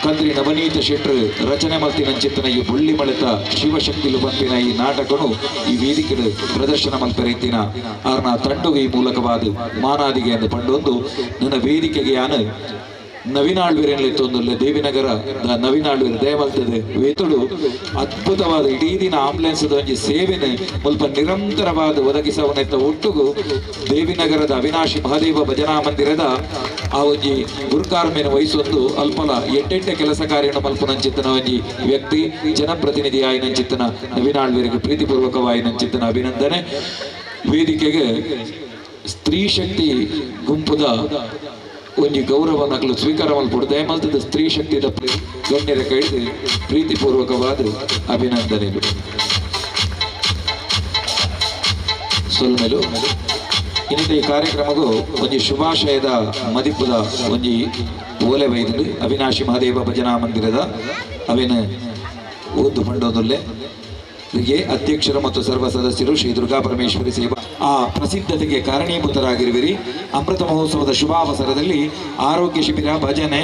ಕಂದ್ರಿ ನವನೀತ ಶೆಟ್ರು ರಚನೆ ಮಲ್ತಿನಂಚಿತ್ತನ ಈ ಬುಳ್ಳಿ ಮಳೆತ ಶಿವಶಕ್ತಿಲು ಬಂಪಿನ ಈ ನಾಟಕನು ಈ ವೇದಿಕೆ ಪ್ರದರ್ಶನ ಮಲ್ಪೆರೆತ್ತಿನ ಆರ್ನ ತಂಡುಗೆ ಈ ಮೂಲಕವಾದ ಮಾನಾದಿಗೆ ಎಂದು ಪಂಡೊಂದು ನನ್ನ ವೇದಿಕೆಗೆ ಯಾನು ನವೀನಾಳ್ವೇರೆನ್ಲೆತ್ತೊಂದುಲ್ಲ ದೇವಿನಗರ ನವೀನಾಳ್ವೇರು ದಯಮಲ್ತದೆ ವೇತುಡು ಅದ್ಭುತವಾದ ಇಡೀ ದಿನ ಆಂಬುಲೆನ್ಸ್ ಒಂಜಿ ಸೇವೆನೆ ಮುಲ್ಪ ನಿರಂತರವಾದ ಒದಗಿಸವನೆತ್ತ ಒಟ್ಟುಗು ದೇವಿನಗರದ ಅವಿನಾಶಿ ಮಹಾದೇವ ಭಜನಾ ಮಂದಿರದ ಆ ಒಂಜಿ ಗುರುಕಾರ್ಮೆನ ವಹಿಸೊಂದು ಅಲ್ಪಲ ಎಟ್ಟೆಟ್ಟೆ ಕೆಲಸ ಕಾರ್ಯನ ಮಲ್ಪುನಂಚಿತ್ತನ ಒಂಜಿ ವ್ಯಕ್ತಿ ಜನಪ್ರತಿನಿಧಿ ಆಯಿನಂಚಿತ್ತನ ನವೀನಾಳ್ವೇರಿಗೆ ಪ್ರೀತಿಪೂರ್ವಕವಾಯಿನಂಚಿತ್ತನ ಅಭಿನಂದನೆ. ವೇದಿಕೆಗೆ ಸ್ತ್ರೀ ಶಕ್ತಿ ಗುಂಪುದ ಒಂಜಿ ಗೌರವ ನಕಲು ಸ್ವೀಕಾರ ಮಲ್ಪೊಡು ದಯಮಲ್ತದ ಸ್ತ್ರೀ ಶಕ್ತಿದ ಗಣ್ಯರ ಕೈದು ಪ್ರೀತಿಪೂರ್ವಕವಾದ ಅಭಿನಂದನೆಗಳು. ಸೊಲ್ಮೆಲು ಇನ್ನಿತ ಈ ಕಾರ್ಯಕ್ರಮಗೂ ಒಂಜಿ ಶುಭಾಶಯದ ಮದಿಪುದ ಒಂಜಿ ಓಲೆ ಬೈದು ಅವಿನಾಶಿ ಮಹಾದೇವ ಭಜನಾ ಮಂದಿರದ ಅವಿನ ಓದು ಪಂಡೊಂದುಲ್ಲೆ ಅಧ್ಯಕ್ಷರು ಮತ್ತು ಸರ್ವ ಸದಸ್ಯರು ಶ್ರೀ ದುರ್ಗಾ ಪರಮೇಶ್ವರಿ ಸೇವಾ ಆ ಪ್ರಸಿದ್ಧತೆಗೆ ಕಾರಣೀಭೂತರಾಗಿರುವಿರಿ. ಅಮೃತ ಮಹೋತ್ಸವದ ಶುಭಾವಸರದಲ್ಲಿ ಆರೋಗ್ಯ ಶಿಬಿರ, ಭಜನೆ,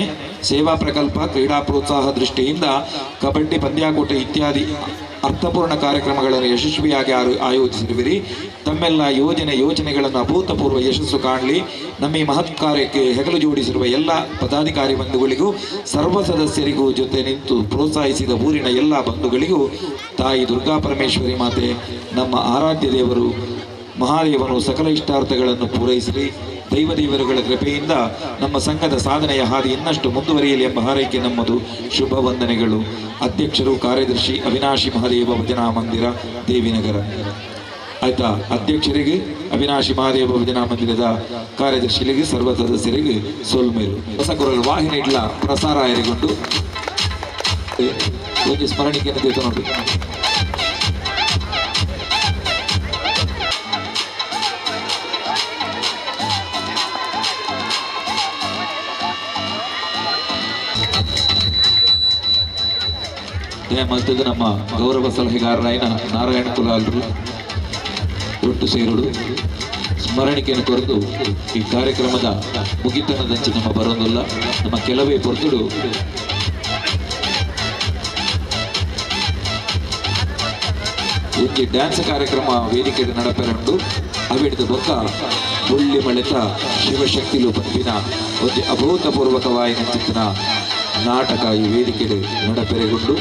ಸೇವಾ ಪ್ರಕಲ್ಪ, ಕ್ರೀಡಾ ಪ್ರೋತ್ಸಾಹ ದೃಷ್ಟಿಯಿಂದ ಕಬಡ್ಡಿ ಪಂದ್ಯಾಕೂಟ ಇತ್ಯಾದಿ ಅರ್ಥಪೂರ್ಣ ಕಾರ್ಯಕ್ರಮಗಳನ್ನು ಯಶಸ್ವಿಯಾಗಿ ಆಯೋಜಿಸಿರುವಿರಿ. ತಮ್ಮೆಲ್ಲ ಯೋಜನೆಗಳನ್ನು ಅಭೂತಪೂರ್ವ ಯಶಸ್ಸು ಕಾಣಲಿ. ನಮ್ಮ ಈ ಮಹತ್ ಕಾರ್ಯಕ್ಕೆ ಹೆಗಲು ಜೋಡಿಸಿರುವ ಎಲ್ಲ ಪದಾಧಿಕಾರಿ ಬಂಧುಗಳಿಗೂ, ಸರ್ವ ಸದಸ್ಯರಿಗೂ, ಜೊತೆ ನಿಂತು ಪ್ರೋತ್ಸಾಹಿಸಿದ ಊರಿನ ಎಲ್ಲ ಬಂಧುಗಳಿಗೂ ತಾಯಿ ದುರ್ಗಾ ಪರಮೇಶ್ವರಿ ಮಾತೆ ನಮ್ಮ ಆರಾಧ್ಯ ದೇವರು ಮಹಾದೇವನು ಸಕಲ ಇಷ್ಟಾರ್ಥಗಳನ್ನು ಪೂರೈಸಲಿ. ದೈವ ದೇವರುಗಳ ಕೃಪೆಯಿಂದ ನಮ್ಮ ಸಂಘದ ಸಾಧನೆಯ ಹಾದಿ ಇನ್ನಷ್ಟು ಮುಂದುವರಿಯಲಿ ಎಂಬ ಹಾರೈಕೆ ನಮ್ಮದು. ಶುಭ ವಂದನೆಗಳು. ಅಧ್ಯಕ್ಷರು ಕಾರ್ಯದರ್ಶಿ ಅವಿನಾಶಿ ಮಹಾದೇವ ಭಜನಾ ಮಂದಿರ, ದೇವಿನಗರ. ಆಯ್ತಾ, ಅಧ್ಯಕ್ಷರಿಗೆ ಅವಿನಾಶಿ ಮಹಾದೇವ ಭಜನಾ ಮಂದಿರದ ಕಾರ್ಯದರ್ಶಿಗಳಿಗೆ ಸರ್ವ ಸದಸ್ಯರಿಗೆ ಸೊಲ್ಮೇಲು. ಹೊಸಗುರಲ್ ವಾಹಿನಿ ಇಡ್ಲ ಪ್ರಸಾರ ಆಯರಿಗೊಂಡು ಒಂದು ಸ್ಮರಣಿಕೆಯನ್ನು ದೇತನೊಂಡು. ಮಲ್ತದ್ದು ನಮ್ಮ ಗೌರವ ಸಲಹೆಗಾರರಾಯನ ನಾರಾಯಣ ಕುಲಾಲರು ಒಟ್ಟು ಸೇರುಡು ಸ್ಮರಣಿಕೆಯನ್ನು ಕೊರೆದು ಈ ಕಾರ್ಯಕ್ರಮದ ಮುಗಿತನದಂಚೆ ನಮ್ಮ ಬರೋದಿಲ್ಲ. ನಮ್ಮ ಕೆಲವೇ ಪೊರ್ತುಡು ಒಂಜಿ ಡ್ಯಾನ್ಸ್ ಕಾರ್ಯಕ್ರಮ ವೇದಿಕೆ ನಡಪೆರುಂಡು. ಅವಿಡ್ದು ಬೊಕ್ಕ ಬುಳ್ಳಿ ಮಳೆತ ಶಿವಶಕ್ತಿಲು ಪನ್ಪಿನ ಒಂಜಿ ಅಭೂತಪೂರ್ವಕವಾಯಿನ ಚಿತ್ತಿನ ನಾಟಕ ಈ ವೇದಿಕೆ ನಡಪೆರೆಗುಂಡು.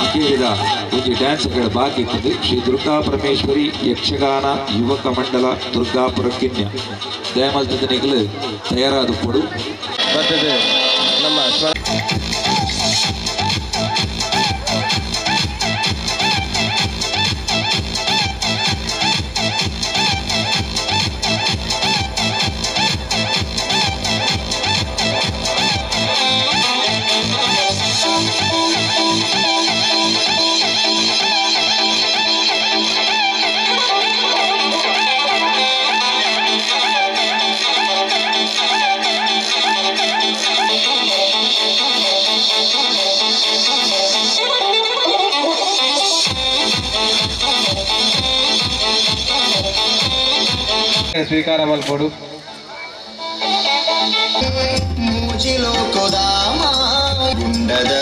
ಅಕೇರಿದ ಒಂಜಿ ಡ್ಯಾನ್ಸ್ಗಳ ಬಾಕಿ ಇತ್ತದೆ. ಶ್ರೀ ದುರ್ಗಾ ಪರಮೇಶ್ವರಿ ಯಕ್ಷಗಾನ ಯುವಕ ಮಂಡಲ ದುರ್ಗಾಪುರ ಕಿನ್ಯ ದಯಮಲ್ತದ ನಿಗಲು ತಯಾರಾದ ಪೊಡು. ನಮ್ಮ ಸ್ವೀಕಾರ ಮಲ್ಪೊಡು. ಮೂಜಿಲೋಕದ ಗುಂಡದ